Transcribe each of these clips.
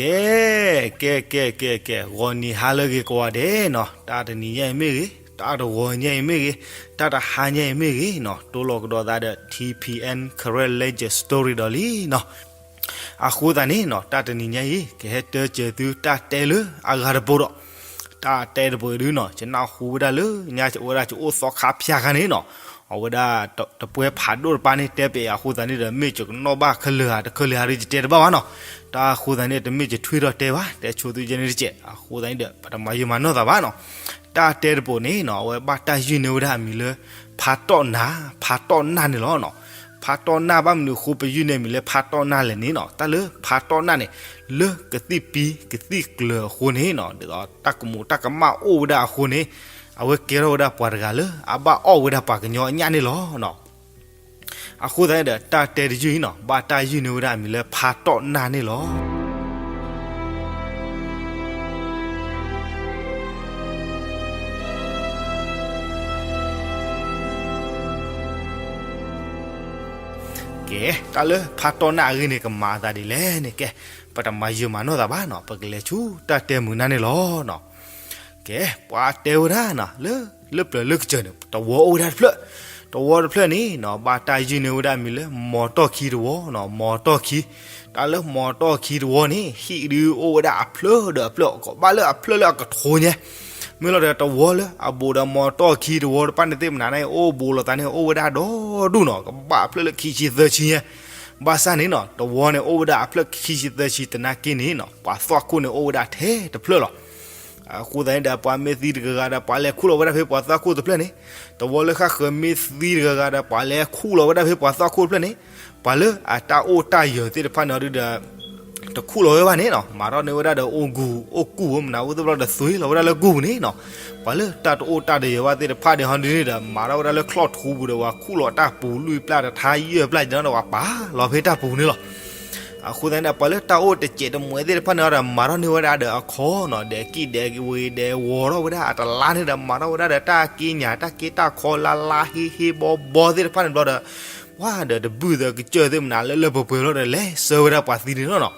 ကဲ ကဲ ကဲ ကဲ ကဲ ဂီၤနံၤဟါလၢအဂ့ၤကိးဂၤဒဲးနီၤ, တၢ်တနံၤညါအံၤမ့ၢ်ဂ့ၤ, တၢ်တဂီၤညါအံၤမ့ၢ်ဂ့ၤ, တၢ်တဟါညါအံၤမ့ၢ်ဂ့ၤနီၤ, တိလီၤကဒီးသးဒီး ထံၣ်ဖံၣ်အဲၣ် Karen Legend Story ဒီးလံနီၤ. အဃိသတးန့ၣ်နီၤ, တၢ်တနံၤညါအံၤ ကဟဲတဲစၢၤသုတၢ်တဲလၢအဂၤတဘိဒီး, တၢ်တဲတဘိအံၤဒုနီၤ, ယနၢ်ဟူဝဲဒၣ်လၢညါဝဲဒၣ်ယအိၣ်သီခါဖၠါခါန့ၣ်နီၤ, အဝဲဒၣ်တပှဲၤဖးဒိၣ်တပၤန့ၣ် တဲပာ်အဃိသတးန့ၣ်ဒီး မ့ၢ်ယကနီၣ်ဘၣ်ခဲလၢာ်ဧါ တခဲလၢာ်ဧါဒီး ယတဲတဘၣ်ဘၣ်နီၤ. တၢ်အဃိသတးန့ၣ် တမ့ၢ်ယထွံထီၣ်တဲဘၣ်, တဲဆိသုယဲန့ၣ်တကဲး, အဃိသတးန့ၣ်ဒီး ပတမၤယုာ်မၤနီၢ်သးဘၣ်နီၤ. တၢ်တဲတဘိန့ၣ်နီၤ, အဝဲဘၣ်တၢ်ယုၢ်န့ၢ်ဝဲဒၣ်အမံၤလၢ ဖါတီၣ်နၢ်, ဖါတီၣ်နၢ်န့ၣ်လီၤနီၤ. ဖါတီၣ်နၢ် ဘၣ်မနုၤအဃိပယုၢ်န့ၢ်အမံၤလၢဖါတီၣ်နၢ်လဲၣ်န့ၣ်နီၤ, တၢ်လၢဖါတီၣ်နၢ်န့ၣ် လၢကသံၣ်ပံကသံၣ်ကျၢၤအဃိန့ၣ်နီၤ, ဒ်သိးတၢ်ကမူးတၢ်ကမၣ်အိၣ်ဝဲဒၣ်အဃိန့ၣ်, အဝဲကဲထီၣ်ဝဲဒၣ်ပှၤတဂၤလၢအဘၣ်အီၣ်ဝဲဒၣ်ပှၤကညီအညၣ်န့ၣ်လီၤနီၤ. အဃိသတးန့ၣ်ဒီး တၢ်တဲတယုၢ်အံၤနီၤ, ဘၣ်တၢ်ယုၢ်န့ၢ်ဝဲဒၣ်အမံၤလၢဖါတီၣ်နၢ်န့ၣ်လီၤ. ကဲ, တၢ်လၢဖါတီၣ်နၢ်အဂ့ၢ်န့ၣ် ကမၤအသးဒ်လဲၣ်န့ၣ် ကဲ, ပတမၤယုာ်မၤနီၢ်သးဘၣ်နီၤ, ပကလဲၤဆူတၢ်တဲမုာ်နၢ်န့ၣ်လီၤနီၤ. ကဲ, ပှၤတဲဝဲဒၣ်နီၤ, လၢ လၢပျၢၤလၢကစၢၢ်န့ၣ် တဝီအိၣ်ဝဲဒၣ်တဖျၢၣ်, တဝီတဖျၢၣ်န့ၣ်နီၤ, ဘၣ်တၢ်ယုၢ်န့ၢ်ဝဲဒၣ်အမံၤလၢ မီၤတီၢ်ခံတဝီနီၤ, မီၤတီၢ်ခံ. တၢ်လၢမီၤတီၢ်ခံတဝီန့ၣ် ဟံၣ်ဒုးအိၣ်ဝဲဒၣ်အဖျၢၣ်ဒီးအဖျၢၣ်, ကဘၣ်လၢအဖျၢၣ်လၢအကထိညါ မ့ၢ်လီၤဒီး တဝီလၢအဘူးဒီးမီၤတီၢ်ခံတဝီတဖၣ်န့ၣ်သ့ၣ်မနုၤန့ၣ် အိၣ်ဘူးလိာ်သးန့ၣ် အိၣ်ဝဲဒၣ်ဒီဒူၣ်နီၤ, ကဘၣ်အဖျၢၣ်လၢခံဆံသၢဆံညါ. ဘၣ်ဆၣ်န့ၣ်နီၤ, တဝီန့ၣ်အိၣ်ဝဲဒၣ်အဖျၢၣ်ခံဆံသၢဆံသနာ်က့န့ၣ်နီၤ, ပှၤသွၣ်ခိၣ်န့ၣ်အိၣ်ဝဲဒၣ်ထဲတဖျၢၣ်လီၤ. အဃိသတးန့ၣ်ဒီး ပှၤမ့ၢ်သံတဂၤဂၤဒီး ပှၤလဲၤခူၣ်လီၤဝဲဒၣ်ဖဲပှၤသွၣ်ခိၣ်တဖျၢၣ်န့ၣ်, တဝီလၢဃၣ်ဃၢၤမ့ၢ်သံတဂၤဂၤဒီး ပှၤလဲၤခူၣ်လီၤဝဲဒၣ်ဖဲပှၤသွၣ်ခိၣ်တဖျၢၣ်န့ၣ်, ပှၤလၢအတၢ်အိၣ်တၢ်ယၢၤသ့ၣ်တဖၣ်န့ၣ်ဒုးဒီး တခူၣ်လီၤဝဲဘၣ်န့ၣ်နီၤ, မၤထီၣ်န့ၢ်ဝဲဒၣ်ဒီးအိၣ်ဂူာ်အိၣ်ကူၣ်ဝဲမနုၤအိၣ်သ့ၣ်ဘျီဒီး သွံလီၤဝဲဒၣ်လၢဂူာ်ပူၤန့ၣ်နီၤ. ပှၤလၢတၢ်တအိၣ်တၢ်တယၢၤဘၣ်သ့ၣ်တဖၣ်ဒီး ဟီဒုန့ၣ်ဒီး မၤထီၣ်ဝဲဒၣ်လၢချီၣ်ထူပူၤဒီး ပှၤခူၣ်လီၤတၢ်ပူၤလွံၢ်ပျၢ်တထါယဲၢ်ပျၢ်ကဒီး ပှၤပာ်လီၤဖဲတၢ်ပူၤန့ၣ်လီၤ. အဃိသတးန့ၣ်ဒီး ပှၤလၢတၢ်အိၣ်တစဲးတမှဲးသ့ၣ်တဖၣ်န့ၣ်ဒီး မၤထီၣ်န့ၢ်ဝဲဒၣ်ဒီးအခီနီၤ, ဒီးကံၣ်ဒီးဝ့ၤဒီးဝီၤထီၣ်ဝဲဒၣ်အတလါန့ၣ်ဒီး မၤထီၣ်ဝဲဒၣ်ဒီးတၢ်က့ညၣ်တၢ်က့တၢ်ခီလါလါဟ့ဟ့ဘီဘီသ့ၣ်တဖၣ်န့ၣ်ဘျီဒီး ပှၤဒီးတဘုၣ်သၢကစၢၢ်သ့ၣ်မနုၤလၢလၢပှဲၤပှဲၤလီၤဒီး လဲၤဆှၢဝဲဒၣ်ပှၤသံန့ၣ်လီၤနီၤ.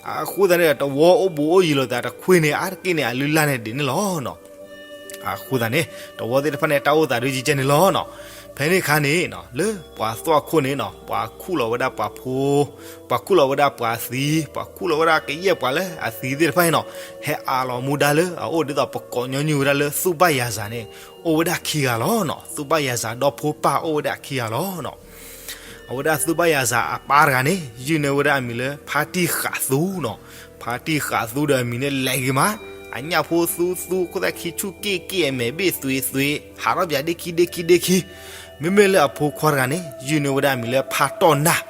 အဃိသတးန့ၣ်ဒီး တဝီအိၣ်ဘူးအိၣ်ယံၤလိာ်သးတခွ့န့ၣ် အါတက့ၢ်န့ၣ် အလုၢ်အလၢ်န့ၣ်ဒ်န့ၣ်လီၤနီၤ. အဃိသတးန့ၣ် တဝီသ့ၣ်တဖၣ်န့ၣ် တၢ်အိၣ်သးဒုးကဲန့ၣ်လီၤနီၤ. ဖဲန့ၣ်အခါန့ၣ် လၢပှၤသွၣ်ခိၣ်န့ၣ်နီၤ ပှၤခူၣ်လီၤဝဲဒၣ်ပှၤဖိ, ပှၤခူၣ်လီၤဝဲဒၣ်ပှၤသံ, ပှၤခူၣ်လီၤဝဲဒၣ်ကယဲၢ်ပှၤလၢအသံသ့ၣ်တဖၣ်န့ၣ်နီၤ, ဟဲအးလီၤမူဒါလၢအအိၣ်ဒ်သိး ပကိးညီနုၢ်ဝဲဒၣ်လၢသူၣ်ဘၣ်ယၤစးန့ၣ် အိၣ်ဝဲဒၣ်ခံဂၤလီၤနီၤ. သူၣ်ဘၣ်ယၤစးဒီဖိပၢ်အိၣ်ဝဲဒၣ်ခံဂၤလီၤနီၤ. အဝဲဒၣ်သူၣ်ဘၣ်ယၤစးအပၢ်တဂၤန့ၣ် ယုၢ်န့ၢ်ဝဲဒၣ်အမံၤလၢ ဖါတံၢ်ဃးသူနီၤ. ဖါတံၢ်ဃးသူဒီးအမံၤန့ၣ်လဲၤဂ့ၤမး, အညၣ်ဖိသူသူ ခိၣ်သၣ်ခံဆူၣ်က့ၣ်က့ၣ် အမဲာ်ဘ့ၣ်သွံးသွံး ဟးထီၣ်ပၠးဒ့ခံဒ့ခံဒ့ခံ. မ့မ့ၢ်လၢအဖိခွါတဂၤန့ၣ် ယုၢ်န့ၢ်ဝဲဒၣ်အမံၤလၢဖါတီၢ်နၢ်.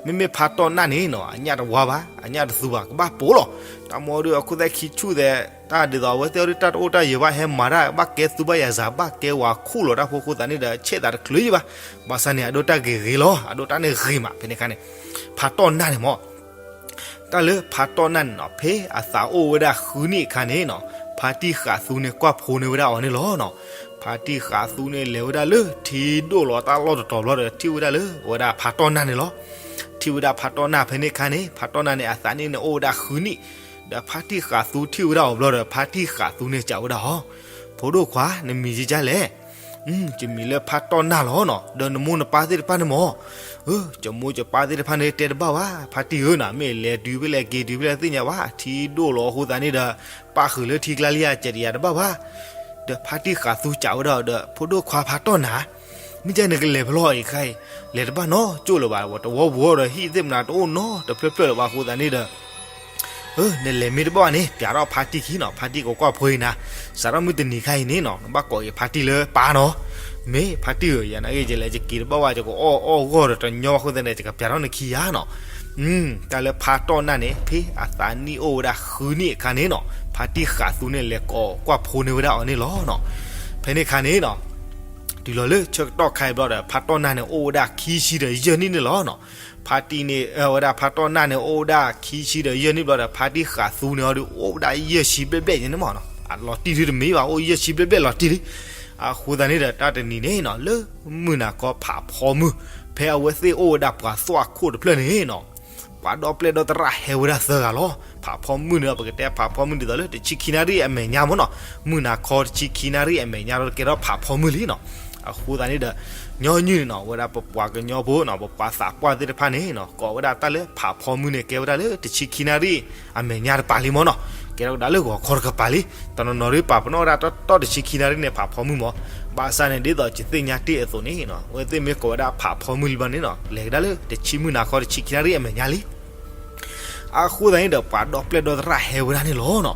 မ့မ့ၢ်ဖါတီၢ်နၢ်န့ၣ်နီၤ အညၣ်တဝါဘၣ်, အညၣ်တသူဘၣ်, ကဘၣ်ပိာ်လီၤ. တၢ်မီဒုးအခိၣ်သၣ်ခံဆူၣ်သဲး တၢ်ဒ်သိးအဝဲသ့ၣ်အီၤဒုး တၢ်တအိၣ်တၢ်ယၢၤဘၣ် ဟဲမၤတၢ် ဘၣ်ကဲသူၣ်ဘၣ်ယၤစး ဘၣ်ကဲဝၤခူၣ်လီၤတၢ်ဖိအဃိသတးန့ၣ်ဒီး ဆဲးသးတချုးယံၤဘၣ်. ဘၣ်ဆၣ်န့ၣ် အဒိတၢ်ဂ့ၤဂ့ၤလီၤ, အဒိတၢ်န့ၣ်ဂ့ၤမး ဖဲန့ၣ်အခါန့ၣ် ဖါတီၢ်နၢ်န့ၣ်မး တၢ်လၢဖါတီၢ်နၢ်န့ၣ်နီၤ ဖဲအသးအိၣ်ဝဲဒၣ်ဃုနံၣ်အခါန့ၣ်နီၤ ဖါတံၢ်ဃးသူန့ၣ် ကွၢ်ဖိန့ၢ်ဝဲဒၣ်အီၤန့ၣ်လီၤနီၤ. ဖါတံၢ်ဃးသူန့ၣ် လဲၤဝဲဒၣ်လၢထံဒိၣ်လီၤတၢ်လီၢ်တတီၤဘျီဒီး ထံၣ်ဝဲဒၣ်လၢအဝဲဒၣ်ဖါတီၢ်နၢ်န့ၣ်လီၤ. ထံၣ်ဝဲဒၣ်ဖါတီၢ်နၢ်ဖဲန့ၣ်အခါန့ၣ် ဖါတီၢ်နၢ်န့ၣ် အသးနံၣ်န့ၣ်အိၣ်ဝဲဒၣ်ဃုနံၣ်, ဒီးဖါတံၢ်ဃးသူထံၣ်ဝဲဒၣ်အီၤဘျီဒီး ဖါတံၢ်ဃးသူန့ၣ်စံးဝဲဒၣ်အီၤ, ဖိဒိၣ်ခွါ နမံၤကဒ်လဲၣ်. ယမံၤလၢဖါတီၢ်နၢ်လီၤနီၤ, ဒီးနမိၢ်နပၢ်သ့ၣ်တဖၣ်န့ၣ်မး. ယမိၢ်ယပၢ်သ့ၣ်တဖၣ်န့ၣ် တဲတဘၣ်ဘၣ် ဖါတံၢ်ဧၢနီၤ, မ့ၢ်လဲၤတုၤဖဲလဲၣ်က့ၤတုၤဖဲလဲၣ်သ့ၣ်ညါဘၣ်, ထံဒိၣ်လီၤအဃိသတးန့ၣ်ဒီး ပၣ်ဃုာ်လၢထံကျါလံဧါ ကဲတယၤတဘၣ်ဘၣ်. ဒီးဖါတံၢ်ဃးသူစံးဝဲဒၣ်ဒီး ဖိဒိၣ်ခွါဖါတီၢ်နၢ် မ့ၢ်ကဲနကလဲၤဖဲလဲၣ်အံၤခါအံၤ လဲၤတဘၣ်နီတစိၢ်လၢၤဘၣ်, တဝီပူၤဒီးဟံၣ်သ့ၣ်မနုၤတအိၣ်နီတဖျၢၣ်ဖျၢၣ်လၢၤဘၣ်အဃိသတးန့ၣ်ဒီး နလဲၤမ့ၢ်တဘၣ်ဘၣ်န့ၣ် ပျးထီၣ်ဖါတံၢ်ခံနီၤ, ဖါတံၢ်ကကွၢ်ဖိအံၤနၤ, စးထီၣ်မုၢ်တနံၤခါအံၤန့ၣ်နီၤ နဘၣ်ကိးအံၤဖါတံၢ်လၢပၢ်နီၤ. မ့ၢ်ဖါတံၢ်ဧၢ, ယနာ်က့ ယလဲၤယက့ၤတဘၣ်ဘၣ် ယကအီၣ်အီၣ်ဂီၢ်ဒီးတညီဘၣ်အဃိသတးန့ၣ် ယကပျးထီၣ်နခံယါနီၤ. တၢ်လၢဖါတီၢ်နၢ်န့ၣ် ဖဲအသးနံၣ်အိၣ်ဝဲဒၣ်ဃုနံၣ်အခါန့ၣ်နီၤ ဖါတံၢ်ဃးသူန့ၣ် လဲၤကိးကွၢ်ဖိန့ၢ်ဝဲဒၣ်အီၤန့ၣ်လီၤနီၤ. ဖဲန့ၣ်အခါန့ၣ်နီၤ တုၤလီၤလၢဆၢကတီၢ်ခါအံၤဘျီဒီး ဖါတီၢ်နၢ်န့ၣ် အိၣ်ဝဲဒၣ်ခံဆံဒီးယဲၢ်နံၣ်န့ၣ်လီၤနီၤ. ဖါတံၢ်န့ၣ် အဝဲဒၣ်ဖါတီၢ်နၢ်န့ၣ် အိၣ်ဝဲဒၣ်ခံဆံဒီးယဲၢ်နံၣ်ဘျီဒီး ဖါတံၢ်ဃးသူန့ၣ်အီၤဒုး အိၣ်ဝဲဒၣ်ယဲၢ်ဆံဘျဲၣ်ဘျဲၣ်န့ၣ်မးနီၤ. အလီၤတံၢ်ဒုးတမ့ၢ်ဘၣ် အိၣ်ယဲၢ်ဆံဘျဲၣ်ဘျဲၣ်လီၤတံၢ်ဒုး. အဃိသတးန့ၣ်ဒီး တၢ်တနံၤန့ၣ်နီၤ လၢမုၢ်နၤခီဖးဖီမုၢ် ဖဲအဝဲသ့ၣ်အိၣ်ဝဲဒၣ်ပှၤသွၣ်ခိၣ်တဖျၢၣ်န့ၣ်နီၤ ပှၤဒီပျဲၢ်ဒီသရၣ်ဟဲဝဲဒၣ်သၢဂၤလီၤ. ဖးဖီမုၢ်န့ၣ်ဒီး ပကတဲဖးဖီမုၢ်ဒ်သိးလၢတဆံခံနၣ်ရံၣ်အမဲာ်ညါမ့ၢ်နီၤ, မုၢ်နၤခီတဆံခံနၣ်ရံၣ်အမဲာ်ညါဒီးကဲထီၣ်ဖးဖီမုၢ်လံနီၤ. အဃိသတးန့ၣ်ဒီး ညီနုၢ်န့ၣ်နီၤ ဝဲဒၣ်ပပှၤကညီဖိနီၤ ပပှၤသးပှၢ်သ့ၣ်တဖၣ်န့ၣ်နီၤ ကိးဝဲဒၣ်တၢ်လၢဖးဖီမုၢ်န့ၣ် ကဲဝဲဒၣ်လၢတဆံခံနၣ်ရံၣ်အမဲာ်ညါတပၤလံမ့ၢ်နီၤ, ကဲထီၣ်ကဒါလၢဂီၤခီတကပၤလံ. တနီၤနီၤဒ်ပာ်ပနီၣ်ဝဲဒၣ်တီတီ တဆံခံနၣ်ရံၣ်န့ၣ် ဖးဖီမုၢ်မ့ၢ်, ဘၣ်ဆၣ်န့ၣ် ဒ်သိးယသ့ၣ်ညါတ့ၢ်အသိးန့ၣ်နီၤ အဝဲသ့ၣ်မ့ၢ်ကိးဝဲဒၣ်ဖးဖီမုၢ်လံဘျီန့ၣ်နီၤ လဲၤကဒါလၢတဆံမုၢ်နၤခီတဆံခံနၣ်ရံၣ်အမဲာ်ညါလံ. အဃိသတးန့ၣ်ဒီး ပှၤဒီပျဲၢ်ဒီသရၣ်ဟဲဝဲဒၣ်န့ၣ်လီၤနီၤ.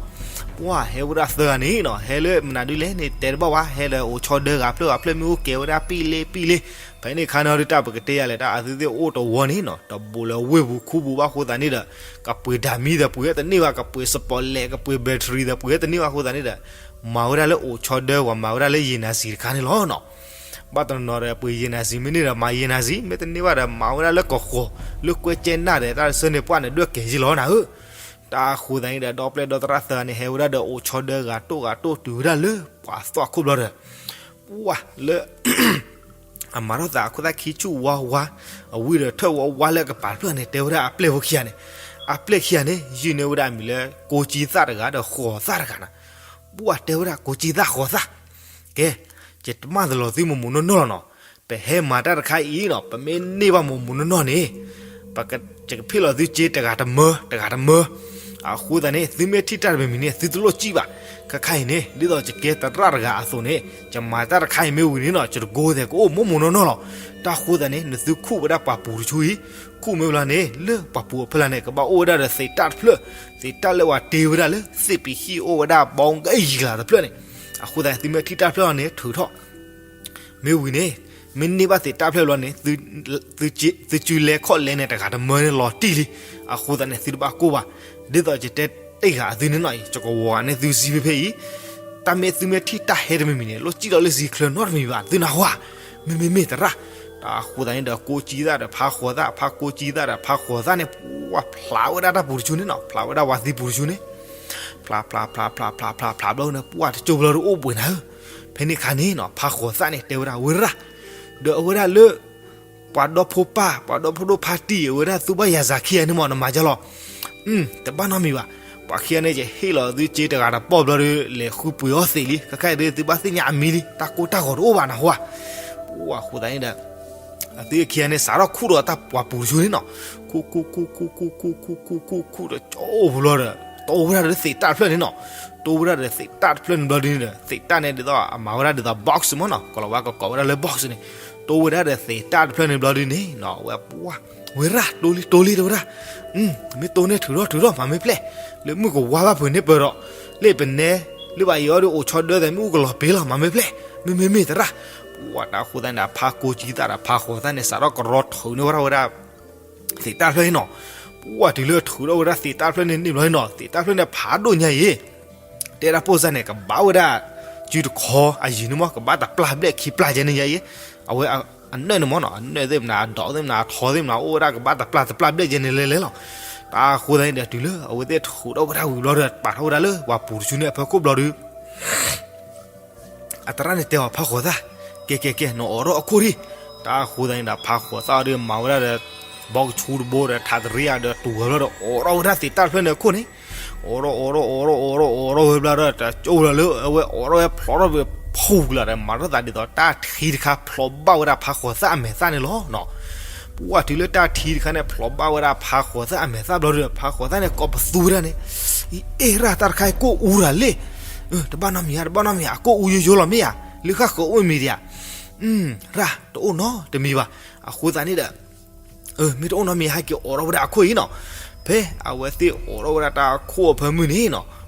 ပှၤဟဲဝဲဒၣ်သၢဂၤန့ၣ်နီၤ ဟဲလၢမနုၤဒ်လဲၣ်န့ၣ် တဲတဘၣ်ဝဲ ဟဲဒီးအိၣ်ဆီဒၢဂၤဖျၢၣ်ဂၤဖျၢၣ် မ့ၢ်အိၣ်ကဲဝဲဒၣ်ပံၣ်လ့ပံၣ်လ့, ဖဲန့ၣ်ခါန့ၣ်ဒီး တၢ်ပကတဲယၤလဲၣ် တၢ်အသုသ့ၣ်အိၣ်တဝီန့ၣ်နီၤ တဘူးလၢဝ့ၢ်ပူၤခူပူၤဘၣ်အဃိသတးန့ၣ်ဒီး ကပှ့ၤဒၣ်မံဒီးပှ့ၤဝဲတန့ၢ်ဘၣ်, ကပှ့ၤစပီးလဲး ကပှ့ၤ battery ဒီးပှ့ၤဝဲတန့ၢ်ဘၣ်အဃိသတးန့ၣ်ဒီး မၤဝဲဒၣ်လၢအိၣ်ဆီဒၢ ပှၤမၤဝဲဒၣ်လၢယံၤနၤစံၤတခါန့ၣ်လီၤနီၤ. ဘၣ်တနီၤနီၤဒီး ပှ့ၤယံၤနၤစံၤ မ့ၢ်န့ၢ်ဒီးမၤယံၤနၤစံၤ မ့ၢ်တန့ၢ်ဘၣ်ဒီး မၤဝဲဒၣ်လၢကဃီၤ လၢကွဲကဲနၢ်ဒီး တၢ်တဆၢန့ၣ် ပှၢ်န့ၣ်ဒွဲၣ်ကဲၤယ့ၢ်လီၤနၤဧၢ. တၢ်အဃိသတးန့ၣ်ဒီး ဒီပျဲၢ်ဒီသရၣ်သၢဂၤန့ၣ် ဟဲဝဲဒၣ်ဒီးအိၣ်ဆီဒၢဂၤတိၢ်ဂၤတိၢ်တုၤဝဲဒၣ်လၢပှၤသွၣ်ခိၣ်ဘျီဒီး ပှၤလၢ အမၤထီၣ်သးအခိၣ်သၣ်ခံဆူၣ်ဝါဝါ အဝံၤဒီးထၢၣ်ဝါဝါလၢအကပၤတဖျၢၣ်န့ၣ် တဲဝဲဒၣ်အပျဲၢ်ဖိခံဂၤန့ၣ်, အပျဲၢ်ခံဂၤန့ၣ် ယုၢ်န့ၢ်ဝဲဒၣ်အမံၤလၢ ကိးကံသၣ်တဂၤဒီးဃီၤသၣ်တဂၤနၤ. ပှၤတဲဝဲဒၣ်ကိးကံသၣ်ဃီၤသၣ်, ကဲ, ယတမၢလီၤသုမိၢ်မိၢ်နီၢ်နီၢ်လီၤနီၤ. ပဟဲမၤတၢ်တခါအံၤနီၤ ပမ့ၢ်န့ၢ်ဘၣ်မိၢ်မိၢ်နီၢ်နီၢ်န့ၣ် ယကဖ့ၣ်လီၤသုစ့တဂၤတမၢ တဂၤတမၢ. အဃိသတးန့ၣ် သုမ့ၢ်ထံၣ်တၢ်တမံၤမံၤန့ၣ် သုတလိၣ်စံၣ်ဘၣ်. ခဲခါအံၤန့ၣ် ဒ်သိးယကဲသရၣ်တဂၤအသိးန့ၣ် ယမၤတၢ်တခါအံၤမ့ၢ်ဝံၤန့ၣ်နီၤ ယတကိးသဲးကအိၣ်မိၢ်မိၢ်နီၢ်နီၢ်လီၤ. တၢ်ဃိသတးန့ၣ် နသုခူၣ်ဝဲဒၣ်ပှၤပူၤတဆူအံၤ, ခူၣ်မ့ၢ်ဝံၤလီၤန့ၣ် လၢပှၤပူၤအဖီလာ်န့ၣ် ကဘၣ်အိၣ်ဝဲဒၣ်ဒီးသ့းတၢ်တဖျၢၣ်, သ့းတၢ်လၢပှၤတ့ဝဲဒၣ်လၢသ့ၣ်ပံၤဟံၣ်အိၣ်ဝဲဒၣ်ဘီကယံၤကလၤတဖျၢၣ်န့ၣ်. အဃိသတးန့ၣ် သုမ့ၢ်ထံၣ်တၢ်တဖျၢၣ်လီၤန့ၣ် ထုးထီၣ် မ့ၢ်ဝံၤန့ၣ် မ့ၢ်န့ၢ်ဘၣ်သ့းတၢ်တဖျၢၣ်ဘျီန့ၣ် သုစုလဲခီၣ်လဲန့ၣ် တဂၤတမၢန့ၣ်လီၤတံၢ်လံ. အဃိသတးန့ၣ် သုတဘၣ်ကိၢ်ဘၣ်. ဒ်သိးယတဲတ့ၢ်ဂၤအသုန့ၣ်နီၤအံၤ ယကဝီၤဂၤန့ၣ်သုစံးဖဲဖဲအံၤ, တၢ်မ့ၢ်သုမ့ၢ်ထံၣ်တၢ်ဟဲတမံၤမံၤန့ၣ် လိၣ်စံၣ်လီၤလၢစံာ်ချၢနီတမံၤဘၣ် သုနၢ်ဟူဧါ. မ့မ့မ့ၢ်သရၣ်, တၢ်အဃိသတးန့ၣ်ဒီး ကိးကံသၣ်ဒီးဖးဃီၤသၣ်, ဖးကိးကံသၣ်ဒီးဖးဃီၤသၣ်န့ၣ် ပှၤဖျးဝဲဒၣ်တၢ်ပူၤတဆူန့ၣ်နီၤ, ဖျးဝဲဒၣ်ဝၤသံပူၤတဆူန့ၣ် ဖျးဖျးဖျးဖျးဖျးဖျးဖျးဖျးဘျီန့ၣ် ပှၤတကၠိဘျီဒီးအိၣ်ပှဲၤနၤဧၢ. ဖဲန့ၣ်အခါန့ၣ်နီၤ ဖးဃီၤသၣ်န့ၣ် တဲဝဲဒၣ်ဝဲရၣ်, ဒီးအဝဲဒၣ်လၢ ပှၤဒီဖိပၢ် ပှၤဒီဖိဒိၣ်ဖါတံၢ် အဝဲဒၣ်သူဘၣ်ယၤစၤခံဂၤန့ၣ်မး နမၤကလီၤ. တဘၣ်နီတမံၤဘၣ်. ပှၤခံဂၤန့ၣ် ယဟ့ၣ်လီၤသုစ့တဂၤတပီၢ်ဘျီဒီး လဲၤဃုပှ့ၤအီၣ်သ့းလံ. ခဲခါအံၤဒီး သုဘၣ်သ့ၣ်ညါအမံၤလံ. တၢ်ကိၢ်တၢ်ဂီၤတအိၣ်ဘၣ်နၢ်ဟူဧါ. ပှၤဃိသတးန့ၣ်ဒီး အသုခံဂၤန့ၣ် စးထီၣ်ခူၣ်ဒီးတၢ်ပှၤပူၤတဆူန့ၣ်နီၤ, ခူၣ်ခူၣ်ခူၣ်ခူၣ်ခူၣ်ခူၣ်ခူၣ်ခူၣ်ခူၣ်ခူၣ်ဒီး ကၠိဘျီဒီး တိဝဲဒၣ်ဒီးသ့းတၢ်တဖျၢၣ်န့ၣ်နီၤ. တိဝဲဒၣ်ဒီးသ့းတၢ်တဖျၢၣ်န့ၣ်ဘျီဒုန့ၣ်ဒီး သ့းတၢ်န့ၣ်ဒ်သိး အမၤဝဲဒၣ်ဒ်သိး box မ့ၢ်နီၤ, ကလီၤဝါကကိးဝဲဒၣ်လၢ box န့ၣ်, တိဝဲဒၣ်ဒီးသ့းတၢ်တဖျၢၣ်န့ၣ်ဘျီဒုန့ၣ်နီၤ ဝဲပှၤ ဝဲရၣ် တိလံ တိလံ တဲဝဲဒၣ်, မ့ၢ်တိန့ၣ်ထုးထီၣ် ထုးထီၣ် မၤမ့ၢ်ဖျဲၣ်, လၢမုၢ်ကဝါဘၣ်ဖုးန့ၢ်ပၢၢ်ဒီး လၢပနဲ လၢဘၣ်အံၤအီၤဒီးအိၣ်ဆီဒၢသဲး မ့ၣ်အူကလီၤပ့ၤလီၤ မၤမ့ၢ်ဖျဲၣ်, မ့မ့မ့ၢ်သရၣ်. ပှၤတၢ်ဃိသတးန့ၣ်ဒီး ဖးကိးကံသၣ်ဒီးဖးဃီၤသၣ်န့ၣ် စးထီၣ်ကရီထုးန့ၢ်ဝဲဒၣ်ဝဲဒၣ် သ့းတၢ်တဖျၢၣ်န့ၣ်နီၤ. ပှၤတုၤလၢထုးထီၣ်ဝဲဒၣ်သ့းတၢ်တဖျၢၣ်န့ၣ်န့ၣ်ဘျီန့ၣ်နီၤ သ့းတၢ်တဖျၢၣ်န့ၣ်ဖးဒိၣ်ညါအံၤ, တဲဒၣ်ပိၢ်စၢ်န့ၣ် ကဘၣ်ဝဲဒၣ် စုတခီအယံၤန့ၣ်မး ကဘၣ်တပျၢ်ဘျဲၣ်ခံပျၢ်ကဲန့ၣ်ညါအံၤ, အဝဲအနၢၣ်န့ၣ်မးနီၤ အနၢၣ်သ့ၣ်မနၤ အဒီးသ့ၣ်မနၤ အထီသ့ၣ်မနၤ အိၣ်ဝဲဒၣ်ကဘၣ်တပျၢ်တပျၢ်ဘျဲၣ်ကဲန့ၣ်လဲၤလဲၤလီၤ. တၢ်ဃိသတးန့ၣ်ဒီး တုၤလၢအဝဲသ့ၣ်ထုးထီၣ်ဝဲဒၣ်ဝံၤဘျီဒီး ပာ်ထီၣ်ဝဲဒၣ်လၢပှၤပူၤတဆူန့ၣ်အဖီခိၣ်ဘျီဒီး အသရၣ်န့ၣ်တဲအီၤ ဖးဃီၤသၣ်, ကဲကဲကဲ နအိးထီၣ်အခိၣ်ဒံး. တၢ်ဃိသတးန့ၣ်ဒီး ဖးဃီၤသၣ်ဒီး မၤဝဲဒၣ်ဒီး ဘီကဆူတဘိဒီး ထးတရံးဧါဒီး တူၢ်ဝဲဘျီဒီး အိးထီၣ်ဝဲဒၣ်သ့းတၢ်တဖျၢၣ်န့ၣ်အခိၣ်န့ၣ်, အိးထီၣ် အိးထီၣ် အိးထီၣ် အိးထီၣ် အိးထီၣ်ဝဲဘျီဒီး တကၠိလီၤလၢအဝဲအိးထီၣ်ဝဲ ဖျိးထီၣ်ဝဲဖှူကလၤဒီး မၤထီၣ်သးဒ်သိး တၢ်ထံတခါဖျိးဘၣ်ဝဲဒၣ်ဖးဃီၤသၣ်အမဲာ်သၣ်န့ၣ်လီၤ. ပှၤတုၤလၢတၢ်ထံတခါန့ၣ် ဖျိးဘၣ်ဝဲဒၣ်ဖးဃီၤသၣ်အမဲာ်သၣ်ဘျီဒီး ဖးဃီၤသၣ်န့ၣ် ကိးပသူဝဲဒၣ်န့ၣ်, အ့ ရၣ် တၢ်တခါအံၤကိၢ်အူတၢ်လံ. တဘၣ်နီတမံၤဧါ တဘၣ်နီတမံၤဧါ အကိၢ်အူယိယိလီၤမ့ၢ်ဧါ, လၢဃၣ်ဃၢၤအိၣ်မံၤဒံးဧါ. ရၣ် တအိၣ်နီတမံၤဘၣ်. အဃိသတးန့ၣ်ဒီး မ့ၢ်တအိၣ်နီတမံၤ ဟဲက့ၤအိးထီၣ်ဝဲဒၣ်အခိၣ်အံၤနီၤ. ဖဲအဝဲသ့ၣ်အိးထီၣ်ဝဲဒၣ်တၢ်အခိၣ်အဖၢမုၢ်န့ၣ်နီၤ,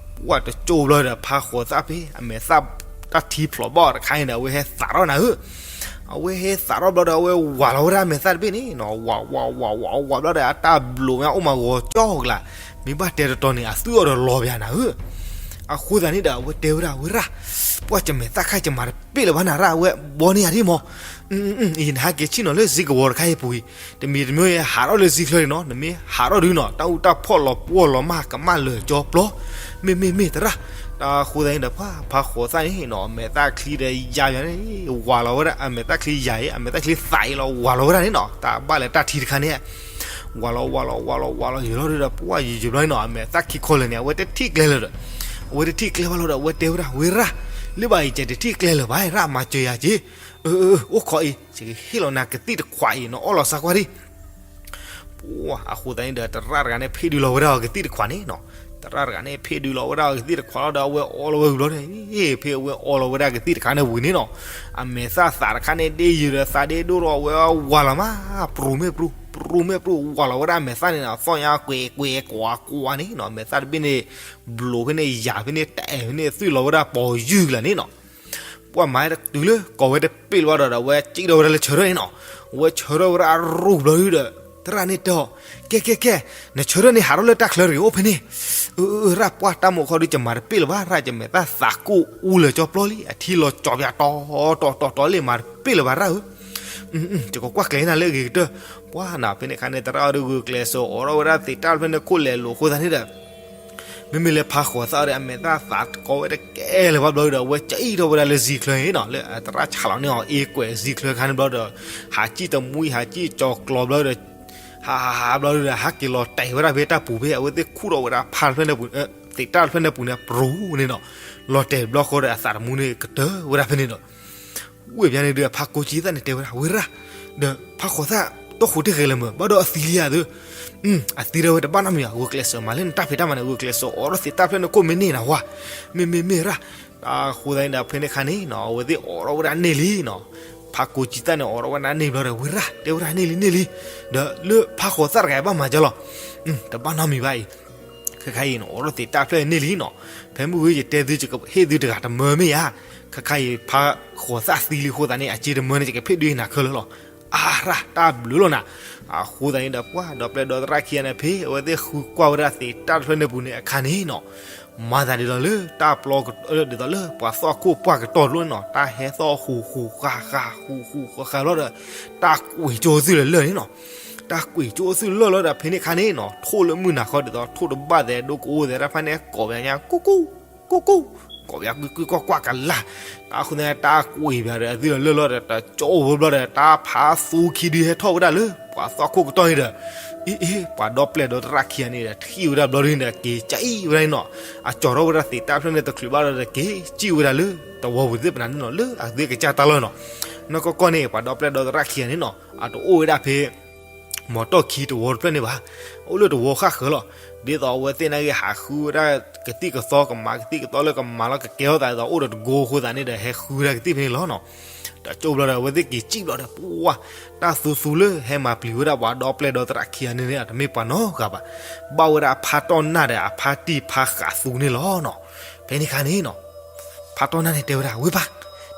ပှၢ်တကၠိဘျီဒီး ဖးဃီၤသၣ်ဖဲ အမဲာ်သၣ် တၢ်ထံဖျိးဘၣ်အီၤတခါန့ၣ်ဒီး အဝဲဟဲသးထီၣ်နၤဧၢ. အဝဲဟဲသးထီၣ်ဘျီဒီး အဝဲဝးလီၤဝဲဒၣ်အမဲာ်သၣ်တဘ့ၣ်န့ၣ်နီၤ, ဝးဝးဝးဝးဝးဘျီဒီး အတၢ်ဘျိးမ့ၢ်အိၣ်မးဂီၤကၠီကလး, မ့ၢ်ဘၣ်တဲတတီၤန့ၣ် အသွံၣ်အီၤဒီးလီၤပၠးနၤဧၢ. အဃိသတးန့ၣ်ဒီး အဝဲတဲဝဲဒၣ် ဝဲရၣ်, ပှၢ်ယမဲာ်သၣ်ခါယမၤတပ့ၣ်လၢၤဘၣ်နၤရၣ်, အဝဲဘီန့ၢ်ယၤဒ်မး. ယနဟဲက့ၤဆ့ၣ်နီၤလၢစ့ကဝီၤတခါအံၤပူၤအံၤ, တမံၤတမံၤယဟးထီၣ်လၢစ့ချၢန့ၣ်နီၤ, နမ့ၢ်ဟးထီၣ်ဒုးနီၤ တၢ်အူတၢ်ဖီၣ်လီၤပှီၢ်လီၤမၢ်ကမၣ်လၢာ်ကၠီပျီ, မ့မ့မ့ၢ်သရၣ်. တၢ်ဃိသတးန့ၣ်ဒီး ပှၢ်ဖးဃီၤသၣ်န့ၣ်နီၤ အမဲာ်သၣ်ချံဒီးယၤယၤန့ၣ် ဝးလီၤဝဲဒၣ် အမဲာ်သၣ်ချံယၤအံၤ အမဲာ်သၣ်ချံသးအံၤလီၤ ဝးလီၤဝဲဒၣ်န့ၣ်နီၤ, တၢ်ဘၣ်လဲၤတၢ်ထံတခါန့ၣ် ဝးလီၤဝးလီၤဝးလီၤဝးလီၤယံာ်လီၤဒီး ပှၢ်ယံာ်ယံာ်ဘျီန့ၣ်နီၤ အမဲာ်သၣ်ခံခီလၢာ်န့ၣ် အဝဲတထံၣ်ကျဲလၢၤဒီး အဝဲတထံၣ်ကျဲဘၣ်လီၤဒီး အဝဲတဲဝဲဒၣ် ဝ့ရၢ်, လၢဘၣ်အံၤ ကဲတထံၣ်ကျဲလၢၤဘၣ် ရၢ်မၤစၢၤယၤက့ၤ, အိၣ်ခိးအံၤ ယကဟ့ၣ်လီၤနၤကသံၣ်တခွးအံၤ နအီၣ်လီၤစါကွၢ်ဒံး. ပှၢ်အဃိသတးန့ၣ်ဒီး သရၣ်တဂၤန့ၣ် ဖ့ၣ်ဒုးလီၤဝဲဒၣ်အီၤကသံၣ်တခွးန့ၣ်နီၤ, သရၣ်တဂၤန့ၣ် ဖ့ၣ်ဒုးလီၤဝဲဒၣ်အီၤကသံၣ်တခွးလီၤဒီး အဝဲအီလီၤဝဲဝံၤဘျီန့ၣ် ဖဲအဝဲအီလီၤဝဲဒၣ်ကသံၣ်တခါန့ၣ်ဝံၤန့ၣ်နီၤ အမဲာ်သၣ်သးတခါန့ၣ် ဒ့ယုာ်ဒီးသးဒ့ဒိၣ်ထီၣ် အဝဲဝးလီၤမး ပြူၤမ့ၣ်ပြူၤ ပြူၤမ့ၣ်ပြူၤ ဝးလီၤဝဲဒၣ်အမဲာ်သၣ်န့ၣ်နီၤ သီၣ်ညါကွဲးကွဲးကွးကွးန့ၣ်နီၤ အမဲာ်သၣ်တဘ့ၣ်န့ၣ် ဘျိးဖဲန့ၣ် ယၤဖဲန့ၣ် တအဲၣ်ဖဲန့ၣ် သွံၣ်လီၤဝဲဒၣ်ပိာ်ယုၢ်ကလာ်န့ၣ်နီၤ ပှၢ်မၤတတုၤလၢကိးဝဲတပ့ၢ်လၢၤဘၣ်ဒီး အဝဲစံၣ်ထီၣ်ဝဲဒၣ်လၢဆၢထၢၣ်န့ၣ်နီၤ, အဝဲဆၢထၢၣ်ဝဲဒၣ်အရူၢ်ဘျီဒီး သရၣ်န့ၣ်တဲအီၤ, ကဲကဲကဲ, နဆၢထၢၣ်န့ၣ်ဟးထီၣ်လၢတၢ်ချၢတဂ့ၤ အိၣ်ဖဲန့ၣ်, အၢ ရၣ်ပှၢ်တၢ်မုာ်ခီဒုး ယမၤတပ့ၢ်လၢၤဘၣ် ရၣ်ယမဲာ်သၣ်သးကိၣ်အူလၢာ်ကၠီပျီလံ အထံလီၤကၠီပၠးတီတီတီတီလံ မၤတပ့ၢ်လၢၤဘၣ်ရၣ်ဧၢ, ယကကွၢ်ကျဲၤနၤလၢအဂ့ၤကတၢၢ်, ပှၢ်နၤဖဲန့ၣ်အခါန့ၣ် သရၣ်အီၤဒုးဂုာ်ကျဲးစၢးအိးထီၣ်ဝဲဒၣ်သ့ၣ်တၢ်တဖျၢၣ်န့ၣ်ခိၣ်လဲၤလိာ်အဃိသတးန့ၣ်ဒီး မ့မ့ၢ်လၢဖါဃိးသၣ်ဒီး အမဲာ်သၣ်သးတကီဝဲတကဲလၢၤဘၣ်ဘျီဒီး အဝဲစံၣ်ထီၣ်ဝဲဒၣ်လၢစံချၢန့ၣ်နီၤ လၢအသရၣ်ဆးလီၤန့ၢ်အီၤအ့ကွဲးစံချၢခါန့ၣ်ဘျီဒီး ဟးစံၣ်တမှံဟးစံၣ်ကၠီၤကျီၤဘျီဒီး ဟးဟးဟးဘျီဒီး ဟးက့ၤလီၤတဲာ်ဝဲဒၣ်ဖဲတၢ်ပူၤဖဲ အဝဲသ့ၣ်ခူၣ်ထီၣ်ဝဲဒၣ်ဖါတဖျၢၣ်န့ၣ်ပူၤ သ့ၣ်တၢ်တဖျၢၣ်န့ၣ်ပူၤန့ၣ် ပြူၤန့ၣ်နီၤ လီၤတဲာ်ဘျီဃီဒီးအသးတမူန့ၣ်ကတၢၢ်ဝဲဒၣ်ဖဲန့ၣ်ဒီး ဝ့ၢ်ပျါန့ၣ်ဒီး ဖါကိးကံသၣ်န့ၣ်တဲဝဲဒၣ် ဝ့ၢ်ရၣ်, ဒီးဖါဃိးသၣ် တီၢ်ဃိးတဂဲၤလၢၤမ့ၢ် ဘၣ်ဒီးအသံလံဧါသၢ, အသံဒီးဝဲတဘၣ်နီတမံၤဘၣ် ဂုာ်ကျဲးစၢးမၤလၢနတၢ်ဖံးတၢ်မၤန့ၣ် ဂုာ်ကျဲးစၢးအိးထီၣ်သ့ၣ်တၢ်တဖျၢၣ်န့ၣ်ခိၣ်မ့ၢ်န့ၢ်နၤဝါ, မ့မ့မ့ၢ်ရၣ်, အဃိသတးန့ၣ်ဒီးဖဲန့ၣ်အခါန့ၣ်နီၤ အဝဲသ့ၣ်အိးထီၣ်ဝဲဒၣ်န့ၢ်လံနီၤ, ဖါကိးကံသၣ်န့ၣ် အိးထီၣ်ဝဲဒၣ်န့ၢ်ဘျီဒီး ဝ့ၢ်ရၣ် တဲဝဲဒၣ်န့ၢ်လံန့ၢ်လံ, ဒီးလၢဖါဃိးသၣ်တဂၤဘၣ်မၤကလီၤ, တဘၣ်နီတမံၤဘၣ်အံၤ ခဲခါအံၤနီၤ အိးထီၣ်သ့ၣ်တၢ်ဖျၢၣ်န့ၢ်လံနီၤ, ဖဲမုၢ်ဂ့ၤယတဲသု ယကဟ့ၣ်သုတဂၤတမၢမ့ၢ်ဧါ, ခဲခါအံၤ ဖါဃိးသၣ်သံလံအဃိသတးန့ၣ် အစ့တမၢန့ၣ် ယကဖ့ၣ်ဒုးနၤခဲလၢာ်လီၤ, အါရၣ် တၢ်ဘျုးလီၤနၤ, အဃိသတးန့ၣ်ဒီး ပှၢ်ဒီပျဲၢ်ဒီသရၣ်ခံဂၤန့ၣ် ဖဲအဝဲသ့ၣ်ဃုကွၢ်ဝဲဒၣ်သ့ၣ်တၢ်တဖျၢၣ်န့ၢ်ပူၤန့ၣ်အခါန့ၣ်နီၤ မၤသးဒ်သိးလၢတၢ်ပျီက ဒ်သိးလၢပှၤသီၣ်ခိၣ်ပှၢ်ကတီၢ်တလိၣ်န့ၣ်နီၤ တၢ်ဟဲသီၣ်ဃူဃူဃာ်ဃာ်ဃူဃူဃာ်ဃာ်ဘျီဒီး တၢ်ကွံာ်ကၠိသုလၢာ်လၢာ်န့ၣ်နီၤ, တၢ်ကွံာ်ကၠိသုလၢာ်လီၤဒီးဖဲန့ၣ်အခါန့ၣ်နီၤ ထိၣ်လၢမုၢ်နၤခီဒ်သိးထိၣ်တဘၣ်သဲးဒိကအိၣ်သဲးတၢ်ဖၣ်န့ၣ် ကိးပယါညါ ကူကူ ကူကူ ကိးပယါကွံကွံကွၢ်ကွၢ်ကလၢ်, တၢ်ဃုသ့ၣ်တၢ်ကွံာ်ပယါဒီးအသုလၢာ်လီၤဒီး တကၠိအိၣ်ဝဲဘျီဒီး တၢ်ဖးသူခံဒုဟဲထီၣ်ဝဲဒၣ်လၢ ပှၤသီၣ်ခိၣ်ကတီၢ်န့ၣ်ဒီး အ့ အ့ ပှၤဒီပျဲၢ်ဒီသရၣ်ခံဂၤန့ၣ်ဒီး ထံၣ်ဝဲဒၣ်ဘျီဒုန့ၣ်ဒီး က့ၤကၠံၣ်ဝဲဒၣ်န့ၣ်နီၤ, အကၠီထီၣ်ဝဲဒၣ်သ့ၣ်တၢ်ဖျၢၣ်န့ၣ်တချုးဘၣ်လီၤဒီး က့ၤကၠံၣ်ဝဲဒၣ်လၢ သဝီပူၤသ့ၣ်ပနၤန့ၣ်နီၤ လၢအသုကစၢ်တၢ်လီၢ်နီၤ, နီၢ်ကီၢ်ကီၢ်န့ၣ် ပှၤဒီပျဲၢ်ဒီသရၣ်ခံဂၤန့ၣ်နီၤ အတအိၣ်ဝဲဒၣ်ဖဲ မီၤတီၢ်ခံတဝီတဖျၢၣ်န့ၣ်ဘၣ်, အိၣ်လၢတဝီဃၣ်ဃၢၤလီၤ, ဒ်သိးအဝဲသ့ၣ်နာ်က့ ဟးဃုဝဲဒၣ်ကသံၣ်ကသီ ကမၤကသံၣ်ကသီလၢကမၤလီၤ ကကဲထီၣ်သးဒ်သိးအိၣ်ဒီးတကိအဃိသတးန့ၣ်ဒီး ဟဲဃုဝဲဒၣ်ကသံၣ်ဖဲန့ၣ်လီၤနီၤ, ဒီးကၠိဘျီဒီး အဝဲသ့ၣ်က့ၤကၠံၣ်ဘျီဒီး ပှၢ် တၢ်သူသူလၢဟဲမၤပျံၤဝဲဒၣ်ပှၤဒီပျဲၢ်ဒီသရၣ်ခံဂၤန့ၣ်န့ၣ် တမ့ၢ်ပှၤနီတဂၤဘၣ်, ဘၣ်ဝဲဒၣ်အဖါတီၢ်နၢ်ဒီးအဖါတံၢ်ဖါဃးသူန့ၣ်လီၤနီၤ, ဖဲန့ၣ်အခါန့ၣ်နီၤ ဖါတီၢ်နၢ်န့ၣ်တဲဝဲဒၣ် ဝ့ၢ်ပၢ်,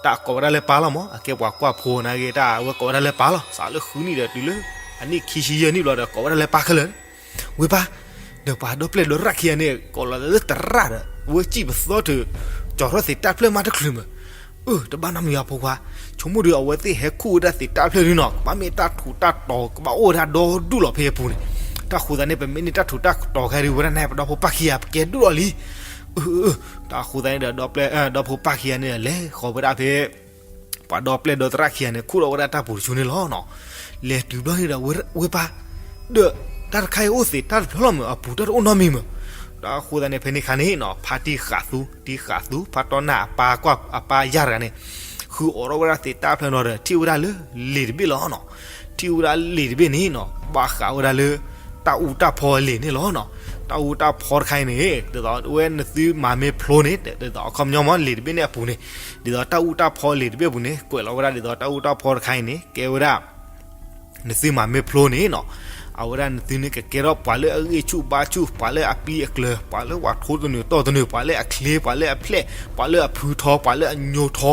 တၢ်ကိးဝဲဒၣ်လၢပၢ်လီၤမး အကဲပှၤကွၢ်ဖိနာ်က့ တၢ်အဝဲကိးဝဲဒၣ်လၢပၢ်လီၤ စးလၢဃုနံၣ်ဒီးတုၤလၢ အနံၣ်ခံဆံယဲၢ်နံၣ်ဘျီဒီး ကိးဝဲဒၣ်လၢပၢ်ခဲလၢာ်, ဝ့ၢ်ပၢ်, ဒီးပှၤဒီပျဲၢ်ဒီသရၣ်ခံဂၤန့ၣ် ကိးလီၤလၢသရၣ်ဒီး ဝဲစံၣ်ပသီတၢ် ကၠီထီၣ်သ့ၣ်တၢ်ဖျၢၣ်မးတချုးမး, အၢ တဘၣ်နီတမံၤအဖိခွါ, ဆိကမိၣ်ဒီးအဝဲသ့ၣ်ဟဲခူၣ်ဝဲဒၣ်သ့ၣ်တၢ်ဖျၢၣ်ဒုနီၤ ကဘၣ်မ့ၢ်တၢ်ထူးတၢ်တီၤကဘၣ်အိၣ်ဝဲဒၣ်ဒီဒူၣ်လီၤဖဲအပူၤန့ၣ်, တၢ်ဃိသတးန့ၣ် ပမ့ၢ်န့ၢ်တၢ်ထူးတၢ်တီၤခဲဒုးဝဲဒၣ်န့ၣ် ပဒီဖိပၢ်ခံဂၤ ပကဲဒိၣ်လီၤလံ, အၢ တၢ်ဃိသတးန့ၣ်ဒီး ဒီပျဲၢ် ဒီဖိပၢ်ခံဂၤန့ၣ်ဒီး လဲၤဃီၤဝဲဒၣ်ဖဲ ပှၤဒီပျဲၢ်ဒီသရၣ်ခံဂၤန့ၣ် ခူၣ်ထီၣ်ဝဲဒၣ်တၢ်ပူၤတဆူန့ၣ်လီၤနီၤ, လဲၤတုၤဘျီန့ၣ်ဒီး ဝ့ၢ်ပၢ်, ဒီးတၢ်တခါအံၤအိၣ်သ့ၣ်တၢ်တဖျၢၣ်လီၤမး အပူၤတၢ်တအိၣ်နီတမံၤမး, တၢ်ဃိသတးန့ၣ် ဖဲန့ၣ်အခါန့ၣ်နီၤ ဖါတံၢ်ဃးသူ တံၢ်ဃးသူ ဖါတီၢ်နၢ်အပၢ်ကွၢ်အပၢ်ယၢ်တဂၤန့ၣ် ဃုအိးထီၣ်ဝဲဒၣ်သ့ၣ်တၢ်ဖျၢၣ်နီၤဒီး ထံၣ်ဝဲဒၣ်လၢလံာ်တဘ့ၣ်လီၤနီၤ, ထံၣ်ဝဲဒၣ်လံာ်တဘ့ၣ်န့ၣ်နီၤ ဘၣ်ဃးဝဲဒၣ်လၢ တၢ်အူတၢ်ဖီလံာ်န့ၣ်လီၤနီၤ, တၢ်အူတၢ်ဖီတခါအံၤန့ၣ် ဒ်သိးဝဲနသုမၤမ့ၢ်ဖျိန့ၣ် ဒ်သိးအခီပညီမး လံာ်တဘ့ၣ်န့ၣ်အပူၤန့ၣ်, ဒ်သိးတၢ်အူတၢ်ဖီလံာ်တဘ့ၣ်အပူၤန့ၣ် ကွဲးလီၤဝဲဒၣ်ဒ်သိးတၢ်အူတၢ်ဖီတခါအံၤန့ၣ် ကဲဝဲဒၣ် နသုမၤမ့ၢ်ဖျိန့ၣ်နီၤ, အဝဲဒၣ်နသုန့ၣ်ကကဲထီၣ်ပှၤလၢအဂံၢ်ဆူၣ်ဘါဆူၣ် ပှၤလၢအပံအကျၢၤ ပှၤလၢဝၤထိတနုာ်တီၢ်တနုာ် ပှၤလၢအချ့ ပှၤလၢအဖျဲး ပှၤလၢအဖုထီ ပှၤလၢအညိထီ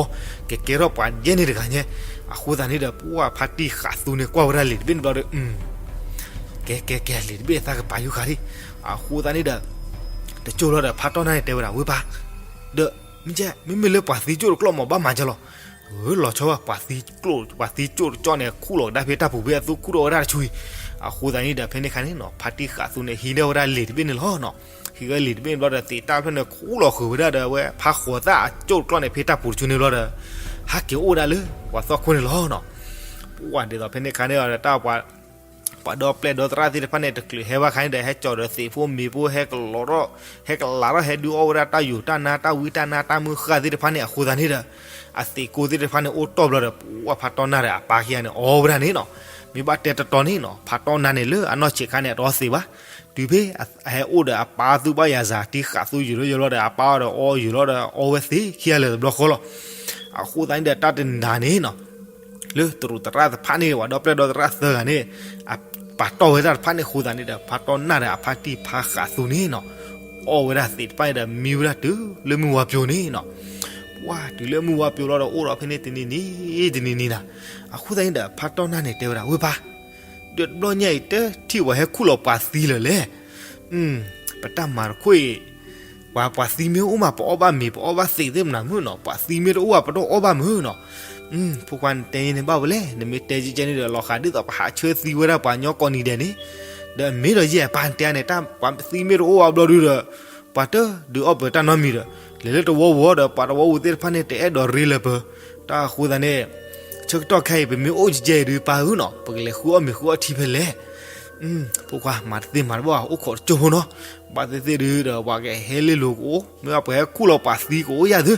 ကကဲထီၣ်ပှၤယဲၢ်န့ၣ်တဂၤညါ, အဃိသတးန့ၣ်ဒီး ပှၢ်ဖါတံၢ်ဃးသူန့ၣ် ကွၢ်ဝဲဒၣ်လံာ်တဘ့ၣ်န့ၣ်ဘျီဒီး ကဲကဲကဲ လံာ်တဘ့ၣ်သးကပာ်ယူၢ်ဃာ်ဒံး, အဃိသတးန့ၣ်ဒီး တကၠိၢ်လီၤဒီး ဖါတီၢ်နၢ်န့ၣ်တဲဝဲဒၣ် ဝ့ၢ်ပၢ်, ဒီး မ့မ့ၢ်လၢပှၤသံကၠိၢ်တကျီၢ်မး ဘၣ်မၤကလီၤ, လီၤဆီဘၣ် ပှၤသံကၠိၢ်တကၠီၢ်န့ၣ် ခူၣ်လီၤကဒါဖဲတၢ်ပူၤဖဲအသူခူၣ်ထီၣ်ဝဲဒၣ်တဆူအံၤ, အဃိသတးန့ၣ်ဒီး ဖဲန့ၣ်အခါန့ၣ်နီၤ ဖါတံၢ်ဃးသူန့ၣ် ဟံးန့ၢ်ဝဲဒၣ်လံာ်တဘ့ၣ်န့ၣ်လီၤနီၤ, ဟံးဝဲလံာ်တဘ့ၣ်န့ၣ်ဘျီဒီး သ့ၣ်တၢ်ဖျၢၣ်န့ၣ် ခူၣ်လီၤဃုာ်ဝဲဒၣ်ဒီး အဝဲဖါဃိးသၣ်အကၠိၢ်တကျီၢ်န့ၣ် ဖဲတၢ်ပူၤတဆူန့ၣ်ဘျီဒီး ဟးက့ၤအိၣ်ဝဲဒၣ်လၢ ပှၤသီၣ်ခိၣ်န့ၣ်လီၤနီၤ, ပှၢ်ဒ်သိးဖဲန့ၣ်အခါန့ၣ်ဒီး တၢ်ပှၤ ပှၤဒီပျဲၢ်ဒီသရၣ်သ့ၣ်တဖၣ်န့ၣ် တချုးဟဲဘၣ်ခါန့ၣ်ဒီး ဟဲကၠီၤဒီးသံးဖိမ့ၤဖိ ဟဲကလီၤထီၣ် ဟဲကလးထီၣ် ဟဲဒုးအီၣ်ဝဲဒၣ်တၢ်ယိာ်တၢ်နါတၢ်ဝံတၢ်နါတၢ်မုၢ်ဃၢ်သ့ၣ်တဖၣ်န့ၣ် အဃိသတးန့ၣ်ဒီး အသံးကိသ့ၣ်တဖၣ်န့ၣ် အိၣ်တီၢ်ဘျီဒီး ပှၤဖးတီၢ်နၢ်ဒီးအပၢ်ခံဂၤန့ၣ် အီၣ်ဝဲဒၣ်န့ၣ်နီၤ. မ့ၢ်ဘၣ်တဲတတီၤန့ၣ်နီၤ ဖးတီၢ်နၢ်န့ၣ် လၢအနီၢ်ဆံးခါန့ၣ် အတအီသံးဘၣ်. တုၤဖဲအဟဲအိၣ်ဒီးအပၢ် သူၣ်ဘၣ်ယၤစၤ တံၤဃာ်သူယုာ်လီၤယုာ်လီၤဒီး အပၢ်အီၤဒီးအီယုာ်လီၤဒီး အီဝဲသ့ခံဂၤလၢာ်တဘျီဃီလီၤ. အဃိသတးန့ၣ်ဒီး တၢ်တနၤန့ၣ်နီၤ လၢတရူးသရၣ်တဖၣ်န့ၣ် ပှၤဒီပျဲၢ်ဒီသရၣ်သၢဂၤန့ၣ် အပာ်တီၢ်ဝဲတၢ်တဖၣ်န့ၣ်အဃိသတးန့ၣ်ဒီး ဖးတီၢ်နၢ်ဒီးအဖါတံၢ်ဖးဃာ်သူန့ၣ်နီၤ အီၣ်ဝဲဒၣ်သံးတဖၣ်န့ၣ်ဒီး မံဝဲဒၣ်တုၤလၢမုၢ်ဝါပျိၤန့ၣ်နီၤ. ပှၤတုၤလၢမုၢ်ဝါပျိၤလီၤဒီး အိၣ်ဒီးဖဲန့ၣ်တနံၤနံၤ တနံၤနံၤနီၤ. အဃိသတးန့ၣ်ဒီး ဖးတီၢ်နၢ်န့ၣ် တဲဝဲဒၣ် ဝ့ၢ်ပၢ် ဒီးတဘျီညါအံၤ တထံၣ်ပှၤဟဲခူၣ်လီၤပှၤသံလၢၤလဲၣ်. ပတၢ်မၤတခိၣ်အံၤ ပှၤပှၤသံမ့ၢ်အိၣ်မး ပအီၣ်ဘၣ်မ့ၤ ပအီၣ်ဘၣ်သံးသ့ၣ်မနုၤမုၢ်နီၤ, ပှၤသံမ့ၢ်တအိၣ်ဘၣ် ပတအီၣ်ဘၣ်မုၢ်နီၤ. ဖိခွါနတဲန့ၣ်ဘၣ်ဝဲလဲၣ်, နမ့ၢ်တဲကဲကဲန့ၣ်ဒီး လီၤဃးဒ်သိးပဟးဆၢသံဝဲဒၣ်ပှၤကညီကိးနံၤဒဲးန့ၣ်, ဒီးမ့ၢ်ဒီးယဲၢ်ပၢ်နတဲန့ၣ် တၢ်ပှၤသံမ့ၢ်တအိၣ်ဘၣ်ဘျီဒုဒီး ပှၤတဒုးအီၣ်ပၢၤတၢ်နီတမံၤဒီး လဲၤလၢတဝီပူၤဒီး ပှၤတဝီပူၤသ့ၣ်တဖၣ်န့ၣ် တအဲၣ်ဒိးရ့လၢၤပၢၤ. တၢ်အဃိသတးန့ၣ် ဆၢကတီၢ်ခဲအံၤ ပမ့ၢ်အိၣ်ကဲကဲအံၤဒုးပၢ်ဧၢနီၤ, ပကလဲၤဃုအီၣ်မ့ၤဃုအီထံဖဲလဲၣ်. ဖိခွါမၤတသ့မၤတဘၣ် အိၣ်ခိးတကၠိဖိနီၤ, ဘၣ်သ့ၣ်သ့ၣ်ဒုဒီး ပှၤကဟဲလ့လိာ်ကအိၣ်, မ့ၢ်ဘၣ်ပှၤဟဲခူၣ်လီၤပှၤသံကအိၣ်ယၤသု,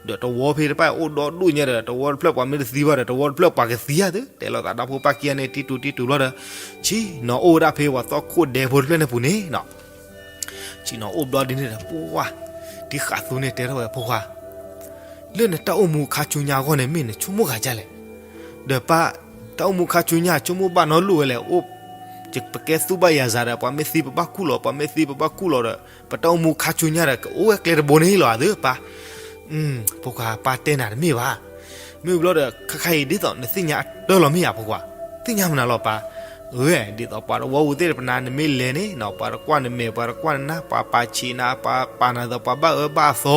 ဒီးတဝီဖဲတဖၣ်အိၣ်ဒီဒူၣ်ညါဒီး တဝီတဖျၢၣ်ပှၤမ့ၢ်တသံဘၣ်ဒီး တဝီတဖျၢၣ်ပှၤကသံယၤသု, တဲလိာ်သးဒီဖိပၢ်ခံဂၤန့ၣ် တံတူာ်တံတူာ်ဘျီဒီး ဆ့ၣ်နီၤအိၣ်ဝဲဒၣ်ဖဲပှၤသီခိၣ်ဒဲဖိတဖျၢၣ်န့ၣ်ပူၤန့ၣ်နီၤ. ဆ့ၣ်နီၤအိၣ်ဘျီဒ်န့ၣ်ဒီး ပှၤ တံၤဃာ်သူန့ၣ်တဲထီၣ်ဝဲ ဖိခွါ လၢနတၢ်အိၣ်မူခါဆူညါအဂီၢ်န့ၣ် မ့ၢ်နဆိကမိၣ်ဂၤဒ်လဲၣ်. ဒီးပၢ် တၢ်အိၣ်မူခါဆူညါ ဆိကမိၣ်ဘၣ်နီတလိၣ်ဝဲလဲၣ်, အိၣ် ပကဲသူၣ်ဘၣ်ယၤစၤဒီး ပှၤမ့ၢ်သံပဘၣ်ခူၣ်လီၤ, ပှၤမ့ၢ်သံပဘၣ်ခူၣ်လီၤဒီး ပတၢ်အိၣ်မူခါဆူညါဒီး ကအိၣ်ဝဲကျဲတဘိန့ၣ်လီၤဧါသ့ၣ်ပၢ်. ဖိခွါ ပၢ်တဲနၤတမ့ၢ်ဘၣ်. မ့ၢ်ဘျီဒီး ခဲခါအံၤဒ်သိးနသ့ၣ်ညါအတၢ်လီၤမ့ၢ်ဧါ ဖိခွါ, သ့ၣ်ညါမနုၤလီၤပၢ်. အၢ ဒ်သိးပှၤတဝီပူၤသ့ၣ်တဖၣ်နၤ နမ့ၢ်လဲၤန့ၣ်နီၤ ပှၤတကွၢ်နမဲာ် ပှၤတကွၢ်နနါ ပှၤပာ်ဆံးနၤ ပှၤပာ်နၤဒီး ပှၤဘၣ်အၢဘၣ်အသီ,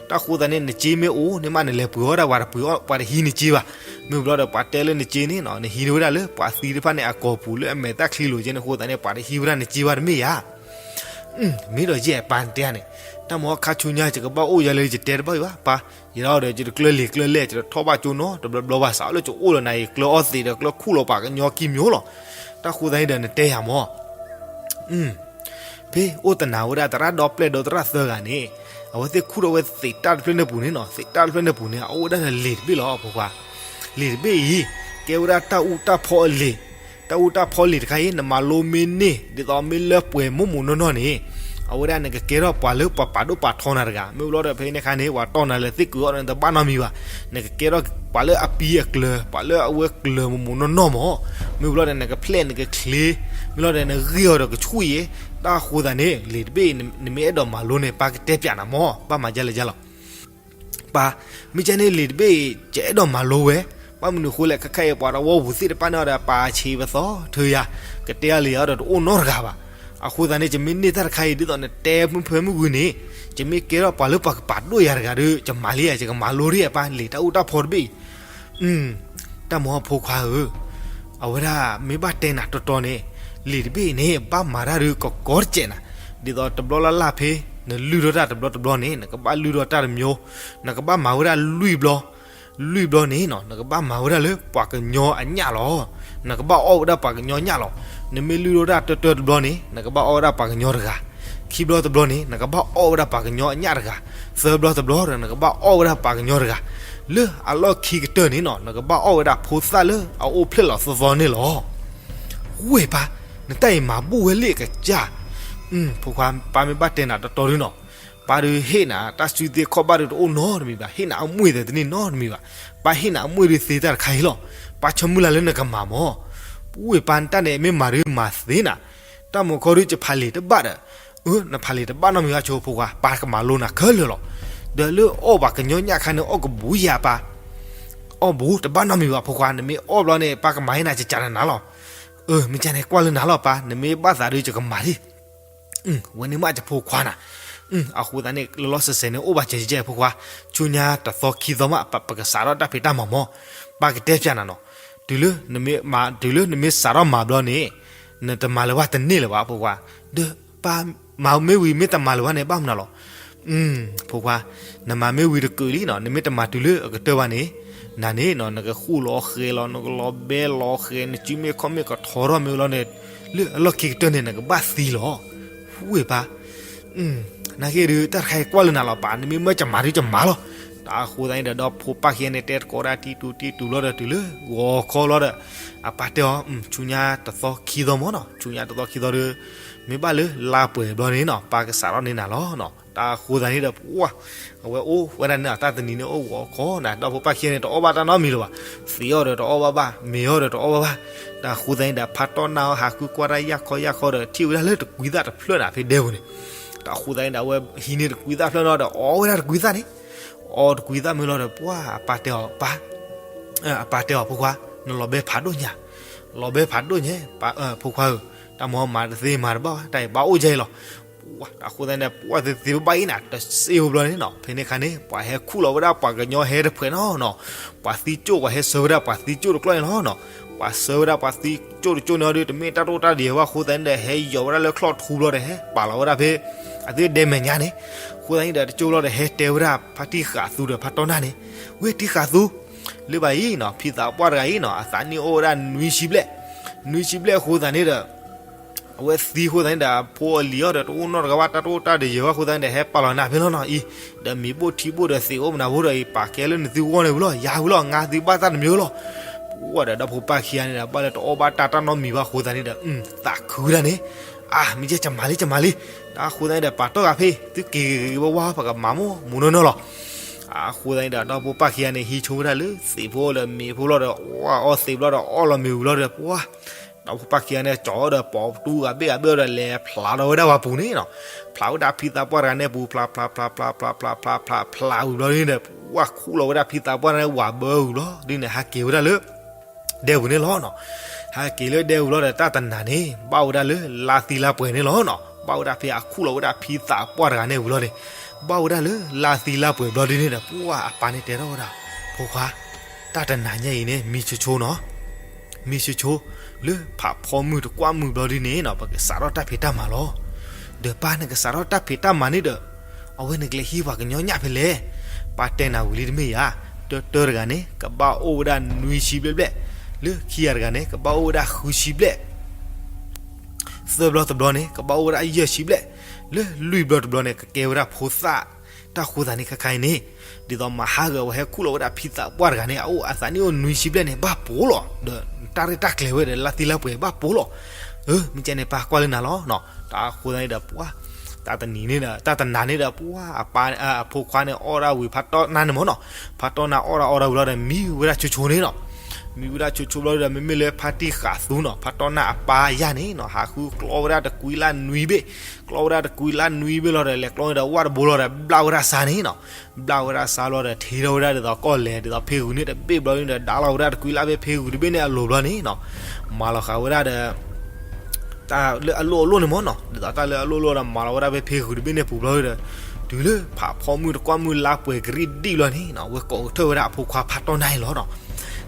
တၢ်ဃိသတးန့ၣ် နစ့မ့ၢ်အိၣ်န့ၣ်မး နလဲၤပှ့ၤအီၣ်ဒၣ် ပှၤတပှ့ၤအီၣ် ပှၤတဟံးနစ့ဘၣ်. မ့ၢ်ဘျီဒီး ပှၤတဲလၢနစ့န့ၣ်နီၤ နဟံးဝဲဒၣ်လၢပှၤသံတဖၣ်န့ၣ် အကိာ်ပူၤလၢအမဲာ်သၣ်ချံလိာ်ကဲန့ၣ်အဃိသတးန့ၣ် ပှၤတဟံးဝဲဒၣ်နစ့ဘၣ်တမ့ၢ်ဧါ. မ့ၢ်ဒီးယဲၢ်ပၢ်နတဲန့ၣ် တၢ်မၤခါဆူညါ ယကဘၣ်အိၣ်ယၤလၢယတဲတဘၣ်အံၤဘၣ် ပၢ်, ယၤဒီးယတကျၢၤလံာ်ကျၢၤလဲၢ် ယတထီၣ်ဘၣ်ကၠိနီတဘျီဘျီဘၣ် စးလၢယအိၣ်လၢနၤအံၤ ကျၢၤအီသံးဒီးကျၢၤခူၣ်လီၤပှၤကညီခံမျိုးလီၤ. တၢ်ဃိသတးန့ၣ်ဒီးနတဲယၤမၢ် ဖဲအိၣ်တနၤဝဲဒၣ်သရၣ်ဒီပျဲၢ်ဒီသရၣ်သၢဂၤန့ၣ် အဝဲသ့ၣ်ခူၣ်ထီၣ်ဝဲသံးတၢ်တဖျၢၣ်န့ၣ်ပူၤန့ၣ်နီၤ သံးတၢ်တဖျၢၣ်န့ၣ်ပူၤန့ၣ် အအိၣ်ဝဲဒၣ်ဒီးလံာ်တဘ့ၣ်လီၤ ဖိခွါ. လံာ်တဘ့ၣ်အံၤ ကဲဝဲဒၣ်တၢ်အူတၢ်ဖီအလံာ်, တၢ်အူတၢ်ဖီလံာ်တခါအံၤ နမၤလိမ့ၢ်န့ၢ် ဒ်သိးမ့ၢ်လၢပှဲၤမိၢ်မိၢ်နီၢ်နီၢ်န့ၣ် အဝဲဒၣ်နကကဲထီၣ်ပှၤလၢပှၤပာ်ဒိၣ်ပာ်ထီနၤတဂၤ မ့ၢ်ဘျီဒီးဖဲန့ၣ်အခါန့ၣ် ပှၤတီၢ်နၤလၢသ့ၣ်ကုာ်အီၣ်နတဘၣ်နီတမံၤဘၣ်. နကကဲထီၣ်ပှၤလၢအပံအကျၢၤ ပှၤလၢအဝဲကျၢၤမိၢ်မိၢ်နီၢ်နီၢ်မၢ်. မ့ၢ်ဘျီဒီး နကဖျဲၣ်နကချ့, မ့ၢ်ဘျီဒီး နဂ့ၢ်အီၤဒီးကဆူၣ်အံၤ, တၢ်အဃိသတးန့ၣ် လံာ်တဘ့ၣ်အံၤ နမ့ၢ်အဲၣ်ဒိးမၤလိန့ၣ် ပၢ်ကတဲပၠးနၤမၢ် ဘၣ်မၤဒ်လဲၣ်ဒ်လဲၣ်လီၤ. ပၢ်, မ့ၢ်ကဲန့ၣ်လံာ်တဘ့ၣ်အံၤ ယအဲၣ်ဒိးမၤလိဝဲ, ဘၣ်မနုၤအဃိလဲၣ် ခဲခါအံၤပှၤတဝီပူၤသ့ၣ်တဖၣ်န့ၣ်ဒီး ပာ်ဆံးပသီထၢယၤ, ကတဲအီၤလံာ်အီၤဒီးတအိၣ်နီတဂၤဘၣ်. အဃိသတးန့ၣ် ယမ့ၢ်န့ၢ်တၢ်တခါအံၤဒ်သိးနတဲမုၢ်ဖၢမုၢ်ဂုၢ်န့ၣ်, ယမ့ၢ်ကဲထီၣ်ပှၤလၢပှၤကပာ်ဒိၣ်ယၤတဂၤဒီး ယမၤလံယၤ ယကမၤလိဒ်အပၢ်လံာ်တၢ်အူတၢ်ဖီတဘ့ၣ်အံၤ တၢ်မၢဖိခွါဧၢ, အဝဲဒၣ်မ့ၢ်ဘၣ်တဲနၤတီတီန့ၣ်, လံာ်တဘ့ၣ်အံၤန့ၣ် ဘၣ်မၤတၢ်ဒုးကကီတစဲးနၤ, ဒ်သိးတဘျီလၢ်လၢ်ဖဲ နလုၢ်ထီၣ်တၢ်တဘျီတဘျီန့ၣ် နကဘၣ်လုၢ်ထီၣ်တၢ်တမျိုး, နကဘၣ်မၤဝဲဒၣ်လွံၢ်ဘျီ, လွံၢ်ဘျီန့ၣ်နီၤ နကဘၣ်မၤဝဲဒၣ်လၢပှၤကညီအညၣ်လီၤ. နကဘၣ်အီၣ်ဝဲဒၣ်ပှၤကညီညၣ်လီၤ. နမ့ၢ်လုၢ်ထီၣ်တၢ်တၢတၢတဘျီန့ၣ် နကဘၣ်အီၣ်ဝဲဒၣ်ပှၤကညီတဂၤ, ခံဘျီတဘျီန့ၣ် နကဘၣ်အီၣ်ဝဲဒၣ်ပှၤကညီအညၣ်တဂၤ, သၢဘျီတဘျီဒီး နကဘၣ်အီၣ်ဝဲဒၣ်ပှၤကညီတဂၤ, လၢအလီၢ်ခံကတၢၢ်န့ၣ်နီၤ နကဘၣ်အီၣ်ဝဲဒၣ်ဖိသၣ်လၢအအိၣ်ဖျဲၣ်လီၤသီသီန့ၣ်လီၤ. ဝ့ၢ်ပၢ်, နတၢ်အံၤမၤဘူၣ်ဝဲလံအကစၢ်. ဖိခွါ ပၢ်မ့ၢ်ဘၣ်တဲနၤတီတီဒုနီၤ, ပၢ်ဒုးဟ့ၣ်နၤ တၢ်စုသ့ခီၣ်ဘၣ်ဒုးတအိၣ်နီတမံၤဘၣ်, ဟ့ၣ်နၤအမွ့ၢ်သတးတန့ၢ်နီတမံၤဘၣ်, ပၢ်ဟ့ၣ်နၤအမွ့ၢ်ဒုးသ့တၢ်တခါအံၤလီၤ. ပၢ်ဆိမုၢ်လၢ်လၢနကမၤမၢ်. ဝ့ၢ်ပၢ် နတၢ်န့ၣ်မ့ၢ်မၤဒုးမၤသ့နၤ, တၢ်မူခီဒုးယဖးလံာ်တဘၣ်ဒီး, အၢ နဖးလံာ်တဘၣ်နီတမံၤဘၣ်ဆိဖိခွါ, ပၢ်ကမၤလိနၤခဲလၢာ်လီၤ. ဒီးလၢအီၣ်ပှၤကညီညၣ်ခါန့ၣ် အီၣ်ကဘူယၤပၢ်, အီၣ်ဘူးတဘၣ်နီတမံၤဘၣ်ဖိခွါ, နမ့ၢ်အီၣ်ဘျီန့ၣ် ပၢ်ကမၤဟ့ၣ်နၤကကးနၤနၤလီၤ. အၢ မ့ၢ်ကန့ၣ်ကွၢ်လၢနၤလီၤပၢ်, နမ့ၢ်ဘၣ်သးဒုးယကမၤဒံး ဝဲန့ၣ်မးယဖိခွါနၤ. အဃိသတးန့ၣ် လီၤလီၤဆဲးဆဲးန့ၣ်အိၣ်ဘၣ်စဲးကဲဖိခွါ, ဆူညါတသီခံသီမး ပကစးထီၣ်တၢ်ဖံးတၢ်မၤမၢ်, ပၢ်ကတဲပၠးနၤနီၤ. တုၤလၢနမ့ၢ်စးထီၣ်မၤဘျီန့ၣ်, နတမၤလၢၤဘၣ်တန့ၢ်လၢၤဘၣ်ဖိခွါ, ဒီးပၢ်မၤမ့ၢ်ဝံၤမ့ၢ်တမၤလၢၤဘၣ်န့ၣ် ဘၣ်မနုၤလီၤ. ဖိခွါ, နမၤမ့ၢ်ဝံၤတကုာ်လံနီၤ, နမ့ၢ်တမၤတုၤလၢအကတၢၢ်ဘၣ်န့ၣ်, နၤန့ၣ်နီၤ နကဃူလီၤဃဲၤလီၤ နကလီၤဘဲလီၤဃဲၤ နစုမ့ၢ်ခီၣ်မ့ၢ်ကထီထီၣ်မ့ၢ်လီၤန့ၣ် လၢအလီၢ်ခံကတၢၢ်န့ၣ် နကဘၣ်သံလီၤ. ဝ့ၢ်ပၢ် နာ်က့ဒုး တၢ်တခါအံၤကွၢ်လၢနၤလီၤ ပၢ် နမ့ၢ်မၢကမၤဒုးကမၤလီၤ. တၢ်အဃိသတးန့ၣ်ဒီး ဒီဖိပၢ်ခံဂၤန့ၣ် တဲတကိးဒၣ်တံတူာ်တံတူာ်လီၤဒီးတုၤလၢဂီၤခီလီၤဒီး အပၢ်တဲအီၤ ဆူညါတသီခံသီမ့ၢ်နီၤ ဆူညါတသီခံသီဒီး မ့ၢ်ဘၣ်လၢလါပှဲၤဘျီန့ၣ်နီၤ ပၢ်ကစးထီၣ်န့ၢ်နၤလီၤနီၤ. တၢ်အဃိသတးန့ၣ်ဒီး ပှၢ် အဝဲအိၣ်ဝဲဒၣ်န့ၣ် တၢ်တနံၤန့ၣ်အိၣ်ဂီၤခီနၤ ဒီဖိပၢ်ခံဂၤန့ၣ် တအီၣ်ဘၣ်တၢ်နီတမံၤလၢၤဘၣ်. သံးအီၤဒီးတအီၣ်ဘၣ်ဘၣ် မ့ၤအီၤဒီးတအီၣ်ဘၣ်ဘၣ်. တၢ်အဃိသတးန့ၣ်ဒီး ဖးတီၢ်နၢ်အီၤ ဟးဃုကွၢ်တၢ်ယၢ်ခီယၢ်ခီဒီး ထံၣ်ဝဲဒၣ်လၢတကွံသၣ်တဖျၢၣ်နၤ ဖဲဒဲပူၤန့ၣ်. တၢ်အဃိသတးန့ၣ်ဒီး အဝဲဟံးန့ၢ်တကွံသၣ်ဖျၢၣ်နီၤဒီး အီဝဲဒၣ်တကွံသၣ်န့ၣ်. အီတကွံသၣ်မ့ၢ်လီၤဒီး ပှၢ် အပၢ်တဲအီၤ ပၢ် အပၢ်တဲအီၤ ဖိခွါ နလီၤဘဲဖးဒိၣ်ညါ လီၤဘဲဖးဒိၣ်ညါ ဖိခွါဧၢ, တၢ်မၤမၤတသ့မၤတဘၣ်ဘၣ် တၢ်အံၤဘၣ်အိၣ်ယဲအံၤလီၤ. ပှၢ် တၢ်အဃိသတးန့ၣ် ပှၢ်သ့သ့ဘၣ်အံၤနၤ တစ့ဖိဘျီန့ၣ်နီၤ ဖဲန့ၣ်အခါန့ၣ် ပှၤဟဲခူၣ်လီၤဝဲဒၣ်ပှၤကညီဟဲတဖှဲးနီၤနီၤ, ပှၤသံကၠိၣ် ပှၤဟဲဆှၢဝဲဒၣ်ပှၤသံကၠိၣ်တကျီၢ်န့ၣ်လီၤနီၤ. ပှၤဆှၢဝဲဒၣ်ပှၤသံကၠိၣ်တကၠိၣ်န့ၣ်ဒီး တမ့ၢ်တၢ်တိၣ်တၢ်ဒံးဘၣ်အဃိသတးန့ၣ်ဒီး ဟဲယီၤဝဲဒၣ်လၢချီၣ်ထူဘျီဒီး ဟဲပာ်လီၤဝဲဒၣ်ဖဲ အသုဒဲမဲာ်ညါန့ၣ်. အဃိသတးန့ၣ်ဒီး တကၠိၣ်ဘျီဒီး ဟဲတဲဝဲဒၣ်ဖါတံၢ်ဃာ်သူဒီးဖါတီၢ်နၢ်န့ၣ်, ဝ့ၢ်တံၢ်ဃာ်သူ လၢဘၣ်အံၤနီၤ ဖံသးပှၢ်တဂၤအံၤနီၤ အသးနံၣ်အိၣ်ဝဲဒၣ်နွံဆံဘျဲၣ်, နွံဆံဘျဲၣ်အဃိသတးန့ၣ်ဒီး အဝဲသံအဃိသတးန့ၣ်ဒီး အဖိအလံၤအီၤဒီး တအိၣ်နီတဂၤဘၣ် တၢ်တအိၣ်တၢ်ဒံးယဲၢ်ဘၣ်အဃိသတးန့ၣ်ဒီး ဟဲပာ်လီၤနၤဖဲလီၤနီၤအံၤ, ဒီးမံၤဘိၣ်ထံဘိၣ်ဒီးသံးအိၣ်မနၤဖိဒီးအံၤ ပာ်ကဲလၢနသုဂီၢ်န့ၣ်ဝံၤလီၤ ယၤဝံၤလီၤ ငါသုဘၣ်တၢ်တမံၤလီၤ. ပှၢ်ဒီး ဒီဖိပၢ်ခံဂၤန့ၣ်ဒီး ဘၣ်လၢတအီၣ်ဘၣ်တၢ်တၢ်နီတမံၤဘၣ်အဃိသတးန့ၣ်ဒီး သးခုဝဲဒၣ်န့ၣ်, အါ မ့ၢ်ကဲကမၤလံကမၤလံ, တၢ်အဃိသတးန့ၣ်ဒီး ပာ်တီၢ်ဂၤဖဲ သုက့ၤဂ့ၤဂ့ၤဝါဝါ ပကမၤမိၢ်မူနီၢ်နီၢ်လီၤ. အဃိသတးန့ၣ်ဒီး ဒီဖိပၢ်ခံဂၤန့ၣ် ဟံးဆိဝဲဒၣ်လၢသံးဖိဒီးမံၤဖိလီၤဒီး အီၣ်အီၣ်သံးဘျီဒီး အီၣ်လီၤမ့ၤဝံၤလီၤဒီး ပှၢ် ဒီဖိပၢ်ခံဂၤန့ၣ် ကၠီဒီးပိာ်ပတူဂၤဘ့ၣ်ဂၤဘ့ၣ်ဒီး လဲၤဖျးဒီးဝဲဒၣ်ပှၤပူၤန့ၣ်နီၤ, ဖျးဝဲဒၣ်ဖံသးပှၢ်တဂၤန့ၣ်ပူၤ ဖျးဖျးဖျးဖျးဖျးဖျးဖျးဖျးဖျးဝံၤဘျီန့ၣ်ဒီး ပှၢ်ခူၣ်လီၤဝဲဒၣ်ဖံသးပှၢ်န့ၣ် ဝၤဘၢဝံၤဘျီဒ်န့ၣ် ဟးက့ၤဝဲဒၣ်လၢ ဒဲပူၤန့ၣ်လီၤနီၤ. ဟဲက့ၤလၢဒဲပူၤလီၤဒီး တၢ်တနၤန့ၣ် ဘၣ်ဝဲဒၣ်လၢလါသံလါပှဲၤန့ၣ်လီၤနီၤ. ဘၣ်ဝဲဒၣ်ဖဲအခူၣ်လီၤဝဲဒၣ်ဖံသးပှၢ်တဂၤန့ၣ်ဝံၤလီၤန့ၣ်, ဘၣ်ဝဲဒၣ်လၢလါသံလါပှဲၤဘျီဒ်န့ၣ်ဒီး ပှၢ်အပၢ်န့ၣ်တဲထီၣ်ဝဲဒၣ်, ဖိခွါ, တၢ်တနၤညါအံၤန့ၣ် မံဆိဆိနီၤ, မံဆိဆိ, လၢဖးဖီမုၢ်တကွၢ်မုၢ်ဘျီဒ်န့ၣ်နီၤ ပကစးထီၣ်တၢ်ဖံးတၢ်မၤလီၤ. ဒီးပၢ်နကစးထီၣ်တၢ်ဖံးတၢ်မၤန့ၣ်ဒီး အဝဲနကလဲၤဟံးပှၤကညီညၣ်ဖဲလဲၣ်. ပၢ်တဲနၤဝံၤလံတမ့ၢ်ဧါ, တၢတၢတဂၤန့ၣ် ကဘၣ်အိၣ်ဝဲဒၣ်နွံဆံဘျဲၣ်ဘျဲၣ်, လၢခံဂၤတဂၤန့ၣ် ကဘၣ်အိၣ်ဝဲဒၣ်ဃုဆံဘျဲၣ်, သၢဘျီတဘျီန့ၣ် ကဘၣ်အိၣ်ဝဲဒၣ်ယဲၢ်ဆံဘျဲၣ်, လၢလွံၢ်ဘျီတဘျီန့ၣ် ကကဲဝဲဒၣ်ဖိသၣ်. တၢ်ဃိသးန့ၣ်ခါခါအံၤန့ၣ်, ဒ်သိးမဟါဂၤဝဲဟဲခူၣ်လီၤဝဲဒၣ်ဖံသးပှၢ်တဂၤန့ၣ် အအိၣ်အသးနံၣ်အိၣ်နွံဆံဘျဲၣ်န့ၣ် ဘၣ်ပိာ်လီၤ, ဒီးတၢ်ရဲၣ်တၢ်ကျဲၤဝဲဒီးလါသံလါပှဲၤဘၣ်ပိာ်လီၤ. အၢ မ့ၢ်ကဲန့ၣ် ပၢ်ကွၢ်လၢနၤလီၤနီၤ. တၢ်အဃိသတးန့ၣ်ဒီး ပှၢ်, တၢ်တနံၤန့ၣ်ဒီး တၢ်တနၤန့ၣ်ဒီး ပှၢ်အပၢ်, အဖိခွါန့ၣ်အီၣ်ဒၣ်ဝံၤဖးတီၢ်နၢ်န့ၣ်မ့ၢ်နီၤ, ဖးတီၢ်နၢ်အီၣ်ဒၣ်အီၣ်ဒၣ်ဝံၤလီၤဒီး မံဝဲဒၣ်ဆိဆိန့ၣ်နီၤ. မံဝဲဒၣ်ဆိဆိဘျီဒီး မ့မ့ၢ်လၢဖါတံၢ်ဃာ်သူနီၤ ဖးတီၢ်နၢ်အပၢ်ယၤန့ၣ်နီၤ ဟးဃုကျီဝဲဒၣ်တကွံလၢနွံဘ့ၣ်, ကျီဝဲဒၣ်တကွံလၢနွံဘ့ၣ်လီၤဒီး လဲၤကျီန့ၣ်ဒီးဝၣ်တဘိလီၤဒီး ဘျၣ်ဝဲဒၣ်စါန့ၣ်နီၤ. ဘျၣ်ဝဲဒၣ်စါလီၤဒီး ထံထီၣ်ဝဲဒၣ်ဒ်သိးကီၢ်လဲၤ ဒ်သိးဖ့ဂုၤန့ၣ်တဘ့ၣ်ဘျီန့ၣ်ဒီး ဒါလီၤဝဲဒၣ်တကွံလၢဖဲဖ့ဂုၤတဘ့ၣ်န့ၣ်အလိၤဘျီန့ၣ်နီၤ. မၤလီၤဃာ်ဝဲဒၣ်ဒီး တၢ်လၢအလိၣ်အလိၣ်န့ၣ်မ့ၢ်နီၤ, ဒ်သိးတၢ်လၢအလိၣ်အလိၣ်ဒီး မၤလီၤဝဲဒၣ်ဖဲဖဲဂုၤတဘ့ၣ်န့ၣ်ပူၤဘျီဒီး တုၤလၢဖးဖီမုၢ်တကွၢ်မုၢ်လါပှဲၤကရံၣ်ဒံၣ်ဘျီန့ၣ်နီၤ ဝဲကိးကထၢၣ်ဝဲဒၣ်အဖိခွါဖးတီၢ်နၢ်အံၤလီၤနီၤ.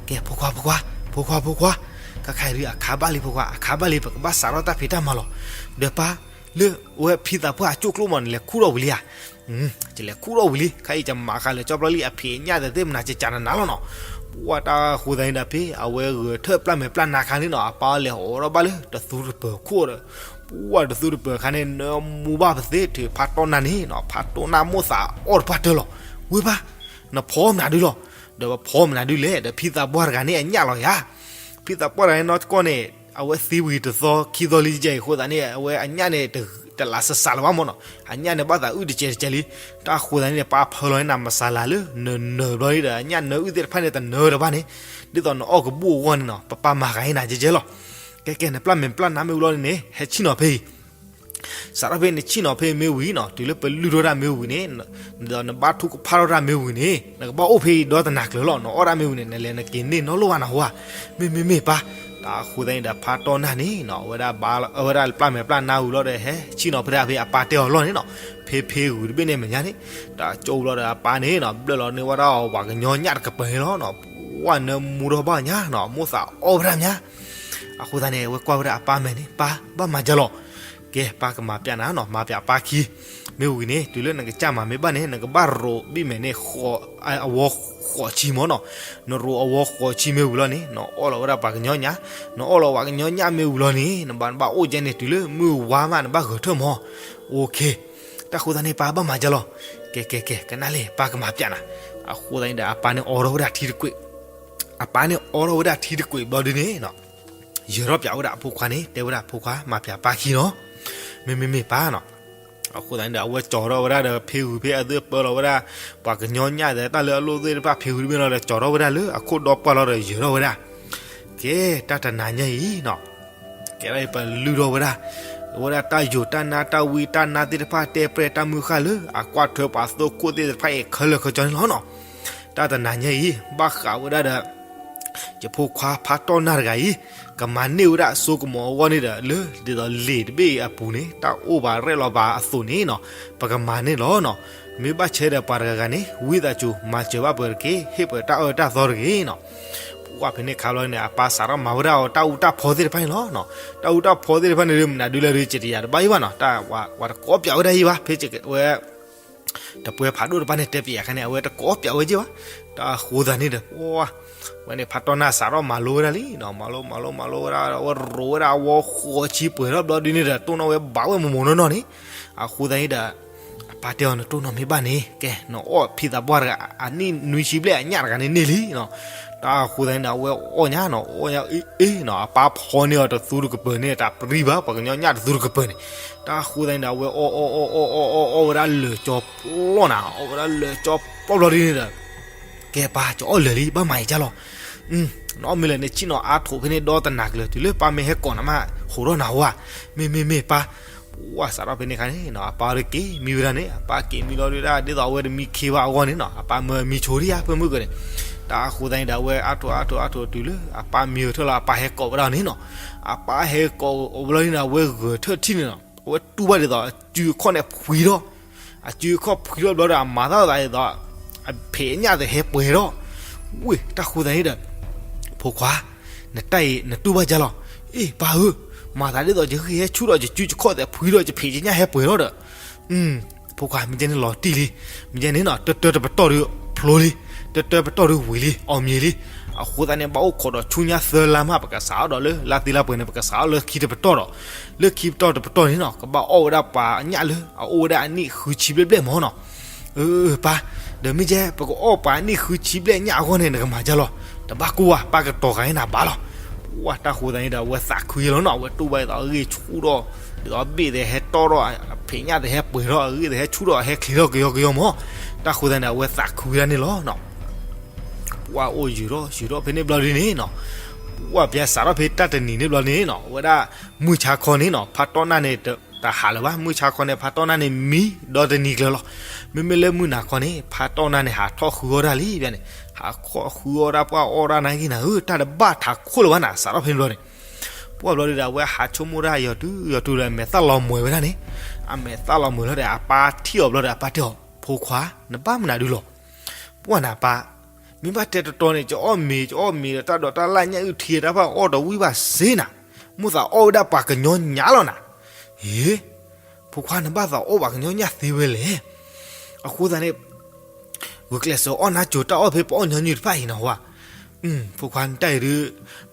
ကဲ ဖိခွါ ဖိခွါ ဖိခွါ ဖိခွါ, ခါခါအံၤဒုးအခါဘၣ်လံဖိခွါ အခါဘၣ်လံ ပကဘၣ်စးထီၣ်တၢ်ဖံးတၢ်မၤလီၤ. ဒီးပၢ်, လၢဝဲဖံသးပှၢ်အကၠိၣ်ကျိၣ်မးန့ၣ် လဲၤခူၣ်ထီၣ်ဝံၤလံဧါ. ယလဲၤခူၣ်ထီၣ်ဝံၤလံ ခါအံၤယမၤဃာ်လၢာ်ကၠီပျီလံ အဖံးအညၣ်သ့ၣ်မနၤ ကကးနနၤလီၤနီၤ. ပှၢ်တၢ်ဃိသတးန့ၣ်ဒီးဖဲ အဝဲဂဲၤထၢၣ်ပျၢ်မဲာ်ပျၢ်နါခါန့ၣ်နီၤ အပၢ်လဲၤအိးထီၣ်ဘၣ်လၢတသူတပၢၤခိၣ်ဒီး ပှၢ်တသူတပၢၤခါန့ၣ် နၢမူဘၣ်ပသ့ၣ်ထုးဖးတီၢ်နၢ်န့ၣ်နီၤ ဖးတီၢ်နၢ်မိၣ်သးအီၣ်တပှၢ်တၢၢ်လီၤ. ဝ့ၢ်ပၢ်, နဖီမနုၤဒုလီၤ. ဒီးပဖီမနုၤဒုလဲၣ် ဒီးဖံသးပှၢ်တဂၤန့ၣ်အညၣ်လီၤယၤ. ဖံသးပှၢ်တဂၤန့ၣ်နီတကီၢ်န့ၣ် အဝဲသံဝံၤတသီခံသီလံယဲအံၤအဃိသတးန့ၣ် အဝဲအညၣ်န့ၣ် တလးစၢ်စၢ်လၢၤဘၣ်မ့ၢ်နီၤ အညၣ်န့ၣ်ဘၣ်သးအုၣ်တကဲးတကဲးလံ. တၢ်ဃိသတးန့ၣ် ပၢ်ဖၢလီၤန့ၢ်နၤမၤစၢၤလၢ်လၢ နနၢၤဘျီဒီး အညၣ်နၢအုၣ်သ့ၣ်တဖၣ်န့ၣ် တနၢတဘၣ်န့ၣ် ဒ်သိးနအီၣ်ကဘူၣ်အဂီၢ်န့ၣ်နီၤ ပပၢ်မၤဃာ်န့ၢ်နၤကဲကဲလီၤ. ကဲကဲ နပျၢ်မဲာ်ပျၢ်နါမ့ၢ်ဝံၤလီၤန့ၣ် ဟဲဆ့ၣ်နီၤဖဲအံၤ စးထီၣ်ဖဲနဆ့ၣ်နီၤဖဲမ့ၢ်ဝံၤနီၤ တုၤလၢပလုၢ်ထီၣ်တၢ်မ့ၢ်ဝံၤန့ၣ် ဒီးနဘၣ်ထူၣ်ကဖၣ်ထီၣ်တၢ်မ့ၢ်ဝံၤန့ၣ် နကဘၣ်အိၣ်ဖဲအံၤဒီတနၤကျၢၤလီၤ. နအီၣ်တၢ်မ့ၢ်ဝံၤန့ၣ် နလဲၤနက့ၤန့ၢ်နီတလိၣ်ဘၣ်နဟူဧါ. မ့ၢ်မ့ၢ်မ့ၢ်ပၢ်. တၢ်အဃိသတးန့ၣ်ဒီး ဖါတီၢ်နၢ်န့ၣ်နီၤ အဝဲဒၣ်ပျၢ်မဲာ်ပျၢ်နါဝံၤလီၤဒီး ဟဲဆ့ၣ်နီၤဖဲဒၣ်ဖဲအပၢ်တဲအီၤလီၤန့ၣ်နီၤ ဖဲဖဲဂုၤတဘ့ၣ်န့ၣ်မဲာ်ညါန့ၣ် တၢ်ကၠိဝံၤလီၤဒီးအပၢ်န့ၣ်နီၤ ဘျၢၣ်လီၤန့ၢ်ဝဲဒၣ်အီၤပှၤကညီညၣ်တကပၤန့ၣ်လီၤနီၤ ပှၢ်နၢမူထီၣ်ဘၣ်ညါနီၤ မိၣ်သးအီၣ်ဝဲဒၣ်မး အဃိသတးန့ၣ် အဝဲကွၢ်ဝဲဒၣ်အပၢ်မဲာ်န့ၣ် ပၢ် ဘၣ်မၤဒ်လဲၣ် ကဲ ပၢ်ကမၤပျးနၤနီၤ, မၤပျးပၢ်ခံ, မ့ၢ်ဝံၤန့ၣ် တုၤလၢနကစၢ်မၤမ့ၢ်ဘၣ်န့ၣ် နကဘၣ်ရိးဘံၣ်မဲာ်န့ၣ် အဝီဃိးဆံမၢ်နီၤ, နရိးအဝီဃိးဆံမ့ၢ်ဝံၤလီၤန့ၣ် နအီၣ်လီၤဝဲဒၣ်ပှၤကညီညၣ်, နအီၣ်လီၤပှၤကညီညၣ်မ့ၢ်ဝံၤလီၤန့ၣ် နဘၣ် နဘၣ်အိၣ်ကဲန့ၣ် တုၤလၢမုၢ်ဝါမး နဘၣ်ဂဲၤထၢၣ်မၢ်, အိၣ်ခ့, တၢ်ဃိသတးန့ၣ် ပၢ်ဘၣ်မၤကလီၤ, ကဲ ကဲ ကဲ ကနၣ်လံ ပၢ်ကမၤပျးနၤ, အဃိသတးန့ၣ်ဒီး အပၢ်န့ၣ်အိးထီၣ်ဝဲဒၣ်ထံတကွံာ်, အပၢ်န့ၣ်အိးထီၣ်ဝဲဒၣ်ထံတကွံာ်ဘျီဒုန့ၣ် ယဲၤထီၣ်ပၠးဝဲဒၣ်အဖိခွါန့ၣ် တဲဝဲဒၣ် ဖိခွါ မၤပျးပၢ်ခံနီၤ, မ့မ့ၢ်မ့ၢ်ပၢ်နီၤ, အဃိသတးန့ၣ်ဒီး အဝဲကၠီၤထီၣ်ဝဲဒၣ်ဒီး ဖ့ဂုၤဖ့အသုပၢလီၤဝဲဒၣ် ပှၤကညီညၣ်ဒီး တၢ်လၢအလိၣ်သ့ၣ်တဖၣ် ဖ့ဂုၤတဘ့ၣ်လီၤဒီး ကၠီၤထီၣ်ဝဲဒၣ်လၢအခိၣ်ဒီပှၢ်လီၤဒီး ယဲၤထီၣ်ဝဲဒၣ်, ကဲ တၢ်တနၤညါအံၤနီၤ ကဲဒ်အံၤ ပလုၢ်ထီၣ်ဝဲဒၣ်, အဝဲဒၣ်တၢ်ယိာ်တၢ်နါတၢ်ဝံတၢ်နါသ့ၣ်တဖၣ် တဲပြဲၢ်တၢ်မုၢ်ဃၢ်လၢ အကွၢ်ထွဲပှၤသိခိၣ်သ့ၣ်တဖၣ်အံၤ ခဲလၢာ်ခဲဆ့န့ၣ်လီၤနီၤ, တၢ်တနၤညါအံၤ ဘၣ်ဃးဝဲဒၣ်ဒီး ယဖိခွါဖးတီၢ်နၢ်တဂၤအံၤ ကမၤန့ၢ်ဝဲဒၣ်အစိကမီၤအဂီၢ်န့ၣ်ဒီး လၢ ဒ်သိးလံာ်တဘ့ၣ်အံၤအပူၤန့ၣ် တၢ်အိၣ်ဘၣ်ရဲၣ်လီၤဘၣ်အသိးန့ၣ်နီၤ ပကမၤန့ၢ်လီၤနီၤ, မ့ၢ်ဘၣ်ဆၣ်ဒီးပှၤတဂၤဂၤန့ၣ် ဝံသးစူၤ မၤစၢၤဘၣ်ပှၤတက့ၢ်, ဟ့ၣ်ပှၤတၢ်အၢတၢ်သီတဂ့ၤနီၤ ပှၢ်ဖဲန့ၣ်ခါဘျီန့ၣ် အပၢ်စးထီၣ်မၤဝဲဒၣ်အီၤ တၢ်အူတၢ်ဖီသ့ၣ်တဖၣ်န့ၣ်လီၤ. တၢ်အူတၢ်ဖီသ့ၣ်တဖၣ်န့ၣ် မနုၤဒုလၢဒု ကတယၤတဘၣ်ယံၤဘၣ်နီၤ, ဝဲတကိးပၠးဝဲဒၣ်ယံၤဘၣ်, ဖဲဝဲ တပှဲၤဖးဒိၣ်တဖၣ်န့ၣ် တဲပယၤခါန့ၣ် အဝဲတကိးပၠးဝဲယံၤဘၣ်. တၢ်ဃိသတးန့ၣ်ဒီး ပှၢ် ဝဲန့ၣ် ဖးတီၢ်နၢ်စးထီၣ်မၤလိဝဲဒၣ်လံနီၤ, မၤလိ မၤလိ မၤလိဝဲဒၣ် အဝဲရိးဝဲဒၣ်အဝီဃိးဆံပှဲၤထီၣ်ဘျီဒုန့ၣ်ဒီး တိၢ်နီၣ်ဝဲဘၣ်ဝဲမိၢ်မိၢ်နီၢ်နီၢ်န့ၣ်, အဃိသတးန့ၣ်ဒီး အပၢ်တဲအီၤ နတိၢ်နီၣ်မ့ၢ်ဘၣ်န့ၣ် ကဲ နအီၣ်ဖံသးပှၢ်တဂၤ အနံၣ်နွံဆံဘျဲၣ်အညၣ်တဂၤန့ၣ်န့ၢ်လံနီၤ. တၢ်ဃိသတးန့ၣ်ဒီး အဝဲအီၣ်ညါနီၤ, အီၣ်ညါအ့ၣ်အ့ၣ်နီၤ, အပၢ်ဖီန့ၢ်အီၤတသူတကပၤန့ၣ် တၢ်ပြံဘၣ် ပှၤကညီညၣ်တသူတကပၤန့ၣ်, တၢ်ဃိသတးန့ၣ်ဒီး အဝဲအီၣ်အီၣ်အီၣ်အီၣ်အီၣ်အီၣ်အီၣ်ဝဲဒၣ်လၢာ်ကၠီပျီနၤ, အီၣ်ဝဲဒၣ်လၢာ်ကၠီပျီဘျီဒုန့ၣ်ဒီး ကဲပၢ် ကၠီအီၣ်လၢာ်လံ ဘၣ်မၤအံၤကၢ်လီၤ. နအီၣ်မ့ၢ်လၢာ်န့ၣ် ဆ့ၣ်နီၤအါထိးဖဲန့ၣ်ဒီတနၤကျၢၤ တုၤလၢပၢ်မ့ၢ်ဟဲကိးနၤမး ဟိးထီၣ်နၤဝဲ, မ့မ့ၢ်မ့ၢ်ပၢ်, ပှၢ်စးထီၣ်ဖဲန့ၣ်ခါန့ၣ်နီၤ အပၢ်အီၤက့ၤမံဝဲဒၣ်န့ၣ်, အပၢ်က့ၤမံလီၤဒုဒၣ် ဒ်သိးအဝဲတမံခ့ဘၣ်အဂီၢ်န့ၣ်နီၤ, အပၢ်မၢမံဆိဒံဧါ ဖဲမုၢ်ကန့ၣ်, တၢ်ဃိသတးန့ၣ်ဒီး အဝဲအါထိးအါထိးအါထိးတုၤလၢ အပၢ်မံဂဲၤထၢၣ်လီၤ အပၢ်ဟဲကိးဝဲဒၣ်န့ၣ်နီၤ, အပၢ်ဟဲကိးအီၤဘျီန့ၣ်ဒီး အဝဲဂဲၤထၢၣ်ထံၣ်န့ၣ်နီၤ, အဝဲတူၢ်ဘၣ်ဒ်သိး အစုအခီၣ်န့ၣ်ဖှံထီၣ် အစုအခီၣ်ဖှံထီၣ်ဘျီဒီး အမၤသးဒ်သိး အဖံးအညၣ်သ့ၣ်ဟဲပှဲၤထီၣ်, ဝ့ၢ် တၢ်ဃိသတးန့ၣ်ဒီး ဖိခွါ, နတၢ်အံၤနတူၢ်ဘၣ်ကၢ်လီၤ. အ့ၣ် ပၢ်ဧၢ, မၤသးဒ်သိးယဂံၢ်ဟဲဆူၣ်ဒီး ယစုယခီၣ်သ့ၣ်ဖှံဒီး ယဖံးယညၣ်ဟဲပှဲၤထီၣ်ဒီး, ဖိခွါ မ့ၢ်ကဲန့ၣ်လီၤတံၢ်လံ, မ့ၢ်ကဲန့ၣ်နီၤ တၢတၢတပတီၢ်ဒီးဖျိလံ, တၢတၢပတီၢ်ဒီးဝံၤလံ အီၣ်မံၤလံ, အဃိသတးန့ၣ် ဘၣ်အိၣ်ခိးဒီးဆူညါသၢလါမး ပကစးထီၣ်ဒီးလၢလါသ့လါပှဲၤန့ၣ် ပကစးထီၣ်လၢခံတပတီၢ်ဒီး, လၢခံပတီၢ်တပတီၢ်န့ၣ်နီၤ ကဘၣ်အီၣ်ဝဲဒၣ်ပှၤညၣ်လၢ အအိၣ်ဝဲဒၣ်အနံၣ်ဃုဆံဘျဲၣ်ဘျဲၣ်မၢ်နီၤ ပၢ်, ဒီးမ့ၢ်ကဲ ပကအီၣ်ပှၤနံၣ်ဃုဆံဘျဲၣ်ညၣ်အဂီၢ်န့ၣ် နကမၤကၢ်လီၤ. တဘၣ်ကိၢ်ဘၣ် ပၢ်ကတီၤဃာ်န့ၢ်နၤဘၣ်လီၤ. ပှၢ် တၢ်ဃိသတးန့ၣ်ဒီး အဝဲသးခုယဲလီၤနီၤ, အဝဲတူၢ်ဘၣ်ဒ်သိးအဂံၢ်ဆူၣ်ထီၣ်, ဒ်သိးအဘ့ၣ်သ့ၣ်ဟဲတီၢ်ထီၣ်, အဖံးညၣ်သ့ၣ်ဟဲပှဲၤထီၣ်, အဂံၢ်သ့ၣ်ဟဲဆူၣ်ထီၣ်, ဟဲချ့ထီၣ်ကယီကယီမၢ်. တၢ်ဃိသတးန့ၣ်ဒီး အဝဲသးခုဝဲဒၣ်န့ၣ်လီၤနီၤ. ပှၢ်အိၣ်ယုာ်ထီၣ်ယုာ်ထီၣ်ဖဲန့ၣ်ဘျီဒုန့ၣ်နီၤ, ပှၢ် ပၠါစးထီၣ်ဖဲတၢ်တနံၤန့ၣ်ဘျီန့ၣ်နီၤ, အဝဲဒၣ်မုၢ်ဆါခီန့ၣ်နီၤ ဖးတီၢ်နၢ်န့ၣ် တဟးလၢၤဘၣ်, မုၢ်ဆါခီန့ၣ် ဖးတီၢ်နၢ်န့ၣ်မံဒီတနံၤကျၢၤလီၤ. မ့မ့ၢ်လၢမုၢ်နၤခီန့ၣ် ဖးတီၢ်နၢ်န့ၣ် ဟးထီၣ်ဃုအီၣ်တၢ်လံန့ၣ်, ဟးထီၣ်ဃုအီၣ်တၢ် ပှၢ်အီၣ်တၢ်နၤဂ့ၤနၤဧၢ, တၢ်တဘၣ်ထးခိၣ်လၢၤဘၣ်နၤ စးထီၣ်ဖဲန့ၣ်ဘျီန့ၣ်. ပှၢ်ဘျီဒုဒီး အဝဲဟးဆိကမိၣ်တၢ်ယီၤတုၤယီၤတုၤဒီး အမဲာ်သၣ်လီၤမှဲၤဝဲဒၣ်န့ၣ်, အမဲာ်သၣ်လီၤမှဲၤလီၤဒီး အပၢ်ထံၣ်အီၤဘျီဒီး အပၢ်တဲအီၤ, ဖိခွါ, နဘၣ်မနုၤဒုလီၤ. ပှၢ် နပၢ်, မ့ၢ်ဘၣ်တဲတတီၤန့ၣ် ကအိၣ်မ့ၤ ကအိၣ်မ့ၤဒီး တၢ်ဒိးတၢ်လၢ်ညၣ်အုၣ်ထံတၢ်ဖၣ်အီၣ်တဝံၣ်ဘၣ်စ့နၤ, မိၣ်သးအီၣ်ဝဲဒၣ်ပှၤကညီညၣ်လီၤနၤ. ဟ့, ဖိခွါ နဘၣ်သးအီၣ်ပှၤကညီညၣ်သ့ဝဲလဲၣ်. အဃိသတးန့ၣ် ဂုာ်ကျဲးစၢးအီၣ်နါစိၤတၢ်အီၣ်ဖဲပအီၣ်ညီနုၢ်တဖၣ်အံၤနီၤဝဲ. ဖိခွါ နတၢ်အံၤဒုး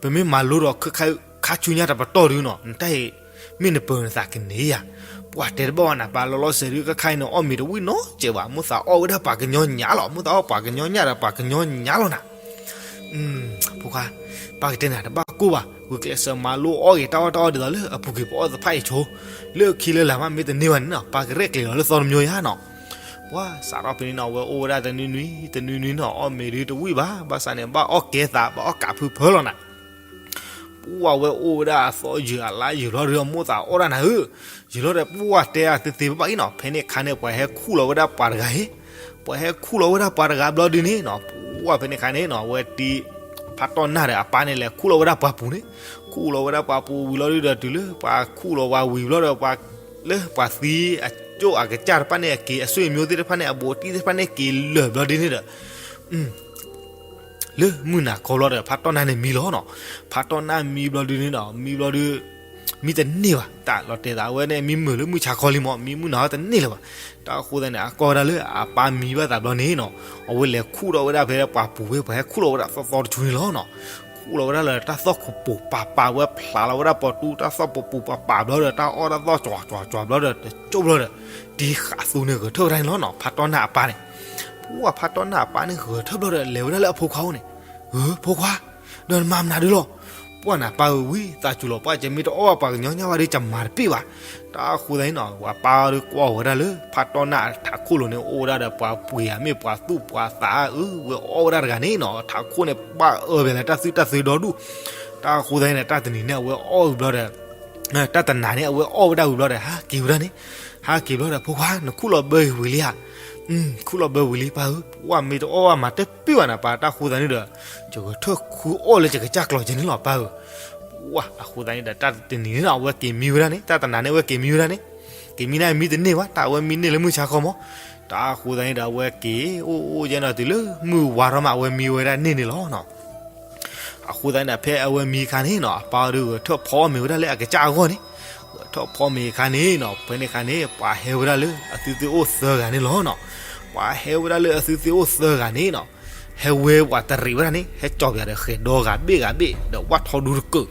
ပမ့ၢ်မၤလိဒီး ခါဆူညါတပတီၢ်ဒုးနီၤ နတၢ်အံၤ မ့ၢ်နပၢၤနသးကန့ၢ်ယၤ. ပှၢ် တဲတဘၣ်ဘၣ်နၤပၢ်, လီၤလီၤဆဲးဒုး ခါခါအံၤန့ၣ် အီၣ်မ့ၤတဝံၣ်နီတစဲးဘၣ်, မိၣ်သးအီၣ်ဝဲဒၣ်ပှၤကညီညၣ်လီၤ, မိၣ်သးအီၣ်ပှၤကညီညၣ်ဒီးပှၤကညီညၣ်လီၤနၤ. ဖိခွါ, ပၢ်ကတဲနၤတဘၣ်ကိၢ်ဘၣ်, ဂုာ်ကျဲးစၢးမၤလိအီၣ်ဂ့ၤတၢ်အီၣ်တၢ်အီဒ်သိးလၢအပူၤကွံာ်ပအီၣ်သ့ၣ်တဖၣ်အံၤဆိ, လၢခံလၢလာ်မးမ့ၢ်တန့ၢ်ဘၣ်န့ၣ်နီၤ ပၢ်ကရဲၣ်ကျဲၤလီၤလၢသီတမျိၤယါနီၤ. ပှၢ် စးထီၣ်ဖဲန့ၣ်နီၤ အဝဲအိၣ်ဝဲဒၣ်တနွံနွံ တနွံနွံနီၤ အီၣ်မ့ၤဒုးတဝံၣ်ဘၣ်, ဘၣ်ဆၣ်န့ၣ် ဘၣ်အီၣ်ကဲသး ဘၣ်အီၣ်ကးဖုဖၢလီၤနၤ. ပှၢ် အဝဲအိၣ်ဝဲဒၣ်အသီယုာ်အလါယုာ်လီၤဒီး မိၣ်သးအီၣ်တၢ်နၤဧၢ, ယုာ်လီၤဒီး ပှၢ် တဲအသ့သ့ဘၣ်ဘၣ်အံၤနီၤ, ဖဲန့ၣ်အခါန့ၣ် ပှၤဟဲခူၣ်လီၤဝဲဒၣ်ပှၤတဂၤအံၤ, ပှၤဟဲခူၣ်လီၤဝဲဒၣ်ပှၤတဂၤဘျီဒုးန့ၣ်နီၤ ပှၢ် ဖဲန့ၣ်အခါန့ၣ်နီၤ အဝဲတံၤ ဖးတီၢ်နၢ်ဒီးအပၢ်န့ၣ် လဲၤခူၣ်လီၤဝဲဒၣ်ပှၤပူၤန့ၣ်, ခူၣ်လီၤဝဲဒၣ်ပှၤပူၤဝံၤလီၤဒုးဒီး တုၤလၢပှၤခူၣ်လီၤဝဲဝံၤဘျီဒီး ပှၤလၢပှၤသံအကၠိၣ်အကစၢ်တဖၣ်န့ၣ် အက့ၤအဆွေမျိုးသ့ၣ်တဖၣ်န့ၣ် အဘူးအတံၢ်သ့ၣ်တဖၣ်န့ၣ် က့ၤလၢာ်ဘျီဒုးန့ၣ်ဒီး လၢမုၢ်နၤခီဘျီဒီး ဖးတီၢ်နၢ်န့ၣ်မံလီၤနီၤ. ဖးတီၢ်နၢ်မံဘျီဒုးန့ၣ်ဒီး မံဘျီဒုး မံတန့ၢ်ဘၣ်, တၢ်လီၤတဲာ်သးဝဲန့ၣ် မံမုာ်လၢမုၢ်ဆါခီလံမး, မံမုၢ်နၤတန့ၢ်လၢၤဘၣ်. တၢ်အဃိသတးန့ၣ် အကီၢ်ဝဲဒၣ်လၢအပၢ်မံဘၣ်သးဘျီန့ၣ်နီၤ, အဝဲလဲၤခူၣ်ထီၣ်ဝဲဒၣ်ဖဲပှၤပူၤဝဲ ပှၤဟဲခူၣ်လီၤဝဲဒၣ်သီသီတဆူန့ၣ်လီၤနီၤ. ခူၣ်လီၤဝဲဒၣ်လၢတၢ်သီၣ်ခိၣ်ပူၤပာ်ပာ်ဝဲ ဖျးလီၤဝဲဒၣ်ပီၤတူ တၢ်သီၣ်ပူၤပူၤပာ်ပာ်ဘျီဒီး တၢ်အီၣ်တၢ်သီၣ်ကွၢ်ကွၢ်ကွၢ်ဘျီဒီး တကၠိၣ်ဘျီဒီး တံၤဃာ်သူန့ၣ်ဂဲၤထၢၣ်ဝဲဒၣ်န့ၣ်လီၤနီၤ. ဖးတီၢ်နၢ်အပၢ်န့ၣ်, ပှၢ်ဖးတီၢ်နၢ်အပၢ်န့ၣ်ဂဲၤထၢၣ်ဘျီဒီး လဲၤဝဲဒၣ်လၢအဖိခွါအိၣ်န့ၣ်, ဧၢ ဖိခွါ, ဒီးနမၤမနုၤဒုလီၤ. ပှၢ်နၤပၢ်ဧၢ ဝံသးစူၤလီၤ ပှၢ်ကမ့ၢ်တအီၣ်ဘၣ်ပှၤကညီညါဘၣ်ဒီး ကမၤတပ့ၢ်ဘၣ်. တၢ်အဃိသတးန့ၣ်နီၤ ပှၢ်ပၢ်ဒီးကွၢ်ဝဲဒၣ်လၢ ဖးတီၢ်နၢ်အထးခိၣ်လိၤန့ၣ် အိၣ်ဝဲဒၣ်ဒီးပှၤပှ့ၤဧါ မ့ၢ်ပှၤသူၣ်ပှၤသးဧါ ဝဲအီၣ်ဝဲဒၣ်တဂၤန့ၣ်နီၤ, ထးခိၣ်န့ၣ် ဘၣ်အၢဘၣ်လၢတၢ်သူၣ်တၢ်သ့ဒီဒူၣ်. တၢ်အဃိသတးန့ၣ် တၢ်တနံၤန့ၣ် အဝဲအီၣ်ဝံၤဘျီဒီး တၢ်တနၤန့ၣ် အဝဲအီၣ်ဝဲဒၣ်ဝံၤဘျီဒီး ဟးက့ၤဝဲဒၣ်န့ၣ်, ဟးက့ၤဘျီဒီး ဖိခွါ နခူၣ်လီၤဘၢဝံၤလံဧါ. ခူၣ်လီၤဘၢဝံၤလံပၢ်ဧၢ, ပှၢ်မ့ၢ်တအီၣ်ဘၣ်မၤတပ့ၢ်ဘၣ်နၤပၢ်, တၢ်အဃိသတးန့ၣ်ဒီး ယဂဲၤထၢၣ်ခူအီၣ်လၢယကစၢ်ကျီၤကဲန့ၣ်လီၤပၢ်ဧၢ. ပှၢ်အဃိသတးန့ၣ်ဒီး တၢ်တနံၤန့ၣ်နီၤ အဝဲက့ၤမံဝဲဒၣ်န့ၣ်, တၢ်တနၤန့ၣ် အဝဲက့ၤမံဝဲဒၣ်န့ၣ်, က့ၤမံန့ၣ်မံတန့ၢ်ဘၣ်, တၢ်အဝဲမံန့ၢ်လၢမုၢ်ဆါခီမး. တၢ်အဃိသတးန့ၣ်ဒီး အဝဲက့ၤအိၣ်အိၣ်ယဲနီၤ တုၤလၢမုၢ်ဝါထီၣ်မး အဝဲမံဝဲဒၣ်န့ၣ်န့ၣ်လီၤနီၤ. အဃိသတးန့ၣ်ဒီး ဖဲအဝဲမံအခါန့ၣ်နီၤ အပၢ်ဒီးဂဲၤထၢၣ်ဖီမ့ၤဝဲဒၣ်လၢအကစၢ်အဂီၢ်န့ၣ်, ဂဲၤထၢၣ်ဖီမ့ၤအခါန့ၣ်နီၤ ဖဲန့ၣ်အခါန့ၣ် ပှၤဟဲဝဲဒၣ်လၢအသုသ့အိၣ်သၢဂၤန့ၣ်လီၤနီၤ. ပှၤဟဲဝဲဒၣ်လၢအသုသ့အိၣ်သၢဂၤန့ၣ်နီၤ ဟဲဝဲပှၤတရံးဝဲဒၣ်န့ၣ် ဟဲကၠီၤပယၤဒီးဃဲၤဒီဂၤဘ့ၣ်ဂၤဘ့ၣ် ဒီးဝၣ်ထီဒူတကုး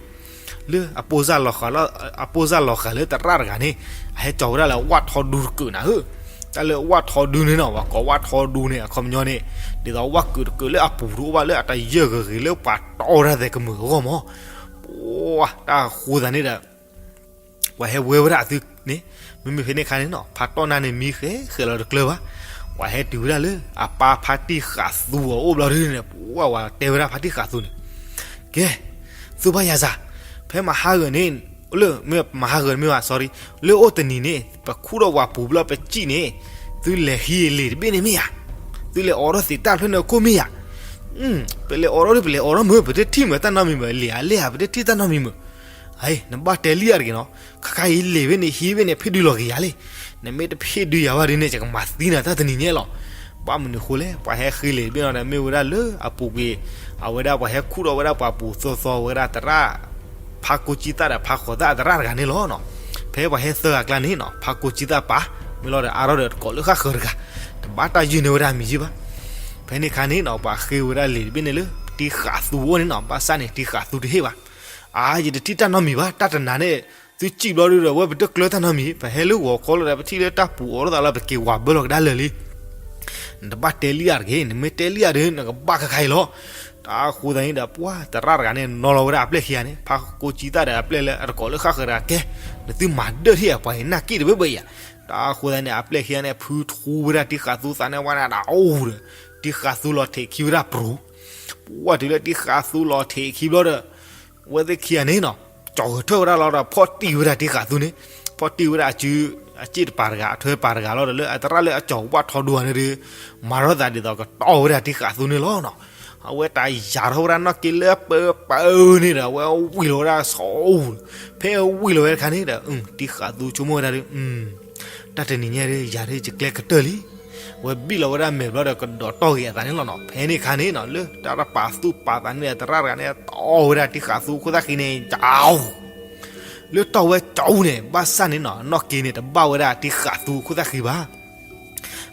လၢအပိၢ်စၢ်လီၤဃာ် အပိၢ်စၢ်လီၤဃာ်လၢသရၣ်တဂၤန့ၣ် အဟဲကၠီၤဝဲဒၣ်လၢဝၣ်ထီဒူတကုးနၤဧၢ. တၢ်လၢဝၣ်ထီဒူန့ၣ်နီၤ ပှၤကိးဝဲဝၣ်ထီဒူန့ၣ် အခီပညီန့ၣ် ဒ်သိးဝၣ်ကုးတကုးလၢအပူၤတအိၣ်ဘၣ် လၢအတယၢၢ်ဂ့ၤဂ့ၤလၢပှၤတီဝဲဒၣ်သဲးကမုာ်အဂီၢ်မး. ပှၢ်တၢ်အဃိသတးန့ၣ်ဒီး ပှၤဟဲဝဲဝဲဒၣ်အသုန့ၣ်, မ့မ့ၢ်ဖဲန့ၣ်အခါန့ၣ်နီၤ ဖးတီၢ်နၢ်န့ၣ် မံဃဲဃဲလီၤတကျၢၤဘၣ်. ပှၤဟဲတုၤဝဲဒၣ်လၢအပၢ်ဖါတံၢ်ဃာ်သူအအိၣ်ဘျီဒုန့ၣ် ပှၢ်ဝဲတဲဝဲဒၣ်ဖါတံၢ်ဃာ်သူန့ၣ်, ကဲ, သူဘၣ်ယၤစၢ်, ဖဲမဟါဂၤန့ၣ်, လၢမ့ၢ်မဟါဂၤမ့ၢ်ဘၣ် sorry, လၢအိၣ်တနံၤန့ၣ် ပခူၣ်ထီၣ်ပှၤပူၤဘျီပစံၣ်န့ၣ်, သုလဲၤဟံးလံာ်တဘ့ၣ်န့ၣ်မ့ၢ်ဧါ. သုလဲၤအိးထီၣ်သ့ၣ်တၢ်ဖျၢၣ်န့ၣ်အခိၣ်မ့ၢ်ဧါ. ပလဲၤအိးထီၣ်ဒ် ပလဲၤအိးထီၣ်မုာ် ပတထံၣ်မုာ်တၢ်နီတမံၤမုာ် လံာ်အလဲၢ်ဧါ ပတထံၣ်တၢ်နီတမံၤမုာ်. နဘၣ်တဲလံယၤတဂ့ၤနီၤ, ခါခါအံၤလံာ်ဘ့ၣ်န့ၣ် ဟံးဘ့ၣ်န့ၣ် ဖ့ၣ်ဒုးလီၤက့ၤယၤလံ. နမ့ၢ်တဖ့ၣ်ဒုးယၤဘၣ်ဒ်န့ၣ် ယကမၤသံနၤတၢ်တနံၤညါလီၤ. ဘၣ်မနုၤဃိလဲၣ် ပှၤဟဲဃ့လံာ်တဘ့ၣ်နီၤဒီး မ့ၢ်ဝဲဒၣ်လၢအပူၤကွံာ် အဝဲဒၣ်ပှၤဟဲခူၣ်ထီၣ်ဝဲဒၣ်ပှၤပူၤသီသီဝဲဒၣ်သရၣ် ဖါကိးကံသၣ်ဒီးဖါဃိးသၣ်အသရၣ်တဂၤန့ၣ်လီၤ. ဖဲပှၤဟဲသၢဂၤအကျါန့ၣ်နီၤ ဖါကိးကံသၣ်ပာ် မ့ၢ်လီၤဒီးအါထီၣ်ဒီးတကိးလၢဃၣ်ဃၢၤတဂၤ, တဘၣ်တၢ်ယုၢ်န့ၢ်ဝဲဒၣ်မံၤယုၢ်ဘၣ်. ဖဲန့ၣ်အခါန့ၣ်နီၤ ပှၤဃ့ဝဲဒၣ်လံာ်တဘ့ၣ်န့ၣ်လၢ တံၤဃာ်သူအအိၣ်န့ၣ်နီၤ, ဘၣ်ဆၣ်န့ၣ် တံၤဃာ်သူတဟ့ၣ်ဘၣ်. အါ ယတထံၣ်တၢ်နီတမံၤဘၣ်, တၢ်တနၤန့ၣ် သုစံၣ်ဘျီဒုဒီး အဝဲပတကျၢၤတၢ်နီတမံၤ, ပဟဲလၢဂီၤခီလီၤဒီး ပထံၣ်လၢတၢ်ပူၤအိးထီၣ်သးလီၤ ပက့ၤဝၤဘၢလီၤကဒါလၢာ်လံ. နတဘၣ်တဲလံယၤတဂ့ၤ, နမ့ၢ်တဲလံယၤဒီး နကဘၣ်ခါခါအံၤလီၤ. တၢ်အဃိသတးန့ၣ်ဒီး ပှၢ်သရၣ်တဂၤန့ၣ် နီၤလီၤဝဲဒၣ်အပျဲၢ်ခံဂၤန့ၣ်, ဖါကိးကံသၣ်ဒီးအပျဲၢ်လၢအတကိးလၢဃၣ်ဃၢၤတဂၤ, ကဲ, နသုမၤဒၢၣ်ထံၣ်ဧါ ပှၤအံၤနၢ်က့ၣ်တဘၢဘၢအံၤဧါ. တၢ်အဃိသတးန့ၣ် အပျဲၢ်ခံဂၤန့ၣ် ဖုထူဝဲဒၣ်တံၤဃာ်သူသးန့ၣ်ဝဲန့ၣ်ဒီး အိၣ်ဒီး တံၤဃာ်သူလီၤထဲးခံဝဲဒၣ်ပြူၤ ပှၢ်တုၤလၢတံၤဃာ်သူလီၤထဲးခံဘျီဒီး အဝဲသ့ၣ်ခံဂၤန့ၣ်နီၤ ကၠီၤဂဲၤထၢၣ်ဝဲဒၣ်လီၤဒီး ဖီၣ်တံၢ်ဝဲဒၣ်တံၤဃာ်သူန့ၣ်, ဖီၣ်တံၢ်ဝဲဒၣ်အစု အစ့ၣ်တပၤတဂၤ အထွဲပၤတဂၤလီၤဒီး လၢအသရၣ်လၢအကၠီၤဝၣ်ထီဒူန့ၣ်ဒီး မၤထီၣ်သးဒ်သိးကတီၢ်ဝဲဒၣ်တံၤဃာ်သူန့ၣ်လီၤနီၤ. အဝဲတၢ်ယၤထီၣ်ဝဲဒၣ်နီၣ်က့လၢပၢပၢန့ၣ်ဒီး အဝဲဝံၤလီၤဝဲဒၣ်ဆီအူ, ဖဲဝံၤလီၤဝဲတခါန့ၣ်ဒီး တံၤဃာ်သူဆိကမိၣ်ဝဲဒၣ်ဒီး တၢ်တနံၤညါဒီး ယၤဒီးယကျဲကတၢၢ်လံ. အဝဲဘံၣ်လီၤဝဲဒၣ်မဲာ်ဘျီဒီး ကဒီးတီၢ်ဂ့ၤအသးန့ၣ်လီၤနီၤ. ဖဲန့ၣ်အခါန့ၣ်နီၤ လၢတၢ်တပာ်သူၣ်ပာ်သးန့ၣ်ဒီး သရၣ်တဂၤန့ၣ် တီၢ်ဝဲဒၣ်တံၤဃာ်သူအခိၣ်သၣ်ဃံန့ၣ် ကၠီအူ, လၢတီၢ်ဝဲကၠီအူန့ၣ် ဘၣ်ဆၣ်န့ၣ်နီၤ နီၣ်က့န့ၣ် တဘၣ်ဝဲဒၣ်တံၤဃာ်သူအခိၣ်သၣ်ဃံဘၣ်.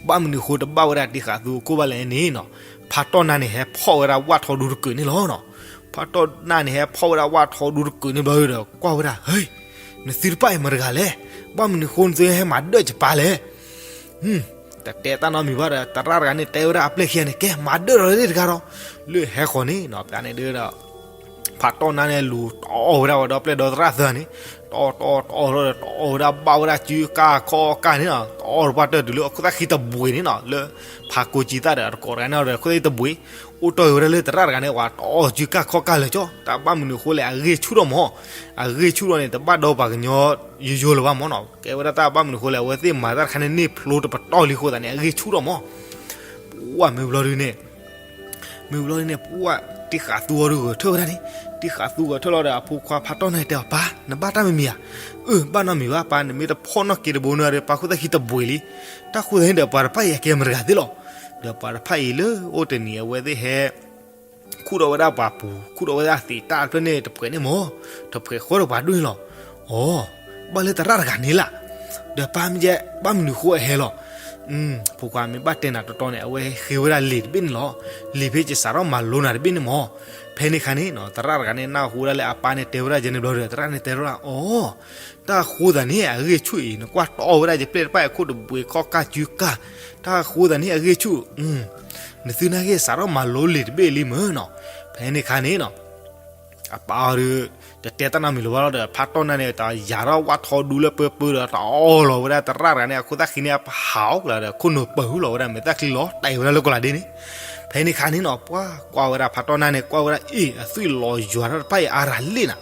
ဘၣ်မနုၤဃိတဘၣ်ဝဲဒၣ်တံၤဃာ်သူအခိၣ်ဘၣ်လဲၣ်န့ၣ်နီၤ, ဖးတီၢ်နၢ်န့ၣ် ဟဲဖီၣ်ဝဲဒၣ်ဝၣ်ထီဒူတကုးန့ၣ်လီၤနီၤ. ဖးတီၢ်နၢ်န့ၣ် ဟဲဖီၣ်ဝဲဒၣ်ဝၣ်ထီဒူတကုးန့ၣ်ဘျီဒီး ကွၢ်ဝဲဒၣ်, ဟဲ, နသုတဖၣ်အံၤမတၤတဂၤလဲၣ်. ဘၣ်မနုၤဃိနသုဟဲမၤဒၢၣ်ယပၢ်လဲၣ်. တတဲတၢ်နီတမံၤဘၣ်ဒီး သရၣ်တဂၤန့ၣ် တဲဝဲဒၣ်အပျဲၢ်ခံဂၤန့ၣ် ကဲ မၤဒၢၣ်ဒီးလၢတဂၤဒီး လၢဟဲဃီၤန့ၣ်နီၤ ပျးန့ၣ်ဒီး ဖးတီၢ်နၢ်န့ၣ် လူၤတီၢ်ဝဲဒၣ်ဝဲဒီးပျဲၢ်ဒီသရၣ်သၢန့ၣ်, တီၢ်တီၢ်တီၢ်ဒီး တီၢ်ဝဲဒၣ်ဘၣ်ဝဲဒၣ်စုကၢ်ခီၣ်ကၢ်န့ၣ်နီၤ, တီၢ်တပှၢ်တၢၢ်တုၤလၢအခိၣ်သၣ်ဃံတဘှံးန့ၣ်နီၤ, လၢဖးကိးကံသၣ်ဒီးအတကိးတဂၤန့ၣ်ဒီး အခိၣ်သၣ်ဃံတဘှံး, အိၣ်တီၢ်ဂ့ၤဝဲဒၣ်လၢသရၣ်တဂၤန့ၣ် ပှၤတီၢ်စုကၢ်ခီၣ်ကၢ်လၢာ်ကၠီ, တၢ်ဘၣ်မနုၤအဃိလဲၣ် အဂ့ၢ်ဆူၣ်ထီၣ်မး, အဂ့ၢ်ဆူၣ်ထီၣ်န့ၣ် တဘၣ်ဒီးပှၤကညီယိယိလၢၤဘၣ်မးနီၤ, ကဲဝဲဒၣ်တၢ်ဘၣ်မနုၤအဃိလဲၣ် အဝဲသ့ၣ်မၤတၢ်တခါန့ၣ် န့ၢ်ဖျိတပတီၢ်လံအဃိသတးန့ၣ် အဂ့ၢ်ဆူၣ်ထီၣ်မး, ပှၢ်မ့ၢ်ဘျီဒုန့ၣ် မ့ၢ်ဘျီဒုန့ၣ် ပှၢ်တံၤဃာ်သူအီၤဒုဂဲၤထၢၣ်ဝဲဒၣ်န့ၣ်, တံၤဃာ်သူဂဲၤထၢၣ်လီၤဒီး အဖိခွါဖးတီၢ်နၢ်တဲအီၤ ပၢ် နဘၣ်တၢ်မံၤမံၤဧါ, အၢ ဘၣ်နီတမံၤဘၣ် ပၢ် နမ့ၢ်တဖီၣ်နီၣ်က့တဘိန့ၣ်ဒီး ပၢ်ခိၣ်သၣ်ဃံတဘှံးလံ, တၢ်ဃိသတးန့ၣ်ဒီး ပှၤတဖၣ်အံၤအကဲမတၤတဂၤသ့ၣ်လီၤ, ဒီးပှၤတဖၣ်အံၤလၢအိၣ်တနံၤအဝဲသ့ၣ်ဟဲ ခူၣ်ထီၣ်ဝဲဒၣ်ပှၤပူၤ ခူၣ်ထီၣ်ဝဲဒၣ်သ့ၣ်တၢ်တဖျၢၣ်န့ၣ်တဖှဲးန့ၣ်မး, တဖှဲးဃီဒီးပှၤဒိၣ်န့ၣ်လီၤ, အီၤ, ဘၣ်လၢသရၣ်တဂၤန့ၣ်လၢ်. ဒီးပၢ်မ့ၢ်ယဲ ဘၣ်မနုၤဃိအဟဲလီၤ. ဖိခွါမ့ၢ်ဘၣ်တဲနၤတီတီန့ၣ် အဝဲဃ့ဝဲဒၣ်လံာ်တဘ့ၣ်န့ၣ်လီၤ. လံာ်ဖဲယစးထီၣ်မၤလိနၤတဘ့ၣ်န့ၣ်မၢ်. ဖဲန့ၣ်ခါန့ၣ်နီၤ သရၣ်တဂၤန့ၣ် နၢ်ဟူဝဲဒၣ်လၢအပၢ်န့ၣ်တဲဝဲဒၣ်ယဲန့ၣ်ဘျီဒီး သရၣ်န့ၣ်တဲဝဲဒၣ် အီၤ, တၢ်ဃိသးန့ၣ် အဂ့ၢ်ဆူၣ်အံၤ နကွၢ်တီဝဲဒၣ်ယပျဲၢ်တဖၣ်အံၤ ခိၣ်တဘှံးခီၣ်ကၢ်စုကၢ်, တၢ်ဃိသးန့ၣ် အဂ့ၢ်ဆူၣ်, နသုနာ်က့ စးထီၣ်မၤလိလံာ်တဘ့ၣ်လံမၢ်နီၤ. ဖဲန့ၣ်ခါန့ၣ်နီၤ အပၢ်အီၤဒီး တတဲတၢ်နီတမံၤလၢၤဘၣ်လီၤဒီး ဖါတီၢ်နၢ်န့ၣ် တယၤထီၣ်ဝၣ်ထီဒူလၢပၢပၢဒီး တအီလီၤဝဲဒၣ်သရၣ်တဂၤန့ၣ် အခိၣ်သၣ်ဃံန့ၣ် အဟးအီၣ်ကလၤဒီး ခိၣ်နူာ်ပၢၤလီၤဝဲဒၣ် မဲာ်သၣ်ချံလီၤတဲာ်ဝဲဒၣ်လၢကီၢ်လၤဒ့န့ၣ်. ဖဲန့ၣ်ခါန့ၣ်နီၤ ပှၤကွၢ်ဝဲဒၣ်ဖါတီၢ်နၢ်န့ၣ် ကွၢ်ဝဲဒၣ်အ့ၣ် အသွံၣ်လီၤယွၤထီၣ်တဖၣ်အံၤ အါရၤလ့ၣ်နၤ,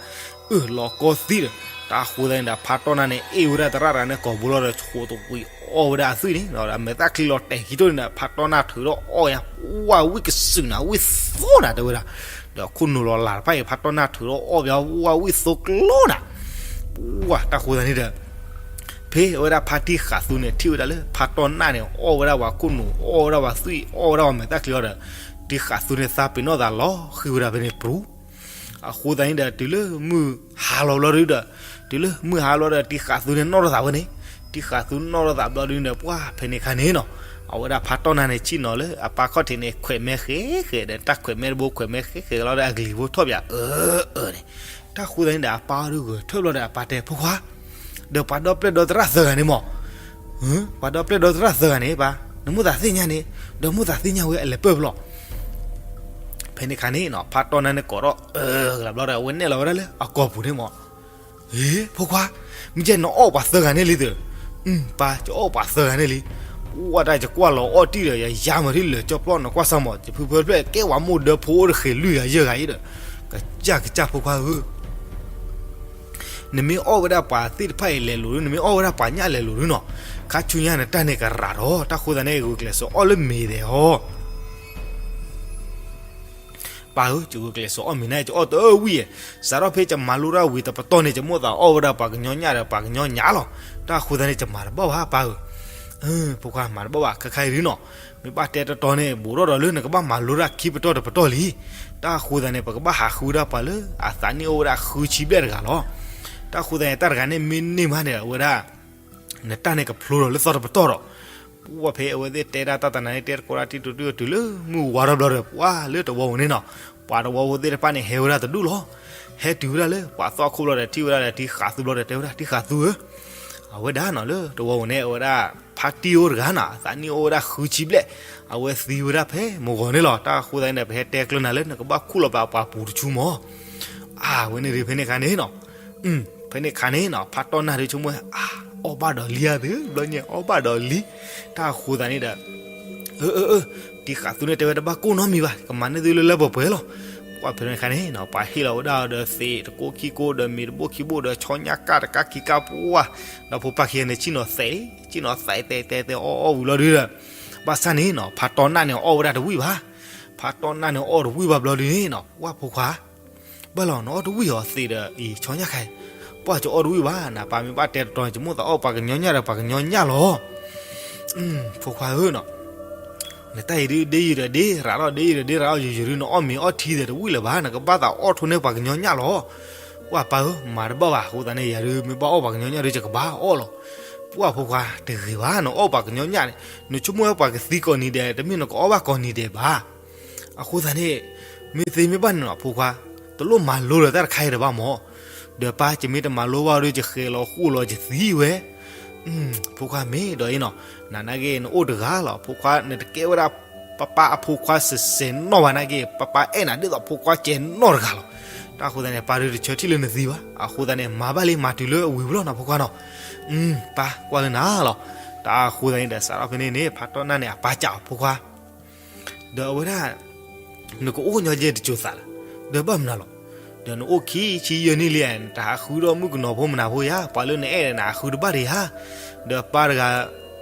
အၢၣ်လီၤကီသံဒီး တၢ်ဃိသးန့ၣ်ဒီး ဖါတီၢ်နၢ်န့ၣ် အ့ၣ်ဝဲဒၣ်သရၣ်တဂၤန့ၣ် ကိာ်ဘိလီၤဒီး ဆိးတဝံၤအီၣ်ဝဲဒၣ်အသွံၣ်န့ၣ် ဒီးမဲာ်သၣ်ချံလီၤတဲာ်ခံထိန့ၣ်ဒီး ဖါတီၢ်နၢ်ထုးထီၣ်အီၣ်ယၤ ပှၢ်ဝံၣ်ကစုာ်နၤ ဝံၣ်သိနၤတဲဝဲဒၣ်, ဒီးခိၣ်နူာ်လီၤလးတဖၣ်အံၤ ဖါတီၢ်နၢ်ထုးထီၣ်အီၣ်ဘၣ် ပှၢ်ဝံၣ်သိကျိနၤ, ပှၢ်တၢ်ဃိသးန့ၣ်ဒီး ဖဲအဝဲဒၣ်ဖါတံၢ်ဃာ်သူန့ၣ် ထံၣ်ဝဲဒၣ်လၢ ဖါတီၢ်နၢ်န့ၣ် အီၣ်ဝဲဒၣ်ပှၤခိၣ်နူာ် အီၣ်ဝဲဒၣ်ပှၤသွံၣ် အီၣ်ဝဲဒၣ်ပှၤမဲာ်သၣ်ချံအီၤဒီး တံၢ်ဃာ်သူန့ၣ် သးပ့ၤနီၣ်သးလီၤဃံၤဝဲဒၣ်ဖဲန့ၣ်ပရူၤ အဃိသတးန့ၣ်ဒီး တုၤလၢမုၢ်ဟါလီၤဘျီဒုဒီး, တုၤလၢမုၢ်ဟါလီၤဒီး တံၢ်ဃာ်သူန့ၣ်နီၣ်ထီၣ်သးဝဲန့ၣ်, တံၢ်ဃာ်သူနီၣ်ထီၣ်သးဘျီဒုန့ၣ် ပှၢ်ဖဲန့ၣ်ခါန့ၣ်နီၤ, အဝဲဒၣ်ဖါတီၢ်နၢ်န့ၣ် ဆ့ၣ်နီၤလၢအပၢ်ခီၣ်ထံးန့ၣ် ခွဲးမဲဃဲးဃဲးဒီး တၢ်ခွဲးမဲတဘိခွဲးမဲဃဲးဃဲးလီၤဒီး အကလံၤဖိထီၣ်ပၠးအၢအၢန့ၣ်, တၢ်ဃိသတးန့ၣ်ဒီး အပၢ်အီၤဒုဂဲၤထၢၣ်ဘျီဒီး အပၢ်တဲ ဖိခွါ, ဒီးပှၤဒီပျဲၢ်ဒီသရၣ်သၢဂၤန့ၣ်မၢ် ပှၤဒီပျဲၢ်ဒီသရၣ်သၢဂၤန့ၣ် ပၢ်, နမိၣ်သးသ့ၣ်ညါန့ၣ်, ဒီးမိၣ်သးသ့ၣ်ညါဝဲအလဲၤပၢၢ်ပလီၢ်. ဖဲန့ၣ်ခါန့ၣ်နီၤ ဖါတီၢ်နၢ်န့ၣ်ကိးထီၣ်အၢကလးဘျီဒီး အဝဲနဲၣ်လီၤဝဲဒၣ်လၢအကိာ်ပူၤန့ၣ်မၢ်, ဟ့ ဖိခွါ, မ့ၢ်ကဲနအီၣ်ပှၤသၢဂၤန့ၣ်လံသၢ, ပၢ် ကအီၣ်ပှၤသၢဂၤန့ၣ်လံ, ပှၢ်တၢ်ယကွၢ်လီၤအီၣ်တံၢ်ဒီး ယယါမၤထံၣ်လၢာ်ကၠီပျီ နကွၢ်စၢ်မၢ် ယဖုဖၢဖျၢၣ်ကဲဝဲမိၢ်ဒၢဖိအိၣ်တဃ့လွံၢ်ဂၤယဲၢ်ဂၤအံၤဒီး, ကစၢ်ကစၢ်ဖိခွါဧၢ နမ့ၢ်အီၣ်ဝဲဒၣ်ပှၤသ့ၣ်တဖၣ်အံၤလဲၤလိာ်ဒု နမ့ၢ်အီၣ်ဝဲဒၣ်ပှၤညၣ်လဲၤလိာ်ဒုနီၤ, ခါဆူညါနတၢ်န့ၣ်ကရၤဒီး တၢ်ဃိသတးန့ၣ် ဂုာ်ကျဲးစၢးအီၣ်လၢမ့ၤဒဲးအီၤ. ပၢ်ဧၢ, ယဂုာ်ကျဲးစၢးအီၣ်မ့ၤန့ၣ် ယအီၣ်တဝံၣ်ဧါ, စးထီၣ်ဖဲယမၤလိတၢ်ဝံၤတပတီၢ်န့ၣ် ယမိၣ်သးအီၣ်ဝဲဒၣ်ပှၤကညီညၣ်ဒီးပှၤကညီညၣ်လီၤ, တၢ်ဃိသတးန့ၣ် ယမၤတဘၣ်ဘၣ်ပၢ်ဧၢ. ဖိခွါမၤတဘၣ်ဘၣ် ခဲခါအံၤဒုနီၤ, မ့ၢ်ဘၣ်တဲတတီၤန့ၣ် ဘူးထီၣ်ဒီးလၢနကဘၣ်မၤလိတၢ်ခံပတီၢ်တပတီၢ်လံ. တၢ်ဃိသတးန့ၣ် ပကဘၣ်ဟးဃုဝဲဒၣ်ပှၤလၢအသးနံၣ်အိၣ်ဝဲဒၣ်ဃုဆံဘျဲၣ်တဂၤလီၤ. တၢ်ဃိသတးန့ၣ် တၢ်တဂၤန့ၣ်မ့ၢ်န့ၢ်မးန့ၣ် အဝဲဒၣ် နတၢ်န့ၣ်ကဖျိဒီးလၢသီတပတီၢ်ဒီး, ပှၢ်ဖဲအဝဲသ့ၣ်တဲဒၣ်တၢ်တနၤန့ၣ် တဲတကိးဒၣ်တံၢ်တူၤတံၢ်အီၤတုၤလၢမုၢ်ဝါထီၣ်ဘျီဒီး ပှၢ်လၢတဝီပူၤန့ၣ်နီၤ, ပှၤတဝီဖိသ့ၣ်တဖၣ်န့ၣ် ဟဲဝဲဒၣ်တဒူၣ်လီၤ. ဟဲတုၤဝဲဒၣ်လၢပှၤသီခိၣ်ဘျီဒီး ထံၣ်ဝဲဒၣ်ဒီးတံၢ်ဃာ်သူဘျီဒီး တဲဝဲဒၣ် တံၢ်ဃာ်သူဧၢ, အဝဲဒၣ်နီၤလၢတဝီပူၤန့ၣ် အဝဲဒၣ်ဖါတံၢ်အိၣ်တဂၤနီၤ အသးနံၣ်အိၣ်ဝဲဒၣ်ဃုဆံဘျဲၣ်, အဝဲသံဝဲဒၣ်ဖဲမုၢ်ဂီၤန့ၣ်လီၤ. တၢ်ဃိသတးန့ၣ်ဒီး ပဟဲတဲကျၢၤနၤလၢနကဘၣ်ခူၣ်လီၤပာ်ပှၤပူၤတဆူမၢ်. အဝဲန့ၣ်ဒုးဖဲန့ၣ်ခါန့ၣ်နီၤ ဖဲန့ၣ်ခါန့ၣ်နီၤ ဖါတီၢ်နၢ်ဒုးဆိကမိၣ် အါ အီၣ်ဘၣ်ဒီးလံဧါသု, ဘျီညါအီၣ်ဘၣ်ဒီးလံ. တၢ်ဃိသတးန့ၣ်ဒီး အၢ အၢ အၢ တံၢ်ဃာ်သူန့ၣ်တဲဝဲတဘၣ်ကိၢ်နီတမံၤဘၣ်, ကမၤန့ၢ်သုလၢလၢပှဲၤပှဲၤလီၤ. ပှၢ်ဖဲန့ၣ်ခါန့ၣ်နီၤ ပှၤဟ့ၣ်လီၤဝဲဒၣ်ဒီးသ့းတကိးခံကိးဒီးမ့ၤတဘိခံဘိဒီးဆီညၣ်ကၢ်တကၢ်ခံကၢ်ပှၢ်, ဒီးဖိပၢ်ခံဂၤန့ၣ် ဆ့ၣ်နီၤသးတဲတဲတဲအီၣ်အီၣ်ဝံၤလီၤဒုးဒီး ဘၣ်ဆၣ်န့ၣ်နီၤ ဖါတီၢ်နၢ်န့ၣ်အီၣ်ဝဲဒၣ်တဝံၣ်ဘၣ်. ဖါတီၢ်နၢ်န့ၣ်အီၣ်တဝံၣ်ဘၣ်ဘျီဒုးန့ၣ်နီၤ ပှၢ်ဖိခွါ ဘၣ်လီၤ နအီၣ်တဝံၣ်အီၤသ့ဒီးအံၤ ဆီညၣ်ခါအံၤ, ပှၢ်ကအီၣ်တဝံၣ်ဘၣ် နပၢ်မ့ၢ်ဘၣ်တဲတတီၤန့ၣ် ယမိၣ်သးအီၣ်ပှၤကညီညၣ်ဒီးပှၤကညီညၣ်လီၤ. ဖိခွါဧၢနီၤ နတၢ်အံၤဒုးဒ့ယုာ်ဒီးဒ့ရၤလီၤ ဒ့ယုာ်ဒီးဒ့ရၤလီၤ ယုာ်ယုာ်ဒုး နအီၣ်မ့ၤအီၣ်ထံသ့တဝံၣ်လၢၤဘၣ် နကဘၣ်သးအီၣ်ထိၣ်န့ၢ်ပှၤကညီညၣ်လီၤ. ပှၢ်ပၢ်ဧၢ မၤတဘၣ်ဘၣ် အဃိသတးန့ၣ် ယၤဒုးမ့ၢ်ဘၣ်အီၣ်ပှၤကညီညၣ်ဒုး ယကဘၣ်အီၣ်လီၤ. ပှၢ်ဖိခွါ တဂ့ၤဘၣ် နအီၣ်ပှၤကညီညၣ်န့ၣ် နဆိကမိၣ်ဝဲပှၤကသံကိးနံၤဒဲး တမ့ၢ်နကအီၣ်ဘၣ်ကိးနံၤဒဲးဘၣ်. အဃိသတးန့ၣ် မ့ၢ်သ့မ့ၢ်ဘၣ်န့ၣ်နီၤ ဖိခွါ တလိၣ်မၤလိလၢၤတၢ်တခါအံၤဒီးဘၣ်မၢ်. ဒီးပၢ် ယမ့ၢ်တမၤလိဘၣ်ဒီး ယဃဲၤလီၤဃိၣ်လီၤယသံဝဲ. ဖိခွါမ့ၢ်ဒီးအံၤနီၤ နနာ်က့ နအိၣ်တဂၤလီၤ ဖိခွါ နတကဲဝဲဒၣ် ပၢ်ပၢ်အဖိခွါစဲးစဲးနီၢ်ဘၣ်နာ်က့ ပၢ်ပၢ်အဲၣ်နၤဒ်သိးဖိခွါကဲနီၢ်တဂၤလီၤ. တၢ်အဃိသတးန့ၣ် ပၢ်ဒုးတဆၢထံၣ်လၢနသံဘၣ် အဃိသတးန့ၣ် မၤဘၣ်လံ မၤတုၤလၢအဝံၤဝံၤလီၤနီၤ ဖိခွါနီၤ. ပၢ်ကွၢ်လၢနၤလီၤ. တၢ်အဃိသတးန့ၣ်ဒီး စးထီၣ်ဖဲန့ၣ်န့ၣ် ဖါတီၢ်နၢ်န့ၣ် အပၢ်စံးအီၤ ဖိခွါ ဒီးအဝဲဒၣ် နကအိၣ်ညီယဲၢ်တစိၤသးလၢ ဒီးဘၣ်မနုၤလီၤ. ဒီးနအိၣ်ခံဆံယဲၢ်နံၣ်လံ နတဟးဃုထီၣ်မုၣ်ကနီၤဖိမနၤဖိဧါ ပှၤလၢနအဲၣ်ဒီးနဟးဃုတဘၣ်ဒံးဧါ. ဒီးပၢ်တဂၤ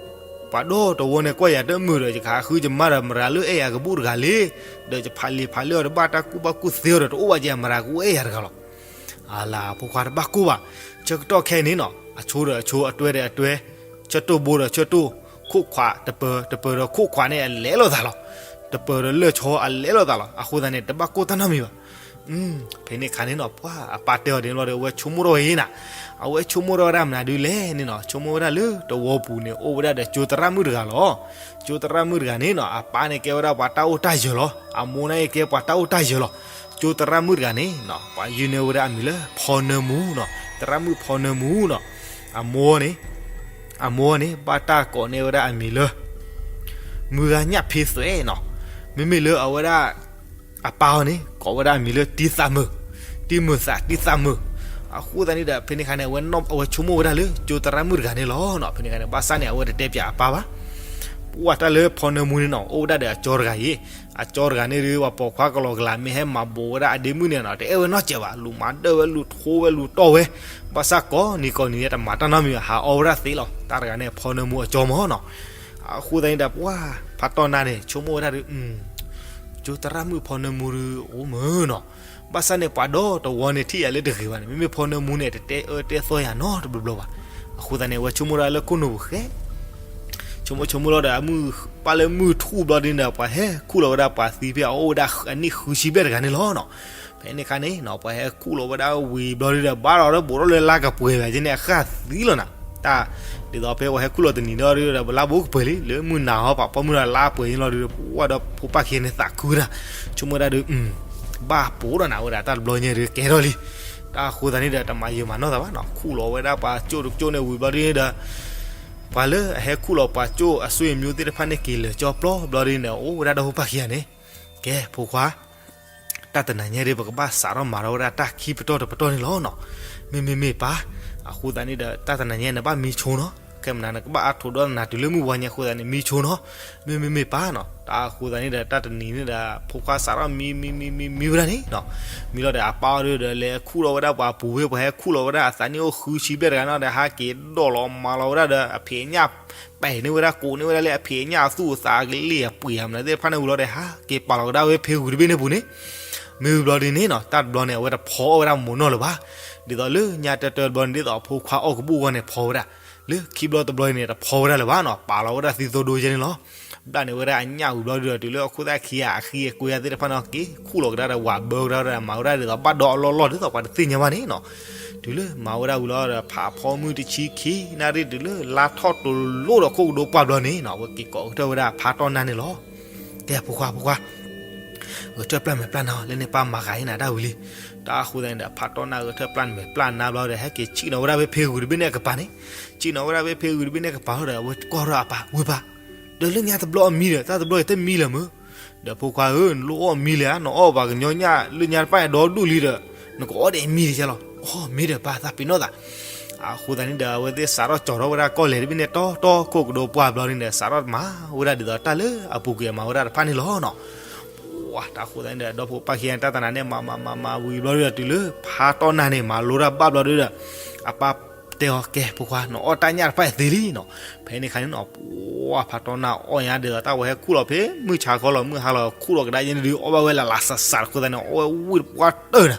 ပှၤဒီတဝီန့ၣ်ကွၢ်ယၤတမုာ်ဒီး ယကဟးဃုယမါဒီးမရၤလၢအဲၣ်ယၤကဘူၣ်တဂၤလံ. ဒီးယဖးလံာ်ဖးလဲၢ်အီၤတဘၣ်တၢ်ကူၣ်ဘၣ်ကူၣ်သ့အီၤဒီးတအိၣ်ဘၣ်ကဲ မရၤကအိၣ်အဲၣ်ယၤတဂၤလီၤ. အလၤ ဖိခွါတဘၣ်ကိၢ်ဘၣ်. ဆၢကတီၢ်ခဲအံၤန့ၣ်နီၤ အဆိဒီးအဆိ အတွဲဒီးအတွဲ ဆၢတိၢ်ဘိဒီးဆၢတိၢ် ခိၣ်ခွးတပၢၤ တပၢၤဒီးခိၣ်ခွးန့ၣ် အလဲလိာ်သးလီၤ. တပၢၤဒီးလၢၢ်ဆီအလဲလိာ်သးလီၤ. အဃိသတးန့ၣ် တဘၣ်ကိၢ်တၢ်နီတမံၤဘၣ်. ဖဲန့ၣ်အခါန့ၣ်နီၤ ပှၤအပၢ်တဲအီၤဒ်န့ၣ်ဘျီဒီး အဝဲဆိကမိၣ်ထီၣ်ဝဲအံၤနၤ, အဝဲဆိကမိၣ်ထီၣ်ဝဲဒၣ်မနုၤဒုလဲၣ်န့ၣ်နီၤ, ဆိကမိၣ်ဝဲဒၣ်လၢတဝီပူၤန့ၣ် အိၣ်ဝဲဒၣ်ဒီးကၠိသရၣ်မုၣ်တဂၤလီၤ. ကၠိသရၣ်မုၣ်တဂၤန့ၣ်နီၤ အပၢ်န့ၣ်ကဲဝဲဒၣ်ပှၤတၢ်အိၣ်တၢ်ယၢၤလီၤ, အမိၢ်န့ၣ်ကဲပှၤတၢ်အိၣ်တၢ်ယၢၤလီၤ. ကၠိသရၣ်မုၣ်တဂၤန့ၣ်နီၤ ပှၤယုၢ်န့ၢ်ဝဲဒၣ်အမံၤလၢဖီနၢမူနီၤ, သရၣ်မုၣ်ဖီနၢမူနီၤ, အမိၢ်န့ၣ် အမိၢ်န့ၣ် ဘၣ်တၢ်ကိးန့ၢ်ဝဲဒၣ်အမံၤလၢ မုၢ်ဂၤညၣ်ဖ့သွဲနီၤ, မ့မ့ၢ်လၢအဝဲဒၣ် အပၢ်အီၤန့ၣ် ကိးဝဲဒၣ်အမံၤလၢတံသးမုာ်, တံမုာ်သးတံသးမုာ်. အဃိသတးန့ၣ်ဒီး ဖဲန့ၣ်အခါန့ၣ် အဝဲဆိကမိၣ်ဝဲဒၣ်လၢကၠိသရၣ်မုၣ်တဂၤန့ၣ်လီၤ. ဖဲန့ၣ်အခါန့ၣ် ဘၣ်ဆၣ်န့ၣ် အဝဲတတဲပၠးအပၢ်ဘၣ်. ပှၤတၢ်လၢဖီနၢမူန့ၣ်နီၤ အိၣ်ဝဲဒၣ်ဒီးအကၠီတဂၤအံၤ, အကၠီတဂၤန့ၣ်ဒီး ပှၤပိာ်ခွါကလီကလး မ့ၢ်ဟဲမၤဘူးဝဲဒၣ်အဒ့မုၣ်န့ၣ်နီၤ တအဲၣ်ဝဲနီတစဲးဘၣ်, လူၤမၤဒၢၣ်ဝဲ လူၤထိဝဲ လူၤတီၢ်ဝဲ, ဘၣ်ဆၣ်ကိးနံၤကိးနံၤန့ၣ် တမၤတၢ်နီတမံၤဘၣ်, ဟးအီၣ်ဝဲဒၣ်သ့လီၤ. တၢ်တဂၤန့ၣ် ဖီနၢမူအကၠီမၢ်နီၤ. အဃိသတးန့ၣ်ဒီး ပှၤဖးတီၢ်နၢ်န့ၣ် ဆိကမိၣ်ဝဲဒၣ်ဒီး ကၠိသရၣ်မုၣ်ဖီနၢမူဒီး အိၣ်မၢ်နီၤ. ဘၣ်ဆၣ်န့ၣ် ပှၤဒီတဝီန့ၣ် ထံၣ်ယၤလၢတဂ့ၤဘၣ်န့ၣ် မ့မ့ၢ်ဖီနၢမူန့ၣ် တတဲအၢတဲသီယၤနီတဘျီဘျီဘၣ်. အဃိသတးန့ၣ် အဝဲဆိကမိၣ်ဒၣ်လၢခိၣ်နူာ်ပူၤဃဲ ဆိကမိၣ်ဆိကမိၣ်လီၤဒီး ပၢ်လၢမုၢ်ထူၣ်ဘျီဒ်န့ၣ်ဒီး ပှၤဟဲခူၣ်လီၤဝဲဒၣ်ပှၤသံဖဲအအိၣ်ဝဲဒၣ်အနံၣ်ဃုဆံဘျဲၣ်တဂၤန့ၣ်လီၤနီၤ. ဖဲန့ၣ်အခါန့ၣ်နီၤ ပှၤဟဲခူၣ်လီၤဝဲဒၣ်ဝံၤဘျီဒ်ဒီး ဘၣ်ဒီးဘိးထီၣ်လၢလါကပှဲၤဘၣ်က့န့ၣ် အဃၣ်သံလီၤနၤ. တၢ် ဒ်သိးဖဲပှၤဟဲခူၣ်လီၤတနံၤဒီး လါဘိကပှဲၤလံ လၢမုၢ်နၤဟီ ပှၤပိာ်မုၣ်ဒီးလါပှဲၤန့ၣ်လီၤဒီး ပှၤဒီးဖိပၢ်ခံဂၤန့ၣ်သးခုဝဲဒၣ် ဆိကမိၣ်ဝဲဒၣ်ဒီး ဘၣ်ပိာ်ဒီးနၤဝဲဒၣ် တၢ်တဘျီညါဒီးကဲထီၣ်လံ. တၢ်အဃိသတးန့ၣ်ဒီး တမၤယံာ်မၤနီၢ်သးဘၣ်နီၤ ခူၣ်လီၤဝဲဒၣ်ပှၤကၠိတကၠိန့ၣ်ဝံၤဘျီဒ်န့ၣ်ဒီး ပှၤလၢအဟဲခူၣ်လီၤပှၤကၠိအစိအမျိုးသ့ၣ်တဖၣ်န့ၣ် က့ၤလၢာ်ကၠီပျီဘျီဒ်န့ၣ်ဒီး အိၣ်ဝဲဒၣ်ဒီးဖိပၢ်ခံဂၤန့ၣ် ကဲဖိခွါ တၢ်တနၤညါဒီး ပကဘၣ်စးထီၣ်မၤထီၣ်ဝဲဒၣ်တၢ်ခံပတီၢ်တပတီၢ်န့ၣ်လီၤနီၤ. မ့မ့မ့ၢ်ပၢ် အဃိသတးန့ၣ်ဒီး တၢ်တနၤညါနဘၣ်မံဆိနီၤ ခဲမနၤနကဘၣ်အါထိးဒီးနၤတုၤလၢမုၢ်ဝါညါအဃိသတးန့ၣ် မံဆိနီၤ. မ့မ့မ့ၢ်ပၢ်နီၤ တၢ်အဃိသတးန့ၣ်ဒီး တၢ်တနံၤန့ၣ်ဒီး ဖိခွါစးထီၣ်မံမံမံမံမံဝဲဒၣ်န့ၣ်နီၤ. မံလီၤဒီးအပၢ်အီၤဒီး လဲၤခူၣ်လီၤဝဲဒၣ်ပှၤပူၤဝဲ ပှၤဟဲခူၣ်လီၤဝဲဒၣ်အသးနံၣ်အိၣ်ဃုဆံဘျဲၣ်တဂၤန့ၣ်ဒီး ဟးက့ၤဒိးလီၤမၤလီၤဝဲဒၣ်ဒီး အဖံးအညၣ် ပဲာ်န့ၢ်ဝဲဒၣ် ကိးန့ၢ်ဝဲဒၣ်လၢအဖံးအညၣ်အသူၣ်အသးအကလ့ၢ်အပှ့ၤအမနုၤသ့ၣ်တဖၣ်န့ၣ်ဝံၤလီၤဒီး ဟးက့ၤပာ်လီၤကဒါဝဲဖံးဂုၢ်တဘ့ၣ်န့ၣ်ပူၤန့ၣ်. မ့ၢ်ဝံၤဘျီဒ်န့ၣ်နီၤ တၢ်တဘျီန့ၣ် အဝဲတဖီအီၣ်ဝဲဒၣ်မိၢ်နီၢ်လၢၤဘၣ်. ဒ်သိးလၢညါတၢတၢတဘျီန့ၣ် ဒ်သိးဖိခွါအီၣ်ကဘူၣ်အဂီၢ်န့ၣ် ဖီဝဲဒၣ်. လၢခံဘျီတဘျီအံၤန့ၣ် တဖီဝဲဒၣ်လၢၤဘၣ်နီၤ ပာ်လီၤဝဲဒၣ်သံသိဒိယဲန့ၣ်လီၤ. ဘျၣ်န့ၣ်ဝဲဒၣ်အညၣ်ဝံၤဘျီဒ်ဒီး တုၤလၢအခိၣ်သၣ်ခံဂၤအဃံအကွဲသ့ၣ်တဖၣ်န့ၣ် က့ၤခူၣ်လီၤကဒါဒီး ဝးဘၢကဒါဒီး မၤဝဲဒၣ်ဒ်သိးဘၣ်ဒီအလီၢ်လီၢ်ဒ်သိးပှၤတသ့ၣ်ညါဘၣ်န့ၣ်နီၤ. တုၤလၢမၤဝဲဒၣ်ဝံၤလီၤဒီး ဖးဖီမုၢ်တဆံခံနၣ်ရံၣ် တုၤလၢလါထီၣ်တလိၣ်ဒီးခိၣ်ကဒိပှၢ်ဘျီန့ၣ်နီၤ အဝဲက့ၤကိးကတၢၢ်ဝဲဒၣ်ဖးတီၢ်နၢ်န့ၣ်လီၤ. ကဲဖိခွါ ဖိခွါ ဂဲၤထၢၣ်ပျၢ်မဲာ်ပျၢ်နါလၢန့ၣ် ပၢ်မၤဃာ်အံၤနၤတၢ်ဝံၤလံ. တၢ်အဃိသတးန့ၣ်ဒီး ဖးတီၢ်နၢ်ဂဲၤထၢၣ်ပျၢ်မဲာ်ပျၢ်နါဘျီဒီး ဟဲက့ၤဆံၣ်နီၤဝဲဒၣ်ဖဲဖံးဂုၢ်တဘ့ၣ်န့ၣ်အကပၤန့ၣ်, ဆံၣ်နီၤဝဲဒၣ်ဖဲဖံးဂုၢ်တဘ့ၣ်န့ၣ်အကပၤလီၤဒီး အဝဲကွၢ်ထီၣ်အပၢ်, ဝ့ၢ်ပၢ်, ဒီးလၢညါတဘျီအမံဒီး တၢ်တဘျီအံၤတမံလၢၤမုၢ်, ဒီးဖိခွါဧၢ, နလိၣ်အီၣ်မံလၢၤဧါ, နအီၣ်ပှၤကညီညၣ် လၢညါတဖၣ်အံၤဒီဒူၣ်လံဒီး နကအီၣ်ဒီးမံတကဲလီၤ. အီၣ်မ့ၢ်ဒီးပၢ်သးပ့ၤနီၣ်သး. အဃိသတးန့ၣ်ဒီး အဝဲသ့ၣ်စးထီၣ်ကၠီၤထီၣ်ဝဲဒၣ်ကီၢ်လဲၢ်တဘ့ၣ်န့ၣ် တီတီခိၣ်ကဒိပှၢ်ဘျီန့ၣ်ဒီး စးထီၣ်မၤဝဲဒၣ်ဒ်သိးတၢ်လၢအပူၤကွံာ်အမၤဝဲဒၣ်တဖၣ်န့ၣ်လီၤနီၤ. ပှၤတၢ်ဃိသတးန့ၣ်ဒီး ဒီဖိပၢ်ခံဂၤတၢ်တနၤန့ၣ် မၤမၤမၤမၤဝံၤဘျီဒီး တုၤလၢဖးတီၢ်နၢ်န့ၣ် မၤလိတၢ်ဘၣ်ဘျီဒီး အပၢ်တဲအီၤ ကဲဖိခွါ နအီၣ်တၢ်ညၣ်တဖၣ်အံၤသ့လံနီၤ. ဖဲန့ၣ်ခါန့ၣ်နီၤ ပှၤဖးတီၢ်နၢ်အီၣ်ညါဒ်သိးတၢ်ဝဲဟဲခူၣ်လီၤဖဲမုၢ်ဆါခီလီၤ မုၢ်ဟါလီၤခူၣ်လီၤကဒါယဲန့ၣ်ဒုး အီၣ်ဘၣ်ဝဲလၢ်လၢ်စးစးတဃိသတးန့ၣ် အီၣ်ဝဲဝံၣ်တပှၢ်တၢၢ်နၤ,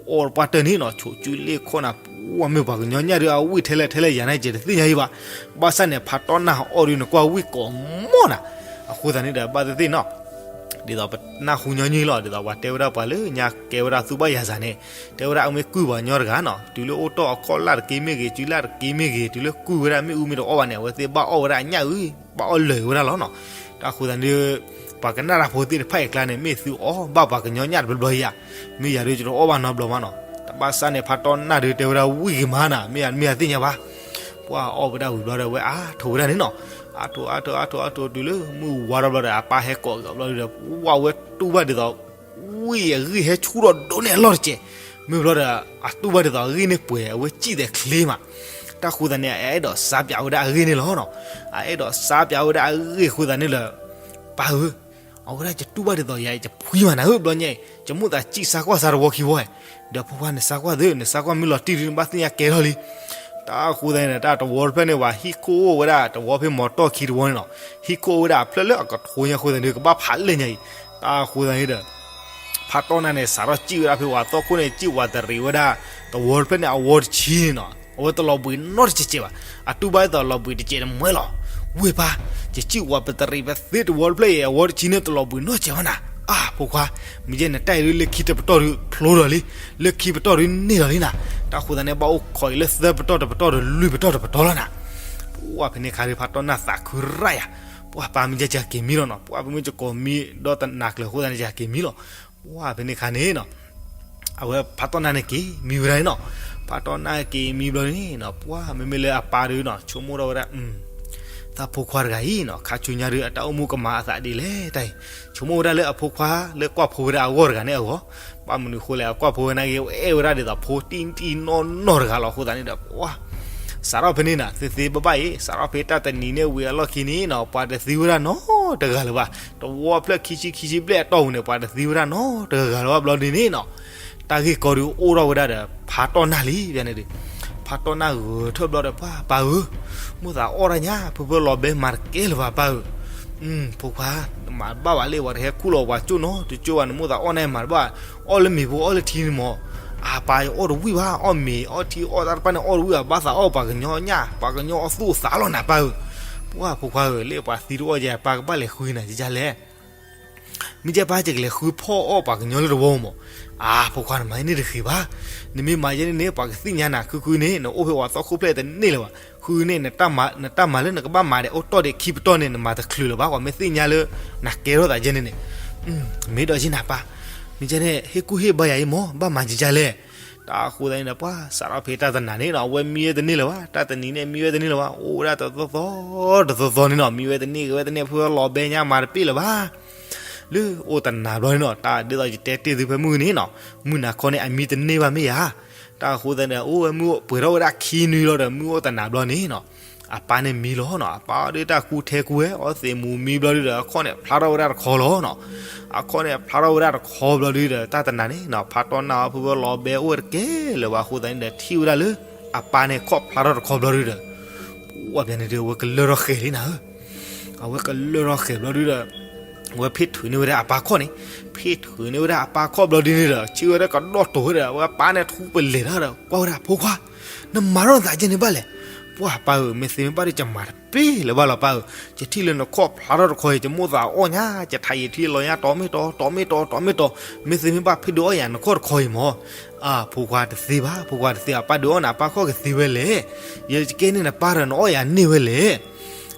အီၣ်တပှၢ်တၢၢ်န့ၣ်နီၤ ဆိးစုလ့ၣ်ခီၣ်နၤ ပှၤမ့ၢ်ပှၤကညီညၣ်ဒုး အဝံၣ်ထဲလဲၣ်ထဲလဲၣ်ယၤန့ၣ် ယတသ့ၣ်ညါအံၤဘၣ်. ဘၣ်ဆၣ်န့ၣ် ဖးတီၢ်နၢ်အီၣ်ဒုး နကွၢ်ဝံၣ်ကိးမီၢ်နၤ. အဃိသတးန့ၣ်ဒီး ဘၣ်သ့ၣ်သ့ၣ်နီၤ ဒ်သိးပနၢ်ဟူညီနုၢ်လီၤ ဒ်သိးပှၤတဲဝဲဒၣ်ပှၤလၢညါကဲဝဲဒၣ်သူၣ်ဘၣ်ယၤစးန့ၣ် တဲဝဲဒၣ်အမ့ၢ်ကုၢ်ပှၤကညီတဂၤနီၤ တုၤလၢအိၣ်တီၢ်အခီၣ်လၢ်တက့ၢ်မ့ၢ်ဂ့ၤ စုလၢ်တက့ၢ်မ့ၢ်ဂ့ၤ တုၤလၢကုၢ်ဝဲဒၣ်မ့ၣ်အူမ့ၢ်တအီၣ်ဘၣ်န့ၣ် အဝဲသ့ၣ်ဘၣ်အီၣ်ဝဲဒၣ်အညၣ်အုၣ် ဘၣ်အီၣ်လၢာ်ဝဲဒၣ်လီၤနီၤ. တၢ်ဃိသတးန့ၣ် ပှၤကနၣ်တၢ်ဖိသ့ၣ်တဖၣ်အံၤအကျါန့ၣ် မ့ၢ်သုအီၣ်ဘၣ်ပှၤကညီညၣ်တဘျီဘျီဧါ, မ့ၢ်ယၤဒုးယတအီၣ်ဘၣ်နီတဘျီဘၣ်နီၤ. တဘၣ်ဆၣ်န့ၣ် ဖးတီၢ်နၢ်ဒုးတဲဝဲဒၣ်ဝံၣ်ဂ့ၤမးနၤ မ့ၢ်ယၤမ့ၢ်ယၤသ့ၣ်ညါဘၣ်. ပှၤအီၣ်ဝဲဒၣ်ဝံၤဘျီဒီး အဝဲအါထိးဝဲဒၣ်န့ၣ်နီၤ. အါထိးအါထိးအါထိးအါထိး တုၤလၢမုၢ်ဝါထီၣ်ဘျီဒီး အပၢ်ဟဲကိးက့ၤအီၤဘျီဒီး ပှၤဝဲတူၢ်ဘၣ်ဒ်သိး ဝံၣ်အဂံၢ်ဟဲဆူၣ်ထီၣ်ဒိၣ်န့ၢ်အလီၢ်တစဲး, မ့ၢ်ဘျီဒီး အတူၢ်ဘၣ်ဒ်သိးအဂံၢ်န့ၣ်ပှဲၤ အဝဲစံၣ်သဲးချ့မး. တၢ်ဃိသတးန့ၣ် အအဲၣ်ဒိးစါပၠးဝဲဒၣ်အဂ့ၢ်န့ၣ်လီၤနီၤ. အအဲၣ်ဒိးစါပၠးဝဲဒၣ်အဂ့ၢ်ဃိသတးန့ၣ်လၢ ပၢ်ဧၢ, အဝဲဒၣ်ယတူၢ်ဘၣ်ဒ်သိးယၤ ယဖှံမးနၤဧၢ ဘျီညါအံၤ ယမိၣ်သးစံၣ်စါကွၢ်စါတဝီခံဝီဧါ. ဒီးဖိခွါနစါကွၢ်သ့ နစါကွၢ်မ့ၢ်လီၤတံၢ်ဒုး နဘၣ်သ့ၣ်ညါကဲထီၣ်လံ. တၢ်ဃိသတးန့ၣ်ဒီး တၢ်တဝီတဖျၢၣ်န့ၣ် ပှၤဟံၣ်ခိၣ်အိၣ်ဝဲဒၣ် တဝီဖဲမီၤတီၢ်ခံတဝီန့ၣ်နီၤ, ဟံၣ်ခိၣ်အိၣ်ဝဲဒၣ်အဖျၢၣ်လၢအကထိညါဃိသတးန့ၣ် ကဘၣ်ဖးလဲၢ်ညါအံၤ. တၢ်ဃိသတးန့ၣ်ဒီး ဖးတီၢ်နၢ်န့ၣ် စးထီၣ်စံၣ်ဝဲဒၣ်ဖဲပှၤသီခိၣ်န့ၣ် စံၣ်ဝးတရံးဝဲဒၣ် တဝီတဖျၢၣ်န့ၣ် အဝီတဆံန့ၣ်နီၤ, အဝဲတလီၤဘှံးနီတစဲးစဲးဘၣ်. အတူၢ်ဘၣ်ဒ်သိးလီၤဘှံးတစဲးတမှဲလီၤ. ဝ့ၢ်ပၢ်, ယစံၣ်ဝးပတရံးပသ့တဝီတဖျၢၣ်အံၤ အဝီတဆံန့ၣ် တလီၤဘှံးနီတစဲးဘၣ်နၤ. အါ ဖိခွါ, မ့ၢ်ယဲန့ၣ် တၢ်အံၤဒုးလၢခံတပတီၢ်ဒုးဖျိဒီးလံ, လၢခံပတီၢ်ဒုးန့ၢ်ဒီးလံနၤ, တၢ်ဃိသတးန့ၣ် ဘၣ်အိၣ်ခိးအံၤလၢသၢပတီၢ်တပတီၢ်ဒီးလွံၢ်ပတီၢ်တပတီၢ်လီၤနၤ. ပှၢ်ဖဲန့ၣ်ခါဒုး ဖါတီၢ်နၢ်သးခုရၣ်ယၤ, ပှၢ်ပၢ်မ့ၢ်ယဲက့ၤက့ၤမံလီၤနီၤ, ပှၢ်ပမ့ၢ်ကကိးမံဒီးတနၤကျၢၤအဃိသတးန့ၣ် ယက့ၤမံလီၤ. ပှၢ်ဖဲန့ၣ်ခါန့ၣ်နီၤ အဝဲဖါတီၢ်နၢ်န့ၣ်က့ၤမံဝဲဒၣ်န့ၣ်နီၤ, ဖါတီၢ်နၢ်က့ၤမံဘျီန့ၣ်နီၤ ပှၢ်မ့မ့ၢ်လၢအပၢ်ဒုးနီၤ ဆိကမိၣ်ထီၣ်ဝဲဒၣ် သးဖိခွါတဂၤအံၤနီၤ ခါဆူညါဒုး အတၢ်အိၣ်မူကမၤအသးဒ်လဲၣ်တၢ်အံၤ, ဆိကမိၣ်ဝဲဒၣ်လၢအဖိခွါလၢကွၢ်ဖိဝဲဒၣ်အဂီၢ်တဂၤန့ၣ်အဂီၢ်, ဘၣ်မနုၤအဃိလဲၣ် အကွၢ်ဖိဝဲနာ်က့ အဲၣ်ဝဲဒၣ်ဒ်သိးဖိတံၢ်တံၢ်နီၢ်နီၢ်တဂၤလီၤ. အဃိသတးန့ၣ်ဒီး ပှၢ် စးထီၣ်ဖဲန့ၣ်နၤ သ့သ့ဘၣ်ဘၣ်အံၤ စးထီၣ်ဖဲတၢ်တနံၤန့ၣ်ဝံၤအလီၢ်ခံန့ၣ်နီၤ ပှၤတသံဝဲဒၣ်နီတဂၤလၢၤဘၣ်, တဝီဖျၢၣ်ခံဆံခံဆံဘျဲၣ်အတီၢ်ပူၤန့ၣ် ပှၤတသံဝဲဒၣ်နီတဂၤလၢၤဘၣ်ဘျီဒုးန့ၣ်နီၤ တၢ်ဂ့ၢ်ကီဒုးအိၣ်ထီၣ်ဝဲဒၣ်ဒီး ဖါတီၢ်နၢ်လံ ဖဲန့ၣ်ဒုး, ဖါတီၢ်နၢ်ဂဲၤထၢၣ်ဘျီဒီး ပှၢ်ပၢ်ဧၢ, မိၣ်သးအီၣ်တၢ်ညါ ဖုဖုလီၤဘဲမၤတကဲလၢၤဘၣ်ပၢ်ဧၢ, ဖိခွါ နမၤတဘၣ်ဘၣ်လၢ ပှၤတဟဲခူၣ်လီၤပှၤကၠိၣ်နီတကၠိၣ်ဘၣ် နမိၣ်သးအီၣ်န့ၣ်မၤတဘၣ်, အီၣ်လၢမ့ၤဖိအီၣ်လၢထံန့ၣ်မး, အပၢ်အီၣ်တဝံၣ်ဘၣ် အီၣ်မ့ၤအီၣ်ထံအီၣ်တၢ်တဖၣ်န့ၣ်အီၣ်တဝံၣ်ဘၣ် ဘၣ်သးအီၣ်ပှၤကညီညၣ် ပှၤကညီအီၣ်သူၣ်အသးလီၤနၤပၢ်ဧၢ, ပှၢ်ဖိခွါဧၢ လၢပှၤသံတအီၣ်ယဲ ပၢ်ကဘၣ်လဲၤဃုနၤဒ်လဲၣ် မ့ၢ်ကဲပၢ် ယကလဲၤဃုဖီၣ်အီၣ်ပှၤကညီလၢတဝီမး, အါ ဖိခွါ နမၤယဲန့ၣ်တဂ့ၤဘၣ်, နမ့ၢ်မၤယဲန့ၣ်န့ၣ် ပှၤကသ့ၣ်ညါနၤ ခုခုန့ၣ် နအိၣ်ဖဲပှၤသီခိၣ်ဖျဲၣ်တန့ၢ်လၢၤဘၣ်, ဃုန့ၣ် နတၢ်မၤလၢနကဘၣ်မၤဒီးအိၣ်တီၢ်ဒံးခံပတီၢ်န့ၣ် နမၤတချုးလၢၤဘၣ် ပှၤမ့ၢ်သ့ၣ်ညါလၢ နကဲထီၣ်သးယဲန့ၣ်န့ၣ်, မ့ၢ်ဒီးယဲနၤပၢ်, မ့ၢ်ကဲန့ၣ် ဟ့ၣ်ကူၣ်ဟ့ၣ်ဘါယၤအံၤမး ဘၣ်မၤဒ်လဲၣ် တၢ်အဃိသတးန့ၣ်ဒီး ပှၤစးထီၣ်ဖဲတၢ်တနၤန့ၣ်နီၤ အဝဲမံဝဲတန့ၢ်လၢၤဘၣ်, တၢ်တနံၤန့ၣ်မံဝဲတန့ၢ်လၢၤဘၣ်, အိၣ်ဝဲဒၣ်တသီသီ တသီသီန့ၣ်နီၤ မံဝဲတန့ၢ်ဂ့ၤဝဲတန့ၢ် ဖုလီၤဘဲညါမၤတပ့ၢ်လၢၤဘၣ်, လၢအိၣ်တနၤဘျီန့ၣ်နီၤ တၢ်ဒ်သိးယတဲတ့ၢ်သုဖဲမုၢ်န့ၣ်နီၤ, မုၢ်နၤခီန့ၣ် အမံတန့ၢ်ဘၣ်မ့ၢ်ဧါ, တၢ်အဃိသတးန့ၣ် အိၣ်ဝဲမုၢ်ပှဲၤထီၣ်ဝဲဒၣ်ခံနွံလီၤဒီး မုၢ်အိၣ်တနၤဘျီန့ၣ်နီၤ အပၢ်န့ၣ်မံလီၤနီၤ, အပၢ်အီၣ်ဒုးတၢ်ကူထဲကူဝဲ အီၣ်သ့ၣ်မူမံဘျီဒုးဒီး အခီၣ်န့ၣ်ဖျါထီၣ်ဝဲဒၣ်တခီလီၤနီၤ, အခီၣ်န့ၣ်ဖျါထီၣ်ဝဲဒၣ်တခီဘျီဒုးဒီး တၢ်တနၤန့ၣ်နီၤ ဖါတီၢ်နၢ်အီၤ ဖုဖုလီၤဘဲအိၣ်ဝဲတကဲလၢၤဘၣ်အဃိသတးန့ၣ်ဒီး ထံၣ်ဝဲဒၣ်လၢ အပၢ်န့ၣ်ခီၣ်ဖျါထီၣ်တခီဘျီဒုးဒီး ပှၢ်ဖဲန့ၣ်ဒုး အဝဲကလၢထီၣ်ဃဲၤလံနၤဧၢ, အဝဲကလၢထီၣ်ဃဲၤဘျီဒုးဒီး အဝဲဖ့ၣ်ထုးန့ၢ်ဝဲဒၣ်အပၢ်ခီၣ်န့ၣ်, ဖ့ၣ်ထုးန့ၢ်ဝဲဒၣ်အပၢ်ခီၣ်ဘျီဒုးန့ၣ်ဒီး ထံၣ်ဝဲဒၣ်ကဒီၣ်တိၤဝဲဒီး အဝဲပၢ်န့ၣ်ထူပလဲၤတၢ်ဒီး ကွၢ်ဝဲဒၣ် ဖိခွါ, နမၤထီၣ်နသးယဲန့ၣ်ဘၣ်လဲၣ်, ပှၢ်ပၢ်ဧၢ မ့ၢ်သ့မ့ၢ်ဘၣ်ဒီး ယမၤတပ့ၢ်လၢၤဘၣ်လီၤပၢ်ဧၢ, ယထံၣ်လၢနခီၣ်ဖျါထီၣ်တခီအံၤ ယမိၣ်သးအီၣ်ညါ ယထးယံာ်ထံလီၤညါ တီမ့ၢ်တီ တီမ့ၢ်တီ တီမ့ၢ်တီ, မ့ၢ်သ့မ့ၢ်ဘၣ်ဖဲဒုးအီၣ်ယၤနခီၣ်တခီအံၤမး, အါ ဖိခွါတသ့ဘၣ် ဖိခွါတသ့ အပၢ်ဒုးအီၣ်နၤ အပၢ်ခီၣ်ကသ့ဝဲလဲၣ်, ယကဲန့ၢ်နပၢ်ဒီး နအီၣ်ယၤန့ၢ်ဝဲလဲၣ်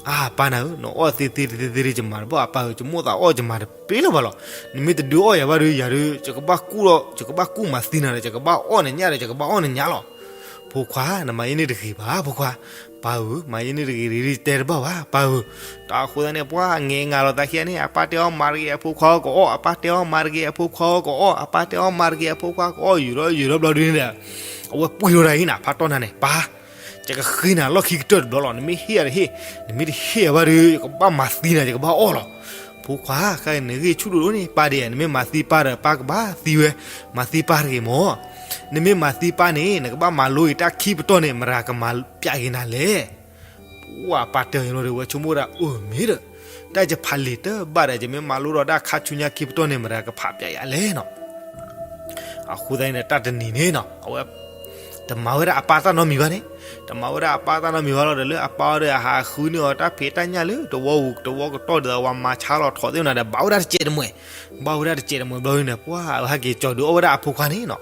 အါ ပၢ်နၤဧၢ နအီၣ်သ့သ့တသ့သ့ဒီး ယမၤတဘၣ် အပၢ်ဧၢ ယမိၣ်သးအီၣ်ယမၤတပ့ၢ်လၢၤဘၣ်လီၤ. နမ့ၢ်တဒုးအီၣ်ယၤဘၣ်ဒီး ယၤဒီး ယကဘၣ်ကူၣ်ဒီး ယကဘၣ်ကူၣ်မၤသံနၤဒီး ယကဘၣ်အီၣ်နညၣ်ဒီး ယကဘၣ်အီၣ်နညၣ်လီၤ. ဖိခွါ နမၤယဲန့ၣ်တဂ့ၤဘၣ် ဖိခွါ. ပၢ်ဧၢ မၤယဲန့ၣ်တဂ့ၤတဂ့ၤ တဲတဘၣ်ဘၣ် ပၢ်ဧၢ. တၢ်အဃိသတးန့ၣ် ပှၤငဲၤငါလီၤသးခံဂၤန့ၣ် အပၢ်တဲအီၣ်မၤတဂ့ၤ အဖိခွါအီၣ်ကအီၣ် အပၢ်တဲအီၣ်မၤတဂ့ၤ အဖိခွါအီၣ်ကအီၣ် အပၢ်တဲအီၣ်မၤတဂ့ၤ အဖိခွါကအီၣ် ယူၤထီၣ်ယူၤထီၣ်ဘျီဒုန့ၣ်ဒီး အဝဲပှံၢ်ထီၣ်တၢ်အံၤနၤ ဖါတီၢ်နၢ်န့ၣ် ပၢ် ယကဃ့နၤလီၢ်ခံကတၢၢ်တဘျီလီၤ. နမ့ၢ်ဟ့ၣ်အီၤတဟ့ၣ်, နမ့ၢ်တဟ့ၣ်အီၤဘၣ်ဒီး ယကဘၣ်မၤသံနၤ ယကဘၣ်အီၣ်လီၤ. ဖိခွါ ခဲအံၤနဂ့ၢ်ဆူၣ်ဒိၣ်ဒိၣ်န့ၣ် ပၢ်ဒဲး နမ့ၢ်မၤသံပၢ်ဒီး ပၢ်ကဘၣ်သံဝဲ, မၤသံပၢ်တဂ့ၤမၢ်. နမ့ၢ်မၤသံပၢ်န့ၣ် နကဘၣ်မၤလိဂ့ၤတၢ်ခံပတီၢ်န့ၣ် မတၤကမၤပျးက့ၤနၤလဲၣ်. ပှၢ်ပၢ်တဲအီၤလီၤဒီး ဝဲဆိကမိၣ်ဒၣ်အၢမ့ၢ်ဒီး တၢ်ယဖးလံာ်တဘၣ်ဒီး ယမ့ၢ်မၤလိဒီးတၢ်ခါဆူညါခံပတီၢ်န့ၣ် မတၤကဖးပျးယၤလဲၣ်နီၤ. အဃိသတးန့ၣ်ဒီး တၢ်တနံၤန့ၣ်နီၤ အဝဲ တမၤဝဲဒၣ်အပၢ်တၢ်နီတမံၤဘၣ်န့ၣ်, တမၤဝဲဒၣ်အပၢ်တၢ်နီတမံၤဘၣ်လီၤဒီး လၢအပၢ်အီၤဒီးအဟးဃုန့ၢ်အီၤတၢ်ဖံးတၢ်ညၣ်လၢတဝီပူၤ တဝီကတီၢ်ဒ်သိးပှၤမၤဆါလီၤထီၣ်သ့ၣ်မနၤဒီး ဘၣ်ဝဲဒၣ်တစဲးတမှဲာ်, ဘၣ်ဝဲဒၣ်တစဲးတမှဲာ်ဘျီန့ၣ် ပှၢ်အဝဲဟဲက့ၤကၠီၤဒုးအီၣ်ဝဲဒၣ်အဖိခွါန့ၣ်နီၤ.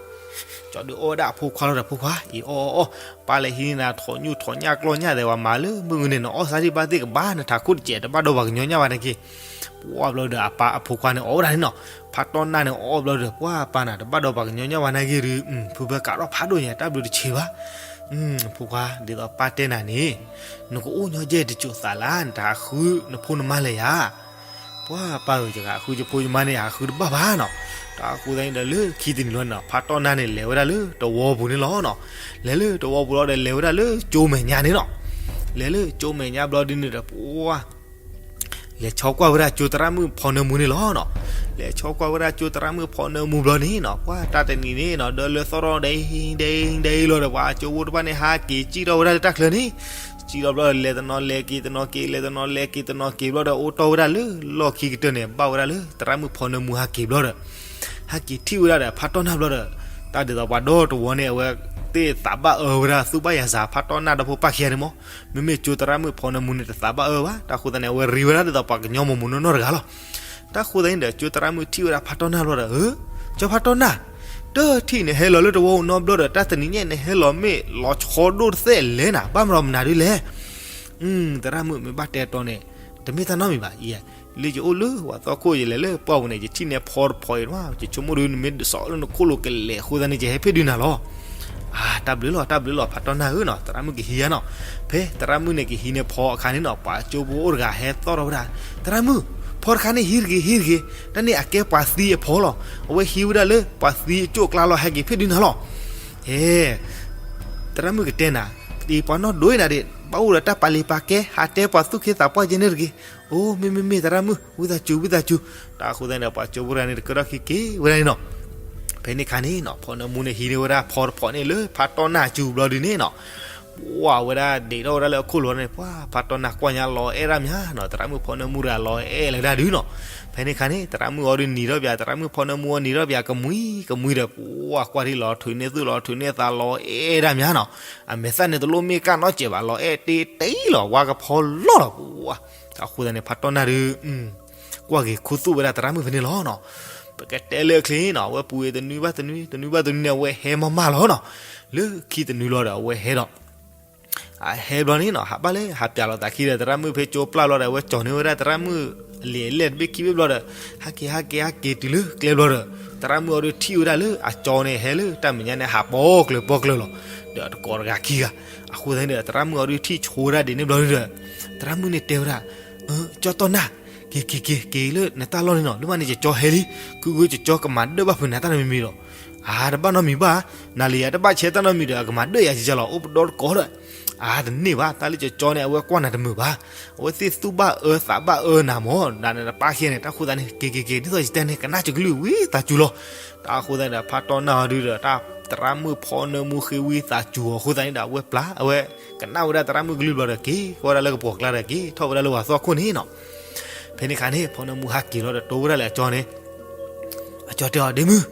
ကၠီၤဒုးအီၣ်ဝဲဒၣ်အဖိခွါလီၤဒီး ဖိခွါ အံၤအီၣ်အီၣ်အီၣ်, ပၢ်လဲၤဟံးန့ၢ်နၤထီၣ်ညၣ်ထီၣ်ညၣ်ကျီၢ်ညၣ်သဲး ပှၤမၤလၢမုၢ်ဂီၤန့ၣ် နအီၣ်ဆါဒံးဘၣ်သ့ၣ်ကဘၣ် နထးခိၣ်တစဲးတဘၣ်ဒီးပှၤကညီညၣ်ဘၣ်နာ်က့. ပှၢ်ဘျီဒီးအပၢ်အဖိခွါန့ၣ် အီၣ်ဝဲဒၣ်န့ၣ်နီၤ. ဖါတီၢ်နၢ်န့ၣ် အီၣ်ဘျီဒီး ပှၢ်ပၢ်နၤ တဘၣ်ဒီးပှၤကညီညၣ်ဘၣ်နာ်က့ဒီး ဖုဖဲကးထီၣ်ဖးဒိၣ်ညါ တၢ်ဘျုးတဆံးဘၣ်. ဖိခွါ ဒ်သိးပၢ်တဲနၤန့ၣ် နကအိၣ်ညီယဲၢ်တစိၤသးလၢ နတဟးဃုနဖိနမါလဲၣ်ယၤ. ပှၢ်ပၢ်ဧၢ ယကဟးဃုယဖိယမါန့ၣ် ဟးဃုတဘၣ်ဘၣ်နီၤ. တၢ်အဃိသတးန့ၣ်ဒီး လၢခံတနံၤလီၤန့ၣ်နီၤ ဖါတီၢ်နၢ်န့ၣ် လဲၤဝဲဒၣ်လၢတဝီပူၤန့ၣ်လီၤနီၤ. လဲၤလၢတဝီပူၤလီၤဒီး လဲၤဝဲဒၣ်လၢကၠိမဲာ်ညါန့ၣ်နီၤ. လဲၤလၢကၠိမဲာ်ညါဘျီဒ်န့ၣ်ဒီး ပှၢ် လဲၤဆီကွၢ်ဝဲဒၣ်ကၠိသရၣ်မုၣ်ဖီနၢမူန့ၣ်လီၤနီၤ. လဲၤဆီကွၢ်ဝဲဒၣ်ကၠိသရၣ်မုၣ်ဖီနၢမူဘျီန့ၣ်နီၤ ပှၢ်တၢ်တနံၤန့ၣ်နီၤ ဒၢလၢသီၣ်ထီၣ်ဒဲဒဲဒဲလီၤဒီး ပှၤကၠိဖိတဖၣ်န့ၣ် ဟးက့ၤစံၣ်ထီၣ်ဝဲဒၣ်လၢတၢ်ချၢန့ၣ် စံၣ်ထီၣ်ဘျီဒီးလဲၤတနီၤလဲၤက့ၤတနီၤက့ၤ လဲၤတနီၤလဲၤက့ၤတနီၤက့ၤဘျီဒီး အိၣ်တီၢ်ဝဲဒၣ်လၢလီၢ်ခံကတၢၢ်န့ၣ် ဘၣ်ဝဲဒၣ်လၢသရၣ်မုၣ်ဖီနၢမူဟဲက့ၤဘျီဒီး ဟဲက့ၤထံၣ်ဝဲဒၣ်ဒီးဖါတီၢ်နၢ်ဘျီဒီး တၢ်ဒ်သိးပှၤဒီတဝီန့ၣ် အဝဲသ့ၣ်သးဘၣ်အၢဝဲဒၣ်သူၣ်ဘၣ်ယၤစး ဖါတီၢ်နၢ်ဒီဖိပၢ်ခံဂၤန့ၣ်မး. မ့မ့ၢ်ကၠိသရၣ်မုၣ်ဖီနၢမူန့ၣ် တသးဘၣ်အၢဘၣ်. တၢ်အဃိသတးန့ၣ် အဝဲရံဝဲဒၣ်ဒ်သိးပှၤကညီမိၢ်မိၢ်နီၢ်နီၢ်တဂၤလီၤ. တၢ်ဃိသတးန့ၣ်ဒီး ကၠိသရၣ်မုၣ်ထံၣ်ဝဲဒၣ်ဖးတီၢ်နၢ်လီၤဒီး, အၢ, ကၠီဖးတီၢ်နၢ်, တထံၣ်နဟဲလီၤလၢတဝီပူၤနီတဘျီဒီး တၢ်တနံၤညါနဟဲလီၤမ့ၢ်လီၤဆီဒိၣ်တသ့လဲၣ်နၤ, ဘၣ်မနုၤမနုၤဒ်လဲၣ်. သရၣ်မုၣ်မ့ၢ်ဘၣ်တဲတီန့ၣ်, တမ့ၢ်တၢ်နီတမံၤဘၣ်, လၢယအိၣ်လၢပှၤသီခိၣ် ယလဲၤလၢပှၢ်ပူၤန့ၣ် ယထံၣ်န့ၢ်ဖီတဖီအံၤတမး, ယဆိကမိၣ်ဒီး နမ့ၢ်ဒုးစိာ်လၢနခိၣ်လိၤကလဲၤအဃိသတးန့ၣ် ယဟဲဖဲဒုးနၤလီၤ. အၢ, တၢ်ဘျုးလီၤ, တၢ်ဘျုးလီၤ ဖးတီၢ်နၢ်ဧၢနီၤ, သရၣ်မုၣ်ကဟံးဧါနီၤ. ဖဲသရၣ်မုၣ်န့ၣ်ကဟံးန့ၢ်ဖီအခါန့ၣ်နီၤ, ပှၤကၠိဖိအိၣ်တဂၤဟဲသီၣ်ထီၣ်ဝဲဒၣ်, သရၣ်မုၣ်, ဖီတခါန့ၣ်ဟံးတဂ့ၤ, ဟံးတဂ့ၤ, တၢ်န့ၣ်အကဲပှၤသံအဖီလီၤ. အဝဲဟံးဝဲဒၣ်လၢပှၤသံအကၠိၣ်အကျါလီၤ, ဟဲက့ၤဖဲဒုးနၤလီၤ. ဟဲ, သရၣ်မုၣ်ကတဲနၤ, ဒ်ပှၤနီၢ်ဒိၣ်အံၤနၤဒၣ်, ဘၣ်အိၣ်ဒီးတၢ်ပာ်လံာ်ပာ်ကဲ, ဟးတဲပှၤသူၣ်က့သးပှၢ်ကဲန့ၣ်တဂ့ၤ. အိၣ် မ့ၢ်မ့ၢ်မ့ၢ် သရၣ်မုၣ်, ဝံသးစူၤ ဝံသးစူၤ. တၢ်ဃိသတးန့ၣ်ဒီး ပှၤကၠိဖိတဂၤန့ၣ် တကၢထီၣ်ခံက့ၤဝဲဒၣ်န့ၣ်နီၤ. ဖဲန့ၣ်အခါန့ၣ်နီၤ, ဖီနၢမူန့ၣ်ဟံးန့ၢ်ဝဲဒၣ်ဖီတဖီန့ၣ်လၢဖးတီၢ်နၢ်အစုဘျီဒုးန့ၣ်နီၤ, ပှၤဝဲဒၣ်ဒံးထီၣ်ဝဲဒၣ်လၢအခိၣ်လိၤန့ၣ်, ပှၤဖးတီၢ်နၢ်ကွၢ်ညါလီၤအဲၣ်ဒၣ်မးနီၤ, သရၣ်မုၣ်ဖီနၢမူတဂၤလီၤအဲၣ်လၢဒၣ်ဒုးနီၤ. ဖဲန့ၣ်အခါန့ၣ် သရၣ်မုၣ်အီၤဒုးနံၤထီၣ်ပၠး, သရၣ်မုၣ်ဖီနၢမူအီၤနံၤထီၣ်ပၠး, ကမှံကမှံဒီး ပှၤကွၢ်ထံလီၤထုးန့ၢ်သူၣ်လီၤထုးန့ၢ်သးလီၤအဲၣ်ဒၣ်မးနီၤ. အမဲာ်သၣ်န့ၣ်တလိၣ်မ့ၢ်ကၢ်နီတစဲးဘၣ်, လီၤအဲၣ်တ့တ့လီၤ, ဝါကဖီလီၤလီၤ. တၢ်ဃိသတးန့ၣ် ဖးတီၢ်နၢ်ဒုး ကွၢ်က့ၤခူသူၣ်ဝဲဒၣ်သရၣ်မုၣ်ဖဲန့ၣ်လီၤနီၤ. ပကတဲလၢအချ့နီၤ, အဝဲပူၤတနွံဘၣ်တနွံ, တနွံဘၣ်တနွံန့ၣ် အဝဲဟဲမးမးလီၤနီၤ. လၢခံတနွံလီၤဒီး အဝဲဟဲဒီး အဟဲဘျီန့ၣ်နီၤ, ဟးဘၣ်လၢဟးပၠးလိာ်သးခံဒီး သရၣ်မုၣ်ဖဲကၠိပျၢ်လီၤဒီး အဝဲကၠီၤန့ၢ်ဝဲဒၣ်သရၣ်မုၣ်အလံာ်အလဲၢ်တဘ့ၣ်ခံဘ့ၣ်ဘျီဒီး ဟးက့ၤဟးက့ၤဟးက့ၤတုၤလၢကျဲဘျီဒီး သရၣ်မုၣ်အီၤဒုးထံၣ်ဝဲဒၣ်လၢအကၠီန့ၣ် ဟဲလၢတၢ်မဲာ်ညါန့ၣ် ဟးပိာ်ကျၢၤပိာ်ကျၢၤလီၤ. ဒီးတကိးတဂၤခံဂၤ, အဃိသတးန့ၣ်ဒီး သရၣ်မုၣ်အီၤဒုးထံၣ်ဆိဝဲဒၣ်ဒ်န့ၣ်ဘျီဒီး သရၣ်မုၣ်န့ၣ်တဲဝဲဒၣ်, ကၠီတီၢ်နၢ်, က့ၤက့ၤက့ၤက့ၤလၢနတၢ်လီၢ်န့ၣ်နီၤ, လၢမးန့ၣ် ယကၠီဟဲလံ, ကုကုယကၠီကမၤဒၢၣ်ဘၣ်ဖုးနၤတၢ်နီတမံၤမံၤလီၤ. အါ တဘၣ်နီတမံၤဘၣ်, နၤလံယၤတဘၣ်ဆဲးတၢ်နီတမံၤဒီး အကမၤဒၢၣ်ယၤကကလီၤ, အိၣ်ပဒီတကိးဒီး, အါ တန့ၢ်ဘၣ်, တၢ်လၢကၠီကၠီန့ၣ် အဝဲကွၢ်နၤတမုာ်ဘၣ်, အဝဲသ့ၣ်သူၣ်ဘၣ်အၢသးဘၣ်အၢနၤမၢ်, နၤနတပၢ်ဃဲန့ၣ်, တၢ်ဃိသတးန့ၣ် က့ၤက့ၤက့ၤ ဒ်သိးယတဲန့ၣ် ကနၣ်ကလုၢ်ဝံသးစူၤလီၤ. တၢ်ဃိသတးန့ၣ်ဒီး ဖးတီၢ်နၢ်အီၤဒုးဒီး တၢ်သရၣ်မုၣ်ဖီနၢမူဃ့ဝံသးစူၤအီၤအဃိသတးန့ၣ်ဒီး အဝဲပျၢ်, အဝဲကနၣ်ဝဲဒၣ်သရၣ်မုၣ်ကလုၢ်ဘျီဒီး က့ၤကွၢ်ဝဲဒၣ်လၢကပှီၤကျါဒီး က့ၤထီၣ်ဝဲဒၣ်လၢပှၤသီခိၣ်န့ၣ်နီၤ. ဖဲန့ၣ်အခါန့ၣ် ဖီနၢမူဟးက့ၤလီၤဒီး တိဝဲဒၣ်လၢအကၠီန့ၣ်, အကၠီတဲအီၤ, ဒ့မုၢ်,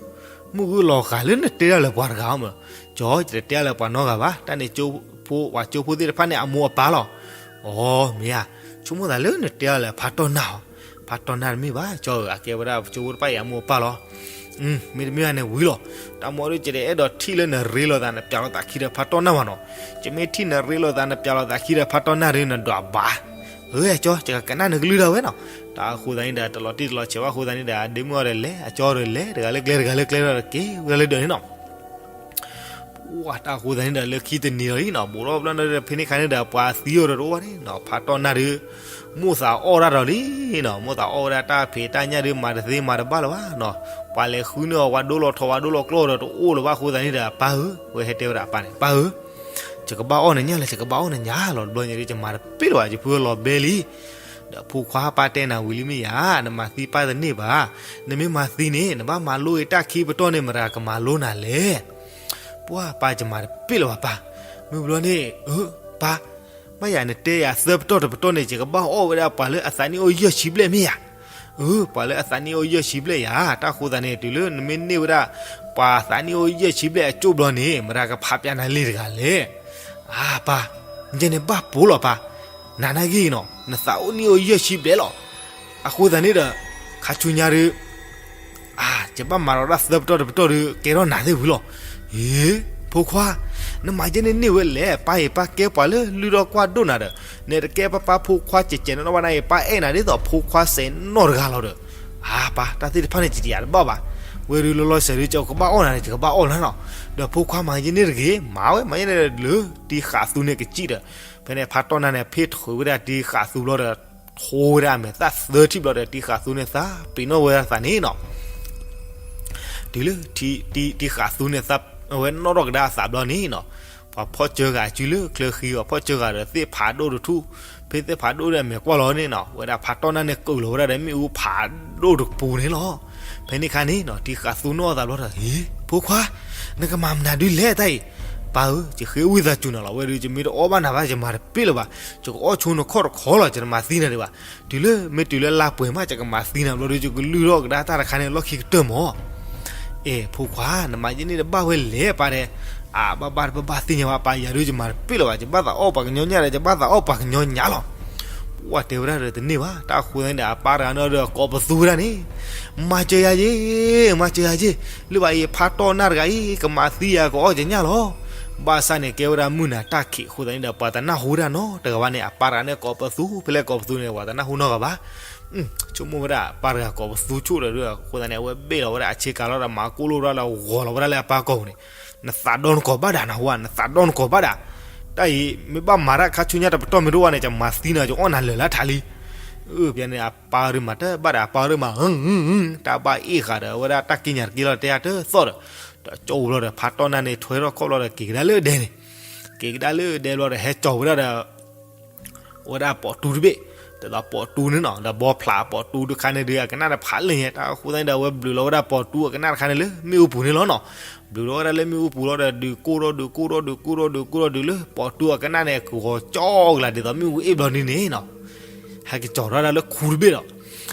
မုၢ်ဂုၢ်လီၤဂာ်လၢနတဲဒၣ်လၢပှၤတဂၤအီၤမၢ်, ကၠီ ယတတဲဒၣ်လၢပှၤနီတဂၤဘၣ်, တၢ်န့ၣ် ကၠိဖိ, ပှၤကၠိဖိသ့ၣ်တဖၣ်န့ၣ် အမိၢ်အပၢ်လီၤ. အိ မ့ၢ်ဧါ, ဆိကမိၣ်သးလၢနတဲဒၣ်လၢဖးတီၢ်နၢ်အီၤ, ဖးတီၢ်နၢ်တမ့ၢ်ဘၣ်, ကၠီဧၢ, အကဲဝဲဒၣ်ကၠိဖိတဖၣ်အံၤအမိၢ်အပၢ်လီၤ. မ့တမ့ၢ်ဘၣ်န့ၣ်ဝံၤလီၤ. တၢ်မူအီၤဒုး ယတအဲၣ်ဒိးထံၣ်လၢနရ့လိာ်သးနပၠးလိာ်သးခံဒီးဖးတီၢ်နၢ်ဘၣ်နီၤ. ယမ့ၢ်ထံၣ်နရ့လိာ်သးနပၠးလိာ်သးခံဒီးဖးတီၢ်နၢ်ဒီး နဒွးဘၣ်. အၢ အကၠီ, ယကကနၣ်နကလုၢ်ဒၣ်ဝဲနီၤ. တၢ်အဃိသတးန့ၣ်ဒီး တလီၤတံၢ်တလီၤဆဲးဘၣ်အဃိသတးန့ၣ်ဒီး ဒ့မုၢ်အီၤဒီးလဲၤ, အကၠီဒီးလဲၤ, တဂၤလၢကျဲတဂၤလၢကျဲဒီး က့ၤဝဲဒၣ်လၢဒၢးန့ၣ်နီၤ. ပှၤတၢ်အဃိသတးန့ၣ်ဒီး လၢခံတနံၤလီၤလံနီၤ, ဘူးထီၣ်ဘျီဒီး ဖဲန့ၣ်အခါန့ၣ်ဒီး ပှၤသံအီၤဒီးတအိၣ်ဘၣ်န့ၣ်နီၤ, ဖးတီၢ်နၢ်ဒုး မိၣ်သးအီၣ်တၢ်ဒီးလံနီၤ, မိၣ်သးအီၣ်ဝဲဒၣ်တၢ်ဖံးတၢ်ညၣ်ဒုး မၤတသ့မၤတဘၣ်လၢၤဘၣ်နီၤ. ပှၤလဲၤဃုန့ၢ်အီၤ ပှၤဒိလီၤထီၣ် ပှၤဒိလီၤကျီၢ်ဒီးတအိၣ်လၢၤဘၣ်အဃိသတးန့ၣ်ဒီး ပၢ်ဧၢ, ဝဲဟဲတဲဝဲဒၣ်အပၢ်န့ၣ်, ပၢ်ဧၢ, ယကဘၣ်အီၣ်နညၣ်လၢ ယကဘၣ်အီၣ်နညၣ်လီၤတဘျီညါဒုး ယမၤတပ့ၣ်လၢၤဘၣ်, ယဖုလီၤဘဲလံ. ဒီးဖိခွါ ပၢ်တဲနၤဝံၤလံမ့ၢ်ယၤ, နမၤသံပၢ်တန့ၢ်ဘၣ်. နမ့ၢ်မၤသံန့ၣ် နဘၣ်မၤလိအံၤတၢ်ခံပတီၢ်န့ၣ် မတၤကမၤလိနၤလဲၣ်. ပှၤပၢ် ယမၤတပ့ၣ်လၢၤဘၣ်ပၢ်. မုၢ်ဘျီန့ၣ် အၢ ပၢ်, ဘၣ်ယၤနတဲယၤသၢပတီၢ်တပတီၢ်န့ၣ် ယကဘၣ်အီၣ်ဝဲဒၣ်ပှၤလၢအသးနံၣ်အိၣ်ယဲၢ်ဆံဘျဲၣ်မ့ၢ်ယၤ. အၢ ပှၤလၢအသးနံၣ်အိၣ်ယဲၢ်ဆံဘျဲၣ်ယၤ, တၢ်ဃိသတးန့ၣ် တုၤလၢနမ့ၢ်န့ၢ်ဝဲဒၣ် ပှၤသးနံၣ်အိၣ်ယဲၢ်ဆံဘျဲၣ်အကၠိၣ်ဘျီန့ၣ် မတၤကဖးပၠးနၤလံတဂၤလဲၣ်. အၢ ပၢ်, ယဲန့ၣ်ဘၣ်ပိာ်လီၤပၢ်. နၤနာ်က့နီၤ နသးအိၣ်နံၣ်အိၣ်ယဲၢ်ဆံဘျဲၣ်လီၤ. အဃိသတးန့ၣ်ဒီး ခါဆူညါဒုး အၢ ယဘၣ်မၤလီၤတၢ်သၢပတီၢ်တပတီၢ်ဒုး ကဲထီၣ်နၤသ့ၣ်ဝံၤလီၤ. အ့ ဖိခွါ, နမၤယဲန့ၣ်န့ၢ်ဝဲလဲၣ်, ပၢ်အံၤ ပၢ်ကဲပှၤလၢလုၢ်ထီၣ်ကွၢ်ဒိၣ်နၤဒီး နတကဲပၢ်ပၢ်ဖိခွါ ကဲးကဲးနီၣ်နီၣ်ဘၣ်နၤအံၤ, ပၢ်အဲၣ်နၤဒ်သိးဖိခွါစဲးနီၣ်တဂၤလီၤဒီး. အၢ ပၢ်, တၢ်သ့ၣ်တဖၣ်န့ၣ် ယတယာ်တဘၣ်ဘၣ်. ဝဲဒုးလီၤလီၤဆဲးဒုး ယကဘၣ်အီၣ်နၤန့ၣ် ယကဘၣ်အီၣ်နၤနီၤ. ဒီးဖိခွါ မၤယဲန့ၣ်တဂ့ၤ, မၤဝဲ မၤယဲန့ၣ်လၢတံၤဃာ်သူန့ၣ်ကစံၣ်ဒီး ဖဲန့ၣ်ဖးတီၢ်နၢ်န့ၣ် ဖ့ၣ်ထုးဝဲဒၣ်တံၤဃာ်သူဘျီဒီး ထိဝဲဒၣ်အမဲာ်သၣ်သၢထံၣ်ဘျီဒီး တံၤဃာ်သူန့ၣ်သးပ့ၤနီၣ်ဝဲဒၣ်သးန့ၣ်နီၤ. တုၤလၢ တံၤဃာ်သူန့ၣ်သး အဝဲနီၣ်ထီၣ်ကဒါအသးဘျီန့ၣ်နီၤ, ပှၤဖီၣ်စၢဂၤအစုလၢချၢဃံ, ပှၤဖီၣ်စၢဂၤဒီးသ့ၣ်ဖးဒိၣ်တထူၣ်, ဖဲသ့ၣ်ဖးဒိၣ်ဒီးအမဲာ်ကွၢ်လီၤန့ၣ်နီၤ, ဝဲဒၣ်ဖးတီၢ်နၢ်န့ၣ် ကုာ်လီၤဝဲဒၣ်ဒီးမ့ၣ်အူဖးဒိၣ်တပူၤန့ၣ်လီၤ. ဖဲန့ၣ်အခါန့ၣ်နီၤ တံၤဃာ်သူနီၣ်အသးဘျီဒီး ဟ့ ဖိခွါ, နကမၤမနုၤဒ်လဲၣ်တၢ်အံၤ. ပၢ်ဧၢ, ယဃ့ဝံသးစူၤနၤလီၤ, ဝဲဒုးယမ့ၢ်တအီၣ်ဘၣ်နၤဘၣ် ယမၤတပ့ၣ်လၢၤဘၣ်, ယကအီၣ်ဆိနခီၣ်တခီလီၤ, ယတမၤသံနၤဒံးဘၣ်. တုၤလၢမ့ၢ်တုၤလၢလါပှဲၤမး ယကမၤသံနၤဘျီဒီး ယကလုၢ်ထီၣ်ကဒါတၢ်တခါန့ၣ် လီၢ်ခံကတၢၢ်မၢ်. အဲ ဖိခွါ, နမၤယဲန့ၣ်တဘၣ်ဝဲလဲၣ်ပၢ်ဒဲး. အၢ ဘၣ်ဘၣ်တဘၣ်ဘၣ်သ့ၣ်ညါဘၣ်ပၢ်, ယၤဒုးယမၤတပ့ၣ်လၢၤဘၣ်, ယဘၣ်သးအီၣ်ပှၤကညီညါဒီး ယဘၣ်သးအီၣ်ပှၤကညီညါလီၤ. ပှၢ်တဲဝဲဒၣ်ဒီးတန့ၢ်ဘၣ်. တၢ်အဃိသတးန့ၣ်ဒီး အပၢ်တဂၤန့ၣ်ဒီးကိးပသူဝဲဒၣ်န့ၣ်, မၤစၢၤယၤယ့, မၤစၢၤယၤယ့, လၢဘၣ်အံၤဖးတီၢ်နၢ်တဂၤအံၤ ကမၤသံယၤ ကအိၣ်ကညၣ်လီၤ. ဘၣ်ဆၣ်န့ၣ် ကဲဝဲဒၣ်မုၢ်နၤတၢ်ခံးအဃိသတးန့ၣ်ဒီး ပှၤတနၢ်ဟူဝဲဒၣ်နီတဂၤဘၣ်န့ၣ် အပၢ်တဂၤန့ၣ်ကိးပသူ ဖဲလဲၣ်ကိးပသူန့ၣ် ပှၤတနၢ်ဟူနီတဂၤဘၣ်. ဆိကမိၣ်ဝဲဒၣ်အပၢ်တဂၤကိးပသူဆိၣ်ဒီး အဃိသတးန့ၣ် အဝဲဘ့ၣ်လီၤဝဲဒၣ်အဆ့ကၤလီၤဒီး မၤကိၢ်လိၣ်ဝဲဒၣ်လၢဂီၤလီၤဝဲဒၣ်လၢအပၢ်ကိာ်ပူၤန့ၣ်, နသးဒီနကိးဘၣ်ဒၣ်နဟူဧါ, နသးဒီနကိးဘၣ်ဒၣ်. တၢ်အံၤ မ့ၢ်ဘၣ်မၤတၢ်ခါဆူညါတပတီၢ်မ့ၢ်တအိၣ်ဘၣ်န့ၣ် ယမၤသံနၤ ယအီၣ်နၤလၢာ်လၢထးလံ. ဖဲန့ၣ် အပၢ်ဒုးမၤတဘၣ်ဒီး အပၢ်ဒုးမၤ တၢ်ဘၣ်အ့ၣ်ဃာ်ဒီး အဝဲဒၣ်တၢ်က့ညါတက့လီၤ တဲအါတသီၣ်ဒီး, ဒီးကၠီဘျီဒီး ဖးတီၢ်နၢ်န့ၣ် ထွဲထီၣ်ခီၣ်ဘျီဒီး က့ၤကဒါလၢဒဲန့ၣ်, က့ၤကဒါလၢဒဲဘျီဒီး ဟဲကၠီဝဲဒၣ်ဒီး အဝဲဒၣ်ပိာ်တူတဘ့ၣ်, ဒ်သိးပိာ်တူန့ၣ်နီၤ, ဒီးဘီဖျးပိာ်တူတခါန့ၣ်ဒီး အကနၣ်တဖးလၢညါ, တၢ်အဃိသတးန့ၣ်ဒီး အဝဲဘျုးလီၤဝဲဒၣ်ပိာ်တူအကနၣ်တခါန့ၣ်လၢမ့ၣ်အူပူၤန့ၣ်လီၤနီၤ. ဘျုးလီၤဝဲဒၣ်လၢမ့ၣ်အူပူၤလီၤဒီး ဒုးကိၢ်ထီၣ်ဒုးကိၢ်ထီၣ်ဒုးကိၢ်ထီၣ်ဒုးကိၢ်ထီၣ်ဒုးကိၢ်ထီၣ်ဒုးလၢ ပိာ်တူအကနၣ်န့ၣ် ကဂီၤကၠီကလၢ်ဒ်သိးမ့ၣ်အူအ့ၣ်ဘျီဒ်န့ၣ်နီၤ. ဟဲက့ၤကၠီထီၣ်ဝဲဒၣ်လၢခူတဘ့ၣ်ဒီး,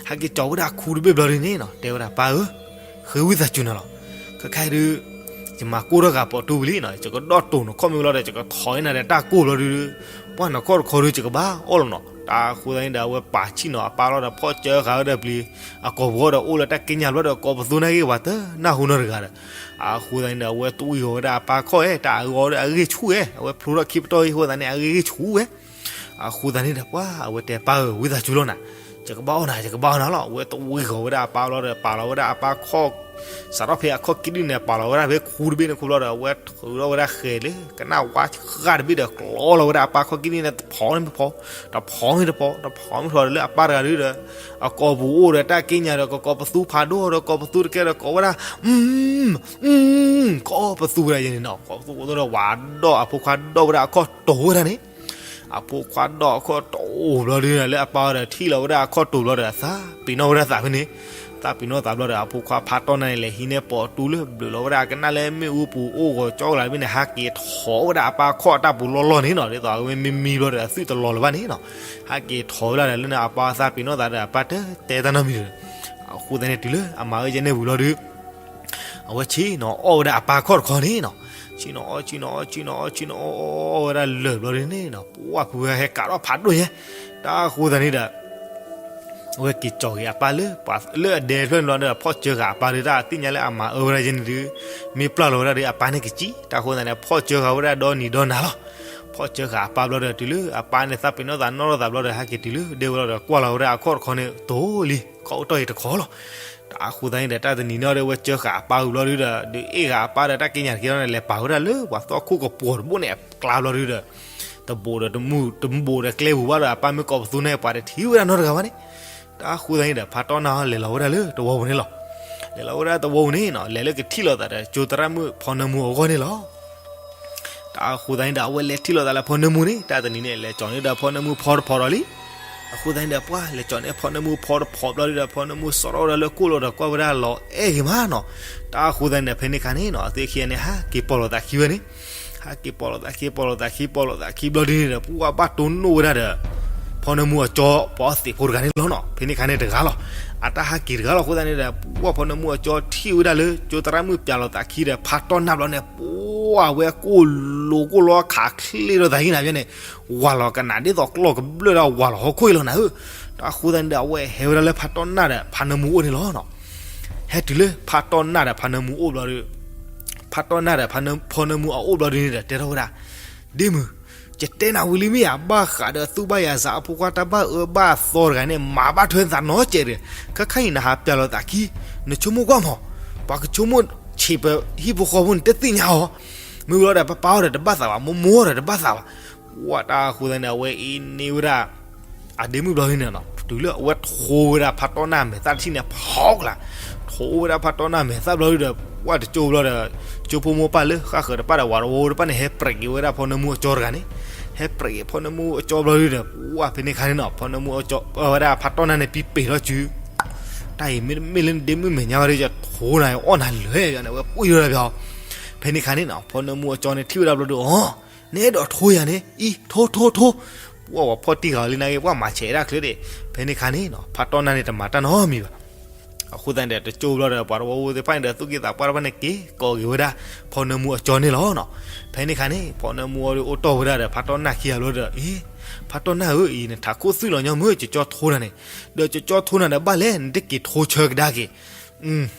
ဟဲက့ၤကၠီဝဲဒၣ်ခူတဘ့ၣ်ဘျီဒ်န့ၣ်နီၤ, တဲဝဲဒၣ်ပၢ်ဧၢ, ဃ့ဝံသးစူၤနၤလီၤ. ခဲခါအံၤဒုး ယမၤကိၢ်ထီၣ်ဃာ်ပိာ်တူပူၤလံနီၤ, ယကဒီၣ်တိာ်နခီၣ်မ့ၢ်လီၤဒီး ယကထီၣ်အံၤနၤဒီးတၢ်ကိၢ်ဘျီဒုး, ပှၢ်နခီၣ်တခီဒုး ယကဘၣ်အီၣ်လီၤနီၤ. တၢ်အဃိသတးန့ၣ်ဒီး အဝဲပာ်ဆံၣ်နီၤအပၢ်လီၤဒီး ဖီၣ်စၢဃာ်ဝဲဒီးပျံၤအကိာ်ပူၤဃီဒီး အိၣ်လၢတၢ်က့ညါဘျီဒီး ကိးပသူန့ၣ်ဂ့ၤ ပှၤတနၢ်ဟူနီတဂၤဒီး, အဃိသတးန့ၣ်ဒီး အဝဲတဝံၤဂီၤဝဲဒၣ်အပၢ်ခီၣ်ဧဲ, တၢ်အဂီၤဒီးအဂ့ၢ်ဆူၣ်ဧဲ, အဝဲဖျိထီၣ်ခံပတီၢ်အံၤအဃိသတးန့ၣ် အဂ့ၢ်ဂ့ၢ်ဆူၣ်ဝဲ. အဃိသတးန့ၣ်ဒီး ပှၢ်အဝဲတဲပၢ်ဧၢ ဝံသးစူၤလီၤနၤ, ယကဘၣ်အီၣ်နၤ ယကဘၣ်အီၣ်နၤလီၤ. အဝဲတဝံၤဂီၤဝဲဒၣ်အပၢ်လီၤဒီး ပာ်လီၤဝဲဒၣ်အပၢ်ခီၣ် စးထီၣ်ဖဲအခီၣ်ကံဒုၣ်န့ၣ် ပာ်လီၤဝဲဒၣ်ဖဲခူတဘ့ၣ်န့ၣ်ခီဘျီဒီး အဝဲထုးထီၣ်ဝဲဒၣ်ဃဲၤလၢကနၣ်ဝါဃၣ်တဘ့ၣ်ဒီး ကျီလီၤဝဲဒၣ်အပၢ်ခီၣ်ကံဒုၣ်န့ၣ် တဖီန့ၣ်တဖီ, တဖီန့ၣ်တဖီ, တဖီန့ၣ်တဖီဒီး လၢအပၢ်တဂၤဒုးဒီး အကိာ်ပူၤအိၣ်ဒီးတၢ်က့ညါဒီး ကကိးပသူဖးဒိၣ်ဒီး ကိးပသူတကဲဒီး ကိးဝဲဒၣ် ကိးပသူဝဲဒၣ်ယဲန့ၣ်နီၤ, ကိးပသူဝဲဒီး ဝၤဒီးအဖိခွါဒီးဝဲဒၣ်အခီၣ်တိာ်ဝဲဒၣ်န့ၣ်, အဖိခွါဒီးအခီၣ်တိာ်ဘျီဒုးန့ၣ် လၢအပၢ်ဒီးထံၣ်လီၤဝဲဒၣ်အခီၣ်တိာ်ဘျီဒီး အသးပ့ၤနီၣ်ဝဲဒၣ်သးဖဲန့ၣ်, သးပ့ၤနီၣ်သးဘျီဒီး အဖိခွါဖးတီၢ်နၢ်န့ၣ် လဲၤဟံးန့ၢ်ပိာ်တူလၢဘျုးလီၤဝဲဒၣ်အကနၣ်လၢမ့ၣ်အူပူၤအိၣ်ဂီၤကၠီကလၢ်တဘ့ၣ်န့ၣ် ဟးက့ၤထီၣ်ဝဲဒၣ်အပၢ်ခီၣ်အတၢ်ပူၤလီၢ်လီၢ်န့ၣ်နီၤ, ဒ်သိးအဝဲမ့မံဘျီဒီး အသွံၣ်တလီၤလၢၤဘၣ်န့ၣ်နီၤ, ဟးက့ၤထီၣ်ဝဲဒၣ်ဒီး လၢန့ၣ်အပၢ်သးပ့ၤနီၣ်သးဒီး အပၢ်တတဲတၢ်နီတမံၤဒီး အဃိသတးန့ၣ် တုၤလၢအမၤဝဲယဲန့ၣ်ဝံၤဘျီဒုး အဝဲဆ့ၣ်နီၤအီၣ်ဝဲဒၣ်အပၢ်ခီၣ်တခီန့ၣ်နီၤ, ဆ့ၣ်နီၤအီၣ် ဆ့ၣ်နီၤအီၣ် ဆ့ၣ်နီၤအီၣ် ဆ့ၣ်နီၤအီၣ် အီၣ်ဝဲဒၣ်လၢာ်ဘျီဒုးန့ၣ်နီၤ, ပှၢ်ဖုဟဲကးထီၣ်ဖးဒိၣ်ညါ, တၢ်အဃိသတးန့ၣ်ဒီး အဝဲက့ၤကၠီၤက့ၤအပၢ်လၢ လၢအဒဲဖျၢၣ်န့ၣ်ဘျီဒီး ဖီၣ်စၢဃာ်အပၢ်ဒုး တၢ်သ့ၣ်ညါလၢအမၤအၢဝဲဒၣ်ယဲန့ၣ်ဒုး မ့ၢ်ပျၢ်လီၤဝဲဒၣ်ဒီး အပၢ်န့ၣ်ကစံၣ်, တၢ်အဃိသတးန့ၣ် ဖီၣ်စၢဃာ်ဝဲဒၣ်ဒီနံၤဒီနၤလီၤ. ဖီၣ်စၢဃာ်အပၢ်ဘျီဒီး တုၤလၢအပၢ်န့ၣ် သးပ့ၤနီၣ်သးနီၣ်ထီၣ်သးဘျီဒီး ဟဲက့ၤတုၤလၢဒဲဝဲလီၤဒီး ကွၢ်လီၤဝဲဒၣ်အခီၣ်တခီန့ၣ် တိၤလံ ခီၣ်အိၣ်တီၢ်အံၤတခီလီၤ. တၢ်အဃိသတးန့ၣ်ဒီး တၢ်တနံၤန့ၣ်ဒီး အဝဲစၢဃာ်အပၢ်ဝံၤဘျီဒုးဒီး ဒုးအ့ၣ်ဃာ်အပၢ်ဒီး တၢ်က့ညါတက့ၢ်လီၤန့ၣ် လဲၤပာ်ဝဲဒၣ်လၢပှၤသီခိၣ်ကပှီၤတဘိန့ၣ်အကျါဘျီဒုးဒီး တဘိးဒီးတမူ တဘိးဒီးကျဲပူၤဘၣ်ဒီး အပၢ်မ့ၢ်ကိးပသူန့ၣ် ပှၤတထံၣ်ဝဲဒၣ်နီတဂၤဘၣ်န့ၣ်. တၢ်အဃိသတးန့ၣ်ဒီး ဖးတီၢ်နၢ်လဲၤလီၤဝဲဒၣ်လၢသဝီပူၤန့ၣ်လီၤ. လဲၤလီၤဝဲဒၣ်သဝီပူၤန့ၣ်နီၤ လဲၤလၢကထံၣ်လိာ်သးဒီး ကၠိသရၣ်မုၣ်ဖီနၢမူအဂီၢ်န့ၣ်လီၤ. တၢ်အဃိသတးန့ၣ်ဒီး အဝဲလဲၤထံၣ်လိာ်သးလၢဖီနၢမူန့ၣ် တၢ်တနံၤန့ၣ် လဲၤကၠီၤန့ၢ်ဒီးဖီနၢမူဖီတဖီဒီးလံ. အဃိသတးန့ၣ်ဒီး ပှၢ်လဲၤကၠီၤန့ၢ်ဖီနၢမူဖီတဖီဘျီဒုးဒီး ဖီနၢမူစိာ်ထီၣ်ဝဲဒၣ်လၢကိၣ်လိာ်ဒီး ကွၢ်ဝဲဒၣ်လီၤအဲၣ်ဂ့ၤမးနီၤ. တၢ်အဃိသတးန့ၣ်ဒီး ဖဲန့ၣ်ခါန့ၣ်နီၤ အဝဲသ့ၣ်ခံဂၤန့ၣ် ဟးက့ၤပိာ်လိာ်သးခံဝဲန့ၣ် ဟဲက့ၤပိာ်လိာ်သးခံ ပိာ်လိာ်သးခံ ပိာ်လိာ်သးခံဘျီဒုးန့ၣ်ဒီး ပှၢ်ဘၣ်တိၢ်နီၣ်ဝဲဒၣ်ဒီး ဖီနၢမူအကၠီ ပှၤအီသံးဖိတဂၤန့ၣ်လီၤနီၤ. ဖဲန့ၣ်ခါန့ၣ်တဂၤလီၤ. အတၢ်ဟးက့ၤတဂၤလီၤ. အဃိသတးန့ၣ်ဒီး ပှၢ်ဖီနၢမူအကၠီထံၣ်ဝဲဒၣ်လၢ ကၠိသရၣ်မုၣ်ပျးလိာ်သးခံဒီး ဖးတီၢ်နၢ်ဘျီန့ၣ် ပှၢ်ဝဲကိၣ်လိာ်ကိၣ်လီခးချ့ထီၣ်သးဟံၣ်နၤဘျီန့ၣ် ဝၤလီၤကနၣ်ဒ်သိးကျီၢ်ကဘျၢၣ်ဒီးဝၤလီၤဟီၣ်ခိၣ်အံၤလီၤနၤဧၢ. တၢ်အဃိသတးန့ၣ်ဒီး အဝဲဟဲဝဲဒၣ်လၢဖးတီၢ်နၢ်ဒီး ဖီနၢမူအိၣ်န့ၣ်လီၤနီၤ. ဟဲတုၤလၢဖးတီၢ်နၢ်ဒီးဖီနၢမူအိၣ်ဘျီဒုး ဖးတီၢ်နၢ်ဒီးဖီနၢမူအအိၣ်ဘျီဒုးန့ၣ်ဒီး တဲထီၣ်ဝဲဒၣ် ဒ့မုၣ်, ယတဲနၤဝံၤလံမ့ၢ်ဧါ, ဘၣ်ဃးဒီးသူၣ်ဘၣ်ယၤစးအဖိခွါတၢ်ဘၣ်အၢဘၣ်သီတဂၤန့ၣ် မၤဘၣ်ထွဲနသးနီတစဲးဒီး ခဲခါအံၤနဟးပျးလိာ်သးခံ, နဆိကမိၣ်ကွၢ်မး, ပှၤကဆိကမိၣ်ဆံးပဟံၣ်ဖိဃီဖိန့ၣ် တသ့ၣ်ညါအီၤ. မ့ၢ်ဝံၤလီၤဒီးပၢ်ပၢ်အီၤဒီးတဘၣ်သးဘၣ်, မိၢ်မိၢ်အီၤဒီးတဘၣ်သးဘၣ်. ပှၢ်တၢ်အဃိသတးန့ၣ် အဝဲအ့န့ၢ်ဝဲဒၣ် အဒ့မုၣ်ဘျီဒုးန့ၣ်နီၤ, တုၤလၢအဝဲထိဝဲဒၣ်ဖးတီၢ်နၢ်မဲာ်သၣ်တထံၣ်န့ၣ် ဖီကလာ်, ထိဝဲဒၣ်ဖးတီၢ်နၢ်မဲာ်သၣ်ဘျီဒုးဒီး ပှၢ်တကၠိဘျီဒီး ကၠိဖိမိၢ်ပၢ်လၢဃၣ်ဃၢၤတဖၣ်ဒီး ဝၤတဝီတဖၣ်န့ၣ် ဟဲပြဲးက့ၤဝဲဒၣ်ဖီနၢမူအကၠီတဂၤန့ၣ်, ဟဲပြဲးက့ၤဖီနၢမူအကၠီဘျီဒုးဒီး ပှၢ်ဖဲန့ၣ်ခါန့ၣ်နီၤ ဖီနၢမူအကၠီ ဝဲဒၣ်ဖးတီၢ်နၢ်န့ၣ် ပံပ့ၤထီၣ်စု တၢ်အံၤမ့တမ့ၢ်လၢနဒ့မုၣ်မဲာ်ညါဝဲဒီး ယထိနၤအီၣ်နၤလၢာ်န့ၣ် အဝဲပှံၢ်ထီၣ်ဒၣ်ဖဲအီၤ. ဖဲန့ၣ်ခါန့ၣ်နီၤ ဖီနၢမူအကၠီန့ၣ်ထံၣ်ဝဲဒၣ်ဘျီဒီး အီၤ နအဲၣ်ဒိးထိယၤန့ၣ် အံၤ ထိထိထိ, ပှၢ်ဝဲဖီၣ်တံၢ်ဃာ်လံနာ်က့ ပှၢ်မၤဆဲးဒၣ်ချ့ဒၣ်. ဖဲန့ၣ်ခါန့ၣ်နီၤ ဖးတီၢ်နၢ်န့ၣ် တမၤတၢ်နီတမံၤဘၣ်. အဃိသတးန့ၣ်ဒီး တကၠိဘျီဒီး ပှၤတဝီဖိသ့ၣ်တဖၣ်န့ၣ်ဒီး သူၣ်က့သးပှၢ်တဖၣ်န့ၣ် က့ၤကိးက့ၤဝဲဒၣ် ဖီနၢမူအကၠီန့ၣ်လီၤနီၤ. ဖဲန့ၣ်ခါန့ၣ် ဖီနၢမူအီၤဒီး အိၣ်တီၢ်ဝဲဒၣ်ဒီး ဖးတီၢ်နၢ်ခံဂၤဘျီဒီး အံၤ ဖးတီၢ်နၢ်ဧၢ, အံၤနထးခိၣ်သွံၣ်လီၤညီမုၢ် ကၠီကၠီထိနၤန့ၣ်, ဒီးကၠီကၠီထိနၤဒီးဘၣ်လဲၣ် နတက့ၤထိဆၢကဒါက့ၤ,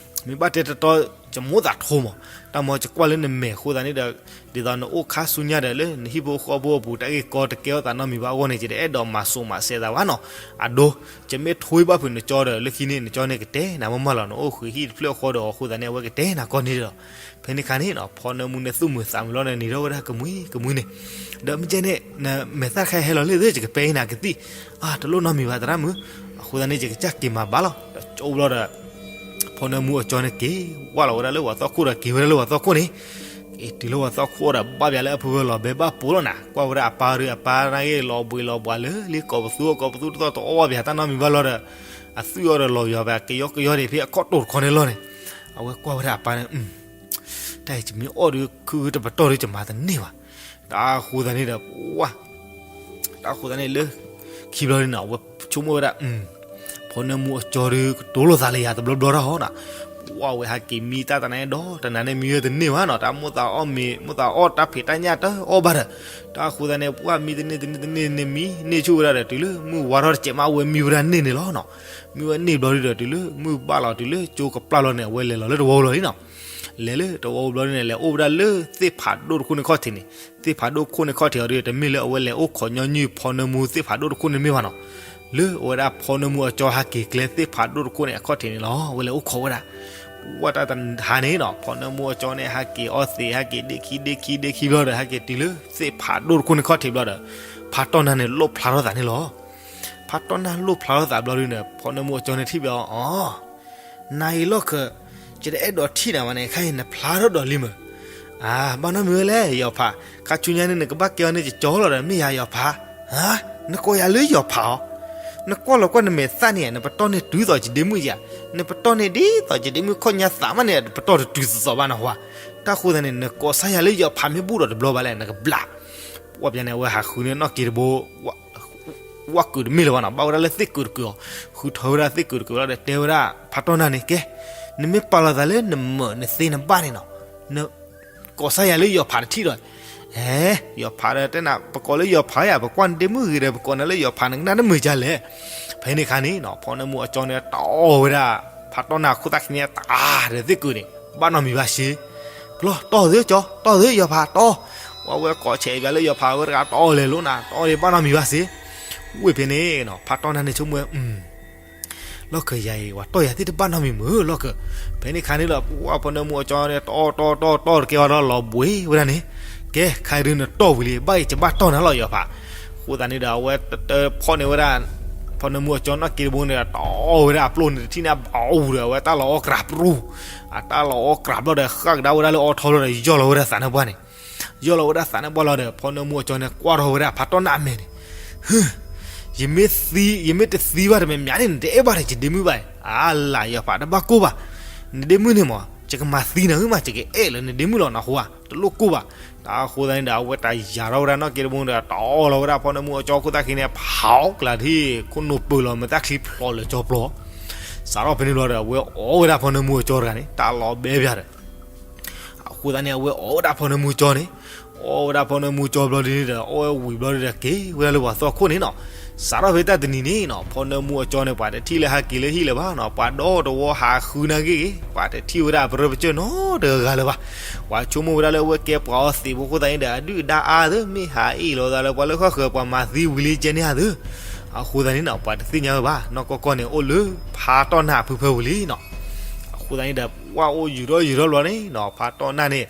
မ့ၢ်ဘၣ်တဲတတီ ကမိၣ်သးထိမး, တၢ်မ့ၢ်ကကွၢ်လၢနမဲာ်အဃိသတးန့ၣ်ဒီး, ဒ်သိးနအိၣ်ခါဆူညါဒီး လၢနဟံၣ်ဖိဃီဖိအပူၤ တၢ်ဂ့ၢ်ကီတကဲထီၣ်သးနီတမံၤဘၣ်အဂီၢ်န့ၣ် ယတအဲၣ်ဒိးမၤစိးမၤစဲးသးဘၣ်နီၤ, အဒိ, ကမ့ၢ်ထိဘၣ်ဖုးနကၠီဒီး လၢခံန့ၣ် နကၠီန့ၣ်ကတဲနၤမးမးလီၤ, နအိၣ်ဃုာ်ဟံၣ်တဖျၢၣ်အဃိဒီးအဃိသတးန့ၣ် အဝဲကတဲနၤကိးနံၤဒီး, ဖဲန့ၣ်အခါန့ၣ် ဖီနၢမူန့ၣ်သူၣ်မုာ်သးမုာ်လီၤန့ၣ် နံၤထီၣ်ဝဲဒၣ်ကမှံကမှံန့ၣ်, ဒီးမ့ၢ်ကဲန့ၣ် နမဲာ်သၣ်တခါဟဲလီၤလၢသ့ၣ် ယကပဲနၤကသံၣ်, အါ တလိၣ်နီတမံၤဘၣ်သရၣ်မုၣ်, အဃိသတးန့ၣ် ယကစၢ်က့ၤမၤဘၣ်လီၤ, ဒီးကၠိဘျီဒီး ဖီနၢမူအကၠီန့ၣ်က့ၤဝဲလီၤဝဲဒၣ်လၢပှၤသီခိၣ်ဒီး က့ၤဝဲဒၣ်လၢပှၤသီခိၣ်န့ၣ်, က့ၤတုၤလၢပှၤသီခိၣ်ဒီး ဘၣ်ပၠးလၢအဖုဖုလီၤဘဲဘၣ်ပိာ်လီၤနၤ, ကွၢ်ဝဲဒၣ်အပၢ်ဒီး အပၢ်န့ၣ်ဂ့ၤ လီၤဘှံးလီၤဘှါလၢလံ ကိးပသူကိးပသူတသီၣ်တအီၣ်ဘၣ်ပၠးတၢ်နီတမံၤဘၣ်လီၤဒီး, အသွံၣ်အီၤဒီးလီၤယွၤဘၣ် ကယီကယီဒံးဖဲအခီၣ်တိာ်တခီန့ၣ်လီၤန့ၣ်, အဝဲကွၢ်ဝဲဒၣ်အပၢ်န့ၣ် တၢ်အံၤယမ့ၢ်အီၣ်ဒီးခုတပတီၢ်ဒီးယမၤတန့ၢ်ဘၣ်, တၢ်အဃိသတးန့ၣ်ဒီး တၢ်အဃိသတးန့ၣ်လၢ ခံဘျီဒ်န့ၣ် အဝဲဆိကမိၣ်ဝဲဒၣ်, ဖီနၢမူအကၠီဒီး ကတိၤလိာ်သးလၢယၤတဘျီဘျီတၢ်ဟီနီၤ, ပှၢ်ဝဲဟးက့ၤမံတၢ်တနၤဒီး တနၤန့ၣ်မံဝဲတန့ၢ်ဘၣ်နီၤ, တၢ်မိၣ်သးအီၣ်မ့ၤ မိၣ်သးအီၣ်တၢ်ဖံးတၢ်ညၣ်တအီၣ်ဘၣ်ဒီး, တၢ်အဃိသတးန့ၣ် ပှၢ်မံတန့ၢ်တန့ၢ်တန့ၢ်န့ၣ် မံန့ၢ်ဆူၣ်ဝဲဒၣ်ဒီး တုၤလၢမုၢ်ဝါထီၣ်တစဲးမး အဝဲမံဝဲဒၣ်န့ၢ်န့ၣ်လီၤနီၤ, မံဝဲန့ၢ်ဘျီဒ်ဒီး တုၤလၢမုၢ်ဘၣ်လီၤ တုၤလၢကၠိကပျၢ်လီၤန့ၣ် အဝဲလဲၤလီၤလၢတဝီလီၤလံနီၤ လဲၤလၢတဝီဘျီန့ၣ် လဲၤအိၣ်ဝဲဒၣ်လၢသ့ၣ်ဖးဒိၣ်တခိၣ်န့ၣ်ခီၣ်ထံးန့ၣ်, သ့ၣ်ဖးဒိၣ်ခိၣ်န့ၣ်ခီၣ်ထံးအီၤဒီး တမ့ၢ်လၢအဝဲလဲၤအိၣ်ခိးညီနုၢ်ဖီနၢမူသ့ၣ်ဖးဒိၣ်တခိၣ်န့ၣ်မ့ၢ်ဘၣ်နီၤ, လၢအဝဲဒၣ်ဖီနၢမူအကၠီဟးက့ၤကျဲသ့ၣ်ဖးဒိၣ်တခိၣ်န့ၣ် အခီၣ်ထံးန့ၣ်လီၤ. အဝဲလဲၤအိၣ်ခိးဝဲဒၣ်, ပှၢ်တၢ်တဟါန့ၣ်နီၤ ဖီနၢမူအကၠီန့ၣ် ဟးက့ၤအီသံး ဟဲက့ၤဒ့ခံဒ့ခံဒ့ခံဘျီဒီး ဟဲက့ၤတုၤလၢသ့ၣ်ဖးဒိၣ်တခိၣ်န့ၣ်ခီၣ်ထံးဘျီဒီး ဖးတီၢ်နၢ်န့ၣ် လိၣ်ဖျါထီၣ်သးန့ၣ်လီၤ. ဖးတီၢ်နၢ်လိၣ်ဖျါထီၣ်သးဘျီဒ်န့ၣ် ဖီနၢမူအကၠီန့ၣ်ထံၣ်ဘၣ်အီၤ, နၤအံၤလီၢ်ခၢၣ်, ယတအဲၣ်ဒိးထံၣ်နၤဘၣ်န့ၣ် ခဲအံၤနဖျါထီၣ်ဒီးလံမ့ၢ်, အါ ဘၣ်နီတမံၤဝဲလဲၣ် ယီၤဖး, ခါဆူညါန့ၣ် နကဘၣ်ကဲအီၤန့ၣ် ကကၠီလီၤဒီး မ့ၢ်ယၤယီၤဖး, နကိးယၤလၢယီၤဖးအီၤ, နကွၢ်လီၤကွၢ်နမဲာ်သၣ်န့ၣ် နပတီၢ်န့ၣ်တုၤသိးယဒ့မုၣ်ဧါ, နပတီၢ်န့ၣ်ဒ်သိးယဒ့မုၣ်ခီၣ်ညါသးမးန့ၣ် ပတီၢ်တတုၤသိးသိးဘၣ်နဟါ, တၢ်ဃိသတးန့ၣ် နကိးစၢ်ယၤလၢယီၤဖးမ့ၢ်ဘူၣ်ဒီးတဘျီဘၣ်လဲၣ် နကဘျး, ပှၢ်ပၠးန့ၣ် အဝဲဟးဃုန့ၢ်နီၣ်က့တဘိ ဝၣ်ကုာ်တမ့ၢ်လၢၤဘၣ်နီၤ ဘၣ်ဝဲဒၣ်လၢသ့ၣ်ကုာ်တကုာ်အီၤ, ဃုထီၣ်ဝဲဒၣ်သ့ၣ်ကုာ်တကုာ်လီၤဒီး တဲဝဲဒၣ်ဖးတီၢ်နၢ်န့ၣ် ကဲ, နမ့ၢ်ပာ်လီၤသးလၢနမၢာ်နသ့နဘၣ်န့ၣ်နီၤ, နကိးစၢ်ယၤလၢယီၤဖးတထံၣ်ဒီး, အဲ, ယီၤဖးဒီးတဲနၤ ပကိးလၢယီၤဖးဧါ ပကွၢ်နဒ့မုၣ်ဂ့ၤဒီး ပကိးနၤလၢယီၤဖး နကနၣ်တမုာ်ဒ်လဲၣ်. ဖဲန့ၣ်အခါန့ၣ်နီၤ ဖီနၢမူအကၠီန့ၣ် တီၢ်ဝဲဒၣ် ဖးတီၢ်နၢ်ခိၣ်သၣ်ခံန့ၣ် တၢ်ဒီးသ့ၣ်ကုာ်န့ၣ် ဘၣ်နီတမံၤဘၣ်စ့ ပျီၢ်တီၢ်သ့ကၠီ တီၢ်သ့ယီၤဖးတီၢ်, ပှၢ်ဝဲကိးဆဲးဘၣ်လၢယီၤဖးဝဲတဂၤတီၢ်လဲၤလိၤနၤ တီၢ်ဒံးဘၣ်နီတမံၤဘၣ်စ့, ဝ့ၢ်ဖဲန့ၣ်နီၤ ဖးတီၢ်နၢ်န့ၣ်ဆိကမိၣ်ဝဲ, လီၢ်ခၢၣ်ယၤအံၤ ပှၤတီၢ်ယၤသ့ၣ်တဘၣ်နီတမံၤမုၢ်လီၢ်ခၢၣ်, ဖဲန့ၣ်ခါန့ၣ်ဒီး ပှၢ်ဖီနၢမူအကၠီန့ၣ် တီၢ်တီၢ်တီၢ်တီၢ်တကဲဝဲဒီးလီၤဘှံးဝဲဒၣ်န့ၣ်, ကဲ ခါဒုးနတီၢ်ဝံၤလံ ဘၣ်အံၤကဘၣ်တီၢ်နၤလီၤယီၤဖး, အဃိသတးန့ၣ်ဒီး အဝဲတဖီၣ်န့ၢ်ဝဲဒၣ် ဖီနၢမူအကၠီနီၣ်က့တဘိန့ၣ်ဒီး တီၢ်ဝဲဒၣ်အပျိၢ်န့ၣ်တထံၣ်န့ၣ် အဘူးဒီး အဝဲတၢ်လီၤအီၣ်ကြးပြူၤ, အတၢ်လီၤအီၣ်ကြးဘျီဒီး ဃၣ်ကဒါဝဲဒၣ်လၢအီထီလီၤဒီး ယီၢ်လီၤဝဲဒၣ်သးနါပှၢ်န့ၣ်, ယီၢ်လီၤဝဲဒၣ်သးနါပှၢ်လီၤဒီး ဖီနၢမူအကၠီန့ၣ် ကွၢ်ထီၣ်ဝဲဒၣ်ဖးတီၢ်နၢ်အမဲာ်န့ၣ်, ယမ့ၢ်သံ ယမ့ၢ်တသံဘၣ်တမံၤမံၤန့ၣ် နတအဲၣ်ဘၣ်ဒီးယဒ့မုၣ်ဘၣ်, အါလၢယီၤဖးတဘၣ်ကိၢ်ဘၣ်, နဒ့မုၣ်န့ၣ်မး ယကမၤသံနၤဧၢမး ယကအဲၣ်လၢနဒ့မုၣ်လီၤနဟူဧါ တလိၣ်ကိၢ်ဘၣ်, တၢ်အဃိသတးန့ၣ်ဒီး အဝဲတၢ်ယၤထီၣ်ဝဲဒၣ်နီၣ်က့တဘိဒီး တီၢ်လီၤဝဲဒၣ်ဖီနၢမူအကၠီခိၣ်သၣ်ခံန့ၣ် ဖးအီၣ်ကျးထံၣ် ခိၣ်နူာ်ပၢၤလီၤ မ့ၢ်တၢ်ချံဖျိးလၢကၠီပျီ, စးထီၣ်ဖဲန့ၣ်ဘျီဒီး အဝဲအီၣ်ဝဲဒၣ်ဖီနၢမူအကၠီတဂၤန့ၣ် တၢ်လီၤဘဲပၠးဒီး အဃိသတးန့ၣ် အဝဲအီၣ်ဝဲဒၣ်ဖီနၢမူကၠီန့ၣ်, အီၣ်ဝဲဒၣ်ဖီနၢမူကၠီဘျီဒ်န့ၣ်ဒီး အီၣ်ဝဲဝံၤဘျီဒ်ဒီး က့ၤဝဲဒၣ်လၢပှၤသီခိၣ်န့ၣ်နီၤ, စးထီၣ်ဖဲတၢ်တနံၤန့ၣ်နီၤ ဖီနၢမူအကၠီန့ၣ် ပှၤတထံၣ်လၢဟးက့ၤလၢဟံၣ်လၢၤဘၣ်နီၤ, ပှၤဒီတဝီဟးဃုနၤဂ့ၤဂ့ၤ, ပှၤတထံၣ်ဝဲဒၣ်အပရၢပစၢၢ်နီတဂၤလၢၤဘၣ်, ပှၤဆိကမိၣ်ဝဲဒၣ်လၢအဝဲကဲပှၤအီသံးဖိအဃိသတးန့ၣ်ဒီး အဒုၣ်အဒါအါသ့ မ့ၢ်ဟးအ့ၣ်လိာ်သးလၢပှၤလၢဃၣ်ဃၢၤ ပှၤမၤသံဝံၤလံကဲန့ၣ်ဧါသ့, အဃိသတးန့ၣ်နီၤ ပှၤတသ့ၣ်ညါဝဲဘၣ်, နီၢ်ကီၢ်ကီၢ်န့ၣ် အိၣ်လၢဖးတီၢ်နၢ်အဖုဖၢပူၤလံနီၤ အဃိသတးန့ၣ်ဒီး ပှၢ်အိၣ်ယူၤထီၣ်ယူၤထီၣ်ဘျီန့ၣ်နီၤ ဖးတီၢ်နၢ်န့ၣ်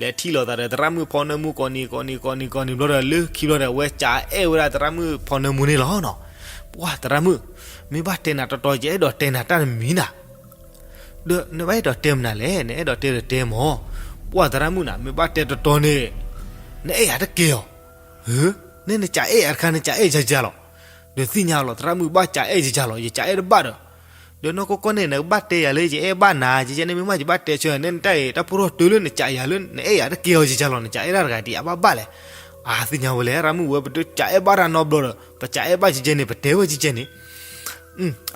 လဲၤထံၣ်လိာ်သးဒီးသရၣ်မုၣ်ဖီနၢမူကိးနံၤကိးနံၤကိးနံၤကိးနံၤဘျီဒီး လၢခံဘျီဒီး အဝဲကးအဲၣ်ဝဲဒၣ်သရၣ်မုၣ်ဖီနၢမူန့ၣ်လီၤနီၤ, ပှၢ်သရၣ်မုၣ်, မ့ၢ်ဘၣ်တဲနၤတီတီ ယအဲၣ်ဒိးတဲနၤတၢ်တမံၤနၤ ဒီးနဘၣ်အဲၣ်ဒိးတဲမနုၤလဲၣ်, နအဲၣ်ဒိးတဲဒီးတဲမၢ်, ပှၢ်သရၣ်မုၣ်နၤ မ့ၢ်ဘၣ်တဲတီတီန့ၣ် နအဲၣ်ယၤတကဲအီၤ, နဲနကးအဲၣ်ယၤတခါ နကးအဲၣ်ယၤယၤလီၤ, ဒီးသ့ၣ်ညါလီၤ သရၣ်မုၣ်ဘၣ်ကးအဲၣ်ယၤယၤလီၤ ယကးအဲၣ်တဘၣ်ဒီး, ဒီးနီၢ်ကီၢ်ကီၢ်န့ၣ် နကဘၣ်တဲယၤလၢယအဲၣ်ဘၣ်နၤ ယကဲန့ၣ် မ့ၢ်မးယဘၣ်တဲဆၢ နဲနတၢ်အံၤ တၢ်ဖိထီၣ်တုၤလၢနကးယၤလၢ နအဲၣ်ယၤတကဲအီၤယၤယၤလီၤ နကးအဲၣ်တၢ်တဂၤဒ်အဘၣ်ဘၣ်လဲၣ်, အါသ့ၣ်ညါဝဲလဲၣ် သရၣ်မုၣ်ဝဲ ပတကးအဲၣ်ဘၣ်တၢ်နီတဘျီဒီး ပကးအဲၣ်ဘၣ်ယကဲန့ၣ် ပတဲဝဲယကဲန့ၣ်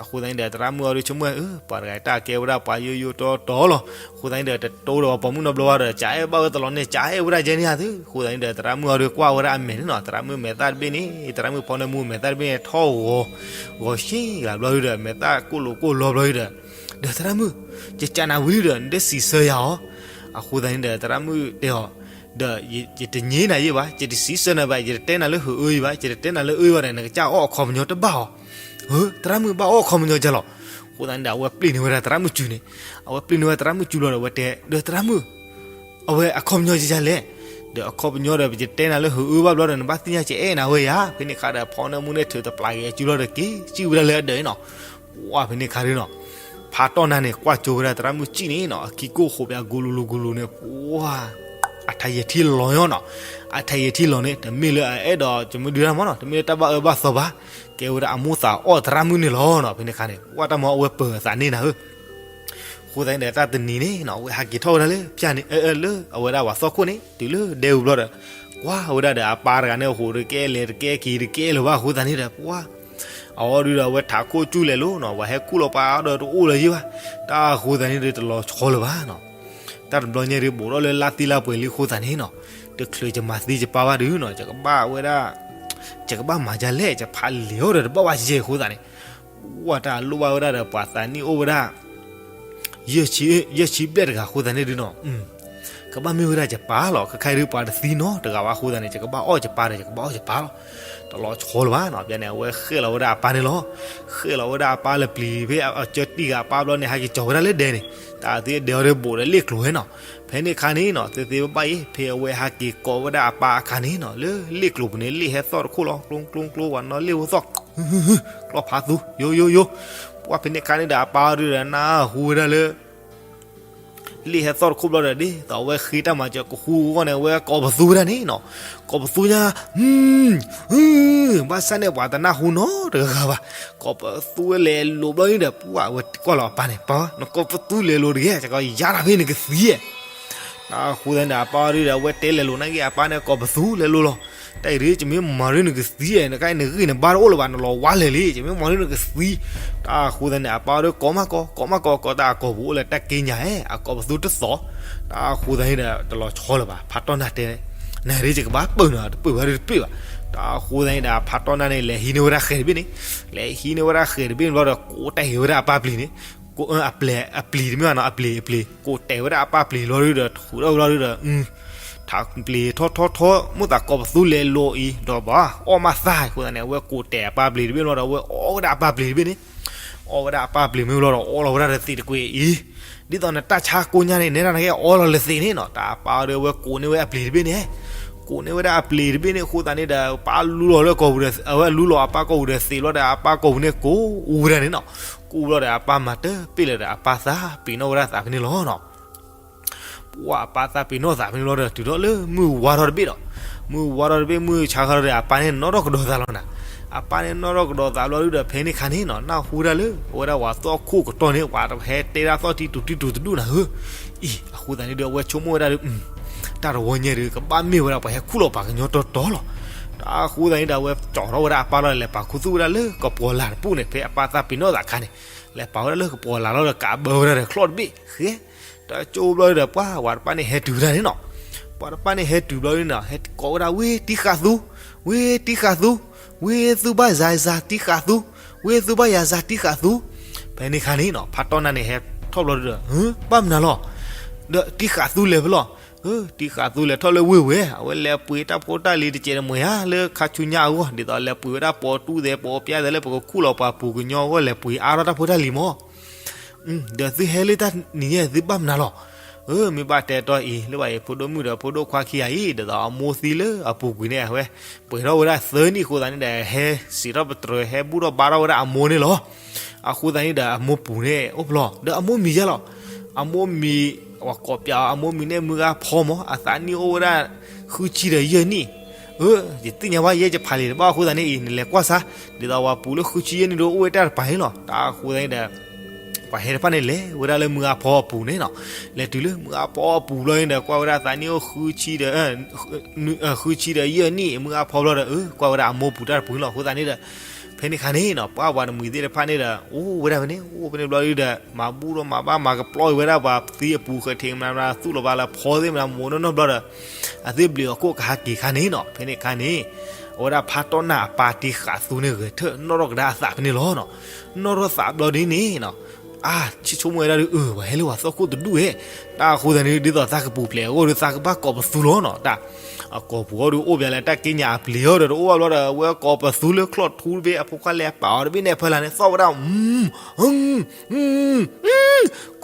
အဃိသတးန့ၣ်ဒီး သရၣ်မုၣ်အီၤဒုးဆိကမိၣ်, ပှၤတဂၤတၢ်ကဲဝဲဒၣ်ပှၤယိယိတီတီလီၤ. အဃိသတးန့ၣ်ဒီး တတိဒီးပှၤပိာ်မုၣ်နီတဘျီဘၣ်ဒီး ကအဲၣ်ဘၣ်ဝဲတလီၤန့ၣ် ကအဲၣ်ဝဲဒၣ်ယဲန့ၣ်ဧါသု. အဃိသတးန့ၣ်ဒီး သရၣ်မုၣ်အီၤဒုးကွၢ်ဝဲဒၣ်အမဲာ်န့ၣ်နီၤ, သရၣ်မုၣ်မဲာ်သၣ်တဘ့ၣ်န့ၣ်, သရၣ်မုၣ်ဖီနၢမူမဲာ်သၣ်တဘ့ၣ်န့ၣ် ထီၣ်ဂီၤ, ဂီၤဆံဂၤဘျီဒုးဒီး မဲာ်သၣ်ကိၣ်လိာ်ကိၣ်လီဘျီဒုးဒီး, ဒီးသရၣ်မုၣ်, ယကးနၤဝံၤဒုးဒီး နတစံးဆၢယၤအီၤ. အဃိသတးန့ၣ်ဒီး သရၣ်မုၣ်တဲအီၤ, ဒီးယတညဲနၤယဲဘၣ်, ယတစံးဆၢနၤဘၣ်, ယတတဲနၤလၢဟုးအၢယဲဘၣ်, ယတတဲနၤလၢအၢဘၣ်ဒီး နကစၢ်အီၣ်အခီပညီတဘၣ်အီၤ. သရၣ်မုၣ်ဘၣ်အီၣ်အခီပညီကလီၤ. အဃိသတးန့ၣ်ဒီး အဝဲပျ့ၤန့ၢ်ဝဲဒၣ်သရၣ်မုၣ်စုန့ၣ်, အဝဲပျ့ၤန့ၢ်ဝဲသရၣ်မုၣ်စုဘျီဒီး အဝဲတဲဒီးသရၣ်မုၣ်, အဝဲအခီပညီကလဲၣ်. ဒီးအခီပညီဒီး ယတတဲနၤလၢဟုးအၢဘၣ်ဘျီဒီး နဘၣ်သ့ၣ်ညါကအဲၣ်နၤဝဲယၤ. ဖဲန့ၣ်အခါဒီး ဖီနၢမူန့ၣ်ထုးတပျးက့ၤအစုလီၤဒီး က့ၤစံၣ်ဝဲဒၣ်လၢအဒၢးန့ၣ်နီၤ. ပှၢ်ဖဲန့ၣ်အခါဒုးနီၤ, ဖးတီၢ်နၢ်န့ၣ် ကွၢ်ကၠိဝဲဒၣ်သရၣ်မုၣ်စံၣ်န့ၣ်နီၤ, အခံကိၣ်ဃိးပၠးဂူၤလူၤလူၤဂူၤလူၤန့ၣ် ပှၢ်, အထးယဲၢ်ထံလီၤညါနီၤ. အထးယဲၢ်ထံလီၤန့ၣ် တမ့ၢ်လၢအအဲၣ်ဒိးကမုၢ်ဒုးတၢ်မးနီၤ, တမ့ၢ်လၢတၢ်ဘၣ်အၢဘၣ်သီဘၣ်, ကဲဝဲဒၣ်အမိၢ်သးအီၣ်သရၣ်မုၣ်န့ၣ်လီၤနီၤ. ဖဲန့ၣ်အခါန့ၣ် ပှၢ်တၢ်မၤအဝဲပၢၤအသးန့ၣ်နၤဧၢ. အဃိသတးန့ၣ်ဒီး တၢ်တနံၤန့ၣ်နီၤ အဝဲဟးက့ၤထီၣ်ဝဲဒၣ်လၢဖၠၣ်န့ၣ် အၢ လၢအဝဲဒၣ်ပှၤသီခိၣ်န့ၣ် တုၤလၢဒဲဝံၤဘျီဒီး ကွၢ်ဝဲဒၣ်ဒီးအပၢ်တဂၤန့ၣ် အဟိးတကဲလဲၤတကဲက့ၤတကဲလၢၤဘၣ်. အဃိသတးန့ၣ်ဒီး ပှၢ်, အဝဲဒုးဒီး အဝဲထးခိၣ်ကူၣ်လဲၤလိၤနီၤ, ပှၤဟဲကူၣ်လီၤပှၤအါဒီးတအိၣ်လၢၤယဲဘၣ်. တၢ်အဃိသတးန့ၣ်ဒီး တလီၤဆီလၢၤဘၣ်နီၤ. တၢ်တဘျီညါဒီး ဘူးထီၣ်လၢလါသံလါပှဲၤလံအဃိသတးန့ၣ်နီၤ, တချုးယမၤသံယပၢ်ဘၣ်ဒုးနီၤ, ယကဘၣ်ဝဲဒၣ်, ယကဘၣ်မၤဒ်လဲၣ်, ယဖးလံာ်အီၤဒီးတဘၣ်ဘၣ်ယဲအဃိသတးန့ၣ် ပှၢ်တၢ်လိၣ်ဘၣ်ဝဲဒၣ်ဒီး ပှၤသးနံၣ်အိၣ်ဝဲဒၣ် ယဲၢ်ဆံဘျဲၣ်တဂၤအဃိသတးန့ၣ်ဒုးနီၤ, ကဘၣ်မ့ၢ်ဝဲဒၣ်ယပၢ်လီၤ. ခဲခါဒုးပှၤတသံနီတဂၤဘၣ်အဃိသတးန့ၣ် ယကဘၣ်အီၣ်ယပၢ်ဒီး ယကဘၣ်အီၣ်ယပၢ်လီၤ. တလီၤဆီလၢၤဘၣ်နီၤ. ဖဲန့ၣ် အဝဲဃဲလီၤဝဲဒၣ်အပၢ်န့ၣ်လီၤ. ဃဲလီၤဝဲဒၣ်အပၢ်လၢပျံၤဖဲအကၠၢတံၢ်ဂၤအပၢ်ဘျီန့ၣ် ဟဲက့ၤကၠီၤဝဲဒၣ်လၢဒဲန့ၣ်, တၢ်သ့ၣ်ဒဲးအီၤဒီးဘူးဒီးလ့ၣ်ကျိၤဝဲနီၤ. ဖဲန့ၣ်အခါန့ၣ်နီၤ သ့သ့ဘၣ်ဘၣ်အံၤ ဖဲအဝဲဟဲက့ၤကိးဝဲဒၣ်အပၢ်အခါန့ၣ်နီၤ လၢလ့ၣ်ကျိၤပူၤန့ၣ် လ့ၣ်ဟဲသီၣ်တခိၣ်လီၤ, ကျိကျိကျိ ပှၤနီၣ်လ့ၣ်ဝဲသီၣ် ကျီၢ်ဖးသူ ယိယိယိ. ပှၢ်ဖဲန့ၣ်အခါန့ၣ်ဒီး အပၢ်အီၤဒုးဒီး နၢ်ဟူဝဲဒၣ်လၢ လ့ၣ်ဟဲသီၣ်တခိၣ်ဘျီဒီး ဒ်သိးအဝဲဃ့တၢ်မၤစၢၤကဟူအဂီၢ်န့ၣ် အဝဲကိးပသူဝဲဒၣ်န့ၣ်နီၤ. ကိးပသူညါ, ဘၣ်ဆၣ်န့ၣ် ပှၤတနၢ်ဟူနီတဂၤဂၤဘၣ်. ကိးပသူဝဲလဲၤလိၤဘျီန့ၣ်ဒီး ပှၢ်အဝဲကွၢ်လီၤအပၢ်န့ၣ်, ပၢ်, နကိးပသူလဲၤလိၤတဂ့ၤ, ယၤတၢ်ဖဲနကသံဧါ. တၢ်အဃိသတးန့ၣ်ဒီး အပၢ်အီၤဒုးဒီး အဝဲတဲလဲၤလိၤနာ်က့ အပၢ်န့ၣ်ကိးပသူလဲၤလိၤလီၤ. တၢ်အံၤဒုး ယမ့ၢ်မၤဒုးနကသံဧါ, နကနဂံၢ်နဘါတအိၣ်လၢၤဘၣ်, နလီၤဝါလၢာ်လံ, ယမ့ၢ်မၤဒုးနကသံ. တၢ်အဃိသတးန့ၣ် အပၢ်အီၤဒုးကိးမးကိး, ကိးမးကိး, ကိးတၢ်အကိာ်ပူၤအိၣ်လၢတၢ်က့ညါဧါ, အကိးပသူတသီၣ်. တၢ်အဃိသတးန့ၣ်ဒီး တလီၤဆီလၢၤဘၣ်. ဖးတီၢ်နၢ်တဲ, နၤဒုးယကဘၣ်ပၢၢ်နၤ, တပၢၢ်ဘၣ်ဒုးတပၢၢ်ဘၣ်. တၢ်အဃိသတးန့ၣ်ဒီး ဖးတီၢ်နၢ်န့ၣ် လဲၤဟံးန့ၢ်ဝဲဒၣ်ဃဲၤတဘ့ၣ်န့ၣ်, လဲၤဟံးန့ၢ်ဝဲဒၣ်ဃဲၤတဘ့ၣ်န့ၣ်ဘျီဒီး ကိးတဲာ်ဝဲဒၣ်အပၢ်ပျံၤန့ၣ်, အပျံၤတမ့ၢ်ဘၣ်နီၤ, အပျံၤ အပျံၤ ကိးတဲာ်ဝဲဒၣ်အပၢ်ပျံၤလီၤဒုးဒီး ထူးထီၣ်ဝဲလီၤဒုးဒီး ထးပျံၤထီၣ်ထီၣ်ထီၣ် မိၣ်သးကိးပသူလဲၤလိၤအံၤ ဒီးဘၣ်အီၣ်မးသၣ်အဃိသတးန့ၣ် အဝဲကိးတဲာ်အပၢ်ပျံၤတဘ့ၣ်လီၤဒီး အဝဲအီၣ်ဝဲဒၣ်အပၢ်ပျံၤတဘ့ၣ်န့ၣ်, အီၣ်ဝဲဒၣ်အပၢ်ပျံၤမ့ၢ်လီၤဒီး အီလီၤဝဲဒၣ်ဒီးသံးတကွ့ၢ်အံၤ, ဒ်သိးနတၢ်ဆါကိညါန့ၣ် နဲဒၣ်နကဲအီလီၤလၢသံးန့ၣ်နီၤ. တၢ်အပၢ်အီၤဒုး အဝဲကိးန့ၢ်ဝဲအပျံၤတဘ့ၣ်န့ၣ်, ကိးန့ၢ်ဝဲဒၣ်အပျံၤတဘ့ၣ်န့ၣ်အဃိသတးန့ၣ်ဒီး ပၢ်လူလီၤလၢကိာ်ပူၤဒီး အဝဲလူလီၤအပၢ်ကိာ်ပူၤဒီးသံးလီၤဒီး အပၢ်ကိာ်ပူၤန့ၣ်ကိးအူဝဲဒၣ်န့ၣ်နီၤ. ကိးလီၤဒီးအပၢ်မၤတပ့ၢ်လၢၤဒီး အပၢ်သးပ့ၤနီၣ်ဝဲဒၣ်သးဖဲန့ၣ်လီၤနီၤ. ပှၢ်အပၢ်သးပ့ၤနီၣ်သးဖဲန့ၣ်လီၤဒီး တုၤထီၣ်လၢမုၢ်ဝါထီၣ်တဘ့ၣ်ဒီး, မုၢ်ဝါထီၣ်တဘ့ၣ် မုၢ်ဆါခါထီၣ်ဒီး အပၢ်န့ၣ်နီၣ်ထီၣ်ကဒီးသးလီၤနၤ. အပၢ်န့ၣ်နီၣ်ထီၣ်ကဒီးသးဘျီဒုးဒီး ဖဲန့ၣ်ခါန့ၣ်နီၤ နၢ်ဟူဝဲဒၣ်လၢ အဝဲဒၣ်ပှၤသီၣ်ခိၣ်ကတီၢ်န့ၣ် ပှၤတဟဲတဲဒၣ်သီၣ်ထံတူၤတံၢ်တူၤတဒူၣ်နၤဧၢ. အံၤ အဃိသတးန့ၣ်ဒီး အဝဲဆိကမိၣ်ဝဲဒၣ်ဒီး တၢ်တဝီညါဒီး ကဘၣ်မ့ၢ်ဝဲဒၣ်ပှၤဟဲခူၣ်လီၤပှၤကညီတီတီလီၤ. တၢ်အဃိသတးန့ၣ်ဒီး အဝဲကၠီထီၣ်ဝဲဒၣ်အပၢ်လီၤဒီး လဲၤပာ်ခူသူၣ်ဝဲဒၣ်လၢကပီၤလၢ်တပူၤန့ၣ် ဖဲအပၢ်သးပ့ၤနီၣ်သးခါန့ၣ်, လဲၤပာ်ဝဲဒၣ်လၢကပီၤလၢ်လီၤဒီး ကးဘၢဝဲဒၣ်ဒီးချီၣ်တဘ့ၣ်ဃဲ တၢ်ကၠိဘျီဒီး ပှၤဝၤတပၢ်န့ၣ်ဟဲတုၤဝဲဒၣ်န့ၣ်နီၤ. ပှၤတပၢ်န့ၣ်ဟဲတုၤဘျီန့ၣ်နီၤ ဟဲကိးဝဲဒၣ် ဝ့ၢ်တံၢ်ဃာ်သူ, ဝ့ၢ်တံၢ်ဃာ်သူ, ဝ့ၢ်သူၣ်ဘၣ်ယၤစၤတံၢ်ဃာ်သူ, ဝ့ၢ်သူၣ်ဘၣ်ယၤစၤတံၢ်ဃာ်သူ. ဖဲန့ၣ်ခါန့ၣ်နီၤ ဖးတီၢ်နၢ်န့ၣ်ဟဲထီၣ်ဘျီဒီး ဘၣ်မနုၤလီၤ. ဒီးတံၢ်ဃာ်သူလဲၤဖဲလဲၣ်. တံၢ်ဃာ်သူလဲၤထီၣ်လၢဝ့ၢ်ဝဲ အဝဲလဲၤပှ့ၤတၢ်ဖိတၢ်လံၤတကဲးတမှဲၤဧါ လၢခါဆူညါအဂီၢ် ဒ်သိးလဲၤပှ့ၤဝဲဒၣ်ပိာ်တူၢ်သဲးပိာ်ပျၢ်သဲးလၢပကခူၣ်လီၤပှၤပူၤကညီအဂီၢ် လဲၤပှ့ၤအါထီၣ်တၢ်ဖိတၢ်လံၤမး. ဒီးသုဟဲလၢတၢ်နံၤညါ သုဘၣ်မနုၤလီၤ. မ့ၢ်ဘၣ်တဲတီၢ်အံၤ လၢဘၣ်အံၤ ဖိဒိၣ်မုၣ်ဒီးဖိဒိၣ်ခွါခံဂၤအံၤ ဒ်သိးအမိၢ်သံလၢအပူၤကွံာ်န့ၣ် အဝဲပှဲၤထီၣ်ဝဲဒၣ်သၢနံၣ်အဃိသတးန့ၣ်ဒီး ဟဲစံးထီၣ်ပတြၢၤ ဟဲဘူၣ်ထီၣ်ဘါထီၣ်ဝဲဒၣ်အမိၢ်န့ၣ်လီၤ. အဃိသတးန့ၣ်ဒီး အမိၢ်ပူၤန့ၣ်အိၣ်ဖျီ ဒီးအမိၢ်မံၤယါလီၤ. အမိၢ်မံၤ ပှၤကိးပျးအီၤ အမိၢ်မံၤန့ၣ် မုၢ်ဂၤဖီမး အသးနံၣ်အိၣ်ဝဲဒၣ် ဃုဆံဒီးယဲၢ်နံၣ် ယသ့ၣ်ညါဘၣ် ယဲယဖးလံာ်တဘၣ်အဃိသတးန့ၣ်အံၤ နလဲၤကွၢ်စၢ် ဒ်သိးပှၤပူၤလၢဃုဆံယဲၢ်နံၣ်ဒီးအိၣ်ဝဲတၢ်တပၤန့ၣ်လီၤ. တၢ်အဃိသတးန့ၣ်ဒီး ပှၤဟဲတဖၣ်န့ၣ်လဲၤဝဲဒၣ်လၢမုၢ်ဂၤဖီအပူၤန့ၣ်နီၤ. လဲၤတုၤလၢမုၢ်ဂၤဖီအပူၤဘျီန့ၣ်ဒီး ကွၢ်ဝဲဒၣ်သးနံၣ်အိၣ်ဃုဆံဒီး ဃုဆံဒီးယဲၢ်နံၣ် မုၢ်ဂၤဖီဘျီဒီး ကွၢ်ဝဲဒၣ်အမိၢ်ပူၤတၢ်တပၤန့ၣ်လီၤ. အဃိသတးန့ၣ်ဒီး ဖဲန့ၣ်ခါန့ၣ်နီၤ ပှၤပှၤတမှံၤသ့ၣ်တဖၣ်န့ၣ်ဒီး အိၣ်ဝဲဒၣ်ဖဲန့ၣ် အိၣ်ဖဲန့ၣ်ဘျီဒုဒီး မၤဘူၣ်ထီၣ်မၤဘၣ်မၤကပျီဝဲဒၣ်ပှၤသံအပူၤဃဲထံးမနၤမနၤ သူၣ်လီၤဘၣ်လၢဖီသ့ၣ်မနၤ မိၢ်နီၢ်နီၢ်ဘျီဒီး အသ့ၣ်ဘျုးအခိၣ်ကဟးက့ၤခါန့ၣ်နီၤ ဖဲန့ၣ်ခါန့ၣ် အဝဲဒၣ်ဖးတီၢ်နၢ်အပၢ်တ့ဃာ်သူန့ၣ်ဂဲၤထၢၣ် နီၣ်ထီၣ်ကဒါအသးဖဲန့ၣ်လီၤနီၤ. နီၣ်ထီၣ်သးဘျီဒုန့ၣ်နီၤ အါ ဆိကမိၣ်ဝဲဒၣ်ဒု အၢ ပှၤဟဲလၢပှၤသီခိၣ်တဒူၣ်ဝဲ, တၢ်အဃိသတးန့ၣ် ဒ်သိးသးကပူၤဖျဲးအဂီၢ်ဒီး သးကဘၣ်ကိးပသူလီၤနီၤ. တၢ်အကိာ်ပူၤအီၤဒု အိၣ်ပၠးလၢတၢ်က့ညါအပျ့ၤအီၤဒီး တအိၣ်ဘၣ်ဘျီဒီး အဝဲကိးပသူလၢချီၣ်ထူတဘ့ၣ် အဖိခွါလဲၤအပာ်အီၤတဘ့ၣ်န့ၣ် အဖီလာ်န့ၣ် သီၣ်ဝဲဒၣ်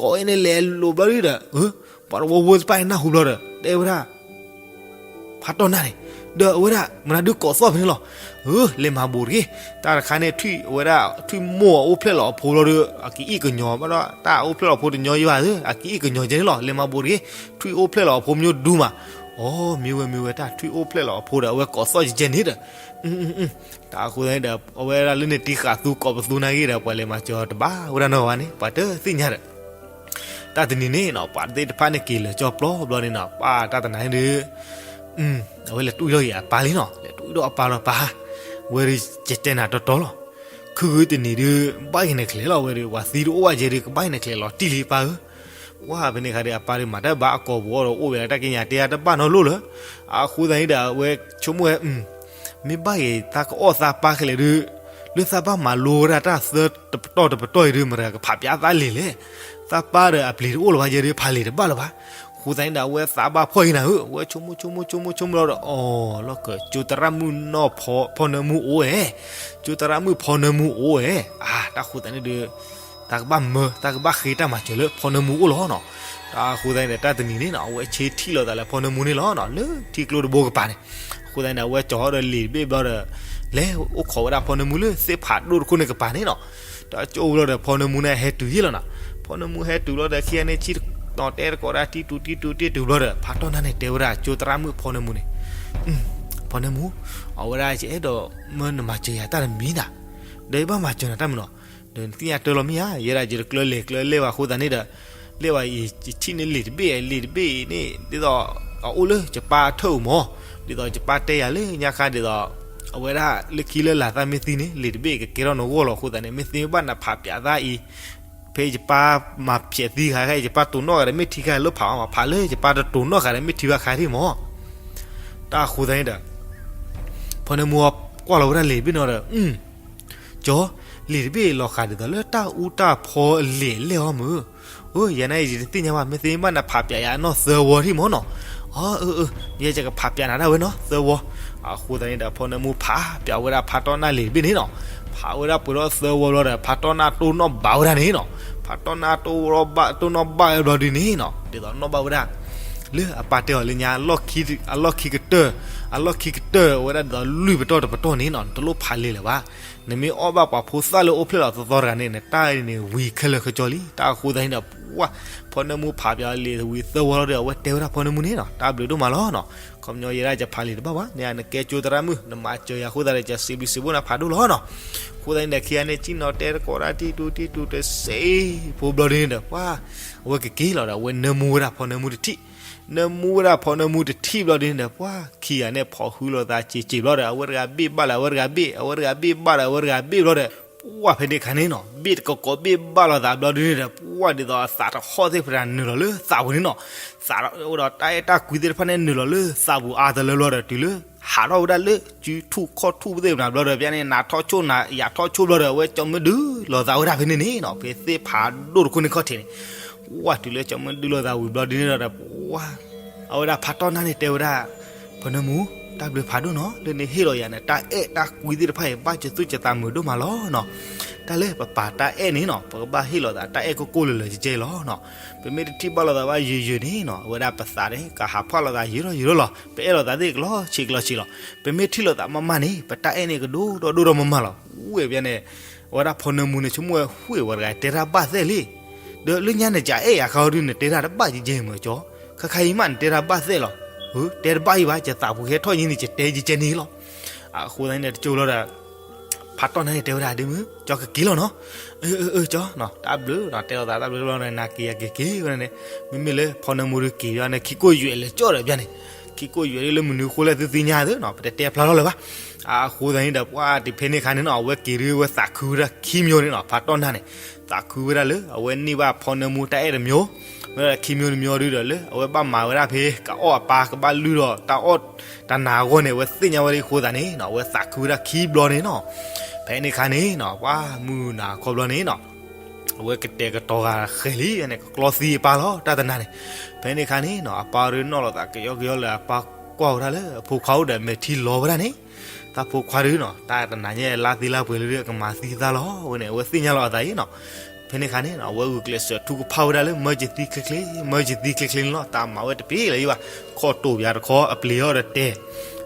ကိးအံၤန့ၣ်လဲၤလိာ်ဘျီဒုဒီး ပှၤတဝီဝီတဖၣ်အံၤနၢ်ဟူဘျီဒီး တဲဝဲဒၣ် ဖးတီၢ်နၢ်န့ၣ် ဒီးအဝဲဒၣ် မနုၤဒုကိးသီၣ်ဖဲန့ၣ်လီၤ. လဲၤမၤဘူးတဂ့ၤ. တၢ်တခါန့ၣ် ထွံၣ်အဝဲဒၣ် ထွံၣ်မိၢ်အအိၣ်ဖျဲၣ်လီၤအဖိလီၤဒီး အကအံၣ်ကညီၤဘၣ်ဒီး တၢ်အိၣ်ဖျဲၣ်လီၤအဖိတညီယွၤဧၢ အကအံၣ်ကညီၤကဲန့ၣ်လီၤ. လဲၤမၤဘူးတဂ့ၤ. ထွံၣ်အိၣ်ဖျဲၣ်လီၤအဖိမညိဒူမး. အိ မ့ၢ်ဝဲမ့ၢ်ဝဲ တၢ်ထွံၣ်အိၣ်ဖျဲၣ်လီၤအဖိဒီး အဝဲကိးသီၣ်ကဲကဲန့ၣ်ဒီး တၢ်အဃိသတးန့ၣ်ဒီး အဝဲဒၣ်လၢန့ၣ်တ့ဃာ်သူကိးပသူနာ်က့ဒီး ပှၤလဲၤမၤစၢၤတဘၣ်ဝဲဒၣ်နီတဂၤဘၣ်န့ၣ် ပှၤတသ့ၣ်ညါဒီး တၢ်တနံၤန့ၣ်နီၤ ပှၤသ့ၣ်တဖၣ်န့ၣ်က့ၤလၢာ်ကၠီပျီဘျီန့ၣ်နီၤ ပှၤတၢ်တနၤန့ၣ်ဒီး အဝဲလဲၤတွံၢ်ထီၣ်က့ၤအပၢ်လံနီၤ လဲၤတွံၢ်ထီၣ်အပၢ်လီၤ ပၢ် ဝဲဒုးကတဲနၤတီတီလီၤ. ခုဂုၢ်တနံၤဒုး ဘၣ်က့ၤနချဲးလီၤ ဝဲဒုး ပှၤသံတအိၣ်ဘၣ်ကဲဒုး ကဘၣ်က့ၤနချဲးလီၤတံၢ်လံပၢ်ဧၢ. ဝဲဖဲန့ၣ်ခါဒီး အပၢ်ဒုးမၤတၢ်ဘၣ်အကိာ်ပူၤအီၤဒီး အိၣ်ဝဲလၢတၢ်က့ညါတဲတဘၣ်နီတဘျီလၢၤ. အဃိသတးန့ၣ်ဒီး အဝဲဆိကမိၣ်ဝဲ မ့ၢ်ဘၣ်က့ၤသးကအီၣ်သးပၢ်ခဲလၢာ်ဒုး လၢသးဘၣ်မၤလိဝဲဒၣ်တၢ်သၢတပတီၢ်တပတီၢ်အံၤဒုး မတၤကဖးပၠးသးလံာ်လဲၣ်. သးပၢ်ဒီးအပျ့ၤတအိၣ်လၢၤဘၣ်ယဲဒုး ဖးလံာ်တဘၣ်လၢၤဘၣ်. အဃိသတးန့ၣ်ဒီး အဝဲသးဘၣ်ဖှီၣ်အံၤနၤဧၢ အဝဲဆိကမိၣ်ဆိကမိၣ်ဆိကမိၣ်ဆိကမိၣ်လီၤဒီး အီၤ လီၢ်ကၢး ကၠိသရၣ်မုၣ်နီၢ်ဖီ ဖီနၢမူအိၣ်ဝဲ, ကၠိသရၣ်မုၣ်ဖီနၢမူအိၣ်ဝဲ, အါ တၢ်ဃိသတးန့ၣ်ဒီး သးကဘၣ်မၢ သးကဘၣ်ဃ့တၢ်မၤစၢၤလၢဖီနၢမူအိၣ်လီၤနီၤ. တၢ်အဃိသတးန့ၣ်ဒီး တၢ်တနံၤန့ၣ်နီၤ အဝဲဆ့ထံၣ်လိာ်သးလၢဖီနၢမူန့ၣ်လီၤနီၤ လၢထံကျိတဘိကပၤန့ၣ်. အဃိသတးန့ၣ်ဒီး အဝဲကၠီၤဒီးလံာ်တဘ့ၣ်ဘျီဒီး လဲၤအိၣ်ခိးဝဲဒၣ်ဖီနၢမူလၢသ့ၣ်ဖးဒိၣ်တခိၣ်န့ၣ်ကပၤန့ၣ်နီၤ. တၢ်ကၠိဘျီဒီး ဖီနၢမူန့ၣ်ဟဲတုၤယ့ၢ်လီၤနီၤ. ဖီနၢမူဟဲတုၤဘျီဒီး ခံဂၤန့ၣ်ဆံၣ်နီၤတဲတကိးဒၣ်တံၢ်တူၤတံၢ်တူၤတံၢ်တူၤဘျီဒီး ဖးတီၢ်နၢ်န့ၣ်တဲဝဲဒၣ် ကၠိသရၣ်မုၣ်ဖီနၢမူန့ၣ် ဖီနၢမူ အဝဲဒၣ်ယအဲၣ်ဒိးမၢနမၤစၢၤယၤတၢ်တမံၤနၤ, ဒီးယဘၣ်မၤစၢၤနၤတၢ်မနုၤနီၤ, ဒီးနသ့ၣ်ညါတၢ်လီၤမ့ၢ်ဧါ, ယဲဒၣ်ယတကျၢၤလဲၤကျၢၤလဲၤဘၣ်အဃိသတးန့ၣ်ဒီး, လဲၤဘၣ်အံၤ ယထံၣ်န့ၢ်လံာ်တဘ့ၣ်, လံာ်တဘ့ၣ်အံၤန့ၣ် ဒ်သိး အအိၣ်လၢယပၢ်အထၢၣ်ဧိၤမး, ဒ်သိးယပၢ်တဲယၤလၢညါခါဒ်သိး အဝဲဒၣ်လၢခံလၢလာ်သးမ့ၢ်သံန့ၣ် လံာ်တဘ့ၣ်ကကဲထီၣ်နဂီၢ်လီၤအဃိသတးန့ၣ် မ့ၢ်သ့မ့ၢ်ဘၣ်နဖးပၠးသးအံၤ ဖဲယပၢ်မၤဖျဲးသံခါခဲအံၤ ယပၢ်တိၤနီၣ်ဂၤဒီးမ့ၢ်ထံခါလၢဖးအီၤမး, ဖးလၢယပၢ်တတိၤနီၣ်ဂၤဒီးမ့ၢ်ထံဘၣ်ခါဒ်မး. တၢ်အဃိသတးန့ၣ်ဒီး ဖီနၢမူကွၢ်လီၤဝဲဒၣ်လံာ်တဘ့ၣ်န့ၣ်ဒီး, ကၠီ, လံာ်တဘ့ၣ်လီၤဃာ်ဒ်သိးလၢတၢ်အူတၢ်ဖီအလံာ်အလဲၢ်အီၤမုၢ်, အိ ယၤန့ၣ်ယတသ့ၣ်ညါဘၣ်, မ့ၢ်သ့မ့ၢ်ဘၣ်နဖးပၠးယၤနီၢ်သၢဝီဒ်မးနီၤ. အၢ အၢ အၢ ယဲယကဖးပၠးနၤဒၣ်ဝဲနီၤ သၢဝီ. အဃိသတးန့ၣ်ဒီး ဖီနၢမူဖးပၠးဝဲဒၣ်ဖးတီၢ်နၢ်လံာ်တဘ့ၣ်န့ၣ်နီၤ, ဖးဝဲဒၣ်ပှဲၤဒီးသၢဝီဘျီဒီး ဖးတီၢ်နၢ်တိၢ်နီၣ်ဘၣ်ဝဲဒၣ်န့ၣ်နီၤ, ဖးတီၢ်နၢ်တိၢ်နီၣ်ဘၣ်ဝဲဘျီဒ်န့ၣ်နီၤ, ဒ်သိးနီၣ်ဘၣ်ဝဲဒၣ် လၢအပၢ်တဲအီၤလၢညါ အလီၢ်ခံကတၢၢ်, အလီၢ်ခံကတၢၢ်ဝဲဒၣ်ဒ်သိးလွံၢ်ပတီၢ်တပတီၢ်န့ၣ်နီၤ နတလိၣ်ဖးလံာ်လၢၤဘၣ်. နမ့ၢ်အီၣ်ဘၣ်ပှၤဖိသၣ်လၢအိၣ်ဖျဲၣ်လီၤသီသီတဂၤန့ၣ် နတၢ်အံၤန့ၣ်ဝံၤခဲလၢာ်ခဲဆ့လံ. တၢ်အဃိသတးန့ၣ်ဒီး ပှၤ ဖီနၢမူဖးပၠးလံာ်ဝံၤသၢဝီလီၤဒီး အဝဲတဲဝဲဒၣ်ဖီနၢမူန့ၣ်နီၤ တၢ်ဘျုးဒိၣ်မးလီၤနီၤ, ခီပညီယဲဒၣ်ယဖးလံာ်တဘၣ်ဘၣ်န့ၣ် နကဲကၠိသရၣ်မုၣ် နမၤစၢၤယၤအဃိသတးဒီး ယစံးဘျုးစံးဖှိၣ်နၤဖးဒိၣ်လီၤနီၤ. အဃိသတးန့ၣ်ဒီး ခံဂၤန့ၣ် ဆ့ၣ်နီၤတဲတကိးဒၣ်တံၢ်တူၤတံၢ်တူၤတစဲးဖိဘျီဒ်န့ၣ်ဒီး ပှၤ အဝဲကက့ၤလီၤဒီး အဝဲနၢမူဝဲဒၣ်ဖီနၢမူတထံၣ်, နၢမူဝဲဒၣ်ဖီနၢမူတထံၣ်ဘျီဒ်န့ၣ်ဒီး ပှၤ ခံဂၤန့ၣ် ဖီၣ်ဃုလိာ်သးစ့းစ့းဘျီဒီး အဝဲတဂၤဘ့ၣ်ဘၣ်လၢအဝဲတဂၤဘ့ၣ်, အဝဲတဂၤဘ့ၣ်ဘၣ်ဒီးအဝဲတဂၤဘ့ၣ်ဘျီဒီး ပှၤဖဲန့ၣ်ခါန့ၣ်နီၤ ဘ့ၣ်တကကိးဘ့ၣ်ဘၣ်လိာ်သးဘျီဒ်န့ၣ်ဒီး ပှၤဒ်သိးအသးတဟီၣ်သ့ၣ်ဖဲဒၣ်နုာ်လီၤလၢသးပူၤန့ၣ်နီၤ, သးအိၣ်ဒီးတၢ်အဲၣ်တၢ်ကွံသ့ၣ်တဖၣ်န့ၣ် နုာ်လီၤလၢသးပူၤအါတလၢဘျီဒီး တုၤလၢ ဟးထီၣ်ဝဲဒၣ်လၢ စုထူၣ်ခီၣ်ထူၣ်သ့ၣ်မနၤဘျီဒီး ပျၢ်န့ၣ် နၤထီၣ်ဆိၣ်နၤယၤထီၣ်ဆိၣ်ဘျီဒီး အဝဲကၠီမ့ၢ်ဒုးလိာ်သးဝဲဒၣ်ဖဲန့ၣ်န့ၣ်နီၤ ဖဲသ့ၣ်ဖးဒိၣ်တခိၣ်န့ၣ်ခီၣ်ထံးန့ၣ်, ပှၤတုၤလၢကၠီမ့ၢ်ဒုးလိာ်သးဝံၤဘျီဒ်န့ၣ်ဒီး ပှၤ အဝဲဒၣ်ဖးတီၢ်နၢ်န့ၣ်တဲဝဲဒၣ် ဖီနၢမူ တၢ်ဘျုးဖးဒိၣ်နီၤ လၢနဟ့ၣ်လီၤယၤန့ၣ် တၢ်အဲၣ်တၢ်ကွံသ့ၣ်တဖၣ်အံၤ ဘၣ်စသူၣ်စသးမုာ်ဒိၣ်မးလီၤနီၤ. တၢ်လၢပပာ်တၢ်အဲၣ်န့ၣ်နီၤ ပကဘၣ်ဟ့ၣ်လိာ်သးတၢ်အဲၣ်ကိၢ်ကိၢ်လၢာ်လၢာ်ကဲကဲလီၤနီၤ. ပမ့ၢ်တထံၣ်ဘၣ်လိာ်သးဘၣ်ယိာ်ယိာ်န့ၣ်နီၤ အဝဲဒၣ်ပသးန့ၣ် ကဟးဖှၣ်လိာ်သးယိာ်ထီၣ်ယိာ်ထီၣ်လီၤ. ပအဲၣ်လိာ်သးသ့ၣ်ကလီၤဆံးကလီၤဆံးလီၤ. ပမ့ၢ်ထံၣ်လိာ်သးမးမးန့ၣ် ပတၢ်အဲၣ်န့ၣ်ကဒိၣ်ဒီးဒိၣ်ဒီးမးမးလီၤ. ဝဲပျၢ်န့ၣ် အဝဲဒၣ်ဖီနၢမူန့ၣ် ဆိကမိၣ်ဝဲ ဝဲတဂၤတဲတၢ်ဘၣ်သဲၣ်လံ. ဒီးလၢညါန့ၣ် ကအဲၣ်ယၤခါအီၤဒုး နတဲတၢ်တဘၣ်ကဲကဲမုၢ်ကၠီ, ခါခါအံၤမးနတဲတၢ်ဘၣ်သဲၣ်လီၤ. တဲတဘၣ်အံၤဘၣ် ယသးပူၤဟဲထီၣ်ယံၤန့ၣ် ယတဲယကဲန့ၣ်လီၤ. အဃိသတးန့ၣ် တကၠိလီၤဒီး ဖးတီၢ်နၢ်န့ၣ်တဲဝဲဒၣ်ဒ်မုၢ် ကၠီကက့ၤလီၤနီၤ. အၢ အၢ အၢ ကၠီနီၤ တၢ်ဘျုးနီၤ တဲလိာ်သးတၢ်ဘျုးတဘျီန့ၣ် နၤက့ၤယက့ၤက့ၤဝဲဒၣ်န့ၣ်, မ့မ့ၢ်လၢဖီနၢမူဒုးက့ၤဘၣ်န့ၣ် ခံကိၢ်ယွဲၢ်လၢာ်ကၠီဒီးပျၢ်န့ၣ်, ခံကိၣ်ယွဲၢ်ဒ်လၢမနုၤအဃိလဲၣ်သုသ့ၣ်ညါသ့နီၤ, ပတတဲဖျါထီၣ်လၢၤဘၣ်. အဃိသတးန့ၣ်ဒီး ပှၤတဖဲန့ၣ်အခါန့ၣ်နီၤ, အဝဲက့ၤဒုးဝဲသးခုဝဲဒၣ်ခံမျိုးန့ၣ်နီၤ, ဖါတီၢ်နၢ်န့ၣ် သးခုဝဲဒၣ်လၢအဝဲန့ၢ်ဘၣ်ဖီနၢမူတၢ်အဲၣ်တမျိုး, ဝဲဒၣ်ခံမျိုးတမျိုးဒုးဒီးလၢ အဝဲဘၣ်မၤဝဲဒၣ်ဖဲ ကအီၣ်အပၢ်ကဘၣ်လုၢ်ဒီးတၢ်အီၣ်တၢ်နၤအဂီၢ်န့ၣ် အဝဲသ့ၣ်ညါဝဲဒၣ်အဃိသတးန့ၣ်နီၤ, အဝဲသးခုဝဲဒၣ်ခံဘျီန့ၣ်နီၤ. ဖဲန့ၣ်အခါန့ၣ်နီၤ, ပှၤမုၢ်နၤခီဘျီန့ၣ်နီၤ အဝဲကတဲာ်ကတီၤဂၤဃဲၤလံန့ၣ် ကကျီသံအပၢ်လီၤ တၢ်တနၤန့ၣ်. ဖဲန့ၣ်အခါန့ၣ်နီၤ, အပၢ်ဒုးနီၣ်လီၤသးကယီကယီလၢအပၢ်ကွၢ်ဝဲဒၣ်လၢအဖိခွါအိၣ်ဒီးမဲာ်ထံလီၤဝဲဒၣ်န့ၣ်, တၢ်ဖိခွါဒုးနီၤ, တၢ်တနၤညါလါသ့လါပှဲၤလၢဒုးကမၤသံသးလီၤဝဲန့ၣ် အဝဲသ့ၣ်ညါလီၤအသးအံၤနီၤ. ဖဲန့ၣ်အခါန့ၣ်နီၤ, အဝဲဂုာ်ကျဲးစၢးထူကဖၣ်ဝဲဒၣ်လၢ မၢကၠံၤသံချ့ချ့, မၢကၠံၤသံချ့ချ့န့ၣ်လီၤ. တၢ်မၤဝဲတပ့ၤလၢၤဘၣ်, ခီၣ်တိာ်ပၠးတခီ အပျ့ၤအီၤဒီးတဲာ်,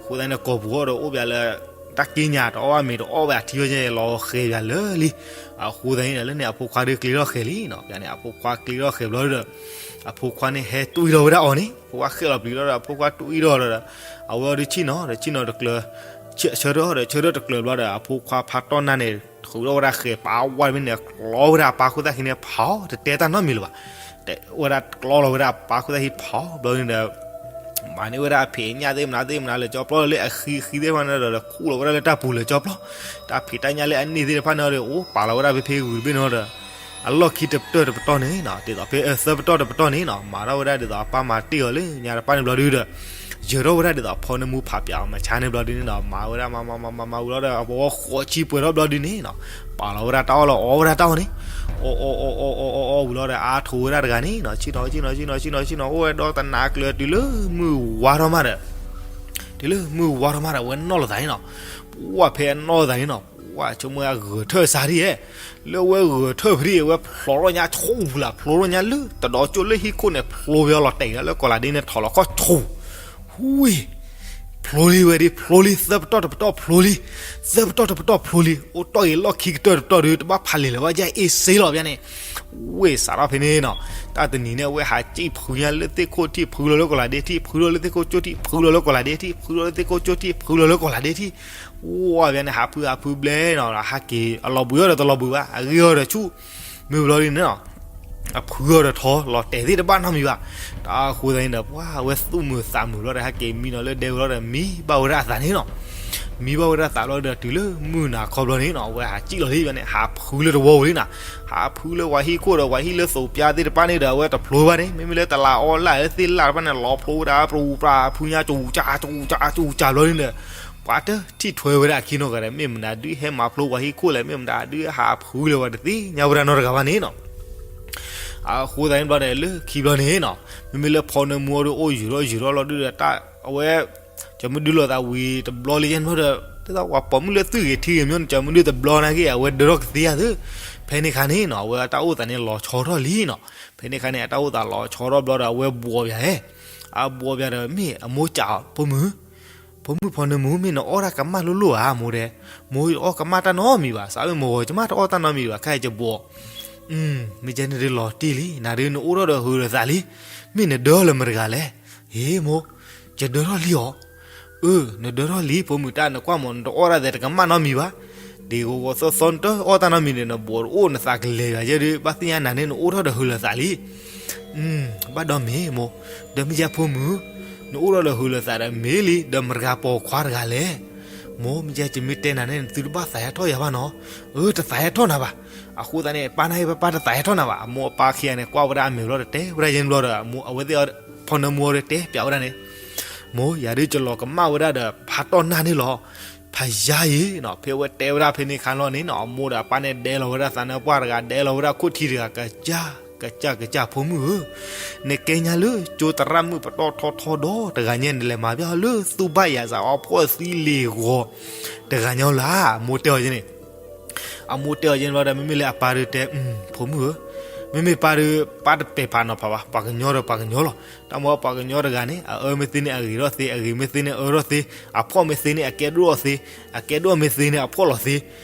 အဃိသတးန့ၣ် ကိာ်ပူၤအီၤဒီးအိၣ်ပၠးလၢ တၢ်က့ညါ တအီၣ်ဘၣ်မ့ၤတအီၣ်ဘၣ်ထံဝဲယဲလီၤဃဲၤပၠးလၢာ်လံ. အဃိသတးန့ၣ်ဒီး လၢန့ၣ်အဖိခွါဒုးကျ့ထီၣ်ဃဲၤလံနီၤ. ပၠးန့ၣ် အဖိခွါကျ့ထီၣ်ဃဲၤဘျီဒီး အဖိခွါန့ၣ်ဟဲတူၢ်အံၣ်ထီၣ်ဝဲဒၣ်အီၤန့ၣ်, အဖိခွါဃဲၤလီၤပျံၤလီၤဒီး အဖိခွါတူၢ်အံၣ်ထီၣ်ဒီး အဝဲအီၤဒုးဆ့ၣ်နီၤဒီး ဆ့ၣ်နီၤတကျၢၤ, ဆၢထၢၣ်အီၤဒီး ဆၢထၢၣ်တကျၢၤဘျီဒီး အဖိခွါဖါတီၢ်နၢ်န့ၣ် ထုးထီၣ်ဝဲဒၣ်ဃဲၤပာ်ဝဲတဘ့ၣ်န့ၣ် ကျီဝဲဒၣ်အပၢ်ခိၣ်သၣ်ခံန့ၣ်ဖးအီၤ တတဲတၢ်နီတမံၤလၢၤဘၣ်. တဲဝဲဒၣ်ကျီလီၤဝဲဒၣ်အပၢ်ခိၣ်သၣ်ခံဖးအီၤဘျီန့ၣ်ဒီး မၤန့ၢ်ဝဲဒၣ်အဖံးအညၣ်သ့ၣ်မနုၤသ့ၣ်မနုၤလၢကၠီပျီလၢအဃံအဃံသ့ၣ်တဖၣ်န့ၣ်ဒီး ခူၣ်လီၤဝဲဒၣ်လၢတၢ်ပူၤလၢကၠီပျီ, တၢ်ဖံးတၢ်ညၣ်လၢအန့ၣ်သ့ၣ်တဖၣ်န့ၣ်ဒီး အိၣ်ပာ်လီၤဝဲဒၣ်ဖဲဖဲဂုၤတဘ့ၣ်န့ၣ်ဒီး အလီၢ်ခံတပတီၢ်တပတီၢ်န့ၣ်နီၤ, ဒ်သိးဖဲအသၢပတီၢ်တပတီၢ်န့ၣ်နီၤ, မၤထီၣ်ဝဲဒၣ်ဒ်သိးအပၢ်မၤတ့ၢ်အီၤလၢညါတပၢ်န့ၣ်ဘျီဒုဒီး ယၢၤထီၣ်ဝဲဒၣ်ဒ်သိးအဖီနၢမူဖးပၠးအီၤမၤဆါန့ၣ်ဘျီဒုန့ၣ်နီၤ, မၤဝဲဒၣ်မၤမၤမၤမၤမၤဝံၤလီၤဒီး အဝဲဃိးဆံပှဲၤထီၣ်ဘျီဒုန့ၣ်နီၤ, ပာ်လီၤဝဲဒၣ်တၢ်အီၣ်လၢအီဝဲဒၣ်တၢ်အီၣ်န့ၣ်, အီၣ်အီၣ်အီၣ်အီၣ်အီၣ်ဝံၤလီၤဒီး အါထိးဝဲဒၣ်တဂၤန့ၣ်နီၤ, ဆ့ၣ်နီၤဆ့ၣ်နီၤဆ့ၣ်နီၤဆ့ၣ်နီၤဆ့ၣ်နီၤ အိၣ်ဝဲဒီတနၤကျၢၤတုၤလၢမုၢ်ဝါထီၣ်မးဒီး တုၤလၢမုၢ်ဝါထီၣ်မးဒီး အဝဲနီၣ်လီၤသးန့ၣ်နီၤ, ပှၢ်ဖဲအနီၣ်သးန့ၣ်နီၤ, ပှၢ်ဆိကမိၣ်အဂဲၤထၢၣ်စါဒ်ဧဲ, လၢအဝဲဂဲၤထၢၣ်ဖဲဒ်အံၤ အဝဲဖျိးထီၣ်ညါဆူၣ်ပူၤလၢ် ဖျိးထီၣ်ညါလၢတဒီကၠိလၢဟံၣ်ခိၣ်န့ၣ် ဖျိးဝဲအီၤလီၤတဲာ်လၢကိးလးဒ့န့ၣ် ထီၣ်လီၤခီၣ်ဆူၣ်, ဝ့ၢ် ဖျိးလံဝဲဒ် ဖျိးလံ သၢပတီၢ်တပတီၢ်ဖျိးလံ, သၢပတီၢ်တပတီၢ်ဖျိးလံ အိၣ်တီၢ်ဂ့ၤလီၢ်ခံကတၢၢ်တပတီၢ်ဒီး တဘၣ်ဖးလံာ်လၢၤဘၣ် ယဲအ့ၣ်စ့လီၤပၠးန့ၣ်, ဝ့ၢ်စးထီၣ်ဖဲန့ၣ်နီၤ, တၢ်တနံၤန့ၣ် အဝဲဟးစံၣ်ဖုညါလၢသ့ၣ်ခိၣ်ထံၣ် ဖုလီၤလၢကိးလးဒ့ထံၣ် ဖုလီၤလၢသ့ၣ်ခိၣ်ကၠိထံၣ် ဖုလီၤလၢကိးလးဒ့ထံၣ် ဖုလီၤလၢသ့ၣ်ခိၣ်ကၠိထံၣ် ဖုလီၤလၢကိးလးဒ့ထံၣ်, ဝဲပၠးန့ၣ် ဟးဖုဟးဖုဘျဲနီၤ ဟးက့ၤ အလီၤဘှံးအီၤဒီးတလီၤဘှံးဘၣ် အဂ့ၢ်အီၤဒီးဆူၣ်, မ့ၢ်ဘျီဒ်န့ၣ်နီၤ အဖုအီၤဒီးထီ လီၤတဲာ်သ့ၣ်တဘၣ်နီတမံၤဘၣ်. တၢ်အဃိသတးန့ၣ်ဒီး ပှၢ်အဝဲသူၣ်မုာ်သးမုာ်ဘျီဒီး ဟဲက့ၤမံနီၤလၢဒဲဝဲလီၤဒီး မံဘၣ်ဝဲဒၣ်အသးန့ၣ်နီၤ. မံဘၣ်ဝဲဒၣ်သးဘျီဒီး တုၤလၢမုၢ်နၤခီဘျီန့ၣ်နီၤ အဝဲဟးစံၣ်လီၤလံန့ၣ် ဟးဖုလၢတဝီပူၤလံနီၤ. ဟးဖုလၢပှၤဟံၣ်ခိၣ်ဒီး ပှၤဟံၣ်လၢသိးပၠါသ့ၣ်တဖၣ်န့ၣ်ဒီး အဝဲတဖျိဘၣ်န့ၣ် မ့မ့ၢ်လၢတလးအီလၢ်လၢသ့ၣ်လၢ်တဖၣ်န့ၣ် လီၤဖျိဝဲဒၣ် ပြူပြူဖုညါ ကၠူကၠူကၠူကၠူဘျီန့ၣ်ဒီး ပှၤတထံၣ်ထွဲဝဲဒၣ်အခံနီတဂၤဒီး မ့ၢ်မတၤဒုးဟဲမၤဖျိပှၤဟံၣ်ခိၣ်လဲၣ် မ့ၢ်မတၤဒုးဟးဖုလဲၣ် ပှၤတသ့ၣ်ညါဝဲဒၣ်နီတဂၤဘၣ်န့ၣ်နီၤ. အဃိသတးန့ၣ်ဘျီဒီး လၢခံဘျီန့ၣ်နီၤ မ့မ့ၢ်လၢဖီနၢမူအီၤဒီး အိၣ်ယူၤထီၣ်ယူၤထီၣ်လီၤဒုဒီး တၢ်အဝဲ ကၠီမုၢ်ဒုလီၤသးဝံၤတဘျီလံယဲၢ်န့ၣ်ဘျီဒီး ဒ်သိးပှၤပိာ်မုၣ်လၢသူၣ်ဂ့ၤထံဂ့ၤမ့ၢ်န့ၣ် ကၠီမုၢ်ဒုတဘျီနာ်က့ အဝဲဒၢထီၣ်ကသ့ဧါသ့. ဖဲန့ၣ်အခါန့ၣ်နီၤ အဝဲအတၢ်အိၣ်သးန့ၣ်လီၤဆီထီၣ်လံနီၤ. ဖဲန့ၣ်အခါန့ၣ် အတၢ်အိၣ်သးလီၤဆီထီၣ်ဘျီဒီး အဝဲဘှီးပၠးဧဲ အဘှီးပၠးဒီး မ့ၢ်အမိၢ်ကးအီၤ ဖိမုၣ် ဖိမုၣ်ဖီနၢမူ မ့ၢ်နအီၣ်တၢ်ကမၣ်လိၣ်လိၣ်ဧါ မိၢ်ဒဲး, မိၢ်အီၣ်ကမၣ်တၢ်နီတမံၤဘၣ်, စးဝဲမိၢ်ဂီၤကမၣ်တအီၣ်တၢ်နီတမံၤဘၣ်, ခဲအံၤယဘှီး, မ့ၢ်ကဲန့ၣ်ဒုးလီၤတံၢ်လံ, နၤဒုးနအိၣ်ထီၣ်ဒီးဟုးဒီးသးလံ, မ့ၢ်နဒၢထီၣ်လၢမတၤတဂၤလဲၣ်, ဟ့မိၢ်, ယဒၢထီၣ်လံအီၤ, အၢ နဒၢထီၣ်လံ ဖိမုၣ်တၢ်နကွၢ်မး နတအီၣ်တၢ်သဲးတကမၣ်နီတမံၤဘၣ်, ဒ်ဂီၤဂီၤသီသီနတအီၣ်တၢ်နီတမံၤန့ၣ် နဘှီးတအိၣ်နသးကလဲၤယၤယဲဒုး ဘၣ်သ့ၣ်ညါနၤန့ၣ် နအိၣ်ထီၣ်ဒီးဟုးလၢသးလံ ဘၣ်ဒီးမ့ၢ်မိၢ်, ဒီးမ့ၢ်ယဲဖိမုၣ်, နအိၣ်ထီၣ်ဒီးဟုးလၢသးဒီးမ့ၢ်လံ, ဒီးမတဂၤပိာ်ခွါတဂၤလဲၣ်. မိၢ် မ့ၢ်ယဲယမ့ၢ်တဲနၤန့ၣ် နသုတဘၣ်သးဟဲထီၣ်ယၤဘၣ်နီၤ. အၢ တသးဟဲထီၣ်နၤဘၣ်. အဃိသတးန့ၣ် ပၢ်နၢ်ဟ့ၣ်ပၢ် ပၢ်တသးဟဲထီၣ်နၤဘၣ်. အမိၢ်အပၢ်ခံဂၤန့ၣ် ကွၢ်ဝဲဒၣ်အမဲာ်ဘျီဒီး တဲဝဲဒၣ်ယဲၢ်ဘျီဒီး အမိၢ်အဝဲသ့ၣ် ဖီနၢမူအီၤဒီးတဲပၠးဝဲဒၣ်န့ၣ်, မိၢ် ယၤဒုးယလီၤကမၣ်ဝဲဒၣ်ဒီး ဖါတီၢ်နၢ်န့ၣ်လီၤ. ဖယါအံၤနီၤ ဖဲအဝဲတဲဝဲဒၣ်ဖဲန့ၣ်အခါလီၤန့ၣ်နီၤ အမိၢ်ဒီးအပၢ်န့ၣ် ဒဲလီၤဝဲဒၣ်သးနါပှၢ်တဂၤ ဒဲလီၤဝဲဒၣ်ခိၣ်ထံးတဂၤ ကစၢ် ကစၢ် ကစၢ် ဖိမုၣ်ဧၢ, နကဲညါလၢကၠိသရၣ်မုၣ်ပတီၢ်ထီထီဒီး တဂၤညါ နလဲၤမၤဘၣ်အီၤလၢသူၣ်ဘၣ်ယၤစးအဖှီၣ်သံလ့ၤဂီၤ တဂၤညါလၢ် အမိၢ်တဲအီၤယဲန့ၣ် အမိၢ်တဲအီၤယဲန့ၣ်ဘျီဒီး မ့မ့ၢ်လၢအပၢ်ဒုးတဲ ဖိမုၣ်ဧၢ, မ့မ့ၢ်ပၢ်ဒုး ပၢ်တပဲာ်ဖးနီၤဖးဘၣ် ပှၤကညီဒီးပှၤကညီလီၤ. တၢ်မ့ၢ်ပှၤကညီတဂၤန့ၣ် အအၢမ့ၢ်သ့န့ၣ် အဂ့ၤထီၣ်သ့, အဂ့ၤမ့ၢ်သ့န့ၣ် အအၢထီၣ်သ့, အဖှီၣ်မ့ၢ်သ့န့ၣ် အကဲဒိၣ်ထီၣ်သ့, အကဲဒိၣ်မ့ၢ်သ့န့ၣ် အဖှီၣ်လီၤသ့.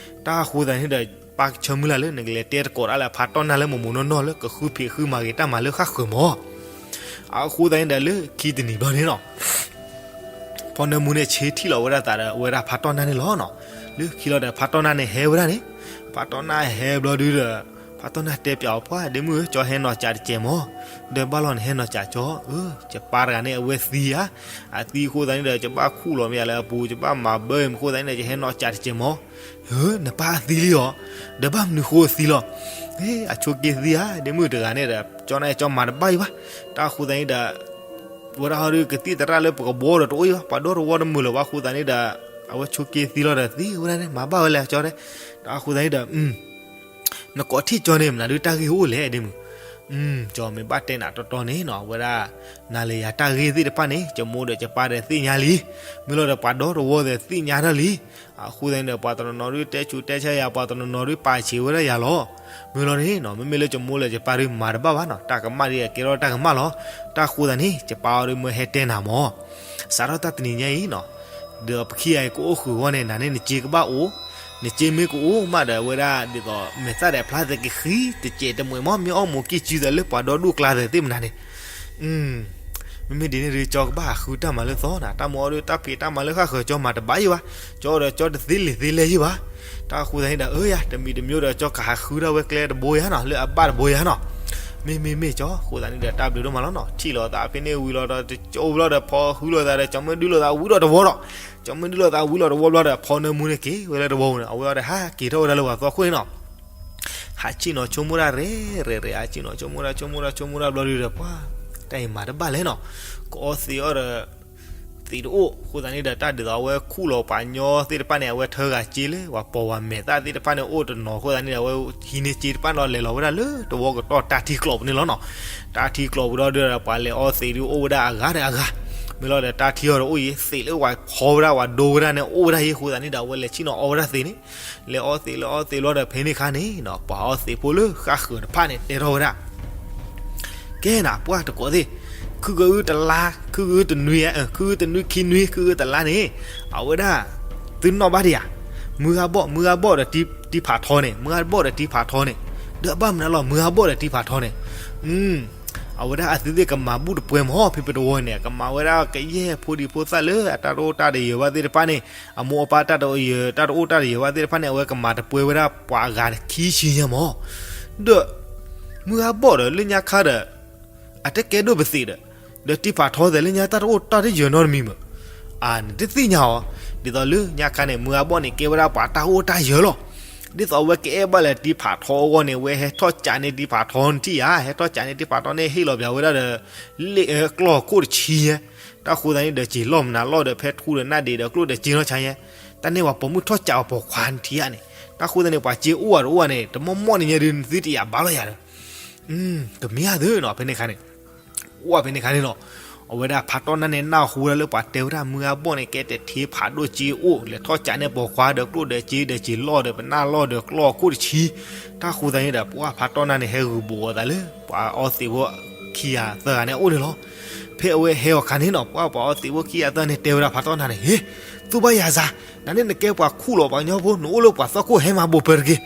တၢ်အဃိသတးန့ၣ်ဒီး ပၢ်ကဆၢမုၢ်လၢ်လၢ နကလဲၤတဲတကိးတၢ်လၢဖါတီၢ်နၢ်လၢမိၢ်မိၢ်နီၢ်နီၢ်လၢ ကဃုဖံးဃုမၤဂ့ၤတၢ်မၤလၢဃၣ်ဃၢၤမး. အဃိသတးန့ၣ်ဒီး လၢခံတနံၤဘျီန့ၣ်နီၤ ဖီနၢမူန့ၣ် ဆ့ထံၣ်လီၤဝဲဒၣ်သးဒီး အဝဲဒၣ်ဖါတီၢ်နၢ်န့ၣ်လီၤနီၤ. လၢခံလီၤဒီး ဖါတီၢ်နၢ်န့ၣ်ဟဲဝဲဒၣ်န့ၣ်, ဖါတီၢ်နၢ်ဟဲဘျီဒုဒီး ဖးတီၢ်နၢ်တဲပၠးအီၤ ပှၢ်ဒ့မုၣ်ဧၢ ကၠီဟဲနီၢ်ကးတစဲးမၢ်, ဒီးဘၣ်လီၤနဟဲနီၢ်ကးကၠီ, အၢ ယပၢ်တဂၤန့ၣ် အဝဲသံဧါ, အသံအဃိသတးန့ၣ်ဒီး ယဘၣ်ခူၣ်လီၤမ့ၢ်ယၤလၢအပူၤ ယဘၣ်မၤဘၢအံၤမးအဃိသတးန့ၣ်ဒီး ယဟဲနီၢ်ကးတစဲးမၢ်, ဧၢ နပၢ်အသံလံဧါ, ဒီးဘၣ်မနုၤဃိအသံလီၤ, အဆိးက့သံဧါ ဒ့မုၣ်တဂၤန့ၣ်ဒီး ကၠီန့ၣ်ကၠီမၤတဘၣ်အံၤဘၣ်, တၢ်အဃိသတးန့ၣ်ဒီး ဝဲဒၣ်ဟီဒုးကသံၣ်သရၣ်လၢပကဘှီဒီးတအိၣ်အံၤဘၣ်, ပှၤဒီတဝီတမုာ်လၢၤဘၣ်အဃိသတးန့ၣ်ဒီး အဝဲဆိးက့သံလီၤဒီးသံဝဲဒၣ်န့ၣ် မၤဘၣ်ဝဲလဲၣ်ကၠီတဲ, တၢ်အဃိသတးန့ၣ်ဒီး နကိးထံၣ်ကၠီန့ၣ် မနုၤဒုးတၢ်ဂ့ၢ်အိၣ်လဲၣ်ဒ့မုၣ်, ကၠီမ့ၢ်ဘၣ်တဲနၤတီတီန့ၣ်နီၤ အဝဲဒၣ် နၤလၢယၤတၢ်ဂ့ၢ်သ့ၣ်တဖၣ်န့ၣ် ယမိၢ်ဒီးယပၢ်ဒီးသ့ၣ်ညါလံ, မ့ၢ်လီၤဒီးပှၤဒီတဝီဒီးသ့ၣ်ညါတၢ်လံ, အဃိသတးန့ၣ်ဒီး ပှၤတနီၤနီၤဒုးတဲဆူးတဲဆါယၤ ပှၤတနီၤနီၤဒုးပာ်ဆံးဝဲဒၣ်ယၤလီၤ, မ့ၢ်လီၤန့ၣ်နီၤ မ့မ့ၢ်လၢယမိၢ်လၢယပၢ်ဒုးမၤတဘၣ်ဘၣ်နီၤ တၢ်ကမၣ်ဒ်အကဲထီၣ်တၢ်ကမၣ်လီၤ, တၢ်အဃိသတးန့ၣ် ယပၢ်အီၤဒုးမၢဟဲတဲနၤမၢ်, စးထီၣ်တၢ်တနံၤညါအံၤနီၤ ဒီးပခံဂၤအံၤကအိၣ်ဃုာ်အဂီၢ်န့ၣ် နၤန့ၣ်နစ့ကဘၣ်အိၣ်, နစ့မ့ၢ်ကအိၣ်မးဒီး အဝဲဒၣ်ဒ်သိး မဲာ်သၣ်ဒီးဖျါသဲကဃံတစဲးတမှဲးမၢ် မ့ၢ်အီၣ်မိၢ်ကံၢ်စုသးလၢပှၤဒီဒူၣ်ကျါသဲးသ့ၣ်မနၤန့ၣ်, မ့မ့ၢ်ဒ်န့ၣ်ဒုး ကၠီကဘၣ်ဟးဃုတၢ်မၤလၢသီနီၤ တၢ်မ့ၢ်အီဒုးတၢ်ဖံးတၢ်မၤလၢဃၣ်ဃၢၤ ကၠီမၤတဘၣ်အံၤဘၣ်, ကၠီဒီးကၠီတသ့လံာ်သ့လဲၢ်ယံၤဘၣ်, တၢ်အဃိသတးန့ၣ်ဒီး အၢယၤ တမံၤတမံၤဒီး ကၠီကဟးဃုဒၣ်ဝဲကျဲတဘိယၤနီၤ လၢအဘၣ်တဘိယၤနီၤ, မ့မ့မ့ၢ်ကၠီ အဃိသတးန့ၣ်ဒီး တၢ်ဘျုးဒိၣ်မးလီၤနီၤ ထံၣ်လိာ်သးဖဲန့ၣ်ဝံၤလီၤဒီး တကၠိဘျီဒီး ဖီဃုလိာ်သးဒီး ကၠီမ့ၢ်ဒုးလိာ်သးဝံၤဒီးတဝီဒီး, ကၠီမ့ၢ်ဒုးလိာ်သးဝံၤဒီးတဝီဘျီဒီး ဖီနၢမူန့ၣ်က့ၤဝဲလၢတဝီပူၤန့ၣ် အဝဲအီၤဒီးဟးက့ၤထီၣ်ဝဲဒၣ်လၢပှၤသီခိၣ်န့ၣ်နီၤ, ဟးဆ့ၣ်နီၤဆိကမိၣ်ဒၣ်ရဲၣ်ရဲၣ်ရဲၣ် ဟးဆ့ၣ်နီၤဆိကမိၣ်ဒၣ်ဆိကမိၣ်ဒၣ်ဆိကမိၣ်ဒၣ်ဘျီဒုးဒီး ပှၤ တၢ်အံၤမၤတဘၣ်လဲၣ်နီၤ, ကအီသံးအီၤဒီး သံးတအိၣ် အဃိသတးန့ၣ်ဒီး တၢ်ဒ်သိးအဝဲခူၣ်လီၤပှၤညီသ့ၣ်တဖၣ်န့ၣ် အဝဲထၢဂၤစ့လၢ ပှၤပိာ်ဝဲမဲာ်သၣ်သ့ၣ်တဖၣ်န့ၣ် အိၣ်တနီၤအဃိသတးန့ၣ်ဒီး အဝဲဟံးန့ၢ်စ့တဖၣ်န့ၣ်ဒီး လဲၤလီၤဝဲဒၣ်လၢတဝီကတီၢ်တၢ်ထံကျိးပူၤန့ၣ်လီၤနီၤ, တၢ်ထံကျိးပူၤဒီး ပှၤလဲၤအီသံးဒုးအိၣ်ဝဲဒၣ်အဂၤဒီးအဂၤ, မ့ၢ်လီၤဒီးတၢ်ထံအီၤဒီးအိၣ်ယံၤ သံးလၢပှၤဖီဝဲဒၣ်ပှၤဒိဝဲဒၣ်န့ၣ် အိၣ်ဝဲဒၣ်ယံၤအဃိသတးန့ၣ်ဒီး အဝဲလဲၤဆ့ၣ်နီၤအီဝဲဒၣ်သံးန့ၣ်, လဲၤအီသံးလဲၤအီသံးဘျီဒီး ဖဲန့ၣ်အခါန့ၣ်နီၤ ပှၤအီသံးဖိလၢဃၣ်ဃၢၤတဖၣ်န့ၣ် တဲထီၣ်ဝဲဒၣ် ကဲနၤ ပှၢ်တကိးသ့ၣ်, ခုကအုတလါ ခုကအုတနွံ ခုကအုတနွံခံနွံ ခုကအုတလါန့ၣ် အဝဲဒၣ် သုနီၣ်ဘၣ်ဒံးဧါ, မုၢ်ဂၤဘီၣ် မုၢ်ဂၤဘီၣ်ဒီးတံဖးထီန့ၣ် မုၢ်ဂၤဘီၣ်ဒီးတံဖးထီန့ၣ်, ဒီးအဘၣ်မနုၤလီၤ မုၢ်ဂၤဘီၣ်ဒီးတံဖးထီန့ၣ်, အဝဲဒၣ်အသုသ့ၣ်ကမၤဘူၣ်တပှဲၤမၢ် ဖဲပတဝီန့ၣ် ကမၤဝဲဒၣ်ကယဲၢ်ဖိဒံဖိသၣ်လၢအတၢ်တအိၣ်တၢ်တယၢၤဘၣ်သ့ၣ်တဖၣ်န့ၣ်, အမိၢ်အပၢ်တၢ်တအိၣ်တၢ်တယၢၤဘၣ်သ့ၣ်တဖၣ်န့ၣ် အဝဲကမၤတပှဲၤဝဲဒၣ်ပှၤအဂၤခံဆံညါမၢ် ဒီး မုၢ်ဂၤဘီၣ်ဒီးလၢညါခါဒီး အတကဲဒိၣ်ပသံးဒီး, ဒီးတံဖးထီသဲးလၢညါတၢ်တအိၣ်တၢ်တယၢၤနီတမံၤမၢ်, အန့ၣ်တသ့ၣ်ညါအီၤ, ဒ်သိးလၢညါခါန့ၣ် မုၢ်ဂၤဘီၣ်န့ၣ် ကဲဝဲဒၣ်ပှၤတၢ်အိၣ်တၢ်ယၢၤလီၤ, ဒ်သိးအဝဲကအဲၣ်ဘၣ်လၢတံဖးထီအဂီၢ်န့ၣ် အဝဲဟဲထီၣ်ကးန့ၢ်တံဖးထီနထံၣ်ဧါ, ဟဲထီၣ်ကးန့ၢ်တံဖးထီန့ၣ် ဟ့ၣ်လီၤပၠးဝဲဒၣ်ဒီး လ့ၣ်ကျီၢ်ခိၣ်တဆံညါ, တၢ်ဃိသတးန့ၣ်ဒီး စ့ၤလီၢ်မနုၤလီၢ်ဒီး ဖဲထူဒီးနၢ်ဒံးဒီးကျိၣ်ဒီးစ့နီၢ်ဆါညါ, တၢ်န့ၣ်ပှၤပိာ်မုၣ်ထီၣ်ကးပှၤပိာ်ခွါနထံၣ်ဧါန့ၣ်, တၢ်ဃိသတးန့ၣ် ပှၤစ့အိၣ်ဝဲတအိၣ်ဝဲန့ၣ် တမီၢ်မီၢ်န့ၣ်ညါဒုး နသုတယာ်ဘၣ်လီၤယၤဒီး ကမ့ၢ်ဧါသုနီၤ ဖဲန့ၣ်အခါန့ၣ်, အိၣ်ဝဲဖဲန့ၣ်အခါန့ၣ်နီၤ, အဝဲဒၣ်ဖးတီၢ်နၢ်န့ၣ် နၢ်ဟူဝဲဒၣ်လၢပှၤတဲဝဲဒၣ် မုၢ်ဂၤဘီၣ်န့ၣ် ကဲတထံဖးဒိၣ်စ့အိၣ် လဲၤထီၣ်ကးန့ၢ်ပိာ်ခွါဒီးကျိၣ်ဒီးစ့ဒီးစ့ၤလီၢ်ဒီးပနၢ်လီၢ်ဒီးကျီၢ်ခိၣ်တဆံ, တၢ်ဃိသတးန့ၣ်ဒီး ပှၢ်ဖးတီၢ်နၢ်န့ၣ် ဟဲဂုာ်ဘူးအသးလၢ ပှၤအီသံးဖိခံဂၤသၢဂၤန့ၣ်အအိၣ်န့ၣ်လီၤ. ဖဲအဝဲဟဲအီၤအခါန့ၣ်နီၤ ပှၢ်ပှၤအီသံးဖိခံဂၤသၢဂၤန့ၣ် တဲဝဲဒၣ်ဖးတီၢ်နၢ်န့ၣ် ဟ့, သူဘၣ်ယၤစၢ်, နန့ၣ်နကဲပှၤခူၣ်လီၤပှၤကညီဖိ နအိၣ်လၢပှၤသီခိၣ် ဟဲမၤဘိးပၢၤတက့ၢ်.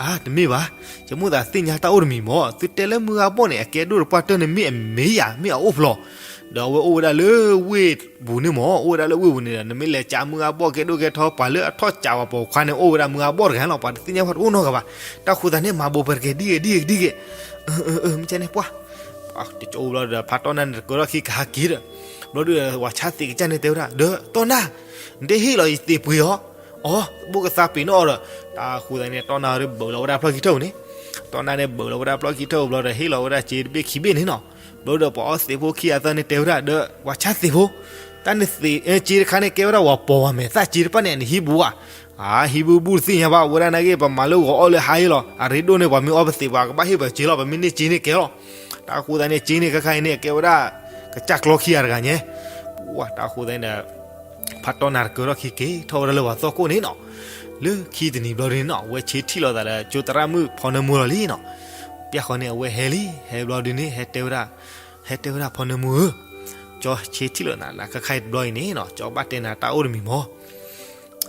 အါ တမ့ၢ်ဘၣ်, ယမိၣ်သးသ့ၣ်ညါတၢ်အိၣ်တမံၤမၢ်, သုတဲလၢမုၢ်ဂၤဘီၣ်န့ၣ် အကဲဒိၣ်တပှၢ်တၢၢ်န့ၣ် မ့ၢ်အမ့ၢ်ယၤ မ့ၢ်အအိၣ်ဖျီၣ်, ဒီးအဝဲအိၣ်ဝဲဒၣ်လၢဝ့ၢ်ပူၤန့ၣ်မၢ်, အိၣ်ဝဲဒၣ်လၢဝ့ၢ်ပူၤန့ၣ်ဒီး နမ့ၢ်လဲၤကးမုၢ်ဂၤဘီၣ်ကဲဒိၣ်ကဲထီ ပှၤလၢအထီၣ်ကးပှၤပိာ်ခွါန့ၣ် အိၣ်ဝဲဒၣ်မုၢ်ဂၤဘီၣ်တဂၤလီၤ, ပှၤတသ့ၣ်ညါပှၤတအိၣ်နီတဂၤဘၣ်. တၢ်ဃိသတးန့ၣ် မၤဘိးပၢၤတက့ၢ် ဒ်ဂ့ၤဒ်ဂ့ၤဒ်ဂ့ၤ, မ့ၢ်ကဲန့ၣ်ပှၢ် တကၠိဘျီဒီး ဖးတီၢ်နၢ်န့ၣ် တကၢထီၣ်ခံကဟးက့ၤဒီး, ဘျီဒုး ပှၤဆါသံးကစၢ်န့ၣ်တဲဝဲဒၣ် ဒီးတီၢ်နၢ်, နတဟ့ၣ်လီၤယသံးပှ့ၤအီၤ, အီ ဘိၣ်ကသါပ့ၤနီၣ်အီၤဒီး, တၢ်ဃိသတးန့ၣ် တီၢ်နၢ်ဒီးဘၢးလီၤဝဲဒၣ်ဖျီၣ်ခံထိၣ်န့ၣ်, တီၢ်နၢ်န့ၣ်ဘၢးလီၤဝဲဒၣ်ဖျီၣ်ခံထိၣ်ဘျီဒီး ဟ့ၣ်လီၤဝဲဒၣ်စ့တဘ့ၣ်ခံဘ့ၣ်န့ၣ်နီၤ, ဘျီဒီးပှၤအီသံးဖိခံဂၤသၢန့ၣ်တဲဝဲဒၣ် ဒီးပှၤဆါသံးဖိ, တၢ်န့ၣ်သံး စ့တခါန့ၣ် ကဲဝဲဒၣ်ပှၤပိာ်ဝဲမဲာ်သၣ်စ့တဖၣ်န့ၣ် အနဟံးဘူးဧါ အါ ဟံးဘူးဘူးတသ့ၣ်ညါဘၣ် ဝဲဒၣ်နာ်က့ ပမၤလၢဂီၤအီၣ်လၢဟါအံၤလီၤ, အရ့ဒိၣ်န့ၣ် ပှၤမ့ၢ်အီပသံး ပှၤကဘၣ်ဟ့ၣ်ပစ့လီၤ, ပမ့ၢ်န့ၢ်စ့န့ၣ်ကဲလီၤ. တၢ်ဃိသတးန့ၣ် စ့န့ၣ်ခဲခါအံၤန့ၣ် ကဲဝဲဒၣ် ကစၢ်ကျီခံဂၤတဂၤညါ, ပှၢ်တၢ်ဃိသတးန့ၣ်ဒီး ဖးတီၢ်နၢ်တကၢထီၣ်ခံက့ၤထီၣ်ဝဲဒၣ်လၢပှၤသီခိၣ်န့ၣ်နီၤ, လၢခံတနံၤဘျီဒ်န့ၣ်နီၤ ဝဲဆ့ထံၣ်လိာ်သးဒီးကၠိသရၣ်မုၣ်ဖီနၢမူလီၤလံနီၤ, ပျၢ်ဃီန့ၣ် အဝဲဟဲလံ ဟဲဘျီဒ်န့ၣ် ဟဲတဲဝဲဒၣ်, ဟဲတဲဝဲဒၣ်ဖီနၢမူဧၢ, ကၠီဆ့ထံၣ်လိာ်နၤ နခါခါအံၤတဘျီအံၤန့ၣ်နီၤ ကၠီဘၣ်တဲနၤတၢ်အိၣ်တမံၤမၢ်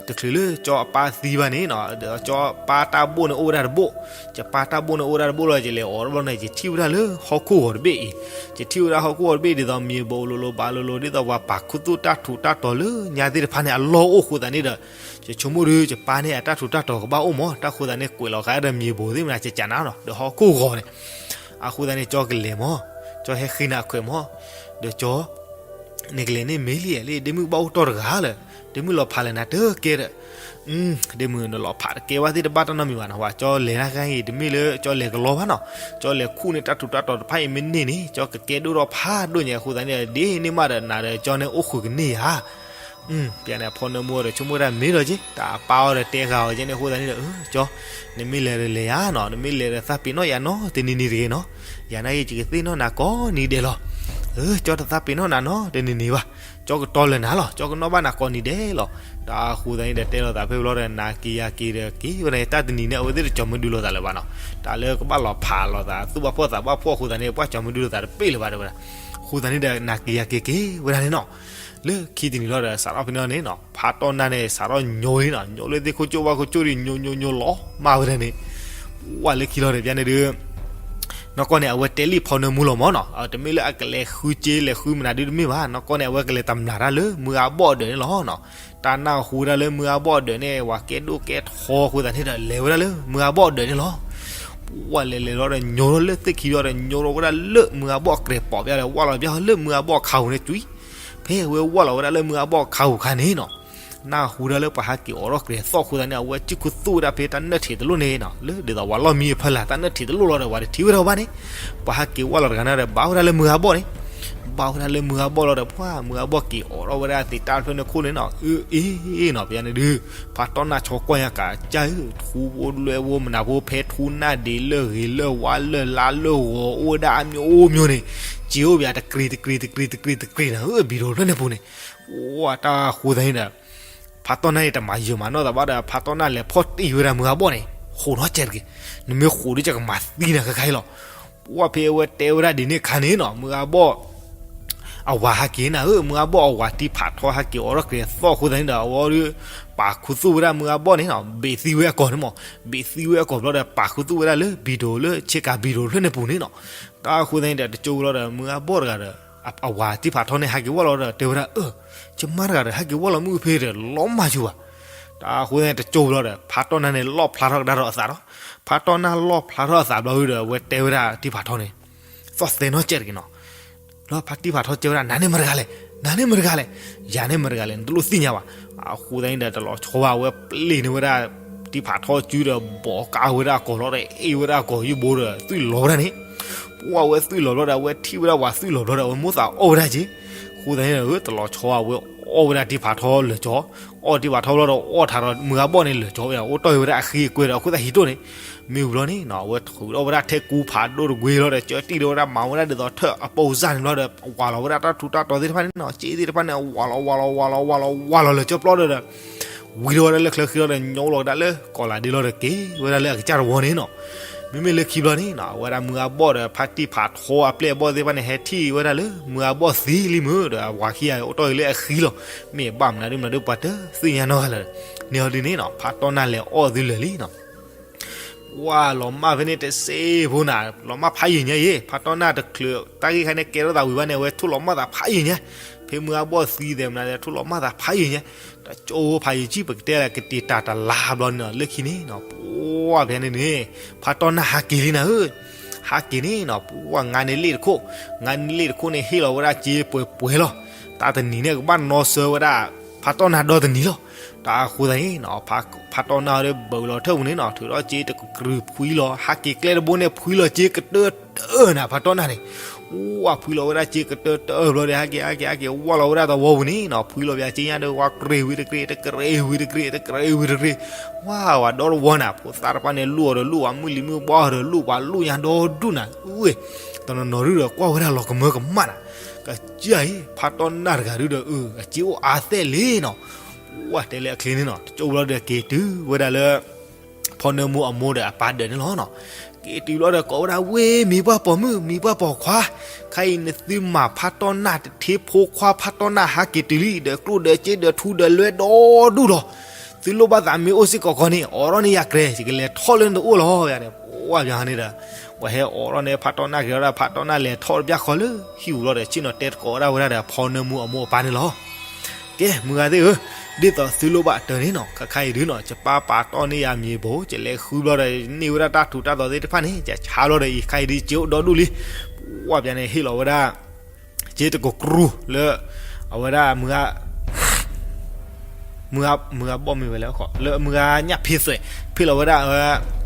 တချုးလၢကၠီအပၢ်သံဘၣ်န့ၣ်နီၤ, ဒီးကၠီပၢ်တၢ်ဘိၣ်န့ၣ်အိၣ်ဝဲဒၣ်တဘိၣ်, ယပၢ်တၢ်ဘိၣ်န့ၣ်အိၣ်ဝဲဒၣ်တဘိၣ်လီၤ. ယလဲၤအိးထီၣ်ဘျီန့ၣ် ယထံၣ်ဝဲဒၣ်လၢဟီၣ်ခိၣ်ဂီၤတဘ့ၣ်အံၤ, ယထံၣ်ဝဲဒၣ်ဟီၣ်ခိၣ်ဂီၤတဘ့ၣ်ဒ်သိးမံၤဘိလိၤလိၤဘၣ်လိၤလိၤ ဒ်သိးပှၤပာ်ခူသူၣ်တၢ်ထူးတၢ်တီၤလၢညါသ့ၣ်တဖၣ်န့ၣ် အလီၢ်အိၣ်အဃိသတးန့ၣ်ဒီး ယဆိကမိၣ်ဒီး ယပၢ်န့ၣ်အတၢ်ထူးတၢ်တီၤကဘၣ်အိၣ်မး, တၢ်အဃိသတးန့ၣ် ကွဲးလီၤဃာ်ဒီးမံၤဘိသ့ၣ်မနၤ ကကးနၤနီၤ ဒီးဟီၣ်ခိၣ်ဂီၤန့ၣ် အဃိသတးန့ၣ် ကၠီကလဲၤမး, ကၠီဟဲဃ့နၤအခွဲးမး, ဒီးကၠီ နကလဲၤန့ၣ်မ့ၢ်လံဧါလံ, ဒ့မုၣ်ဘၣ်အိၣ်တီၢ်တဂၤလၢ, ဒ့မုၣ်လီၤဖးလဲၣ်နၤတကဲဒီး, ဒ့မုၣ်နလီၤဖးတကဲဘၣ်သ့ၣ်တဘၣ်တၢ်နီတမံၤဘၣ်နီၤ, ကၠီလဲၤတၢ်ခါအံၤ တမ့ၢ်လၢကၠီလဲၤကလီဘၣ်နီၤ, ကၠီလဲၤခူၣ်န့ၢ်တၢ်ထူးတၢ်တီၤတဖၣ်အံၤမ့ၢ်န့ၢ်န့ၣ် ကၠီကကဲဒိၣ်ထီၣ်ဖးဒိၣ်ညါအဃိသတးန့ၣ် ဒ်န့ၣ်မးဒီးနၤဒီးကၠီန့ၣ်အိၣ်ဃုာ်ကန့ၢ်ဧါ ပျဲန့ၣ် ဖီနၢမူဒီးဆိကမိၣ်တၢ်မ့ၢ်လီၤက့, တၢ်အပၢ်အီၤဒီးတဲဃာ်အီၤကဲန့ၣ်အဃိသတးန့ၣ်ဒီး ကၠီ နမ့ၢ်လဲၤဒီးလဲၤယါနီၤ, နမ့ၢ်လဲၤဒီးသးပ့ၤနီၣ်ယၤနီတနံၤနံၤတဂ့ၤနီၤ, ယၤနာ်က့ ယကသ့ၣ်နီၣ်နၤကိးနံၤဒဲးလီၤ. ကၠီတသးပ့ၤနီၣ်နၤနီတနံၤနံၤဘၣ်, ကၠီကတီၤလၢာ်နၤလီၤ, ကၠီကနီၣ်ဘၣ်နၤကိးနံၤဒဲးလီၤ. တၢ်အဃိသတးန့ၣ်ဒီးတဲလိာ်သးဖဲဘျီဒီး နၤက့ၤယၤက့ၤဒီးက့ၤဝဲဒၣ် တၢ်တနံၤန့ၣ် အဝဲသ့ၣ်တကၠီၤမ့ၢ်ဒုးလိာ်သးလၢၤဘၣ်နီၤ, တၢ်လၢကဘၣ်လီၤဖးလိာ်သး သူၣ်ဘၣ်ဖှီၣ်သးဘၣ်ဖှီၣ်အဃိသတးန့ၣ် ပှၤကၠီၤမ့ၢ်ဒုးလိာ်သးတပ့ၢ်လၢၤဘၣ်တဲဝဲဒၣ်, အဃိသတးန့ၣ်ဒီး နၤက့ၤယၤက့ၤက့ၤဝဲဒၣ်န့ၣ်နီၤ လၢခံတနံၤလီၤဒီး စးထီၣ်ဖဲန့ၣ်န့ၣ်နီၤ ဖးတီၢ်နၢ်န့ၣ် စးထီၣ်ညိလံနီၤ, ညိလၢသ့ၣ်ခိၣ်ကၠိၣ်ဘၣ်ခိၣ်ကၠိၣ်ဒီး ညိညိညိလီၤမၢ်ဝဲဒၣ်န့ၣ်, ဝဲလၢခံလီၤဒီး ပျဲန့ၣ်ဒုး နီၢ်ကီၢ်န့ၣ် အဝဲတဲလံာ်ဖီနၢမူလီၤမးနီၤ, တမ့ၢ်လၢအကလဲၤဃုစ့လဲၤဃုမနုၤဒုတမ့ၢ်ဘၣ်, နီၢ်ကီၢ်န့ၣ် အဝဲကလဲၤတမျၢ်တၢ်လၢမုၢ်အါဘီၣ်အဒၢးန့ၣ်လီၤနီၤ, တၢ်နၢ်ဟူဝဲဒၣ်လၢမုၢ်အါဘီၣ်အဒၢးန့ၣ် ဝၤကဲဒိၣ်ကဲထီအဃိသတးန့ၣ်ဒီး လဲၤဝဲဒၣ်လၢမုၢ်အါဘီၣ်အဒၢးန့ၣ်လီၤ. ဝဲလဲၤလဲၤလီၤဒီး ညိလီၤလၢသ့ၣ်ခံလီၤဒီး ညိလီၤဝဲဒၣ်လၢမုၢ်အါဘီၣ်အကြဲးပိာ်ပျဲဒီး ဝၢ်လီၤပျဲလၢမုၢ်အါဘီၣ်ခါပူၤန့ၣ်ကွံာ်, ဖဲအဝဲဝၢ်လီၤဝဲဒၣ်လၢမုၢ်အါဘီၣ်ခါပူၤခါန့ၣ်နီၤ နၢ်ဟူဒၣ်လၢပှၤဟးက့ၤအိးထီၣ်ကြဲးသီၣ်အဃိသတးန့ၣ် အဝဲစံၣ်ခူသူၣ်ဝဲဒၣ်ဖဲတၢ်နၢၣ်ထံးတလိၣ်န့ၣ်နီၤ, လၢဒ်သိးပှၤလီၢ်မံအဖီလာ်တၢ်နၢၣ်ထံးတလိၣ်လီၤဒီး ပှၤတထံၣ်ဝဲဒၣ်ဘၣ်န့ၣ်, ပှၤဟးက့ၤဝၢ်လီၤတဂၤန့ၣ်ဒီး ဘၣ်ဝဲဒၣ်လၢမုၢ်အါဘီၣ်န့ၣ်, ဘၣ်ဝဲဒၣ်လၢမုၢ်အါဘီၣ်လီၤဒီး ပှၤမုၢ်အါဘီၣ်က့ၤအိးထီၣ်ဝဲဒၣ်သ့ၣ်တၢ်ဖျၢၣ်န့ၣ်ခိၣ်န့ၣ်နီၤ, အ့ၣ်နီၤ ပယါန့ၣ်ဒုး ဖးတီၢ်နၢ်ဆီကွၢ်ညါကးကၢ်ဧၢ, ထူဖိလွဲဖိမနၤဖိ ဖဲထူနၢ်ဒံးလၢဂ့ၤလၢဝါလၢလါလၢဂီၤအိၣ်ဝဲဒၣ်အမျိုးမျိုးန့ၣ်, စ့အိၣ်ဘၣ်တကြ့းတကြ့းတကြ့းတကြ့းတကြ့းန့ၣ်ဧၢ, ဘံၤဒိးဖျၢၣ်န့ၣ်ပူၤန့ၣ်, ဝဲတၢ်ဃိသတးန့ၣ်ဒီး ဖးတီၢ်နၢ်န့ၣ် တမၤယၢၤမၤနီၢ်သးဘၣ်ဒီး ဖးတီၢ်နၢ်လဲၤဖီၣ်တံၢ်ဝဲဒၣ်မုၢ်အါဘီၣ်န့ၣ် ဃိးနီၢ်ကဲးတဂ့ၤ, နမ့ၢ်ဃိးဒီး ယကမၤသံနၤခဲခါအံၤလီၤ. ပှၢ်ဖဲအဝဲတဲဝဲဒၣ်ဒ်န့ၣ်အခါန့ၣ်နီၤ မုၢ်အါဘီၣ် အဝၤဟးက့ၤနၤဧၢ, မုၢ်အါဘီၣ်အဝၤတံၢ်ဖးထီဟဲက့ၤအိးထီၣ်ကြဲးသီၣ်အဃိသတးန့ၣ်ဒီး အဝဲဒုး ပာ်ခူသူၣ်ဝဲဒၣ်မုၢ်အါဘီၣ်န့ၣ်နီၤ, ဘ့ၣ်သံဝဲအကိာ်န့ၣ်မး, ဘ့ၣ်သံဝဲအကိာ်ဘျီဒီး ပာ်ခူသူၣ်ဝဲဒၣ်လၢဘံၤဒိးလၢဆ့ကၤဘံၤဒိးဖျၢၣ်န့ၣ်ပူၤန့ၣ်နီၤ, တၢ်ဃိသတးန့ၣ်ဒီး တကၠိဝဲလီၤဒီး မုၢ်အါဘီၣ်တဂၤဒီး အဝၤတံၢ်ဖးထီန့ၣ် ဟဲက့ၤဝၢ်လီၤဒီး တဲဝဲဒၣ် အၢ ယမါတဂၤဒီး ဟဲက့ၤဝၢ်လီၤမုၢ်ဖဲဒီး လီၤမၢ်ယူၤဘၣ်. တၢ်ဃိသတးန့ၣ် တကၠိဝဲလီၤဒီး ဖးတီၢ်နၢ်န့ၣ် လီၣ်ဖျါထီၣ်ကဒါထီၣ်အသးဒီး ဖးတီၢ်နၢ်လီၣ်ဖျါထီၣ်အသးဘျီဒီး အဝဲတဲဝဲဒၣ်တံၢ်ဖးထီန့ၣ် သီၣ်သဲနီၢ်ကဲးတဂ့ၤနီၤ. လီၤဖးတံၢ်ဖးထီတဲဝဲဒၣ် နၤန့ၣ်မတၤတဂၤလဲၣ်, နၤန့ၣ်မတၤတဂၤလဲၣ်, ယၤန့ၣ်မတၤတဂၤလဲၣ် နတလိၣ်သ့ၣ်ညါဘၣ်. အဃိသတးန့ၣ်ဒီး တလီၤဆီဘၣ် အဝဲပျ့ၤန့ၢ်ဝဲဒၣ် တံၢ်ဖးထီစုဒီး ဘီးကါဝဲဒၣ်အကိာ်လီၤဒီး အ့ၣ်ဝဲဒၣ်အကိာ်ယူၢ်ဘိဒီး သွံၣ်လီၤဝဲဒၣ်န့ၣ် ပှၢ်ဝဲသွံၣ်လီၤဘျီဒီး အဝဲထံၣ်ဝဲဒၣ်ဝၤသွံၣ်လီၤဘျီဒီး အဝဲမိၣ်သးအီၣ်ဝဲဒၣ်က့ၤ. အဃိသတးန့ၣ်ဒီး တလီၤဆီဘၣ် အဝဲအီၣ်ဝဲဒၣ်တံၢ်ဖးထီလၢာ်ကၠီ, အီၣ်တံၢ်ဖးထီဘျီဒီး အီၣ်ထးဒီးမုၢ်အါဘီၣ်န့ၣ်လၢာ်ကၠီဝဲ အိၣ်တီၢ်ဝဲဒၣ်အဃံအကွဲဒီး အခိၣ်သၣ်ဟံးဒိၣ်န့ၣ် မ့ၢ်ဝံၤဘျီန့ၣ်နီၤ အဝဲထုးထီၣ်ဝဲဒၣ်ထဲကူဖးဒိၣ်တကွ့လီၤဒီး ကၢတံၢ်ဒီးဝဲဒၣ် မၤဝဲဒၣ်ဒ်သိးထၢၣ်အပိစၢ်န့ၣ်ဘျီဒီး ဝၤလီၤဝဲဒၣ်တၢ်ထူးတၢ်တီၤသ့ၣ်တဖၣ်န့ၣ်နီၤ စ့သ့ၣ်တဖၣ်န့ၣ် ဝၤလီၤဝၤလီၤဝၤလီၤဝၤလီၤဝၤလီၤလၢာ်ကၠီပျီဒီး ဝံၤဒီးဝဲဒၣ်လၢချၢဃံလီၤဒီး ညိလီၤကဒါလၢကီးလးဒ့လီၤဒီး က့ၤဝဲဒၣ်လၢအကစၢ်တဝီန့ၣ်နီၤ. မ့မ့ၢ်လၢခံဘျီန့ၣ်နီၤ အဝဲဒၣ်မုၢ်အါဘီၣ်ဒီး ဖါတံၢ်ဖးထီအပျဲၢ်အဘီၣ်သ့ၣ်တဖၣ်န့ၣ် ဟဲထံၣ်ဝဲဒၣ်လၢမုၢ်အါဘီၣ်သံလံမုၢ်ဒီး အဝၤခံဂၤအိၣ်တီၢ်အံၤလၢအဃံလီၤ. မ့ၢ်ဘၣ်မနုၤဒ်မနုၤဒ်ပှၤတသ့ၣ်ညါနီတဂၤလၢၤ. န့ၣ်အီၤဒ်န့ၣ်နီၤ ဖါတီၢ်နၢ်လဲၤအီၣ်သုလၢာ်လံနီၤ ဝဲလီၤမၢ်ဖဲန့ၣ်တစ့ဖိနၤ လီၤမၢ်ဖးယံာ်ညါအံၤ ဖါတီၢ်နၢ်တချုးတၢ်ဂ့ၢ်ခါန့ၣ် ကဲထီၣ်သးဝံၤဘၣ်န့ၣ် အဝဲထိၣ်လီၤမၢ်သးဖးယံာ်ညါ, ဖဲမုၢ်အါဘီၣ်သံသဲးမနုၤလဲၣ် ထိၣ်လီၤမၢ်သးဖးယံာ်ညါ, တကၠိဖိဖးယံာ်ကံၣ် ပကတဲလၢကတံာ်တာ်တလါဘျီန့ၣ်နီၤ လၢခံန့ၣ်နီၤ ပှၢ်ဖဲန့ၣ်န့ၣ် ဖါတီၢ်နၢ်ဟးက့ၤလံနၤဧၢ, ဟးက့ၤန့ၣ်နီၤ ပှၢ်ငါန့ၣ်လ့ၣ်တခိၣ်, ငါန့ၣ်လ့ၣ်တခိၣ်န့ၣ် ဟ့ၣ်လီၤဝဲဒၣ်စ့ပှဲၤပှဲၤလီၤ. တၢ်တနံၤန့ၣ် ကဘၣ်နီၣ်ဆၢဝဲဒၣ် ဖါတီၢ်နၢ်ဒီတနံၤလီၤ. တၢ်အဃိသတးန့ၣ်နီၤ ဖါတီၢ်နၢ်ဒီးဘၢလီၤထၢၣ်ပူၤန့ၣ်နီၤ ထုးထီၣ်စ့တကြူးဖှံလီၤ ဟးက့ၤကျဲတဘိန့ၣ် ဖှံလီၤစ့ကတၢၢ်တၢၢ်နၤ ဖါတီၢ်နၢ်န့ၣ်, ဝဲဖှံလီၤဝဲဒၣ်စ့ကတၢၢ်တၢၢ်ဘျီဒီး ဟဲက့ၤ ဟဲက့ၤ ဟဲက့ၤဝၢ်လီၤဝဲဒၣ်သဝီပူၤန့ၣ်နီၤ ဖှံလီၤပၠးစ့ညါဒီး ဝါကြ့ၤဝံၤတကြ့ၤ တကြ့ၤဝံၤတကြ့ၤ တကြ့ၤဝံၤတကြ့ၤ ဝါဝၤဒီတဝီနၤ ဖိသၣ်တဖၣ်န့ၣ် လူၢ်အီၤဒီးလူၢ် ဝၤမုၢ်လံၤမုၢ်ဘီအီၤဒီးလူၢ် ပှၤလူၢ်ညါဒီဒူၣ်နၤ အဝဲ တနီၤနီၤဒုဒီးကွၢ်ဝဲဒၣ်လီၤကမၢကမၣ်နၤ ကစၢ်အံၤ ဖါတီၢ်နၢ်တဂၤဒုဒီး အစ့အိၣ်အါသဲးလံနီၤ, ဝဲတဲလၢအချ့န့ၣ်နီၤ တကၠိဘျီဒီးက့ၤတုၤဝဲဒၣ်လၢ ဖီနၢမူအမိၢ်ဒီးအပၢ်ဒၢးန့ၣ်လီၤနီၤ, က့ၤတုၤဘျီဒီးကိးဝဲဒၣ် ဝ့ၢ်မံၤပှၢ်ပိာ်မုၣ် မံၤပှၢ်ပိာ်ခွါ, ခဲအံၤနသုမၤဖါတီၢ်နၢ်တထ့ဖိခွါ ဖါတီၢ်နၢ်ဟးက့ၤတုၤလံ ဒီးကျိၣ်ဒီးစ့ဒီးထူဒီးလွဲဒီဒူၣ်လီၤ. သုလိၣ်ဘၣ်သးမ့ၢ်အိၣ်စ့ၢ်ကီးခီန့ၣ် အိးထီၣ်န့ၢ်ယၤကြဲ ယကလဲၤထီၣ်လၢနတအိၣ်လီၤန့ၣ်, ပှၢ်ပၠးန့ၣ်ဒီး ပှၤဟဲအိးထီၣ်န့ၢ်ဖးတီၢ်နၢ်က့ၤဒီး ဖးတီၢ်နၢ်လဲၤထီၣ်တပျၢ်ဃီလၢဟံၣ်ပူၤလီၤဒီး ဆ့ၣ်နီၤတဲသကိးဝဲဒၣ်ဒီး ဖီနၢမူအမိၢ်အပၢ်န့ၣ်လီၤ. ကဲ မုၢ်ဂၤသ့ၣ်ဧၢ, ဒ်သိးသုလိၣ်ဘၣ်အတၢ်န့ၣ်နီၤ ခဲခါအံၤဒုးနီၤ ယပၢ်ပာ်တီၢ်န့ၢ်ယၤမံၤဘိ ယလဲၤဃုဘျီဒီး န့ၢ်ဝဲဒၣ်တၢ်ထူးတၢ်တီၤသ့ၣ်တဖၣ်န့ၣ် ယဆါဘျီဒီးအံၤ ခဲခါအံၤဒုး စ့အိၣ်ဒီဒူၣ်လံ. ပှၢ်ပၠးန့ၣ် ဟ့ၣ်လီၤဝဲဒၣ် စ့တကကြူၢ်လၢ အဝဲဒၣ်မုၢ်ဂၤ မုၢ်ဂၤဘီၣ်မ့ၢ်ဝဲလဲၣ် လၢမုၢ်ဂၤညၣ်ဖ့သွဲး ဖ့ၣ်လီၤဝဲဒၣ်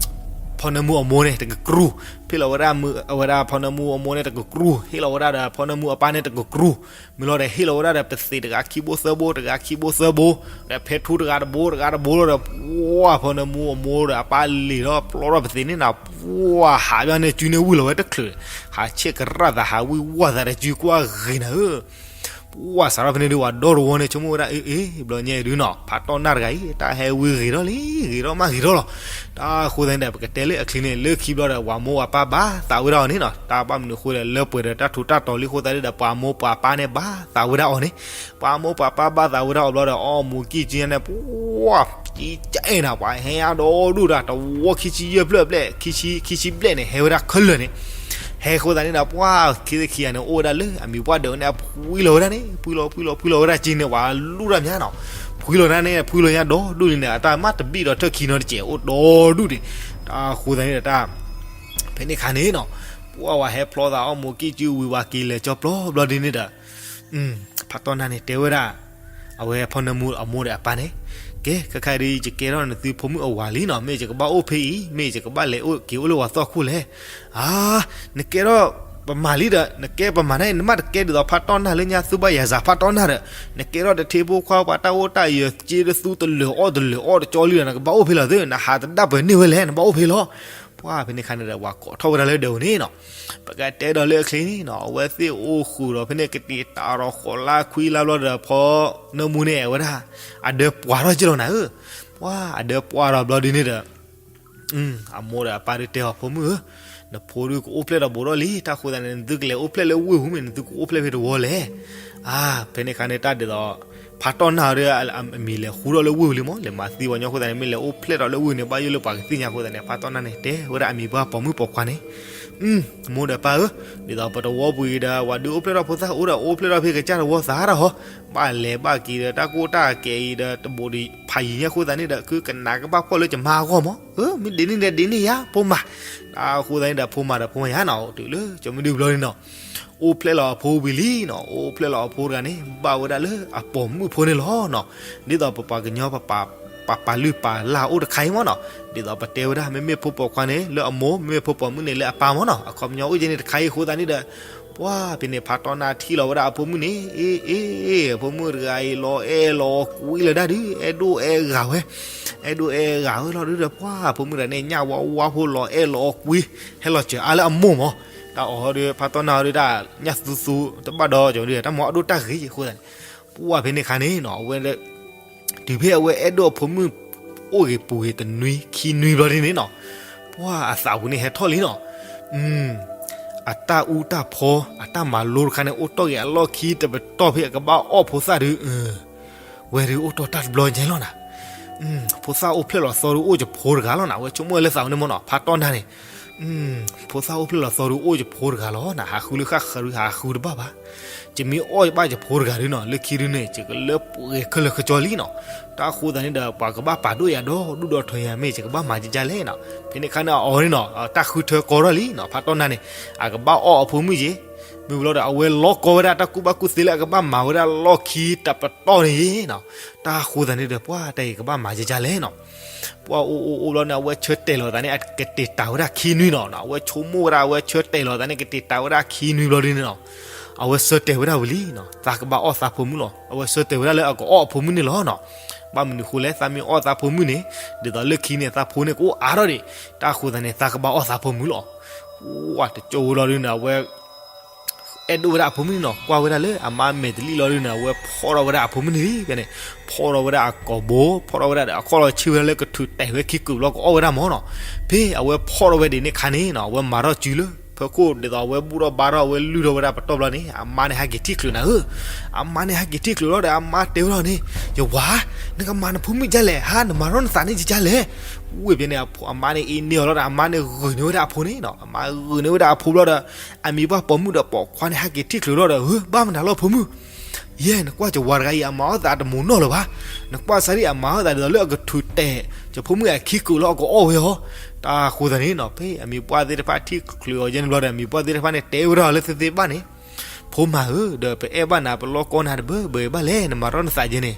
ဖီနၢမူအမိၢ်န့ၣ်တကကြူၢ်, ဖ့ၣ်လီၤဝဲဒၣ် အဝဲဒၣ်ဖီနၢမူအမိၢ်န့ၣ်တကကြူၢ်, ဟ့ၣ်လီၤဝဲဒၣ်ဒီးဖီနၢမူအပၢ်န့ၣ်တကကြူၢ်, မ့ၢ်လီၤဒီးဟ့ၣ်လီၤဝဲဒၣ်ဒီးပသံးတဂၤခံဘိသၢဘိ တဂၤခံဘိသၢဘိ, ဒီးဖဲထူတဂၤတဘိ တဂၤတဘိလီၤဒီး ပှၢ်ဖီနၢမူအမိၢ်ဒီးအပၢ်လံၤဒီးပျီထီၣ်ပသံးန့ၣ်နီၤ ပှၢ်ဟးဘၣ်န့ၣ် စုန့ၣ်ဝံၤလီၤဝဲတချုး, ဟးဆ့ၣ်ကရၣ်သး ဟးဝံၣ်ဝီၢ်သးဒီးစုကွၢ်ဂ့ၤနၤဧၢ ပှၢ်စးထီၣ်ဖဲန့ၣ်ဒုး ပှၤဒီတဝီန့ၣ် ဆိကမိၣ်ဝဲဒၣ် အ့ အ့ ဘျီညါအံၤဒုးနီၤ ဖးတီၢ်နၢ်တဂၤအံၤ တၢ်ဟဲဝံၤဂ့ၤထီၣ်လံ ဂ့ၤထီၣ်မးဂ့ၤထီၣ်လီၤ. တၢ်အဃိသတးန့ၣ်ဒီး ပကတဲလၢအချံန့ၣ် လၢခံဘျီဒီး ပှၤမိၢ်ပၢ်ပၢ်သးဝဲဒၣ်အီၤန့ၣ်နီၤ တၢ်ဘၣ်မနုၤအဃိဒီး လၢပှဲၤဒီးတၢ်ထူးတၢ်တီၤလံအဃိသတးန့ၣ်ဒီး ပှၤမိၢ်ပှၤပၢ်န့ၣ်ဘၣ်သးဝဲဒၣ်အီၤန့ၣ်, ပှၤမိၢ်ပှၤပၢ်ဘၣ်သးဝဲဒၣ်အီၤဘျီဒီး အီၣ်မူးကံၢ်ကၠံန့ၣ် ပှၢ် ကံကဲနၤ ပှၤဟဲအါဒီဒူၣ်ဒီး တဝီခံဆံယဲၢ်ဖျၢၣ်ဘျဲၣ် ခံဆံ ခံဆံဘျဲၣ်န့ၣ် ဟဲဝဲဒၣ်ခဲလၢာ်န့ၣ်, ဟဲအဃိသတးန့ၣ်ဒီး ပှၢ်ခံသ့ၣ်ခံဂၤန့ၣ် အိၣ်ဝဲဒၣ်လၢအမံၤပှၢ်ဒၢးန့ၣ် အဖှံလီၤဝဲဒၣ်န့ၣ် ဖှံလီၤဖှံလီၤဖှံလီၤဝဲဒၣ်က့န့ၣ် ပှၤလူၢ်တၢ်မးနီၤ, ဖှံလီၤဒၣ်န့ၣ် ဖှံလီၤညါဒီဒူၣ်လံန့ၣ် အတၢ်မ့ၢ်တဘံၣ်ဒီးထၢၣ်ခံနီတစဲး အိၣ်ဒီဒူၣ်န့ၣ်, တၢ်အဃိသတးန့ၣ်ဒီးတၢ် ဖဲန့ၣ်အခါန့ၣ်နီၤ, ပှၢ်ဝဲဟဲဖျီသးအီၣ်မူးကံၢ်ကၠံဝံၤ ပှၤက့ၤလဲၤကၠီပျီဘျီဒ်န့ၣ်ဒီး ဖးတီၢ်နၢ်န့ၣ် တဲဝဲဒၣ် အဝဲဖီနၢမူအမိၢ်ဒီးအပၢ်န့ၣ်, ကဲ ခဲခါဒုး ယကဲထီၣ်နသုဖိမုၣ်အဝၤလံနီၤ, မ့ၢ်ယကဘၣ်အိၣ်ဖဲအံၤ မ့ၢ်ယကဘၣ်လဲၤအိၣ်က့ၤအိၣ်လၢပှၤသီၣ်ခိၣ်လဲၣ်. အါ, နကဲထီၣ်ပမၤလံဒီး နကဲပမၤန့ၣ် နမ့ၢ်တကဲဒ်သိးဖးတီၢ်နၢ်လၢညါ သူၣ်ဘၣ်ယၤစးဖးတီၢ်နၢ်ဒီး နကဲထီၣ်တထံဖိခွါ ပှၤတၢ်အိၣ်တၢ်ယၢၤ က့တသူတလၢာ်အီၣ်တလၢာ်အီၣ်တကၠီလံဒီး နကဘၣ်အိၣ်ဖဲလဲၣ်သု, နဟးတဒၣ်ပှဲၤန့ၢ်ဝဲလဲၣ် နဘၣ်အိၣ်ဖဲလီၤ. ပှၢ်ဖဲန့ၣ်အခါန့ၣ်ဒီး ပှၤကိးထီၣ်ဝဲဒၣ်လၢဒၢးပူၤန့ၣ်နီၤ, ပကတဲဒီးလၢအချံန့ၣ်နီၤ, အဝဲသ့ၣ်အိၣ်ဃုာ်ဒီးဖဲန့ၣ် ကတံာ်တာ်ဒီးဃိးလါခွံလါဘျီဒီး ဖီနၢမူန့ၣ် အဝဲဒၣ် အဒၢပှၢ်ထီၣ်က့လီၤနၤဧၢ, ပှၢ်အဒၢပှၢ်ထီၣ်ဘျီဒ်န့ၣ်ဒီး အမိၢ်ဒီးအပၢ်ဒုးတဲအီၤ ဖိမုၣ်ဧၢ, နဖိဒုးကအိၣ်ဖျဲၣ်ထီၣ်ဘူးထီၣ်လံ, တၢ်ဃိသတးန့ၣ် နသုကလဲၤအိၣ်ဖျဲၣ်လၢဝ့ၢ်ပူၤမ့ၢ် နသုကအိၣ်ဖျဲၣ်ဖဲတဝီလဲၣ်. အါ, ဖဲန့ၣ်အခါန့ၣ် တၢ်ဒ်သိး ဖးတီၢ်နၢ်အီၤဒီး အမံၤလဲၤဃူထီၣ်လၢဝ့ၢ်ပူၤလံမး, လဲၤမၤသံပှၤညီအဃိသတးန့ၣ် မ့ၢ်လဲၤအိၣ်ဖျဲၣ်ထီၣ်လၢဝ့ၢ်န့ၣ် ဘၣ်ယိၣ်လၢပှၤကသ့ၣ်ညါအဃိသတးန့ၣ် ဖးတီၢ်နၢ်န့ၣ် တဲဝဲဒၣ်အမံၤပှၢ်ပိာ်မုၣ်ပိာ်ခွါန့ၣ် မိၢ်ဒီးပၢ်ဧၢ, ဒ်သိးပတဝီပူၤအံၤဒီး ပှၤဒုးအိၣ်ဖျဲၣ်ထီၣ်ဖိသၣ်အိၣ်ဒီးအိၣ်ဖျဲၣ်ထီၣ်ဖဲကစၢ်တဝီသးဒီးဟီ, ဘၣ်လဲၤဘၣ်က့ၤဒီး တၢ်ကိၢ်တၢ်ကဲအံၤဒီး တဘိးဒံးဖးယံၤညါအဃိသတးန့ၣ်ဒီး ခုကနၣ်ကဘၣ်ဖှီၣ်လၢယမါအဂီၢ်မး, မ့ၢ်ဒ်န့ၣ်ဒီးဒ်န့ၣ်ယါ ဖိမး, တၢ်အဃိသတးန့ၣ်ဒီး ဖိမးဒီးဖိမးယါနီၤ တုၤလၢကၠီမုၢ်ဒုဘျီန့ၣ်နီၤ အိၣ်ဖျဲၣ်လီၤအဖိဝံၤလံနီၤ, အိၣ်ဖျဲၣ်လီၤအဖိတဂၤန့ၣ် ဘၣ်ဝဲဒၣ်လၢအပိာ်မုၣ်ဖိန့ၣ်လီၤနီၤ. ဒ်သိးပပှၤကညီ ပပာ်လုၢ်ပာ်လၢ်အိၣ်တခါအံၤမးနီၤ, ဒ်သိးပတဲဝဲဒၣ် မ့မ့ၢ်ဖိပိာ်ခွါန့ၣ် လၢအမိၢ်, မ့မ့ၢ်ဖိပိာ်မုၣ်န့ၣ် လၢအပၢ်မးနီၤ, အခီပညီအိၣ်ကဲန့ၣ်တခါအံၤအဃိသတးန့ၣ်ဒီး ပှၢ်ဖဲန့ၣ် ဖးတီၢ်နၢ်ထံၣ်လီၤဝဲဒၣ်အဖိမုၣ်န့ၣ်, အ့ အ့ အ့ အဖိမုၣ်တဂၤအံၤ လီၤအဲၣ်လီၤကွံလၢၤဒၣ်ဒုး အဲၣ်ဒိၣ်အဲၣ်ဂၤဝဲ, အဲၣ်ဒိၣ်အဲၣ်ဂၤဝဲလီၤဒုးဒီး ပှၢ်ဖိမုၣ်တဂၤန့ၣ် ညၣ်ဝါဝါဖိ လီၤအဲၣ်လီၤကွံ ဟဲလီၤစၢၤအါလၢအမိၢ်မး, တၢ်အီၣ်ဟီဒုး ဖးတီၢ်နၢ်ဟီဒုး တၢ်ညၣ်သူသူ တဘၣ်ဒီးကၠီဒုး တၢ်မၤအဒိၣ်တၢ်ဂ့ၤအဃိသတးန့ၣ်, ပှၢ်ဖဲန့ၣ်အခါန့ၣ်နီၤ အဝဲ တုၤဖဲအဝဲအဲၣ်ဒိၣ်အဖိမုၣ် အိၣ်ဂ့ၤပူၤဂ့ၤတနွံခံနွံဘျီဒ်န့ၣ်နီၤ, ပှၢ်အသးပူၤန့ၣ်ဟဲထီၣ်လံနီၤ, အတၢ်အူတၢ်ဖီ အတၢ်မၤလိတခါန့ၣ် အိၣ်တီၢ်က့ၤအလီၢ်ခံတပတီၢ်ဖဲအကဘၣ်အီၣ်ဖိသၣ်ဒုး ဝဲဒုးအိၣ်တီၢ်တၢ်တဘျီညါလီၤနၤ, ဖိသၣ်အိၣ်ဖျဲၣ်လီၤသီဒုး အိၣ်ယဖိတဂၤလီၤနၤ, အဝဲဆိကမိၣ်ဝဲလၢသးပူၤန့ၣ်မးနီၤ ဖးတီၢ်နၢ်န့ၣ် ဖိသၣ်အိၣ်ဖျဲၣ်လီၤသီဒုး အိၣ်ယဖိတဂၤလီၤနၤ, ဟးဃုလၢဃၣ်ဃၢၤဒုး ဟးဃုတဘၣ်ဘၣ်, ယမ့ၢ်အီၣ်ယဘၣ်ယဖိတဂၤဒုးနီၤ လၢခံဒုးန့ၣ် ယကလၢပှဲၤခဲလၢာ်ခဲဆ့လံနီၤ, တၢ်အဃိသတးန့ၣ်ဒီး ပှၤကဘၣ်ပာ်ဒိၣ်ယၤဒီးဒူၣ်ဒီးထီယၤ မ့ၢ်ယကဘၣ်မၤကကလဲၣ်နီၤ, ဖဲန့ၣ်အခါန့ၣ်အီၤန့ၣ်နီၤ တၢ်ဃုထၢကီထီၣ်လံနီၤ ဖးတီၢ်နၢ်န့ၣ်, အကဘၣ်အီၣ်အဖိမုၣ်က့ၤ, မ့ၢ်ဘျီဒီး အဝဲလီၤကီဝဲဒၣ်တၢ်ကူၣ်ဘၣ်ကူၣ်သ့လၢအကဘၣ်မၤဝဲဒၣ်လီၢ်ခံတပတီၢ်န့ၣ်နီၤ, တၢ်အဃိသတးန့ၣ်ဒီး ပှၢ်တၢ်အံၤကဘၣ်မၤကကလဲၣ်နီၤ ပှၢ်အိၣ်အိၣ်အိၣ်ဘျီန့ၣ် အဝဲဆၢတဲာ်လီၤသးန့ၣ်ကတ့ၢ်တၢ်ဝဲဒၣ်ခံနွံနီၤ, အဝဲဆိကမိၣ်ဝဲဒၣ်အဝဲဆၢတဲာ်လီၤသးန့ၣ် ကတ့ၢ်တၢ်ဝဲဒၣ်ခံနွံဘျီဒ်န့ၣ်နီၤ, အဝဲဆၢတဲာ်ဝဲဒၣ်ဝံၤလံနီၤ သးကဘၣ်အီၣ်သးဖိမုၣ်လီၤ, အဝဲဆၢတဲာ်ဝဲဒၣ်လၢအကအီၣ်အဖိမုၣ်န့ၣ်လီၤနီၤ, ဘၣ်မနုၤဃိလဲၣ် သးမ့ၢ်အီၣ်သးဖိမုၣ်န့ၣ် ဒ်သိးလၢခံန့ၣ် သးဖိန့ၣ်ကအိၣ်အါထီၣ်ဒံး, တၢ်အဃိသတးန့ၣ် သးကဘၣ်အီၣ်သးဖိမုၣ်လီၤ, ဝါတကၠိဝဲလီၤဒ်န့ၣ် အဝဲ အဲၣ်ဒိၣ်ဝဲဒၣ်အဖိမုၣ်န့ၣ်နီၤ, ကွၢ်ဝဲဒၣ်လၢအမါမဲာ်တလံၣ်လီၤဒ်န့ၣ် အဝဲဖီၣ်ထီၣ်ဝဲဒၣ်အဖိမုၣ်န့ၣ်လံ, ဖဲန့ၣ် ဖီၣ်ထီၣ်ဝဲဒၣ်အကိာ်ဘိ, ဖီၣ်ထီၣ်ဝဲဒၣ်ဒီးအခီၣ်လီၤဆ့ၣ်ဝဲဒၣ်လၢကထုးတဲာ်ဝဲခံကုာ်ဘျီ ကအီၣ်ဝဲဒၣ်မးနီၤ, ဖဲအဝဲဖီၣ်ထီၣ်ဝဲဒၣ်န့ၣ်ခါန့ၣ်နီၤ အဝဲမၤထီၣ်စုလၢ ဖၢခိၣ်ဒ်သိးအဝဲဘူၣ်ထီၣ်ဘါထီၣ် အဝဲလုၢ်ထီၣ်ဝဲဒၣ်ပတီၢ်ဘျီန့ၣ် အမါန့ၣ်ဟဲက့ၤထံၣ်ချုးနၤဧၢ. အမါန့ၣ်ဟဲက့ၤထံၣ်ချုးလီၤဒီး အမါတဲဝဲဒၣ်န့ၣ်, ယဝၤ, နကမၤနဖိမုၣ်ဒ်လဲၣ်, ဟါ နမၤထီၣ်နသးန့ၣ်ဒ်လဲၣ်. ဝံၤဖဲန့ၣ် အမါန့ၣ်အ့န့ၢ်အီၤလီၤဒီး အမါန့ၣ်ဂုာ်န့ၢ်ဝဲဒၣ်အဖိန့ၣ်နီၤ. အမါဂုာ်န့ၢ်ဝဲဒၣ်အဖိဘျီဒီး အမံၤပှၢ်ပိာ်မုၣ်ဒီးပိာ်ခွါန့ၣ် ဟဲက့ၤထံၣ်ချုးလီၤဒီး ဧၢ ဘၣ်မနုၤလီၤဖိမုၣ်, ယဲ နကွၢ်ယဝၤတဂၤအံၤ အမၤအီၣ်သးတမူးနီၢ်လၢၤဘၣ်. နကွၢ်စၢ်ဒ်အမၤအီၣ်သးဒ်သိးလၢအကထုးတဲာ် ယဖိမုၣ်အခံကုာ်လီၤ အကအီၣ်ဝဲအီၤ. တၢ်အဃိသတးန့ၣ်နီၤ ဖဲအမံၤပှၢ်သ့ၣ်တဖၣ်ထံၣ်ချုးအီၤယဲန့ၣ်ဘျီဒီး အမံၤပှၢ်သ့ၣ်တဖၣ်န့ၣ် တဲဝဲဒၣ်လၢသ့သ့ဘၣ်န့ၣ်, ဖိမၤဧၢ, ဒီးပအဲၣ်ဘၣ်နၤ ပလီၢ်ကီနၤတဘၢဘၢဘၣ်လဲၣ်, နမၤထီၣ်နသးယဲန့ၣ်.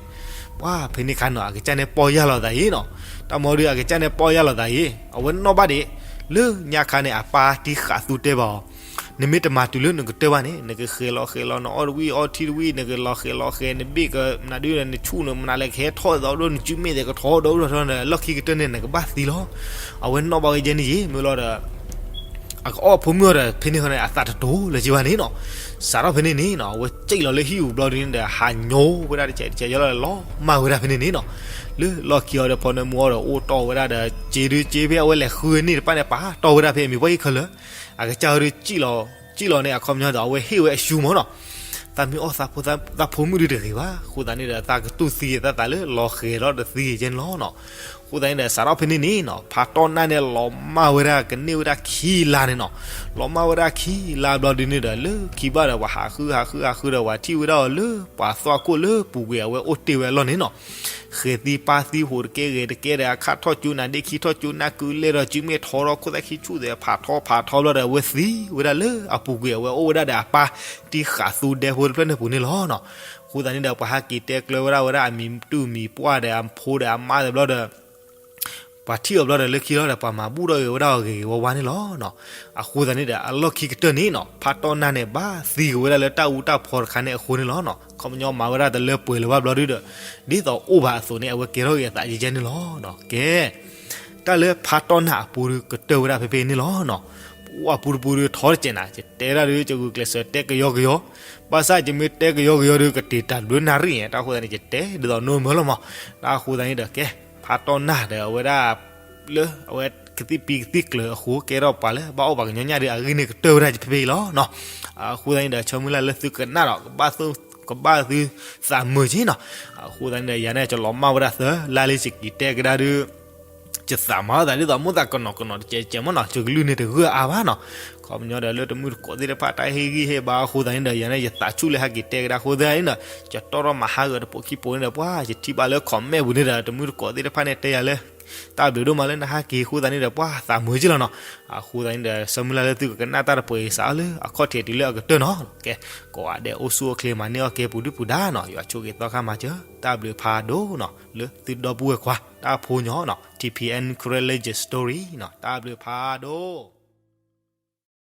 ပှၤဖဲန့ၣ်ခါနီၤ အကစၢ်န့ၣ်ပီၢ်ယၢ်လီၤသးအံၤနီၤ. တၢ်မၤဒီး အကစၢ်န့ၣ်ပီၢ်ယၢ်လီၤသးအံၤ အဝဲနီၣ်ဘၣ်ဒံး လၢညါခါန့ၣ် အပၢ်တံၢ်ဃးသူတဲဘၣ်အီၤ, နမ့ၢ်တမၤတုၤလၢနကတၢၢ်ဘၣ်န့ၣ် နကဃဲၤလီၤဃဲၤလီၤ နအီၣ်တဝံၣ်အီထံတဝံၣ် နကလီၤဃဲၤလီၤဃဲၤ နဘ့ၣ်ကမနုၤဒု နဆူၣ်နမနုၤလဲၣ် ကဟဲထီၣ်သီဒိၣ် နစုမ့ၢ်သ့ၣ်ကထီၣ်ဒီဒိၣ်ထီၣ်န့ၣ် လီၢ်ခံကတၢၢ်န့ၣ် နကဘၣ်သံလီၤ. အဝဲနီၣ်ဘၣ်ဝဲယဲန့ၣ်ယံၤ မ့ၢ်လီၤဒီး အကအီၣ်ဖိမုၣ်အီၤဒီး ဖဲန့ၣ်ဃီန့ၣ် အသးတတိၤလၢၤက့ၤဘၣ်န့ၣ်နီၤ. စးထီၣ်ဖဲန့ၣ်န့ၣ်နီၤ အဝဲစံၣ်လီၤလၢဟံၣ်ပူၤဘျီဒ်န့ၣ်ဒီး ဟးညိဝဲဒၣ်တစဲးတစဲး ယလီၤမၢ်ဝဲဒၣ်ဖဲန့ၣ်န့ၣ်နီၤ. လၢလီၢ်ခံအီၤဒီး ဖီနၢမူအီၤဒီး အိၣ်တီၢ်ဝဲဒၣ်ဒီး စ့ဒုစ့ဖဲအဝဲလဲၤဃုန့ၢ်တဖၣ်န့ၣ် ပာ်တီၢ်ဝဲဒၣ်ဖဲအမံၤပှၢ်ဟံၣ်ခဲလၢာ်. အကစၢ်အီၤဒုး စံၣ်လီၤန့ၣ် အခီပညီဒီး အဝဲဟ့ၣ်ဝဲအရှူမၢ်နီၤ. သးမ့ၢ်အီၣ်သးဖိမုၣ်ဒုးတဂ့ၤဘၣ်. အဃိသတးန့ၣ်ဒီး သးကတူၢ်သံသးသးလၢလီၤဃဲၤလီၤဒီးသံယဲန့ၣ်လီၤနီၤ. အဃိသတးန့ၣ်ဒီး စးထီၣ်ဖဲန့ၣ်န့ၣ်နီၤ ဖးတီၢ်နၢ်န့ၣ် လီၤမၢ်ဝဲဒၣ်ကန့ၢ်ဝဲဒၣ်ခံလါန့ၣ်နီၤ. လီၤမၢ်ဝဲဒၣ်ခံလါဘျီဒ်န့ၣ်ဒီး လၢခံဘၣ်ဒီး ပှၤဟးဃုဟးဃုဟးဃုဒီး ပှၤထံၣ်ဝဲဒၣ်အီၤလၢ ပှၤသွၣ်ခိၣ်လၢပူၤကွံာ်အဝဲအိၣ်တ့ၢ်ဝဲအလီၢ်န့ၣ်နီၤ. ဃဲၤသံပၢ်သံ ဟူးတကဲဂဲၤတကဲဒီး အခၣ်ထီၣ်ကၠိနၤဒ့ခံထီၣ်ကၠိနၢ်ကုလဲၢ်ဒီး စုမ့ၢ်ထီထီၣ်ခိၣ်သၣ်ခံဆူၣ်သဲး ဖးထီဖးထီဘျီဒီး အဝဲသံဝဲဒၣ်လၢအပူၤကွံာ် အဝဲအိၣ်ဝဲဒၣ်ဒီးအပၢ်တံၢ်ဃးသူဒဲဖိတဖျၢၣ်န့ၣ်ပူၤန့ၣ်လီၤနီၤ. အဃိသတးန့ၣ်ဒီး ပှၤဟဲက့ၤတဲကျၢၤဝဲဒၣ်ဝဲဒၣ်အမံၤတူၢ်မံၤပှၢ်ဒီးအဖိဒီးအမါသ့ၣ်ဘျီဒီး ပှၤထံၣ်အီၤဘျီဒီးလၢခံလီၤဒီး ပှၤမၤဘူၣ်ထီၣ်ဂ့ၤဝဲဒၣ်အီၤဂ့ၤဂ့ၤဝါဝါန့ၣ်လီၤနီၤ. အဃိသတးန့ၣ်ဒီး အလီၢ်ခံကတၢၢ်န့ၣ်နီၤ ဖးတီၢ်နၢ်န့ၣ် ဘၣ်သံက့ၤဝဲဒၣ်လၢတၢ်အူတၢ်ဖီတခါန့ၣ်အဃိန့ၣ်လီၤနီၤ. ခီပညီမၤဝဲဒၣ်တလၢပှဲၤလၢၤဘၣ်ဘျီဒုဒီး ဒ်သိးအိၣ်ဘၣ်အသိးန့ၣ် အဝဲကဲထီၣ်က့ၤအသးယဲယဲန့ၣ်လီၤ. ကဲ တၢ်လၢဖးတီၢ်နၢ်အပူၤဒုကတၢၢ်ဝဲဒၣ်ဖဲဖဲန့ၣ်လီၤနီၤ. ပအပူၤတပူၤဒုထီတစဲးနၤ ယတဲဒၣ်ဒု ယဂုာ်ကျဲးစၢးတဲကယီကယီ, ဘၣ်ဆၣ်ယမ့ၢ်တဲကယီကယီဒု ကတ့ၤတၢ်ဘျုးနၣ်ရံၣ်, တၢ်အဃိသတးန့ၣ် ယတဲဒ်သိးနိမၢလီၤမး. တၢ်အဃိသတးန့ၣ်ဒီး ကဲ ဖးတီၢ်နၢ်ဒီးအဝဲဒၣ် လၢအဝဲကသံၣ်ပံၤကသံၣ်ကျၢၤအဃိ ကဲထီၣ်ပှၤလၢဘၣ်အိၣ်ပှၤကညီညၣ်ဒု အဂ့ၢ်န့ၣ်ကတၢၢ်ဝဲဒၣ်ဖဲဖဲအံၤလီၤနီၤ. အဃိသတးန့ၣ်ဒီး ဆၢမုၢ်လၢ်လၢသုကနၣ်ဒီး ကဘၣ်သုသးမုာ်က့နီၤ. အဃိသတးန့ၣ်ဒီး ယၤန့ၣ် ယလီၤမၢ်ဝဲဒၣ်သၢလါလံ ယက့ၤတဲကဒါဒု ယသးမၤအသးဒ်သိးမိၣ်သးကနီၤကနီၤတကဲးတကဲးမးနီၤ, ယကလုၢ်န့ၣ်တဂၢၢ်အါဘၣ်နီၤ. ခီပညီဒီးလၢတမုၢ်တကိးသ့ၣ်တဖၣ်တၢ်ဟ့ၣ်ဂံၢ်ဟ့ၣ်ဘါအဃိသတးန့ၣ်ဒီး ယၤန့ၣ် ယသးဆူၣ်လၢဟဲက့ၤတဲကဒါအဃိသတးန့ၣ်ဒီး ယတီၢ်ထီၣ်မၤဟးဂီၤတပိာ်ခံပိာ်န့ၣ်ဒီး ပှၤယထံၣ်ဘၣ်လၢ comment ပူၤန့ၣ်ဒီး တမုၢ်တကိးသ့ၣ်တဖၣ်န့ၣ် တဲယၤလၢ တၢ်ဘျုးဒိၣ်မးလၢနဟဲက့ၤအဃိသတးန့ၣ်ဒီး ပှၤသးမုာ်က့လီၤနီၤ. အဃိသတးန့ၣ်ဒီး ဆၢမုၢ်လၢ်လၢသုကကနၣ်တၢ်တပှဲၤအံၤ စးထီၣ်လၢအခီၣ်ထံးတုၤလၢအကတၢၢ်နီၤ. ကဲ ကိးဂၤဒဲးအိၣ်ဆူၣ်အိၣ်ချ့ မၤန့ၢ်အီၣ်ကဲပူၤဒုၣ်ပူၤဒါနီၤ, ယွၤဆိၣ်ဂ့ၤသီခါမၤစၢၤ တၢ်ဘျုးဖးဒိၣ်နီၤ လၢသုဒီပုၢ်ဝဲၢ်ခွါ တၢ်ဖိညီနီၤ, TPN Karen Legend Story နီၤ, တၢ်ဘျုးဖးဒိၣ်.